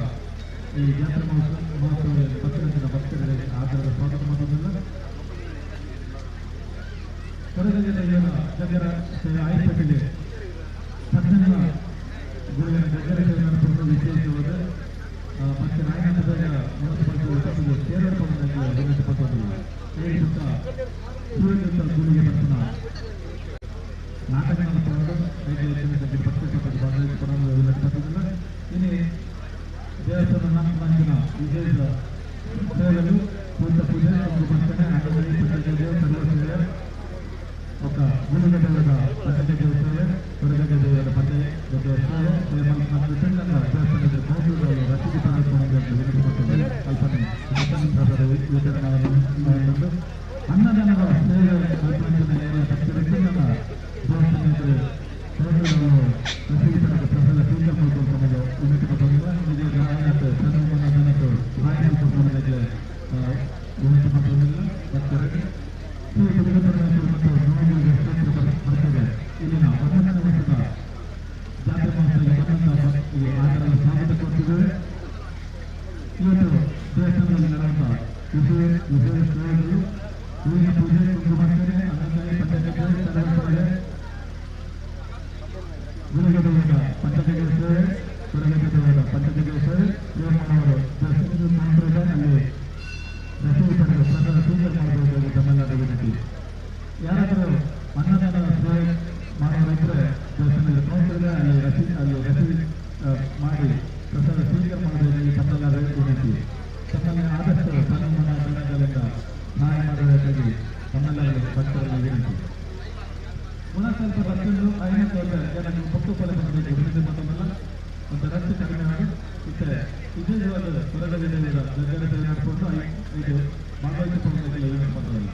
ಈ ಜಾತ್ರಾ ಮಹೋತ್ಸವದಲ್ಲಿ ಭಕ್ತರಂಜನ ಭಕ್ತರಿಗೆ ಆದರದ ಸ್ವಾಗತ ಮಾಡೋದಿಲ್ಲ. ಕೊರಗಜ್ಜ ದೇವರ ಗಗ್ಗರ ಸೇವೆ ಆಯ್ಪಟ್ಟಿಗೆ ಸಜ್ಜನ ಗುರುವಿನ ಗಗ್ಗರ ಸೇವೆ ನಡೆಸಿಕೊಂಡು ವಿಶೇಷವಾದ ಮತ್ತೆ ರಾಯನಾಥದಾಗ ಮನಸ್ಸು ಪಡೆದು ಸೇರಲ್ಪಡೋದಕ್ಕೆ ವಿನಂತಿ ಪಟ್ಟೋದಿಲ್ಲ. ಈ ಸುತ್ತ ಸೂರ್ಯದತ್ತ ಗುಳಿಗೆ ಬರ್ತಾನ ನಾಟಕ ನಡೆಸಿಕೊಂಡು ಐದು ಹೆಚ್ಚಿನ ಸಂಖ್ಯೆ ಭಕ್ತಿ ಭಾಗವಹಿಸಿಕೊಳ್ಳಲು ವಿನಂತಿ ಪಟ್ಟೋದಿಲ್ಲ. ಇನ್ನು ದೇವಸ್ಥಾನ ನಾಲ್ಕು ವಿಶೇಷ ಸೇವೆಗಳು ಪೂಜೆ ಪೂಜೆ ಕುಂಕುಮಾರ್ಚನೆ ಅನ್ನದಾಯಿ ಪಂಚಗವ್ಯ ಸರ್ವ ಸೇವೆ ఒక ಗುಳಿಗ ದೇವರ ಪಂಚಗವ್ಯ ಸೇವೆ ಕೊರಗಜ್ಜ ದೇವರ ಪಂಚಗವ್ಯ ಸೇವೆ ಸೇವೆ ದೇವಸ್ಥಾನದ ಕೌಂಟರ್ಗಳು ರಸೀದಿ ಪಡೆದುಕೊಂಡು ವಿನಂತಿ ಪಟ್ಟದ್ದು. ಅಲ್ಪನೆ ಪ್ರಸಾದ ವಿತರಣೆ ಅನ್ನದಾನದ ಸೇವೆ ಕಲ್ಪನೆ ಭಕ್ತರಿಗೆ ದೇವಸ್ಥಾನದ ಕೌಂಟರ್ಗಳು ರಸೀದಿ ಪಡೆದ ಪ್ರಸಾದ ಸ್ವೀಕಾರ ಮಾಡಿಕೊಂಡು ವಿನಂತಿ ಪಟ್ಟೋದಿಲ್ಲ. ವಿನಂತಿ ಪಟ್ಟೋದಿಲ್ಲ ಭಕ್ತರಿಗೆ. ಶ್ರೀ ದುರ್ಗಾ ಪರಮೇಶ್ವರ ಮತ್ತು ನವದುರ್ಗ ಕ್ಷೇತ್ರ ಬರ್ತದೆ ಇಲ್ಲಿನ 9ನೇ ವರ್ಷದ ಜಾತ್ರೆ ಮಹೋತ್ಸವಕ್ಕೆ ಬಂದಂತಹ ಭಕ್ತರಿಗೆ ಆದರದ ಸ್ವಾಗತ ಕೊಡ್ತಿದ್ದೇವೆ. ಇವತ್ತು ದೇವಸ್ಥಾನದಲ್ಲಿ ನಡೆಯುವಂತಹ ವಿಶೇಷ ವಿಶೇಷ ಸೇವೆಗಳು ಹೂವಿನ ಪೂಜೆ, ಕುಂಕುಮಾರ್ಚನೆ, ಅನ್ನದಾಯಿ, ಪಂಚಗವ್ಯ ಸರ್ವ ಸೇವೆ, ಗುರುಗ ದೇವರ ಪಂಚಗವ್ಯ ಸೇವೆ, ಕೊರಗಜ್ಜ ದೇವರ ಪಂಚಗವ್ಯ ಸೇವೆ ಸೇವೆ ಮಾಡೋರು ದೇವಸ್ಥಾನದ ಕೌಂಟರ್ ಅಲ್ಲಿ ರಸೀದಿ ಪಡೆದು ಪ್ರಸಾದ ಸ್ವೀಕಾರ ಮಾಡಬೇಕಾಗಿ ತಮ್ಮೆಲ್ಲರ ವಿನಂತಿ. ಯಾರಾದರೂ ಅನ್ನದಾನ ಸೇವೆ ಮಾಡೋರಿದ್ರೆ ದೇವಸ್ಥಾನದ ಕೌಂಟರ್ ಇದೆ, ಅಲ್ಲಿ ರಸೀದಿ ಮಾಡಿ ಪ್ರಸಾದ ಸ್ವೀಕಾರ ಮಾಡಬೇಕಾಗಿ ತಮ್ಮೆಲ್ಲರ ವಿನಂತಿ. ತಮ್ಮಲ್ಲಿ ಆದಷ್ಟು ತನ್ನ ಧನಗಳಿಂದ ಸಹಾಯ ಮಾಡಬೇಕಾಗಿ ತಮ್ಮೆಲ್ಲರಲ್ಲಿ ಭಕ್ತರಲ್ಲಿ ವಿನಂತಿ. ಪುನಃ ಸ್ವಲ್ಪ ರಸ್ತೆಗಳು ಐನತ್ತು ಜನಕ್ಕೆ ಪಕ್ಕ ಕೊಲೆ ಮಾಡಬೇಕು ವಿನಂತಿ ಮಾತ್ರವಲ್ಲ ಒಂದು ರಸ್ತೆ ಕಡಿಮೆ ಮಾಡಿ ಇತ್ತೆ ವಿಶೇಷವಾದ ಕೊರಗಜ್ಜ ದೇವರ ಗಗ್ಗರ ಸೇವೆ ನಡೆಸಿಕೊಂಡು ಇದು ಭಾಗವಹಿಸಿಕೊಳ್ಳಬೇಕು ವಿನಂತಿ ಮಾಡೋದಿಲ್ಲ.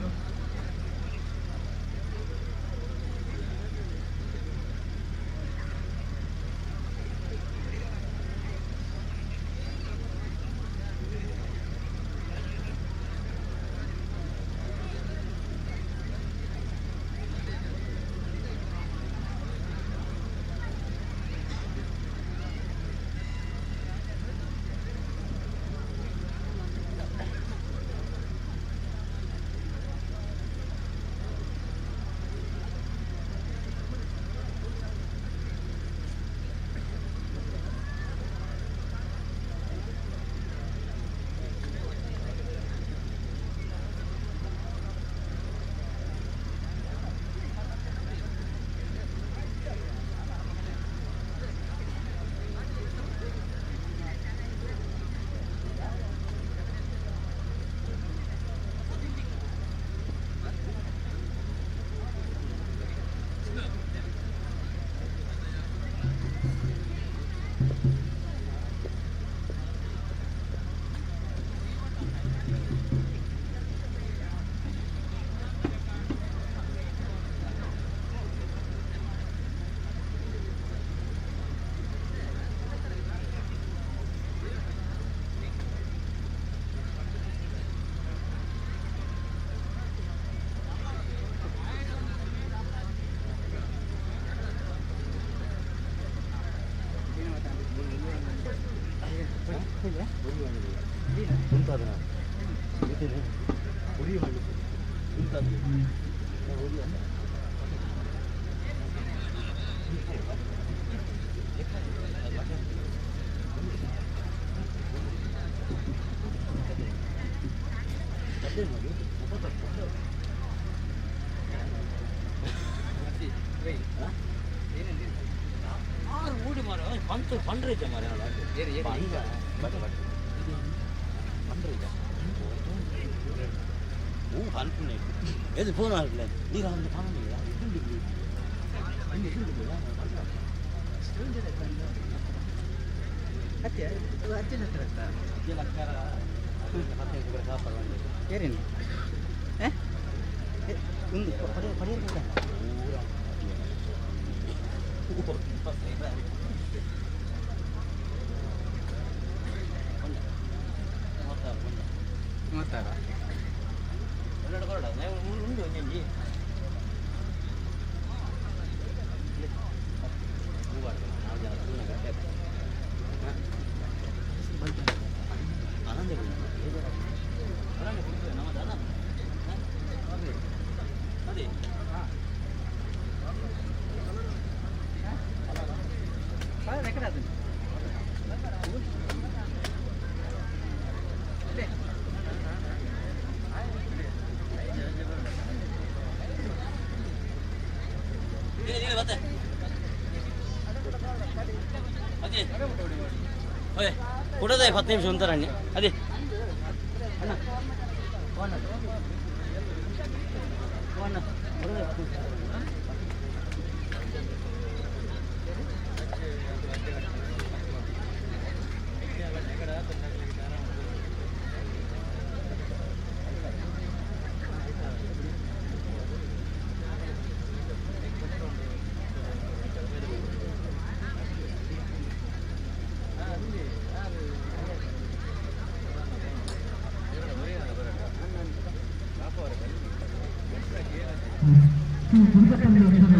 ಕೊಡೋದೇ 10 ನಿಮಿಷ ಅಂತಾರಣ್ಣ. ಅದೇ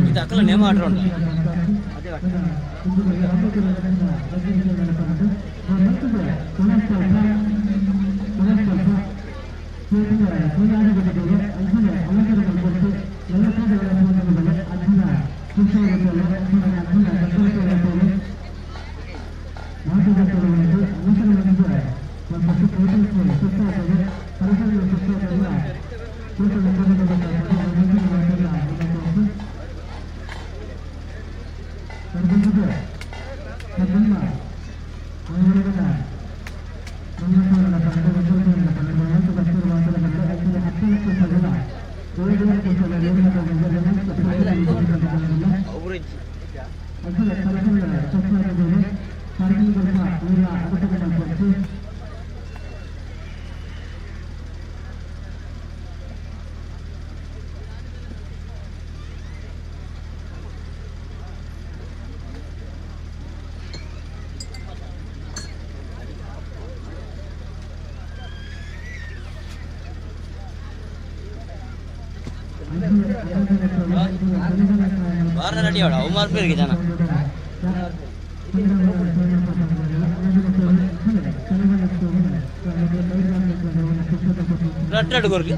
ಇದು ಅಕ್ಕಲ ನೇಮ ಆಡ್ರ ಉಂಟು. ಬಾರ್ನ ರೆಡಿ ಅವಳ ಅವು ಮಾರ್ಪೇರಿಗೆ ಜನ. ರಟ್ಟಡು ಕೊರ್ಲಿ.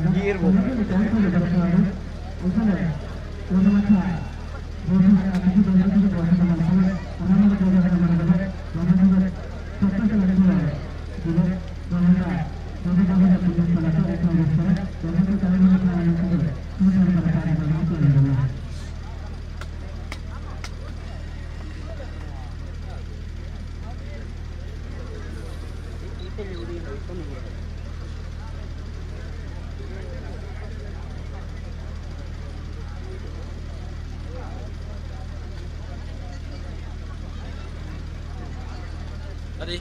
ಅದೇ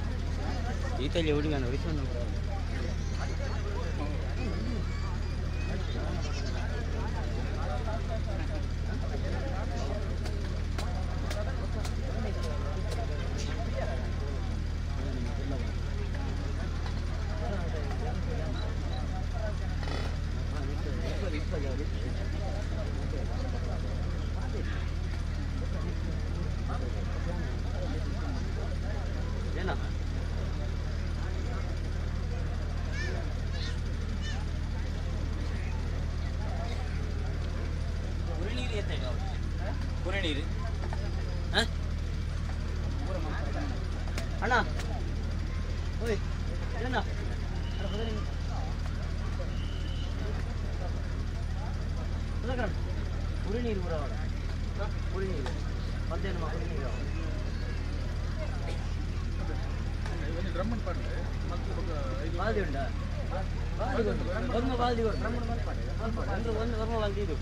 ಈತಲ್ಲಿ ಹುಡುಗನ ವಿಶ್ವನ. ಕುಡಿನೀರು ಕೂಡ ಕುಡಿನೀರು ಪಂದೇನು ಕುಡಿನೀರು. ಬಾಲ್ದಿ ಉಂಟಾ? ಬಾಲ್ದಿ ಒಂದು, ಬಾಲ್ದಿ ಅಂದ್ರೆ ಒಂದು ವರ್ಮ ಬಾಲ್ದಿ ಇದು.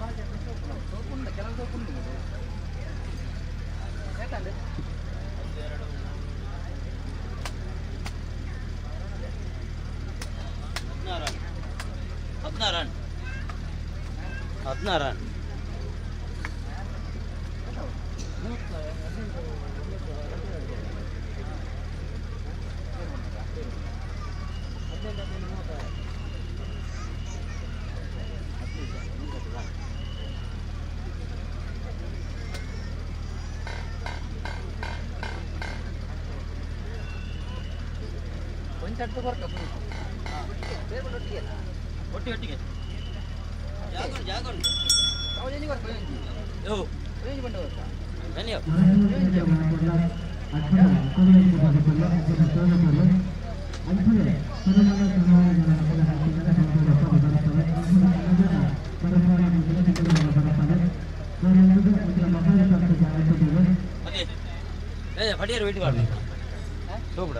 16 16 ಒಟ್ಟಿಗೆ ಒಟ್ಟಿಗೆ ಜಾಗ ಜಾಗ ಉಂಟು. ಯೋ. ಧನ್ಯ. ಅದೇ ಏ ಪಡಿಯರು ವೇಟ್ ಮಾಡಿ ಸೋಪುಡ.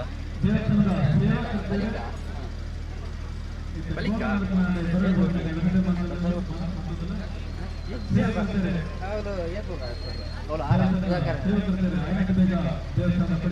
ದೇವಸ್ಥಾನದ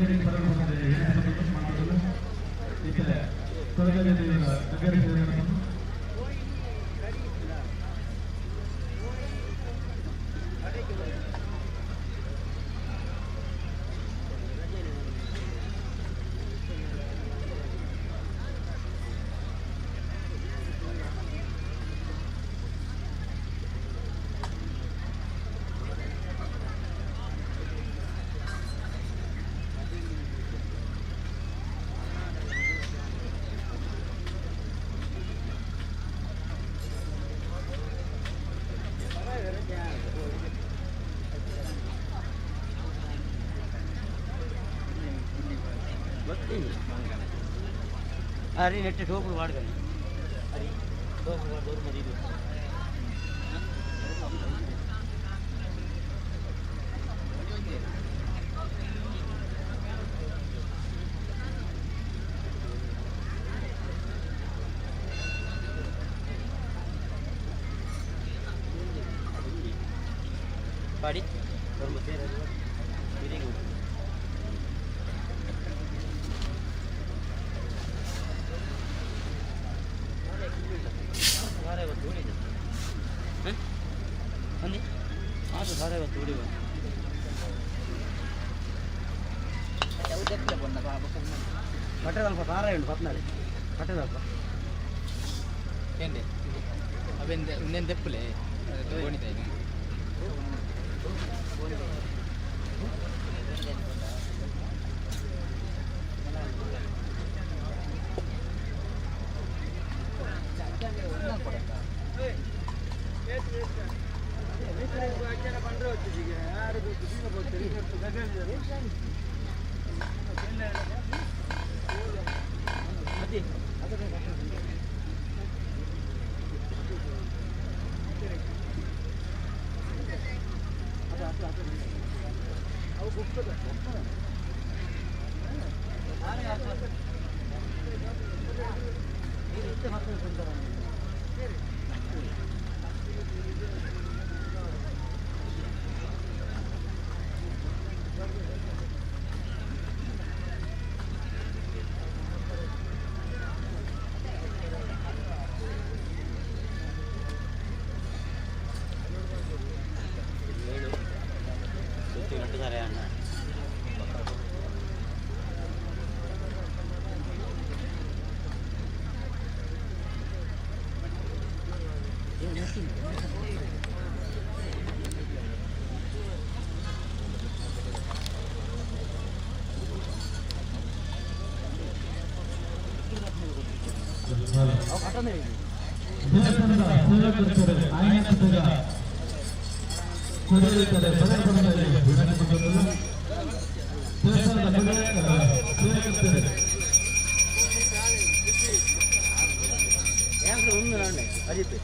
ಅರೆ ನೆಟ್ಟು ಟೋಪುಡು ವಾಡ್ಗನೆ ಅರೆ ಟೋಪುಡು ವಾಡ್ ಮದಿ ಇದು. ಪಾಡಿ ಬರ್ಮ ಸೇರ ಪಟ್ಟದಲ್ಪ ಸಾರ ಉಂಟು ಪತ್ನಾಳಿ ಪಟ್ಟದಲ್ಪ. ఏంటి అవి నేను తెప్పులే ಗೋಣಿತಾಯಿ. ಸುತ್ತಿ ಕಟ್ಟಿದ್ದಾರೆ ಅಣ್ಣ. ದೇವಸ್ಥಾನದ ಸೇವಕರು ಆಯನದ ಕೊಡಲಿದ್ದಾರೆ. ದೇವಸ್ಥಾನದ ಅಜಿತ್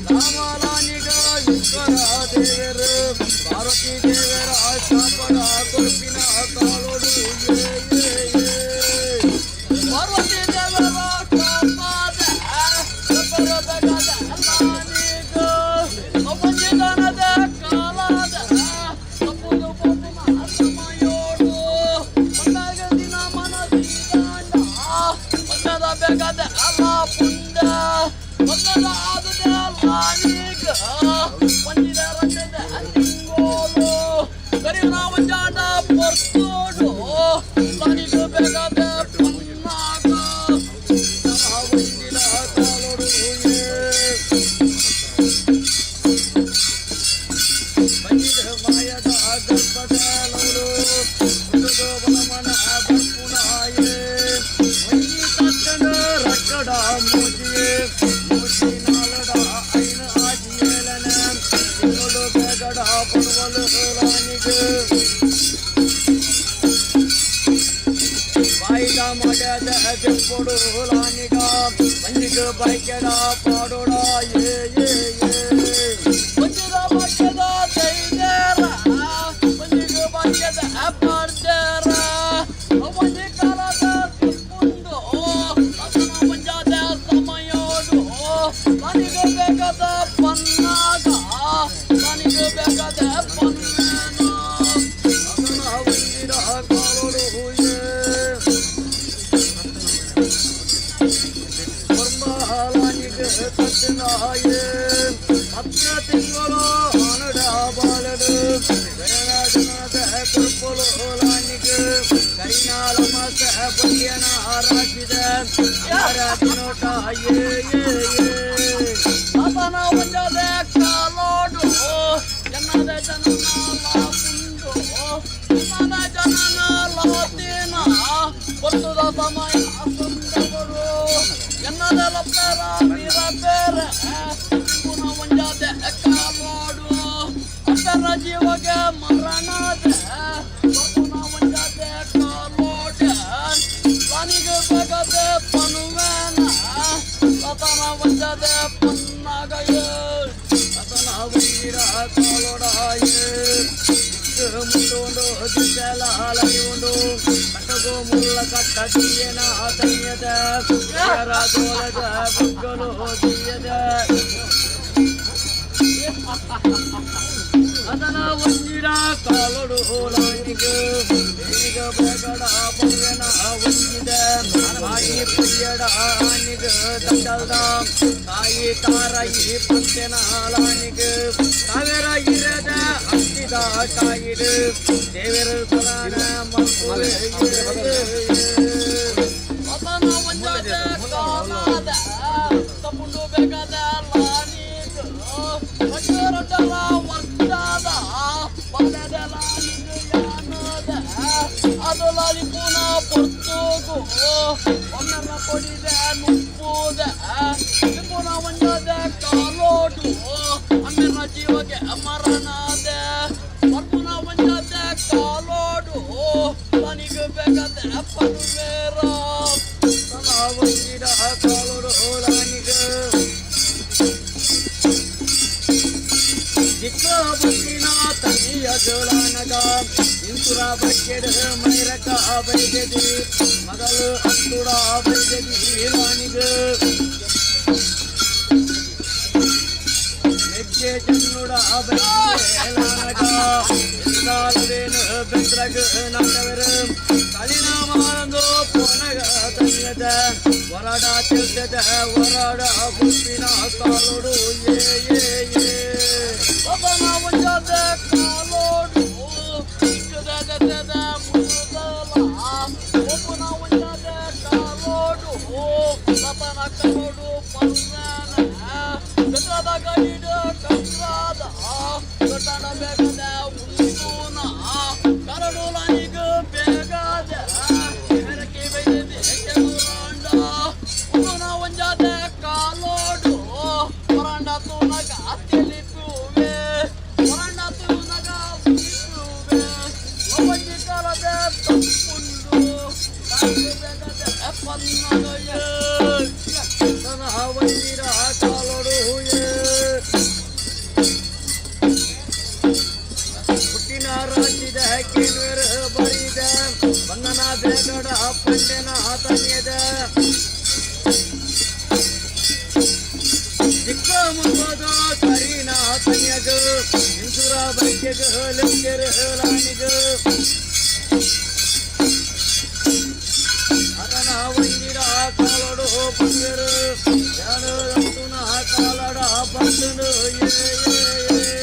ರಾಮಲಾನಿಗ ಈಶ್ವರ ದೇವರು ಪಾರ್ವತಿ ದೇವರ ಶಾಪಡ ಕೊರ್ಪಿನ ಕಾಲೋಡು ಏ ಏ ಏ. ಪಾರ್ವತಿ ದೇವರ ಕಾಪಾದ ಬೆಗದ ಲಾನಿಗ ಅವನಿದನದ ಕಾಲದ ತಪ್ಪುದು ಪೊಪ್ಪುನ ಸಮಯೋಡು ಬಂದಾಗ ದಿನ ಮನಸಿದಾಂಡ ಬಂದದ ಬೆಗದ ಅಲ ಪುಂಡ ಬಂದದ ಆದದ ಲಾನಿಗ ಬಂದಿದ ರಂಗದ ತಿಂಗೋಲು ಕರಿನ ಒಂಜಾಂಡ ಪೊರ್ತೋಡು ಲಾನಿಗ ಬೆಗದ ಪನ್ನಾಗ. ಒಂಜಿನ ಕಾಲೋಡು ಏ. ಬಂಜಿದ ಮಾಯದ ಗರ್ಭದ ಲೌಡು ಹುಟ್ಟುದು ಬಲಮನ ಬರ್ಪುನಾಯೇ. ಒಂಜಿ ತಟ್ಟಣ ರಕ್ಕಡ ಮೂಜಿಯೇ ಮೂಜಿ ನಾಲಡ ಐನ ಆಜಿಯೇಲನ ತಿಂಗಳು ಬೇಗಡ ಪಡುವಲು ರಾಣಿಗೆ. ಬಾಯಿದ ಮಾಡ್ಯದ ದೆಪ್ಪೊಡು ಲಾನಿಗ ಮಂಜಿಗ ಬೈಕೆಡ ಪಾಡೋಡ ಏ ಏ ಏ. ಮಂಜಿದ ಭಾಗ್ಯದ ದೈದೇರ ಮಂಜಿಗ ಭಾಗ್ಯದ ಪಾಡ್ದೇರ ಮಂಜಿ ಕಾಲದ ತುಪ್ಪುಂಡು ಅದನ ಮಂಜಾದ ಸಮಯೋಡು ನನಗೆ ಬೇಕಾದ ಪನ್ನಾಗ ನನಗೆ ಬೇಕಾದ ಪನ್ನೇನ. ಅದನ ಒಂಜಿನ ಕಾಲೋಡು ಏ. ಬ್ರಹ್ಮಲಾನಿಗ ತಟ್ಟನಾಯೇ. ಹತ್ತ ತಿಂಗಳು ಅನಡ ಬಾಲಡು ಜನದ ಕುರ್ಪುಲು ಲಾನಿಗ ಕರಿನಾಲ ಮಾಸ ಬೊಯ್ಯನ ರಾಶಿದ ಅಮರ ದಿನೋಟ ಏ ಏ ಏ. ಆತನ ಒಂಜಾದ ಕಾಲೋಡು ಜನ್ನದ ಜನನ ಲಾಪುಂಡು ಜನ್ನದ ಜನನ ಲಾತೇನ ಬರ್ತದ ಸಮಯ ಸುಂದರರು ಎನ್ನದ ಲಪ್ಪರ ವೀರ ಬೇರೆ ಪುನ ಒಂಜಾದ ಕಾಲೋಡು ಅಪ್ಪರ ಜೀವಗೆ ಮರಣದ ಪುನ ಒಂಜಾದ ಕಾಲೋಡ ರಾಣಿಗೆ ಬೇಗದ ಪನುವೇನ ಲತನ ಒಂಜಾದ ಪನ್ನಾಗಯ. ಅತನ ವೀರ ಕಾಲೋಡಾಯೇ. ಮುಂಡೋಂಡು ದಿಶಲಾಲಯುಂಡು ಕಟ್ಟಗೋ ಮುಳ್ಳ ಕಟ್ಟ ದಿಯನ ತನ್ಯದ ದೋಲದ ಬುಗ್ಗಲು ದಿಯದ. ಅದನ ಒಂಜಿರ ಕಾಲೋಡು ಲಾನಿಗ ಈಗ ಬೇಗಡ ಪವ್ಯನ ಒಂಜಿದ ಆಯಿ ಪಯ್ಯಡ ಆನಿಗ ದಂಡಲ್ದ ತಾಯಿ ತಾರಯಿ ಪಂತೆನ ಲಾನಿಗ ಕಾವೇರ ಇರದ ಹತ್ತಿದ ಕಾಯಿಡು ದೇವರು ಸದಾನ ಮಲ್ಪುವೆ. ಅತನ ಒಂಜಾದ ಕಾಲಾದ ತಪ್ಪುಂಡು ಬೇಕಾದ ಲಾನಿಗ ರಡ್ಡರ ವರ್ತಾದ ಬಲ್ಲದ ಲಾನಿಗ ಯಾನದ ಅದು ಲಾಲಿ ಪೂನ ಪೊರ್ತುಗು ಒಮ್ಮೆಲ್ಲ ಕೊಡಿದ ನುಪ್ಪುದ ಪುನ ಒಂಜಾದ ಕಾಲೋಡು ಅಮ್ಮೆರ ಜೀವಕ್ಕೆ ಮರಣದ ಪರ್ಪುನ ಒಂಜಾದ ಕಾಲೋಡು ತನಿಗ ಬೇಕಾದ ಪನುವೇರ. ಒಂಜಿರ ಕಾಲೋಡು ಲಾನಿಗ ದಿಕ್ಕ ಬತ್ತಿನ ತನಿಯ ಜೋಳಾನಗ ಇಂಸುರ ಬಕ್ಕೆಡ ಮೈರಕ ಬೈದೆದಿ ಮಗಲು ಅತ್ತುಡ ಬೈದೆದಿ ಲಾನಿಗ ಮೆಜ್ಜೆ ಜನ್ನುಡ ಬೈಲಾನಗ ಎಂದಾಲವೇನು ಬೆದ್ರಗ ನಾಟವರು ಕಲಿನ ಮಾರಂದು ಪೋನಗ ತನ್ಯದ ಹೊರಡ ತಿಳ್ದದ ಹೊರಡ ಗುಪ್ಪಿನ ಕಾಲೋಡು ಏ ಏ ಏ. ಲತನ ಒಂಜಾದ ಕಾಲೋಡು ಇಕ್ಕದ ಮುಸುದಲ ಒಬ್ಬನ ಒಂಜಾದ ಕಾಲೋಡು ಲತನ ಕಾಲೋಡು ಪನ್ನಾನ ಬೆದ್ರದ ಗಡಿಡ ಕಂದ್ರಾದ ದೊಡ್ಡಣ ಬೇಗದ ಉಂದೂನ ಕರಡು ಲಾನಿಗ ಬೇಗಾದ ಬೆರಕೆ ಬೈದೆದೆ ಕೆಗುರಾಂಡ ಒಬ್ಬನ ಒಂಜಾದ ಕಾಲೋಡು ಹೊರಂಡ ತೂನಗ ತಿಳಿಪುವೆ ಹೊರಂಡ ತೂನಗ ತಿಳಿಪುವೆ ಒಂಜಿ ಕಾಲದ ತಪ್ಪುಂಡು ಬೇಗದ ಪನ್ನಗಯ. ತನ ಒಂಜಿರ ಕಾಲೋಡು ಏ. ಕಾಲಡ ಪಂಡೆನ ತನಿಯದ ದಿಕ್ಕ ಮುಗೋದ ಕರೀನ ತನಿಯಗ ಇಂಸುರ ಬೈಕ್ಯಗ ಲೆಕ್ಕೆರ ಲಾನಿಗ ಅದನ ಒಂಜಿರ ಕಾಲಡು ಬಂದಿರು ಯಾರು ಕಾಲಡ ಬಂದನು ಏ ಏ ಏ.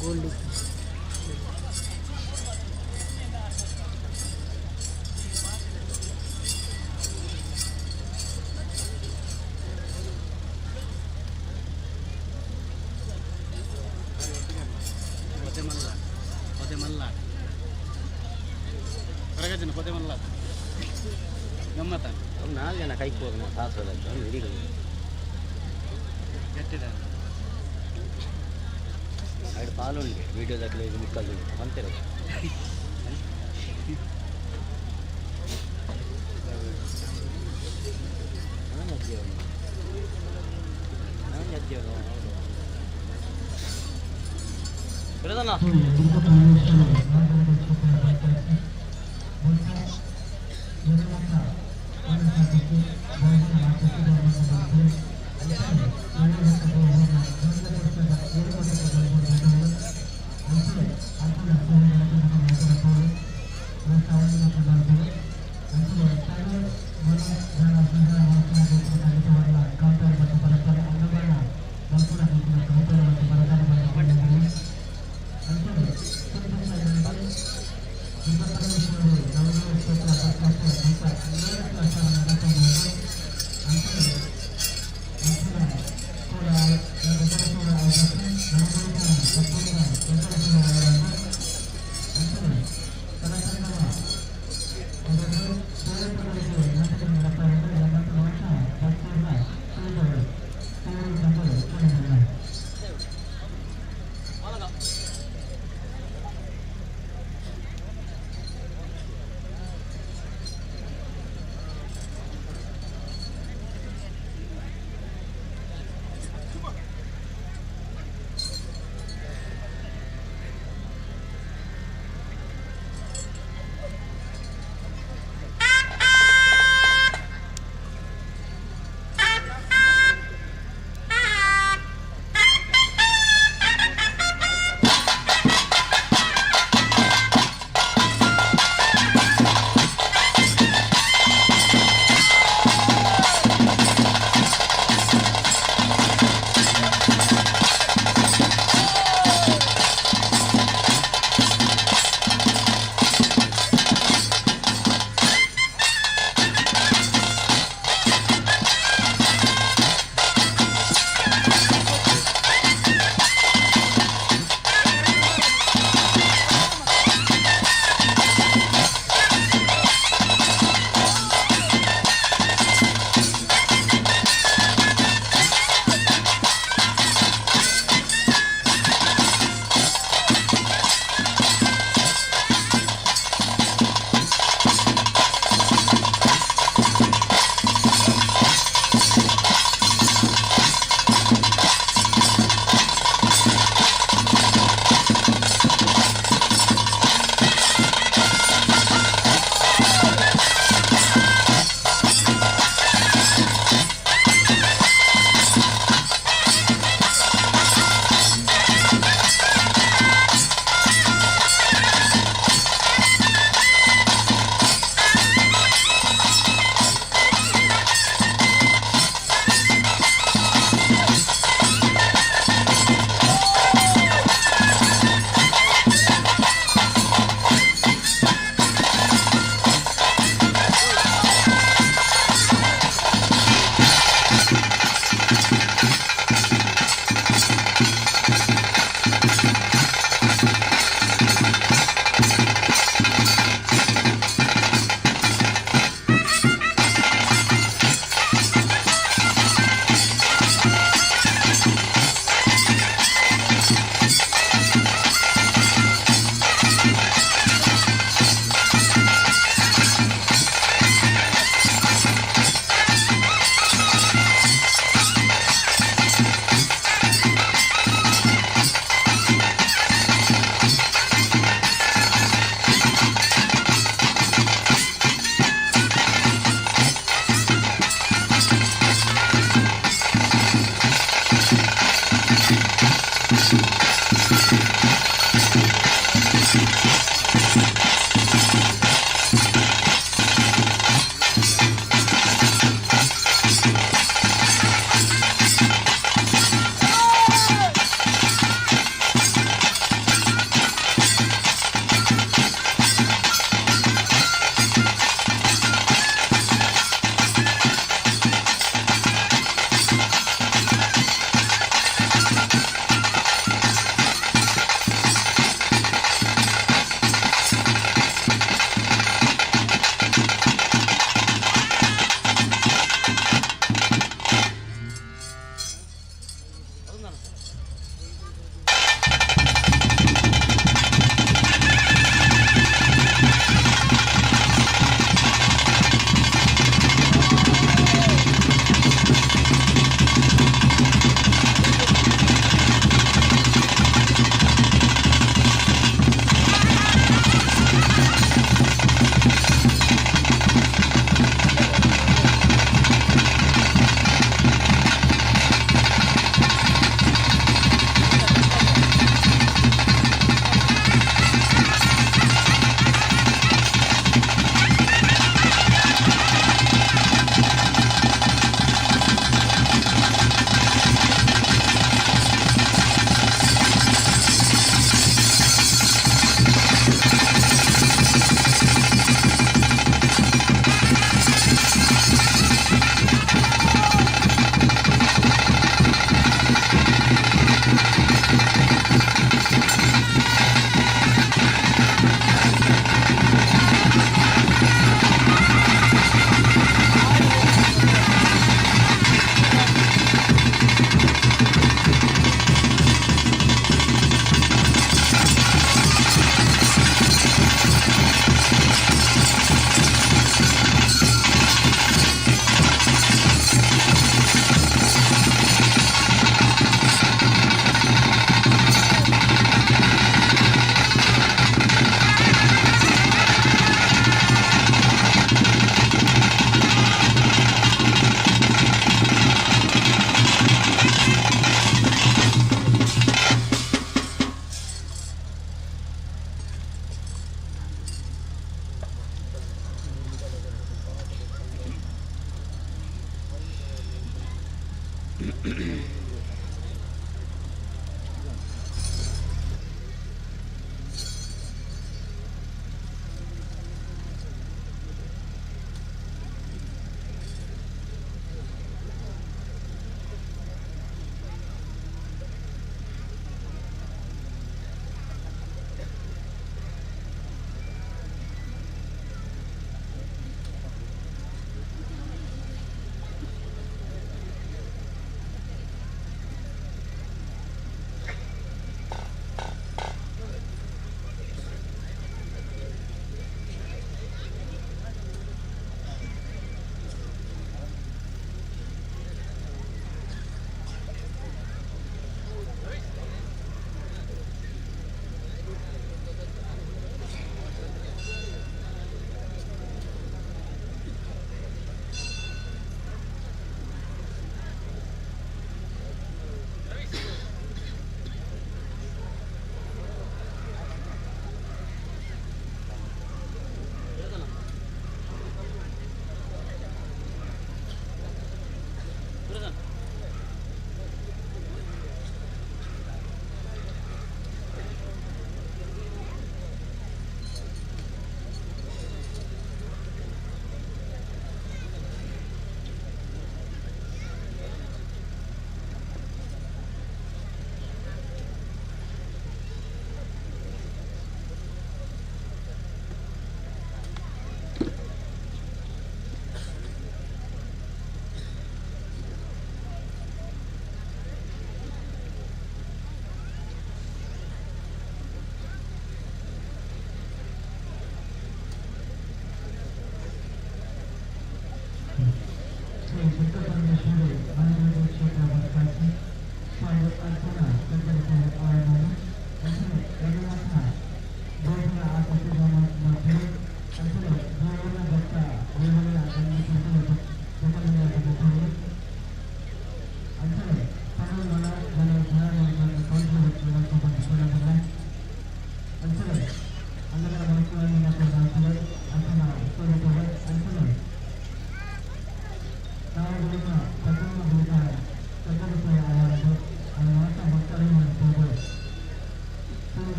ಗೋಲ್ಡ್. ನಾಲ್ಕು ಜನ ಕೈ ಹೋಗಿ ತಾಸು ಐದು ಪಾಲು ಉಂಟು ವೀಡಿಯೋ ದಾಖಲೆ ಮುಕ್ಕಲ್ದು ಅಂತಾರೆ. ನಾನು ಅಜ್ಜಿಯವನು ನಾನು ಅಜ್ಜಿಯವನು ಹೌದು.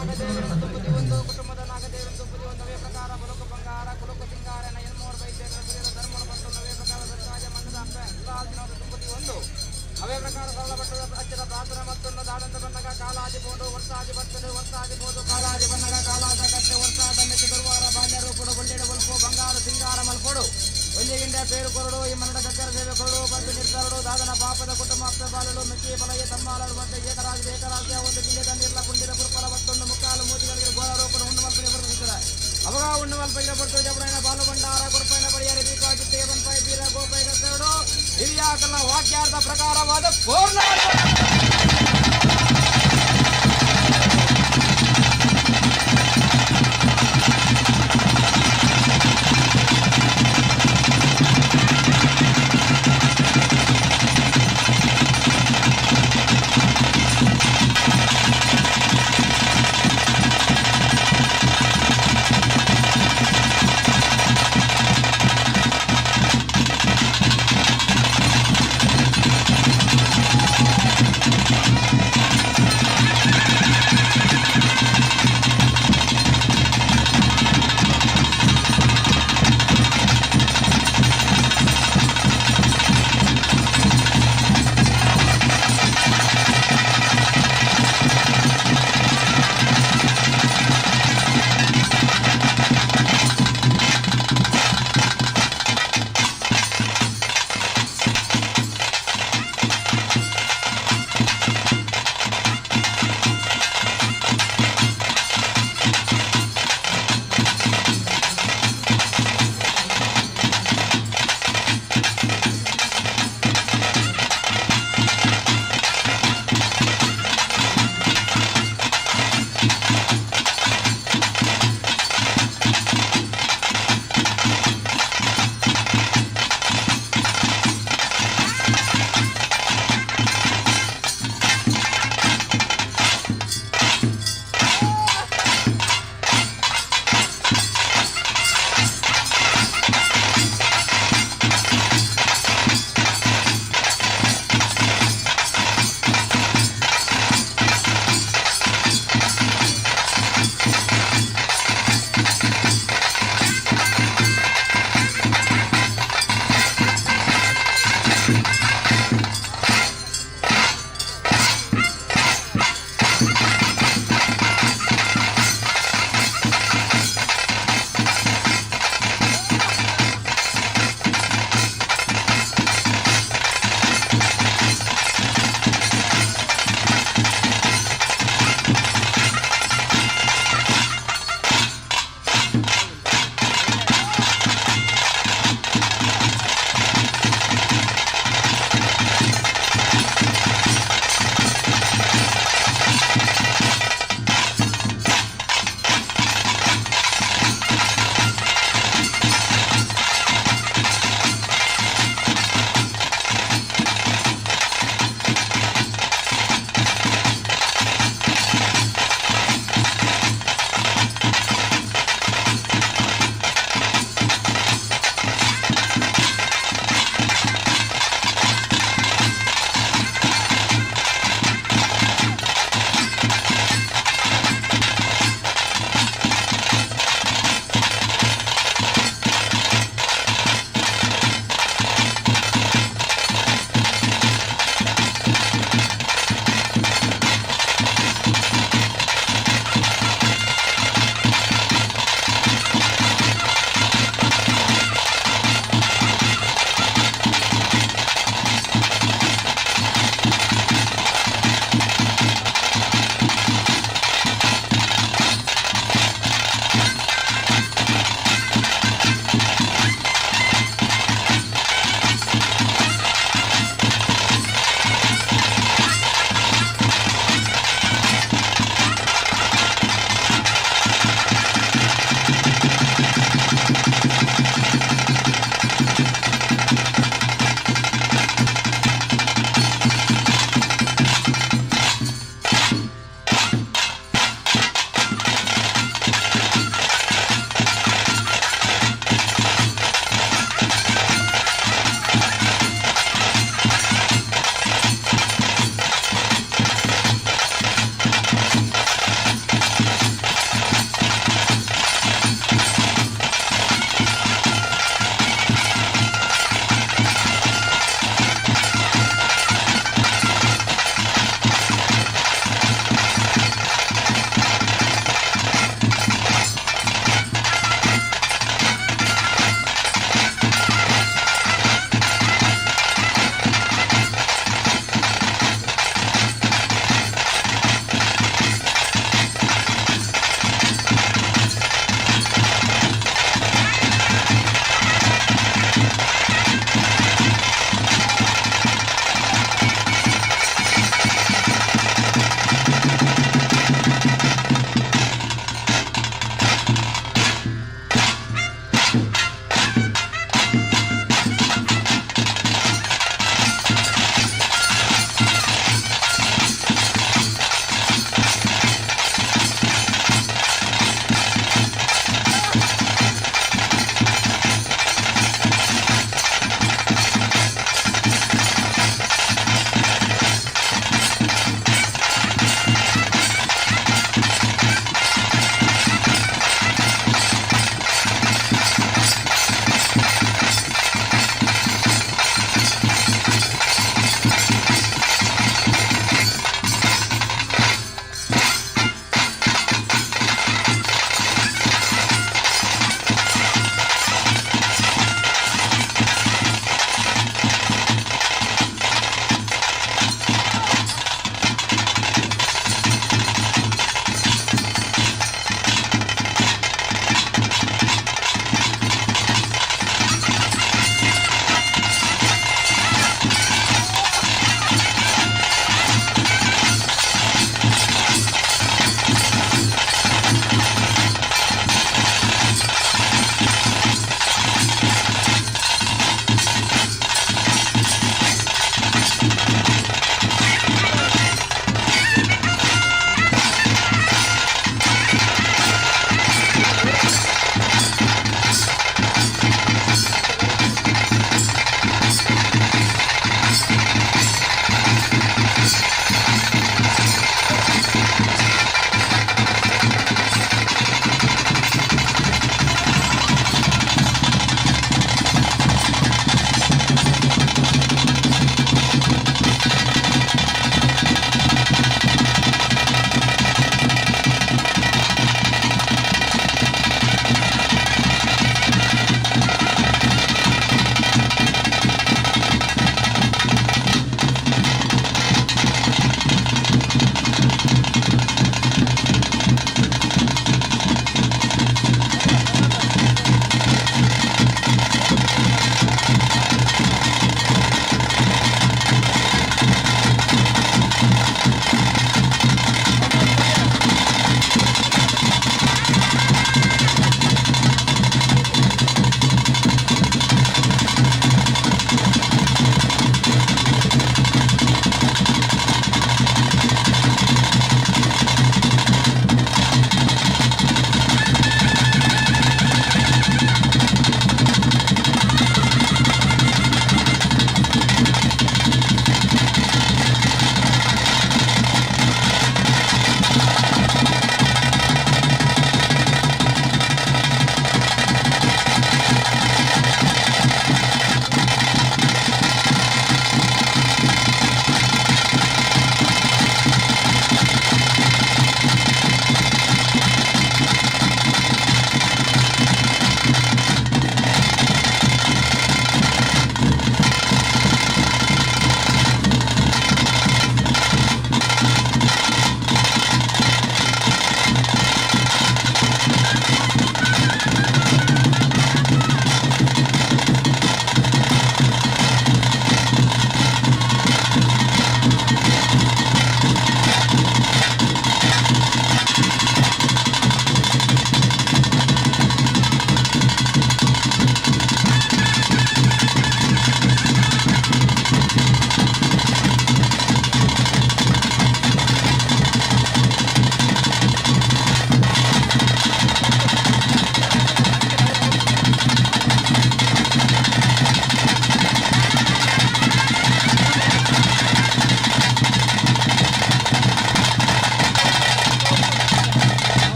ನಾಗದೇವರನ್ನು ತುಂಬುದಿ ಒಂದು ಕುಟುಂಬದ ನಾಗದೇವರನ್ನು ತುಂಬುದಿ ಒಂದು ಅವೇ ಪ್ರಕಾರ ಬಲುಕು ಬಂಗಾರ ಕುಲುಕು ಸಿಂಗಾರನ ಎನ್ಮೂರು ವೈದ್ಯರ ಸುರಿಯದ ಧರ್ಮನು ಬಂತು ಅವೇ ಪ್ರಕಾರ ಸರ್ಕಾರ ಮಣ್ಣದ ಅಪ್ಪ ಎಲ್ಲ ದಿನದ ತುಂಬುದಿ ಒಂದು ಅವೇ ಪ್ರಕಾರ ಸರಳ ಭಟ್ಟದ ಅಚ್ಚರ ಪ್ರಾರ್ಥನೆ ಮತ್ತೊಂದು ದಾದಂತ ಬನ್ನಗ ಕಾಲಾದಿ ಬೋಡು ವರ್ಷಾದಿ ಬರ್ತದೆ ವರ್ಷಾದಿ ಬೋದು ಕಾಲಾದಿ ಬನ್ನಗ ಕಾಲಾದ ಕಟ್ಟೆ ವರ್ಷಾದ ಮೆಚ್ಚು ದುರ್ವಾರ ಬಾಲ್ಯರು ಕೊಡು ಬೊಳ್ಳಿಡ ಬೊಲ್ಪು ಬಂಗಾರ ಸಿಂಗಾರ ಮಲ್ಪೊಡು ಒಲ್ಲಿಗಿಂಡ ಪೇರು ಕೊರಡು ಈ ಮನ್ನಡ ಗಗ್ಗರ ಸೇವೆ ಕೊರಡು ಬಂದು ನಿರ್ತರಡು ದಾದನ ಪಾಪದ ಕುಟುಂಬ ಅಪ್ಪೆ ಬಾಲಲು ಮೆಕ್ಕಿ ಬಲಗೆ ತಮ್ಮಾಲರು ಮತ್ತೆ ಏಕರಾಜ ಏಕರಾಜ್ಯ ಒಂದು ಗಿಂಡೆ ನೀರ್ಲ ಕುಂಡಿದ ಗುರುಫಲ ಮತ್ತೊಂದು ಮುಕ್ಕಾಲು ಮೂಜಿಗಳಿಗೆ ಗೋಳ ರೂಪಣ ಉಣ್ಣು ಮಲ್ಪನೆ ಬರುತ್ತಿದ್ದಾರೆ ಅವಾಗ ಉಣ್ಣು ಮಲ್ಪನೆ ಬರ್ತದೆ ಜಬಡೈನ ಬಾಲು ಭಂಡಾರ ಗುರುಪೈನ ಬಳಿಯರಿ ಬೀಕಾಜಿತ್ತೆ ಬನ್ಪೈ ಬೀರ ಗೋಪೈ ಗಸರಡು ಹಿರಿಯಾಕಲ್ಲ ವಾಕ್ಯಾರ್ಥ ಪ್ರಕಾರವಾದ ಪೂರ್ಣ.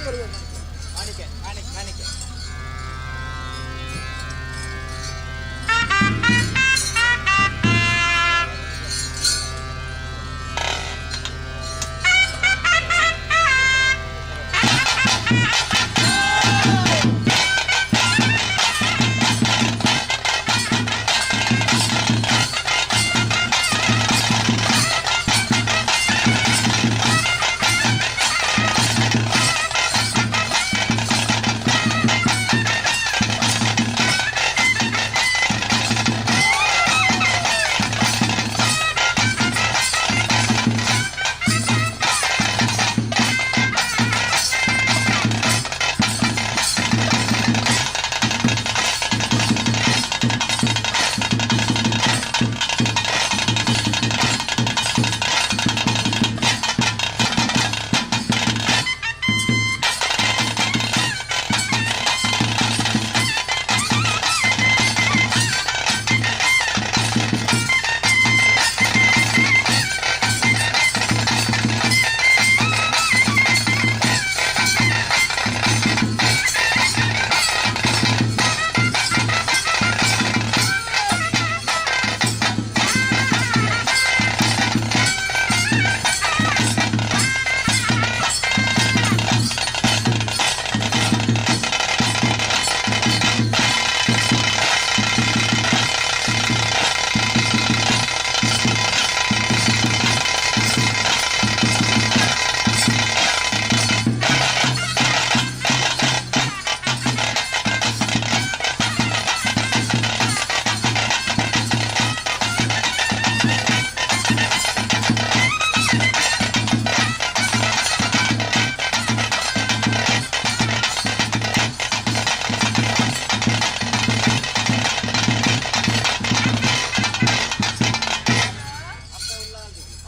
ಕಾಣಿಕೆ ಕಾಣಿಕೆ ಕಾಣಿಕೆ.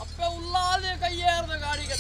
ಅಪ್ಪೆ ಉಲ್ಲಾದೆ ಕೈಯೇರದ ಗಾಡಿಗೆ.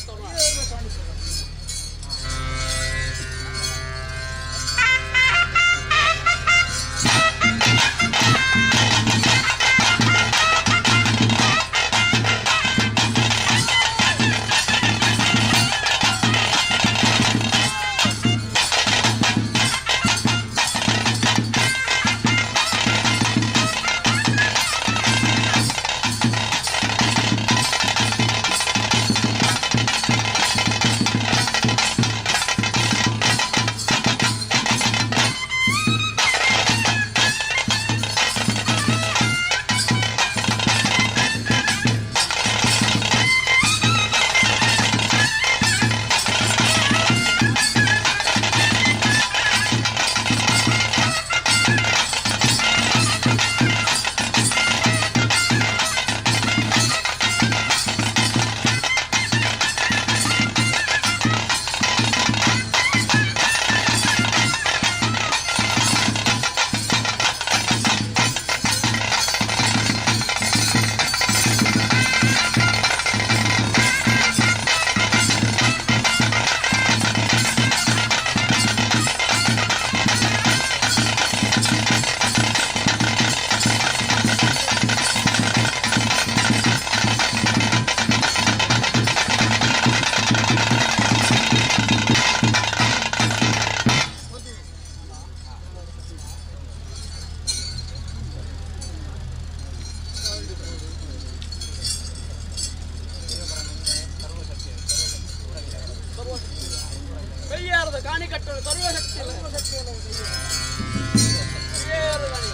ಕೈಯಾರದ ಕಾಣಿ ಕಟ್ಟಲು ಸರ್ವಶಕ್ತಿ ಕೈಯಾರದ ಕಾಣಿ.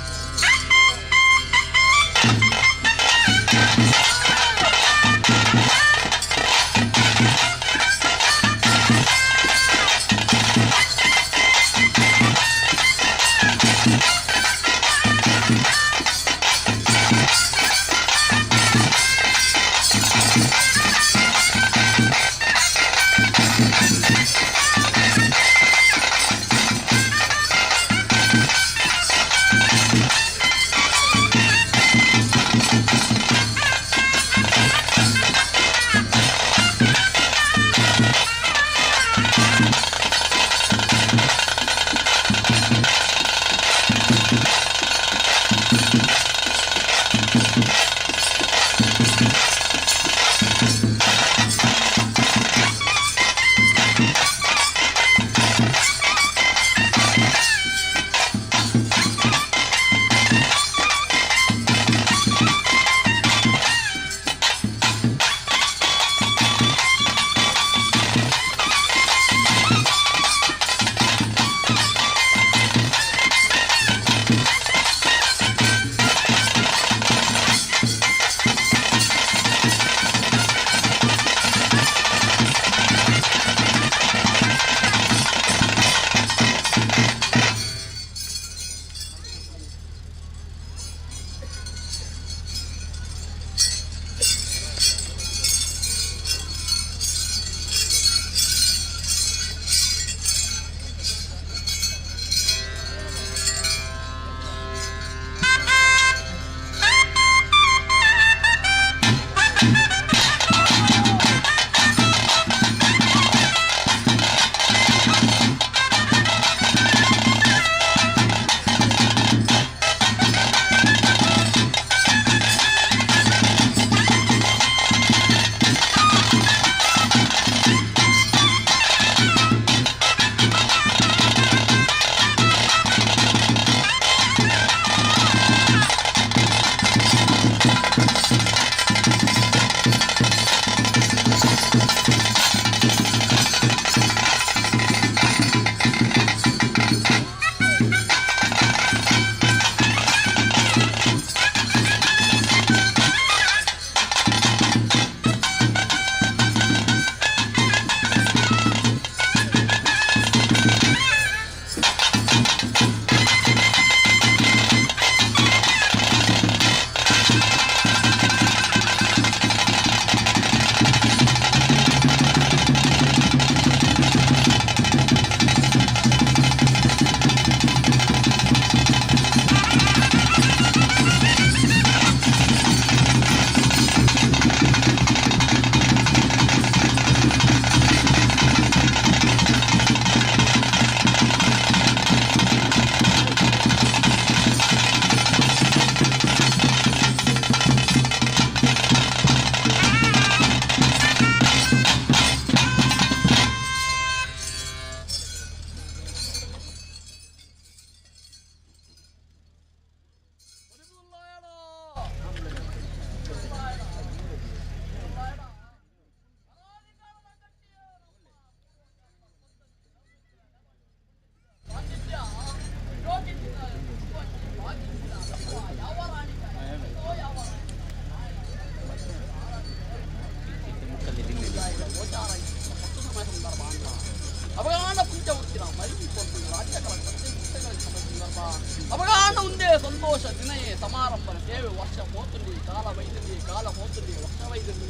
ಸಂಕಲ್ಪ ಅವಗಾನ ಉಂದೇ ಸಂತೋಷ ದಿನಯೇ ಸಮಾರಂಭನ ಸೇವೆ ವರ್ಷ ಪೋತುಂಡಿ ಕಾಲ ವೈದ್ಯಂಡಿ ಕಾಲ ಪೋತುಂಡಿ ವರ್ಷ ವೈದ್ಯಂಡಿ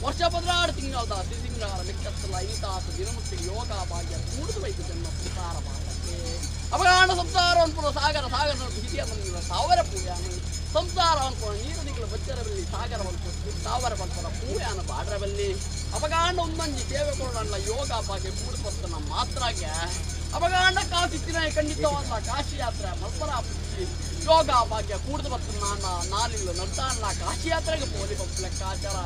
ವರ್ಷ 16 ತಿಂಗಳದ ಸಿಂಗಾರ ಮಿಕ್ಕತ್ತಲ ಐತಾಸ ದಿನಮುಟ್ಟಿಗೆ ಯೋಗ ಭಾಗ್ಯ ಕೂಡುದು ವೈದ್ಯ ಜನ್ಮ ಸಂಸಾರ ಭಾಗಕ್ಕೆ ಅವಗಾನ ಸಂಸಾರ ಅನ್ಪುರ ಸಾಗರ ಸಾಗರ ಹಿರಿಯ ಮಂದಿರ ಸಾವಿರ ಪೂಯಾನು ಸಂಸಾರ ಅನ್ಪುರ ನೀರು ನಿಗಳ ಬಚ್ಚರಬಲ್ಲಿ ಸಾಗರ ಅನ್ಪು ಸಾವಿರ ಬಂಪುರ ಪೂಯಾನ ಬಾಡ್ರಬಲ್ಲಿ ಅವಗಾಂಡ ಒಂದೊಂಜಿ ಸೇವೆ ಕೊಡೋಣ ಯೋಗ ಭಾಗ್ಯ ಕೂಡು ಬರ್ತನ ಮಾತ್ರಾಗೆ ಅವಗಾಂಡ ಕಾಸಿತ್ತಿನ ಖಂಡಿತವಾದ ಕಾಶಿ ಯಾತ್ರೆ ಮಲ್ಪರ ಪುಟ್ಟಿ ಯೋಗ ಭಾಗ್ಯ ಕೂಡ್ದು ಬರ್ತನ ನಾನಿಲ್ಲ ನಡ್ತಾಣ ಕಾಶಿ ಯಾತ್ರೆಗೆ ಪೋಲಿ ಲೆಕ್ಕಾಚಾರ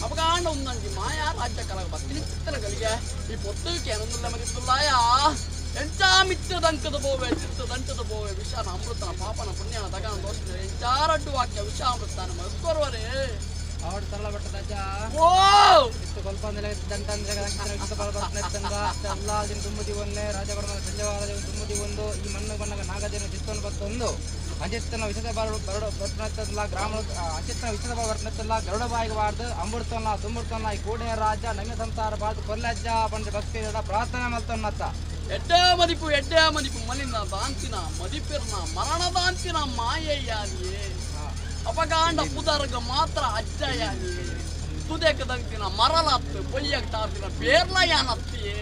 ಅವಗಾಂಡ ಒಂದೊಂಜಿ ಮಾಯಾ ರಾಜ್ಯ ಕಲಗ ಬತ್ತಿನ ಚಿತ್ರಗಳಿಗೆ ಈ ಪೊತ್ತಕ್ಕೆ ಏನೊಂದಿಲ್ಲ ಮರಿಸುಲ್ಲಾಯ ಎಂಚಾ ಮಿತ್ರದಂಕದ ಬೋವೆ ಚಿತ್ತದಂಟದ ಬೋವೆ ವಿಷಾನ ಅಮೃತನ ಪಾಪನ ಪುಣ್ಯನ ದಗನ ದೋಷ ಎಂಚಾರಡ್ಡು ವಾಕ್ಯ ವಿಷ ಅಮೃತನ ಮಸ್ಕೊರುವರೇ ಆವಡ್ ತರಳ ಬೆಟ್ಟದ ಅಜ್ಜ ಓ ಇತ್ತು ಕೊಲ್ಪಂದಲೆ ದಂಟಂದ್ರೆ ಎಲ್ಲ ದಿನ ತುಂಬುದಿ ಒಂದೇ ರಾಜಬರ್ಮ ಸಂಜವಾರ ತುಂಬುದಿ ಒಂದು ಈ ಮಣ್ಣು ಬಣ್ಣಗ ನಾಗದೇನ ಚಿತ್ತವನ್ನು ಬತ್ತೊಂದು ಅಂಚಿತ್ತನ ವಿಷದ ಬರಡು ಬರಡು ಬರ್ಪಣತ್ತಲ್ಲ ಗ್ರಾಮ ಅಂಚಿತ್ತನ ವಿಷದ ಬರ್ಪಣತ್ತಲ್ಲ ಗರುಡ ಬಾಯಿಗೆ ಬಾರ್ದು ಅಮೃತನ ತುಂಬುರ್ತನ ಈ ಕೂಡೆ ರಾಜ ನಮ್ಯ ಸಂಸಾರ ಬಾರ್ದು ಕೊಲ್ಲಜ್ಜ ಪಂಡ ಭಕ್ತಿ ಪ್ರಾರ್ಥನೆ ಮಲ್ತೊನ್ನತ್ತ ಎಡ್ಡೆ ಮದಿಪು ಎಡ್ಡೆ ಮದಿಪು ಮಲಿನ ದಾಂತಿನ ಮದಿಪಿರ್ನ ಮರಣ ದಾಂತಿನ ಮಾಯಯ್ಯಾನಿಯೇ ಅಪಗಾಂಡ ಪುದರ್ಗ ಮಾತ್ರ ಅಜ್ಜಯಾನಿಯೇ ತುದೆಕ ದಂತಿನ ಮರಲತ್ತು ಪೊಯ್ಯಗ್ ತಾರ್ತಿನ ಬೇರ್ಲ ಯಾನತ್ತಿಯೇ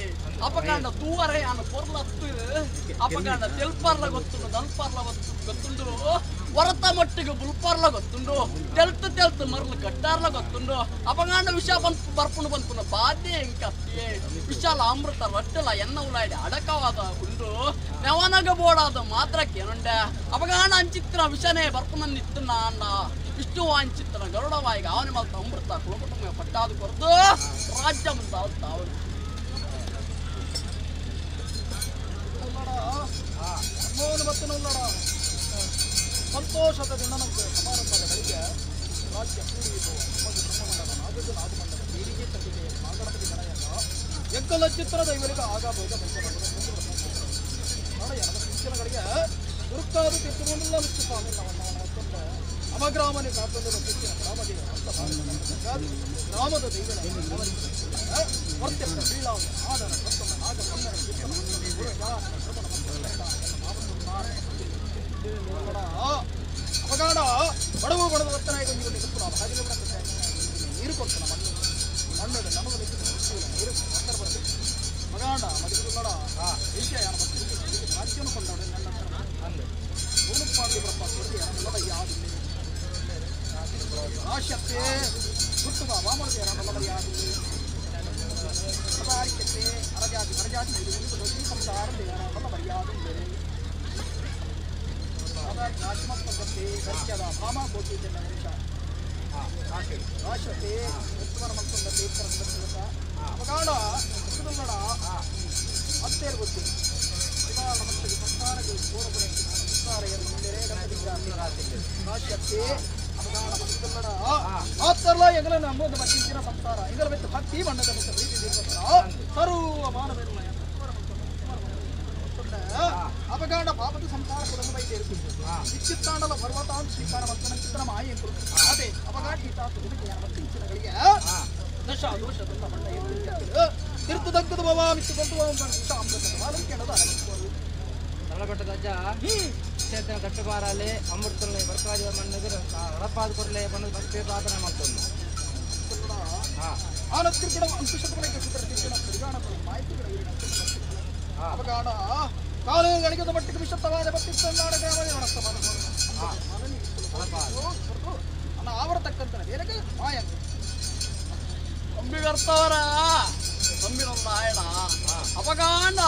ಅಪಗಾಂಡ ತೂವರೆ ಯಾನ ಪೊರ್ಲತ್ತು ಅಪಗಾಂಡ ತೆಲ್ಪರ್ಲ ಗೊತ್ತುಂಡು ದಲ್ಪರ್ಲ ಗೊತ್ತು ಗೊತ್ತುಂಡು ಹೊರತ ಮಟ್ಟಿಗೆ ಬುಲ್ಪರ್ಲ ಗೊತ್ತುಂಡು ತೆಲ್ತು ತೆಲ್ತು ಮರ್ಲು ಕಟ್ಟಾರ್ಲ ಗೊತ್ತುಂಡು ಅಪಗಾಂಡ ವಿಷ ಬಂತು ಬರ್ಪುಂಡು ಬಂಪುನ ಬಾಧೆ ಇಂಕತ್ತಿಯೇ ವಿಶಾಲ ಅಮೃತ ರಟ್ಟಲ ಎನ್ನ ಉಲಾಯ್ಡೆ ಅಡಕವಾದ ಉಂಡು ನೆವನಗ ಬೋಡಾದ ಮಾತ್ರಕ್ಕೆ ಏನುಂಡೆ ಅಪಗಾಂಡ ಅಂಚಿತ್ರ ವಿಷನೇ ಬರ್ಪುನನ್ನಿತ್ತು ಅಣ್ಣ ವಿಷ್ಣು ವಾಂಚಿತ್ತನ ಗರುಡವಾಯಿಗೆ ಅವನ ಮಲ್ತ ಅಮೃತ ಕುಲಕುಟುಂಬ ಪಟ್ಟಾದು ಕೊರದು ರಾಜ್ಯ ಮುಂದಾವತ್ತಾವನು ಸಂತೋಷದ ದಿನ ನಮಗೆ ಸಮಾರಂಭದ ಬೆಳಿಗ್ಗೆ ರಾಜ್ಯ ಕೂಡಿಯಿತು ನಮಗೆ ಬ್ರಹ್ಮಮಂಡಲ ನಾಗಜ ನಾಗಮಂಡಲ ನೀರಿಗೆ ತಟ್ಟಿದೆ ನಾಗಣಪತಿ ಗಣಯನ ಎಗ್ಗಲ ಚಿತ್ರದ ಇವರಿಗೆ ಆಗ ಭೋಗ ಸೂಚನೆಗಳಿಗೆ ದುರ್ಗಾದು ತಿರುಮಲ ಸ್ವಾಮಿ ಮತ್ತೊಂದು ನವಗ್ರಾಮನೆ ಕಾತೊಂದು ಚಿತ್ತಿನ ಗ್ರಾಮದೇವ ಅಂತ ಗ್ರಾಮದ ದೈವನ ಹೊರ್ತೆಪ್ಪ ಬೀಳಾವ ಆದರ ಮತ್ತೊಂದು ನಾಗ ಪನ್ನರ ಅವಗಾಡ ಬಡವು ಬಡವ ಒತ್ತನಾಯ ನೀರು ಕೊಡ್ತಾನ ಮಣ್ಣು ಮಣ್ಣು ನಮಗೆ ನೀರು ಬರ್ತದೆ ಮಗಾಂಡ ಮದಿಗುಲ್ಲಡ ರಾಜ್ಯನು ಕೊಂಡಾಡು ನನ್ನ ಅಂದೆ ಪೂರ್ಣಪಾಂಡಿ ಬ್ರಹ್ಮ ಸ್ವರ್ಗ ಯಾವುದು ರಾಶ್ಯತ್ತೆ ಹುಟ್ಟುವ ವಾಮನದ ಯಾವುದು ಅರಜಾತಿ ಅರಜಾತಿ ಸಂಸಾರ ಮರ್ಯಾದೆ ಅವಗಾಡ ಹುಟ್ಟುದಲ್ಲಡ ಅತ್ತೇರು ಗೊತ್ತಿ ಆತ್ತರ್ಲ ಎಂಗಲ ನಂಬುದು ಮತ್ತಿನ ಸಂಸಾರ ಎಂಗಲ ಮೆತ್ತ ಭಕ್ತಿ ಬಣ್ಣದ ಮೆತ್ತ ಪ್ರೀತಿ ಸರ್ವ ಮಾನವೇನು ಅಪಗಾಂಡ ಪಾಪದ ಸಂಸಾರ ಕುಟುಂಬ ಇಚ್ಚಿತ್ತಾಂಡಲ ಪರ್ವತಾನ್ ಸ್ವೀಕಾರ ಮತ್ತನ ಚಿತ್ರ ಮಾಯೆ ಅದೇ ಅಪಗಾಂಡ ಮತ್ತಿಂಚಿನಗಳಿಗೆ ದಶ ದೋಷ ದಂಡ ಬಣ್ಣ ತಿರ್ತು ದಗ್ಗದ ಭವ ಮಿತ್ತು ಬಂದು ಅಮೃತದ ಬಾಲಂ ಕೆಣದ ತರಳ ಬೆಟ್ಟದ ಅಜ್ಜ ಕ್ಷೇತ್ರ ಕಟ್ಟುಬಾರಲ್ಲಿ ಅಮೃತನ ಬರ್ಕರಾಜ ಮಣ್ಣು ರಡಪಾದ ಕೊರಲೆ ಬಂದು ಭಕ್ತಿ ಪ್ರಾರ್ಥನೆ ಮಾಡ್ತೊಂದು ಆನತ್ರಿಕಡ ಅಂಕುಶತಮನೆ ಸೂತ್ರ ತಿರ್ಕಣ ತಿರುಗಾಣ ಮಾಹಿತಿಗಳ ಅಪಗಾಣ ಕಾಲುಗಳಿಗೆ ಮಟ್ಟಿಗೆ ವಿಷತ್ತವಾದ ಬತ್ತಿತ್ತನ್ನಾಡ ಗ್ರಾಮದ ಅನ್ನ ಆವರತಕ್ಕಂತ ಬೇರೆಗೆ ಮಾಯ ಅಂಬಿಗರ್ತವರ ಅಂಬಿನೊಂದು ಆಯಣ ಅಪಗಾಂಡ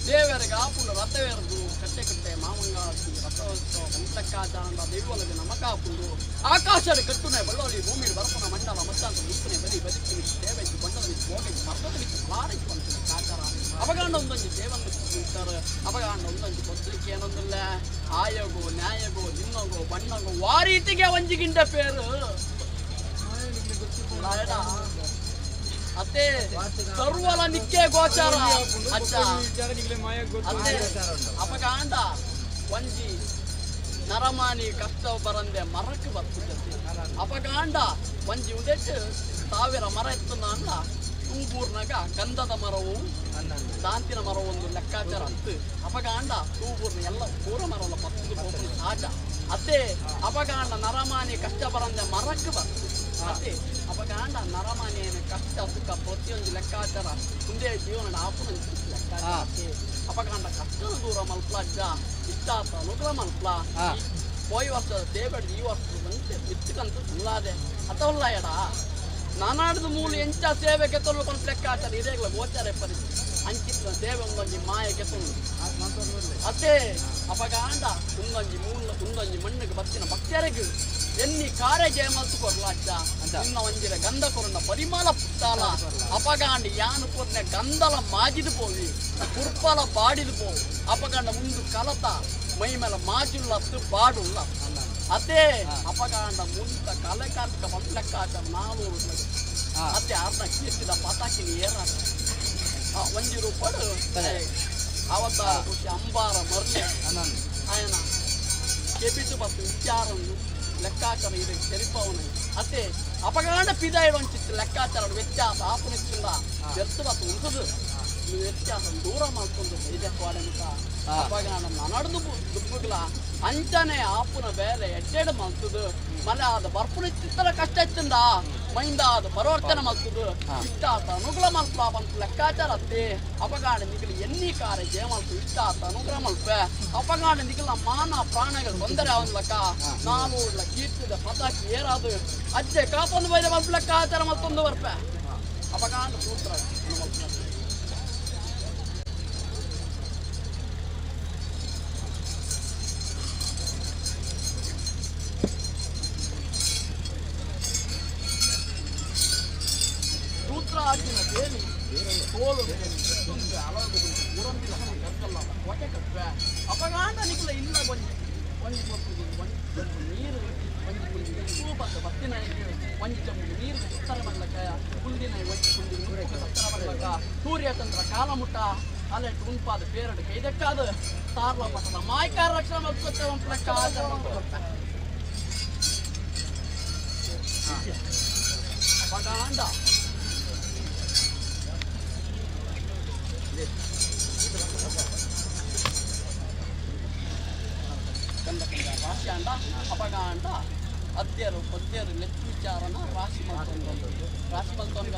ದೇವರಿಗೆ ಆಪುಂಡು ರಥವೇರ್ದು ಕಟ್ಟೆ ಕಟ್ಟೆ ಮಾಮಂಗಾಳತಿ ರಥೋತ್ಸವ ಮಂತ್ರಕ್ಕಾಚಾರಂಡ ದೈವೊಲಗೆ ನಮಕಾಪುಂಡು ಆಕಾಶದ ಕಟ್ಟುನೆ ಬಳ್ಳೋಲಿ ಭೂಮಿ ಬರಪುನ ಮಂಡಲ ಮತ್ತಾಂತ ಮುಪ್ಪನೆ ಬಲಿ ಬದುಕಿನ ದೇವೈತಿ ಬಣ್ಣದ ಬಿತ್ತು ಹೋಗಿ ಮರ್ತದ ಬಿತ್ತು ಫಲಾರೈತಿ ಬಂತು ಕಾಚಾರ ಅಪಗಾಂಡ ಒಂದೊಂದು ದೇವನ್ನ ನಿಂತಾರೆ ಅಪಗಾಂಡ ಒಂದೊಂದು ಕೊತ್ತಲಿಕ್ಕೆ ಏನೊಂದಿಲ್ಲ ಆಯೋಗೋ ನ್ಯಾಯಗೋ ದಿನ್ನಗೋ ಬಣ್ಣಗೋ ವಾರೀತಿಗೆ ಒಂಜಿಗಿಂಡ ಪೇರು ಅತ್ತೆ ಸರ್ವಲ ನಿಕ್ಕೆ ಗೋಚಾರ ಅಚ್ಚ ಅತ್ತೆ ಅಪಗಾಂಡ ಒಂಜಿ ನರಮಾನಿ ಕಷ್ಟ ಬರಂದೆ ಮರಕ್ಕೆ ಬರ್ತದೆ ಅಪಗಾಂಡ ಒಂಜಿ ಉಂದೆಟ್ಟು ಸಾವಿರ ಮರ ಇತ್ತು ಅಲ್ಲ ತೂಬೂರ್ನಾಗ ಗಂಧದ ಮರವು ದಾಂತಿನ ಮರವು ಒಂದು ಲೆಕ್ಕಾಚಾರ ಅಂತು ಅಪಗಾಂಡ ತೂಬೂರ್ನ ಎಲ್ಲ ಪೂರ ಮರವಲ್ಲ ಪತ್ತು ಪೋಪುನ ಸಹಜ ಅದೇ ಅಪಗಾಂಡ ನರಮಾನಿ ಕಷ್ಟ ಬರಂದೆ ಮರಕ್ಕೆ ಬರ್ತದೆ ಅದೇ ಅಪಗಾಂಡ ನರಮಾನಿಯ ಕಷ್ಟ ಸುಖ ಪ್ರತಿಯೊಂದು ಲೆಕ್ಕಾಚಾರ ಮುಂದೆ ಜೀವನ ಆಪುನ ಲೆಕ್ಕಾಚಾರ ಅಪಗಾಂಡ ಕಷ್ಟ ದೂರ ಮಲ್ಪ್ಲ ಅಜ್ಜ ಇಷ್ಟಾರ್ಥ ಅನುಗ್ರಹ ಮಲ್ಪ್ಲ ಪೋಯಿ ವರ್ಷದ ದೇವಡಿ ಈ ವರ್ಷದ ಬಂತೆ ಮಿತ್ತಕಂತ ಸುಳ್ಳಾದೆ ಅಥವಾ ಎಡ ನಾನಾಡ್ದು ಮೂಲ ಎಂಚ ಸೇವೆ ಕೆತ್ತಲು ಕೊಂಡು ಲೆಕ್ಕಾಚಾರ ಇದೇಗ್ಲ ಗೋಚಾರ ಪರಿಸ್ಥಿತಿ ಅಂಚಿತ್ತ ಸೇವೆ ಒಂದೊಂಜಿ ಮಾಯ ಕೆತ್ತಲು ಅದೇ ಅಪಗಾಂಡ ಒಂದೊಂಜಿ ಮೂಲ ಒಂದೊಂಜಿ ಮಣ್ಣಿಗೆ ಬತ್ತಿನ ಭಕ್ತರಿಗೆ ಎನ್ನಿ ಕಾರ್ಯ ಜಯಮಲ್ತು ಕೊರ್ಲ ಅಜ್ಜ ನಿನ್ನ ಒಂಜಿರ ಗಂಧ ಕೊರನ ಪರಿಮಳ ಪುಟ್ಟಾಲ ಅಪಗಾಂಡ ಯಾನು ಕೊರ್ನೆ ಗಂಧಲ ಮಾಜಿದು ಪೋವಿ ಕುರ್ಪಲ ಬಾಡಿದು ಪೋವು ಅಪಗಾಂಡ ಮುಂದು ಕಲತ ಮೈ ಮೇಲೆ ಮಾಜುಲ್ಲತ್ತು ಬಾಡುಲ್ಲ ಅದೇ ಅಪಗಾಂಡ ಮುಂತ ಕಲೆ ಕಾರ್ತಿಕ ಬಂದ್ಲೆಕ್ಕಾಚಾರ ನಾನೂರು ಅದೇ ಅರ್ಧ ಕೀರ್ತಿದ ಪತಾಕಿನ ಏರ ಒಂಜಿ ರೂಪಾಡು ಅವತಾರ ಖುಷಿ ಅಂಬಾರ ಮರ್ಲೆ ಆಯನ ಕೆಬಿಟು ಬತ್ತು ವಿಚಾರನ್ನು ಲೆಕ್ಕಾಚಾರ ಇದೆ ಸರಿಪವನ ಅದೇ ಅಪಗಾಂಡ ಪಿದಾಯಿಡು ಒಂಚಿತ್ತು ಲೆಕ್ಕಾಚಾರ ವ್ಯತ್ಯಾಸ ಆಪನಿಚ್ಚಿಂದ ವ್ಯರ್ಥ ಬತ್ತು ಉಂಟದು ವ್ಯತ್ಯಾಸ ದೂರ ಮಾಡ್ಕೊಂಡು ಇದೆ ಕೋಡೆಂತ ಅಪಗಾಂಡ ನನಡ್ದು ದುಬ್ಬುಗ್ಲ ಅಂಚನೆ ಆಪುನ ಬೇಲೆ ಎಡ್ಡೆಡ್ ಮಲ್ತದು ಮನೆ ಆದ ಬರ್ಪುನ ಚಿತ್ತರ ಕಷ್ಟ ಇತ್ತಿಂದ ಮೈಂದ ಆದ ಪರಿವರ್ತನೆ ಮಲ್ತದು ಇಷ್ಟಾತ ಅನುಗ್ರಹ ಮಲ್ಪಲ ಬಂತು ಲೆಕ್ಕಾಚಾರ ಅತ್ತೆ ಅಪಗಾಣ ನಿಗಲಿ ಎನ್ನಿ ಕಾರ್ಯ ಜಯ ಮಲ್ತು ಇಷ್ಟಾತ ಅನುಗ್ರಹ ಮಲ್ಪೆ ಅಪಗಾಣ ನಿಗಲ ಮಾನ ಪ್ರಾಣಗಳು ತೊಂದರೆ ಅವನ್ಲಕ್ಕ ನಾವು ಕೀರ್ತಿದ ಪತಾಕಿ ಏರಾದು ಅಜ್ಜೆ ಕಾಪೊಂದು ಬೈದ ಮಲ್ಪ ಲೆಕ್ಕಾಚಾರ ಮತ್ತೊಂದು ಬರ್ಪೆ ಅಪಗಾಣ ಸೂತ್ರ ಸೂತ್ರಾಜಿನ ದೇವಿ ತೋಳು ಅಪಗಾಂಡ ನಿಕಲ ಇಲ್ಲ ಒಂಜಿ ಒಂಜಿ ಪೊರ್ತುಗು ಒಂಜಿ ಚೆಂಬು ನೀರು ಒಂಜಿ ಕುಂಡಿ ಸೂಪತ್ತ ಬತ್ತಿನ ಒಂಜಿ ಚೆಂಬು ನೀರು ಉತ್ತರ ಮಲ್ಲಕ ಕುಂದಿನ ಒಂಜಿ ಕುಂಡಿ ನೀರು ಉತ್ತರ ಮಲ್ಲಕ ಸೂರ್ಯ ಚಂದ್ರ ಕಾಲಮುಟ್ಟ ಅಲೆಟ್ ಉಂಪಾದ ಪೇರಡು ಕೈದಕ್ಕಾದ ತಾರ್ಲ ಪಟ್ಟಣ ಮಾಯ್ಕಾರ ರಕ್ಷಣೆ ಮಲ್ಕೊತ್ತೆ ಒಂದು ಲೆಕ್ಕ ಅಪಗಾಂಡ ಕಂದ ಕಂದ ರಾಶಿ ಅಂಡ ಅಪಗಾಂಡ ಅದ್ಯರು ಪದ್ಯರು ಲೆಕ್ಕ ವಿಚಾರನ ರಾಶಿ ಮಲ್ತೊಂದು ರಾಶಿ ಮಲ್ತೊಂದು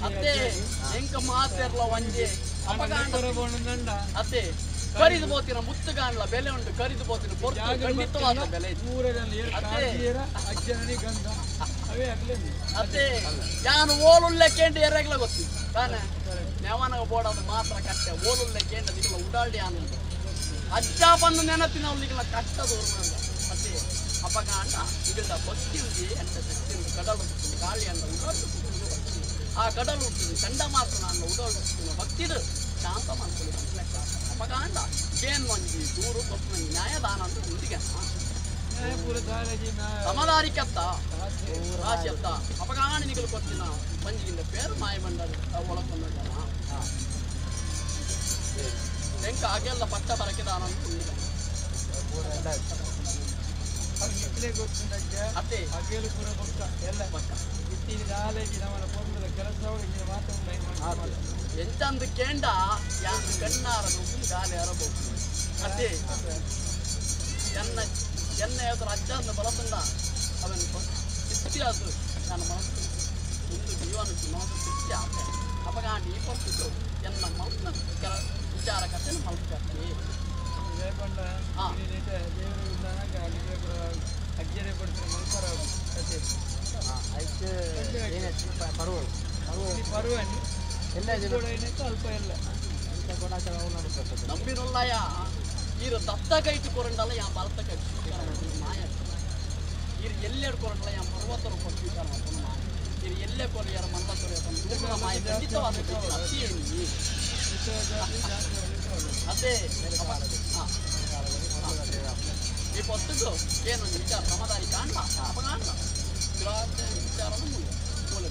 ಅತ್ತೆ ಎಂಕ ಮಾತೆರ್ಲ ಒಂಜೆ ಅಪಗಾಂಡ ಅತ್ತೆ ಕರಿದು ಬೋತಿನ ಮುತ್ತುಗಾಂಡ್ಲ ಬೆಲೆ ಉಂಟು ಕರಿದು ಬೋತಿನ ಪೊರ್ತು ಖಂಡಿತವಾದ ಬೆಲೆ ಅತ್ತೆ ಯಾನು ಓಲುಳ್ಳೆ ಕೇಂದ್ರ ಎರೆಗ್ಲ ಗೊತ್ತಿ ತಾನೆ ನೆವನಗ ಬೋಡೋದು ಮಾತ್ರ ಕಷ್ಟ ಓಲುಳ್ಳೆ ಕೇಂದ್ರ ನಿಗಲ ಉಡಾಳಿ ಆನಂದ ಅಜ್ಜ ಬಂದು ನೆನಪಿನ ನಿಗಲ ಕಷ್ಟ ದೂರ ಅತ್ತೆ ಅಪಗಾಂಡ ನಿಗಲ್ದ ಭಕ್ತಿ ಉಂಡಿ ಅಂತ ಶಕ್ತಿ ಉಂಟು ಕಡಲು ಹುಟ್ಟುದು ಗಾಳಿ ಅಂದ ಉಡಾಳು ಭಕ್ತಿ ಆ ಕಡಲು ಹುಟ್ಟುದು ಚಂಡ ಮಾತ್ರ ನಾನು ಉಡಾಳು ಹುಟ್ಟುದು ಭಕ್ತಿದು ಶಾಂತ ಮಾಡ್ಕೊಳ್ಳಿ ಲೆಕ್ಕ ಅಪಗಾಂಡ ಏನ್ ಒಂಜಿ ದೂರು ಕೊಟ್ಟು ನ್ಯಾಯದಾನ ಅಂತ ಉಂಡಿಗೆ ಸಮದಾರಿಕತ್ತ ರಾಶಿ ಅತ್ತ ಅಪಗಾಣ ನಿಗಲು ಕೊತ್ತಿನ ಒಂಜಿಗಿಂದ ಪೇರು ಮಾಯ ಬಂಡಾರ ಒಳಕೊಂಡ ಎಂಕ ಅಗೆಲ್ಲ ಪಟ್ಟ ಬರಕೆ ದಾನ ಅಂತ ಉಂಡಿಗೆ ಅತ್ತೆ ಅಗೇಲು ಪೂರ ಪಕ್ಕ ಎಲ್ಲ ಪಕ್ಕ ಇತ್ತೀನ ನಾಲೆಜ್ ನಮ್ಮನ ಪೊರ್ಲುದ ಕೆಲಸ ಮಾತ್ರ ಎಂಚಂದು ಕೇಂಡ ಯಾನ್ ಕಣ್ಣಾರ ಗಾಲಿ ಅರಬಹುದು ಅತ್ತೆ ಎನ್ನ ಎನ್ನ ಎದುರು ಅಜ್ಜಂದು ಬಲತುಂಡ ಅವನು ಸಿಟ್ಟಿ ಅದು ನನ್ನ ಮನಸ್ಸು ಒಂದು ಜೀವನ ಮನಸ್ಸು ಸಿಟ್ಟಿ ಆತೆ ಅಪಗಾಂಡ ಈ ಪೊರ್ತಿತ್ತು ಎನ್ನ ಮಲ್ಪನ ಕೆಲ ವಿಚಾರ ಕಥೆನ ಮಲ್ಪಿ ರೇಪಂಡ ದೇವರು ಅಜ್ಜರೆ ಪಡ್ತಾರೆ ಮಲ್ಪರ ಕತೆ ಪರ್ವಣಿ ಅಲ್ಪ ಎಲ್ಲ ನಂಬಿನುಳ್ಳಯ ಈರು ದತ್ತ ಕೈಟ್ ಕೊರಂಡಲ್ಲ ಯಾ ಬಲತ ಕೈಟ್ ಸ್ವೀಕಾರ ಮಾಡ್ತೀನಿ ಮಾಯ ಈರು ಎಲ್ಲೆಡು ಕೊರಂಡಲ್ಲ ಯಾ ಪರ್ವತ ರೂಪ ಸ್ವೀಕಾರ ಮಾಡ್ಕೊಂಡು ಮಾಯ ಈರು ಎಲ್ಲೇ ಕೊರಿಯರ ಮಲ್ಲ ಕೊರಿಯರ ದೂರದ ಮಾಯ ಖಂಡಿತವಾದ ಅತಿ ಎಣ್ಣಿ ಅದೇ ಈ ಪೊತ್ತುಗು ಏನು ವಿಚಾರ ಸಮಾಧಾನಿ ಕಾಣ್ಲ ಅಪ್ಪ ಕಾಣ್ಲ ವಿಚಾರನ ಮೂಲ ಮೂಲ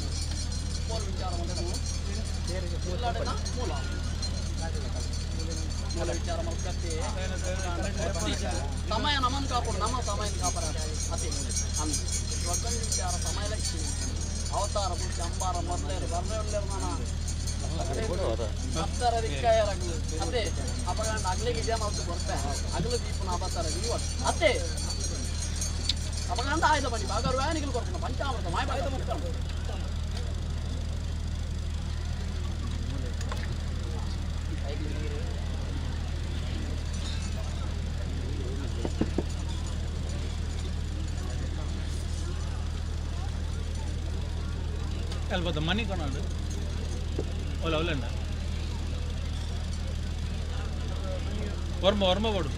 ಮೂಲ ವಿಚಾರ ಮೂಲ ಮೂಲ ಮೂಲ ವಿಚಾರ ಮಲ್ಕತ್ತೆ ಸಮಯ ನಮನ್ ಕಾಪಡು ನಮ್ಮ ಸಮಯ ಕಾಪರ ಅದೇ ಅಂದು ವಿಚಾರ ಸಮಯ ಅವತಾರ ಪೂರ್ತಿ ಅಂಬಾರ ಮೊದಲೇರು ಬರ್ರೆ ನಾನ ಅತ್ತರ ದಿಕ್ಕಾಯರಗಲು ಅತ್ತೆ ಅಪಗಾಂಡ ಅಗ್ಲಿಗೆ ಜನ ಅವತ್ತು ಕೊರ್ಪೆ ಅಗಲು ದೀಪನ ಅವತಾರ ಇವ ಅತ್ತೆ ಅಪಗಾಂಡ ಆಯ್ದ ಬನ್ನಿ ಬಾಗರು ವ್ಯಾನಿಗಳು ಕೊರ್ಪುನ ಪಂಚಾಮೃತ ಮಾಯ ಬಾಯ್ದ ಮುಕ್ತಾನ ಅಲ್ಪದ ಮನಿ ಕೊನಡು ಓಲ ಒಲ್ಲಂಡ ವರ್ಮ ವರ್ಮ ಕೊಡು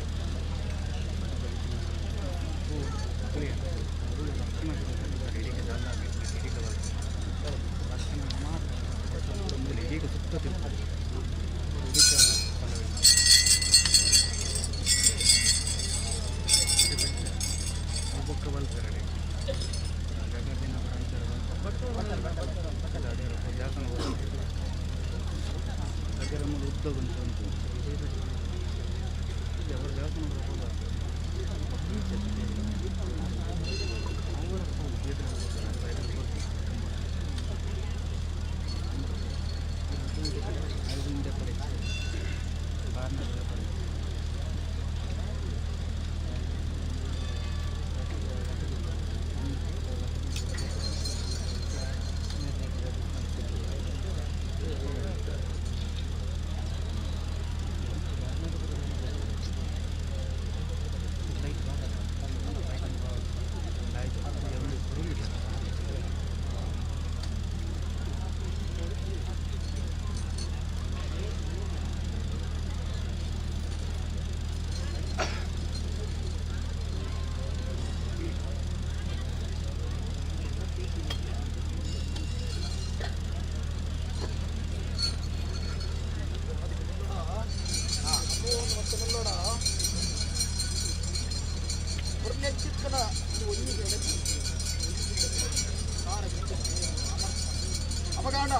ಅಪಗಾಂಡ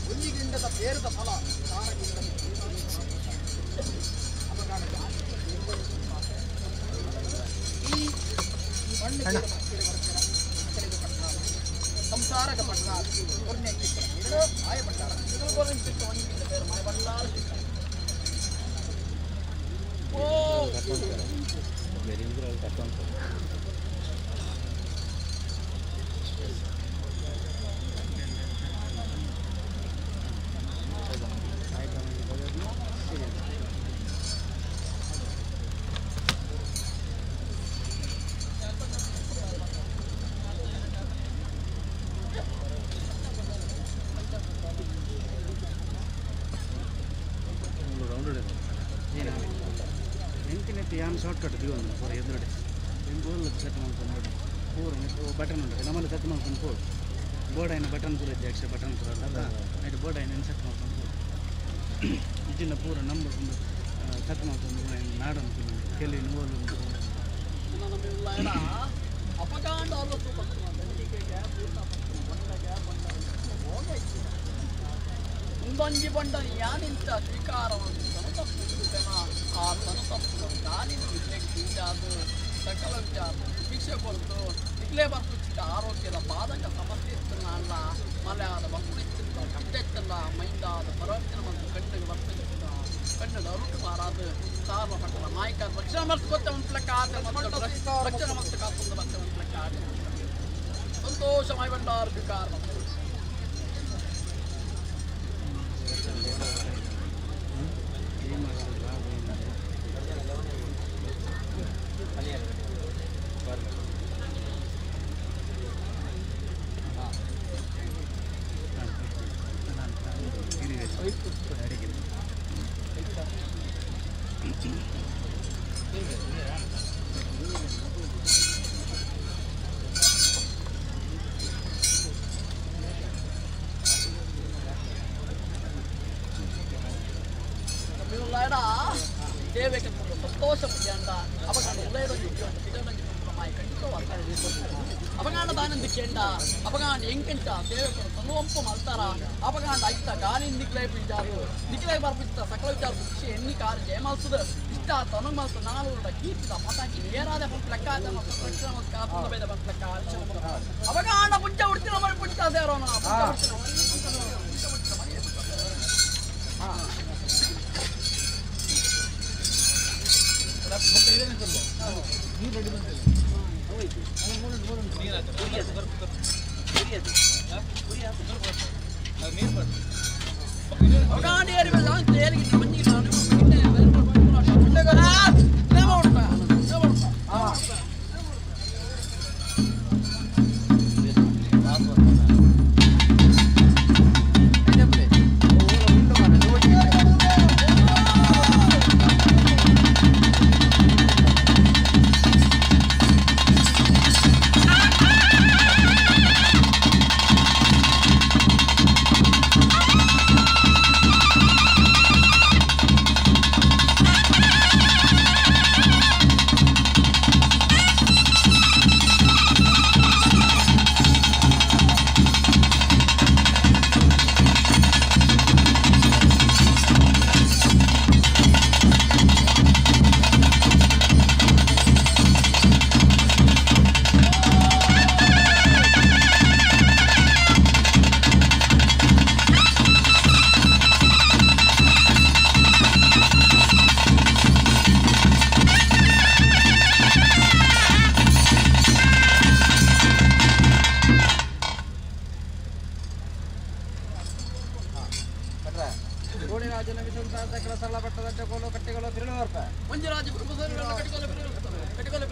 ಒಂಜಿ ಗಿಂಡದ ಪೇರದ ಫಲ ಈ ಮಣ್ಣು ಸಂಸಾರಕ ಪಟ್ಟ ಚಿತ್ರ ಮಾಯ ಭಂಡಾರ ಚಿತ್ರ ಒಂಜಿ ಗಿಂಡ ಪೇರು ಮಾಯ ಭಂಡಾರ ಚಿತ್ರ ಓ ಯಾನ್ ಶಾರ್ಟ್ ಕಟ್ ದಿವೊಂದು ಪೂರ ಎದುರುಡೆ ಎಂಕ್ ಓಲ್ ಸೆಟ್ ಮಲ್ಪೊಂದು ಪೂರ ಬಟನ್ ಉಂಟು ನಮ್ಮಲ್ಲಿ ಸೆಟ್ ಮಲ್ಪೊಂದು ಪೋಡು ಬೋರ್ಡ್ ಆಯಿನ ಬಟನ್ ಪೂರ ಇಜ್ಜಿ ಎಕ್ಸ್ಟ್ರಾ ಬಟನ್ ಪೂರ ಉಂಟು ಐಟ್ ಬೋರ್ಡ್ ಆಯಿನ ಸೆಟ್ ಮಲ್ಪೊಂದು ಪೋಡು ಇಜ್ಜಿಂಡ ಪೂರ ನಂಬರ್ ಒಂದು ಸೆಟ್ ಮಲ್ಪೊಂದು ನಾಡೊಂದು ಕೆಲವು ಓಲ್ ಉಂಟು ಅಪಗಾಂಡ ಮುಂದೊಂಜಿ ಬಂಡ ಯಾನಿಂತ ಸ್ವೀಕಾರವನ್ನು ತನು ತಪ್ಪು ಆ ತನು ತಪ್ಪು ದಾನಿನ ವಿದ್ಯೆಗೆ ತೀಜಾದು ಸಕಲ ವಿಚಾರ ಭಿಕ್ಷೆ ಕೊರತು ಇಗ್ಲೇ ಬರ್ಪುಚ್ಚಿದ ಆರೋಗ್ಯದ ಬಾಧಕ ಸಮಸ್ಯೆ ಇತ್ತಲ್ಲ ಅಲ್ಲ ಮಲೆ ಆದ ಮಕ್ಕಳು ಇತ್ತಿಲ್ಲ ಕಷ್ಟ ಇತ್ತಲ್ಲ ಮೈಂದಾದ ಪರವರ್ತನ ಮತ್ತು ಕಣ್ಣಿಗೆ ಬರ್ತಿತ್ತ ಕಣ್ಣು ಅರುಟು ಮಾರಾದು ಸಾರ್ವ ಪಟ್ಟಣ ಮಾಯಕ ರಕ್ಷಣೆ ಮಲ್ಕೊತ್ತೆ ಉಂಟ್ಲಕ್ಕ ಆತ ರಕ್ಷಣೆ ಮತ್ತು ಕಾಪುಂದ ಮತ್ತೆ ಉಂಟ್ಲಕ್ಕ ಆಟ ಸಂತೋಷ ಮೈ ಬಂಡಾರ ಸ್ವೀಕಾರ ದೇವೇಕ ಸಂತೋಷ ಪಡ್ಯಾಂಡ ಅವಾಗ ಉಳ್ಳೇದೊಂದು ಮಾಯ ಖಂಡಿತವಾದ ಅಪಗಾಂಡ ದಾನಂದ ಕೆಂಡ ಅಪಗಾಂಡ ಎಂಕೆಂಟ ಸೇವಕರು ತನುವಂಪು ಮಲ್ತಾರ ಅಪಗಾಂಡ ಐತ ಗಾಲಿ ನಿಕ್ಲೈ ಪಿಂಜಾರು ನಿಕ್ಲೈ ಬರ್ಪಿತ್ತ ಸಕಲ ವಿಚಾರ ಖುಷಿ ಎಣ್ಣಿ ಕಾರ್ ಜಯಮಾಲ್ಸದ ಇಷ್ಟ ತನು ಮಲ್ತ ನಾಲು ಕೀರ್ತಿದ ಪತಾಕಿ ನೇರಾದ ಪಂಪ್ಲಕ್ಕ ರಕ್ಷಣ ಕಾಪುದ ಬೇದ ಪಂಪ್ಲಕ್ಕ ಅಪಗಾಂಡ ಪುಂಚ ಉಡ್ತಿನ ಮರಿ ಪುಂಚ ಸೇರೋಣ ಪುಂಚ ಉಡ್ತಿನ ಮರಿ ಪುಂಚ ಮಂಜುರಾಜ ಕಟ್ಟಿಕೊಳ್ಳ ಕಟ್ಟಿಕೊಳ್ಳ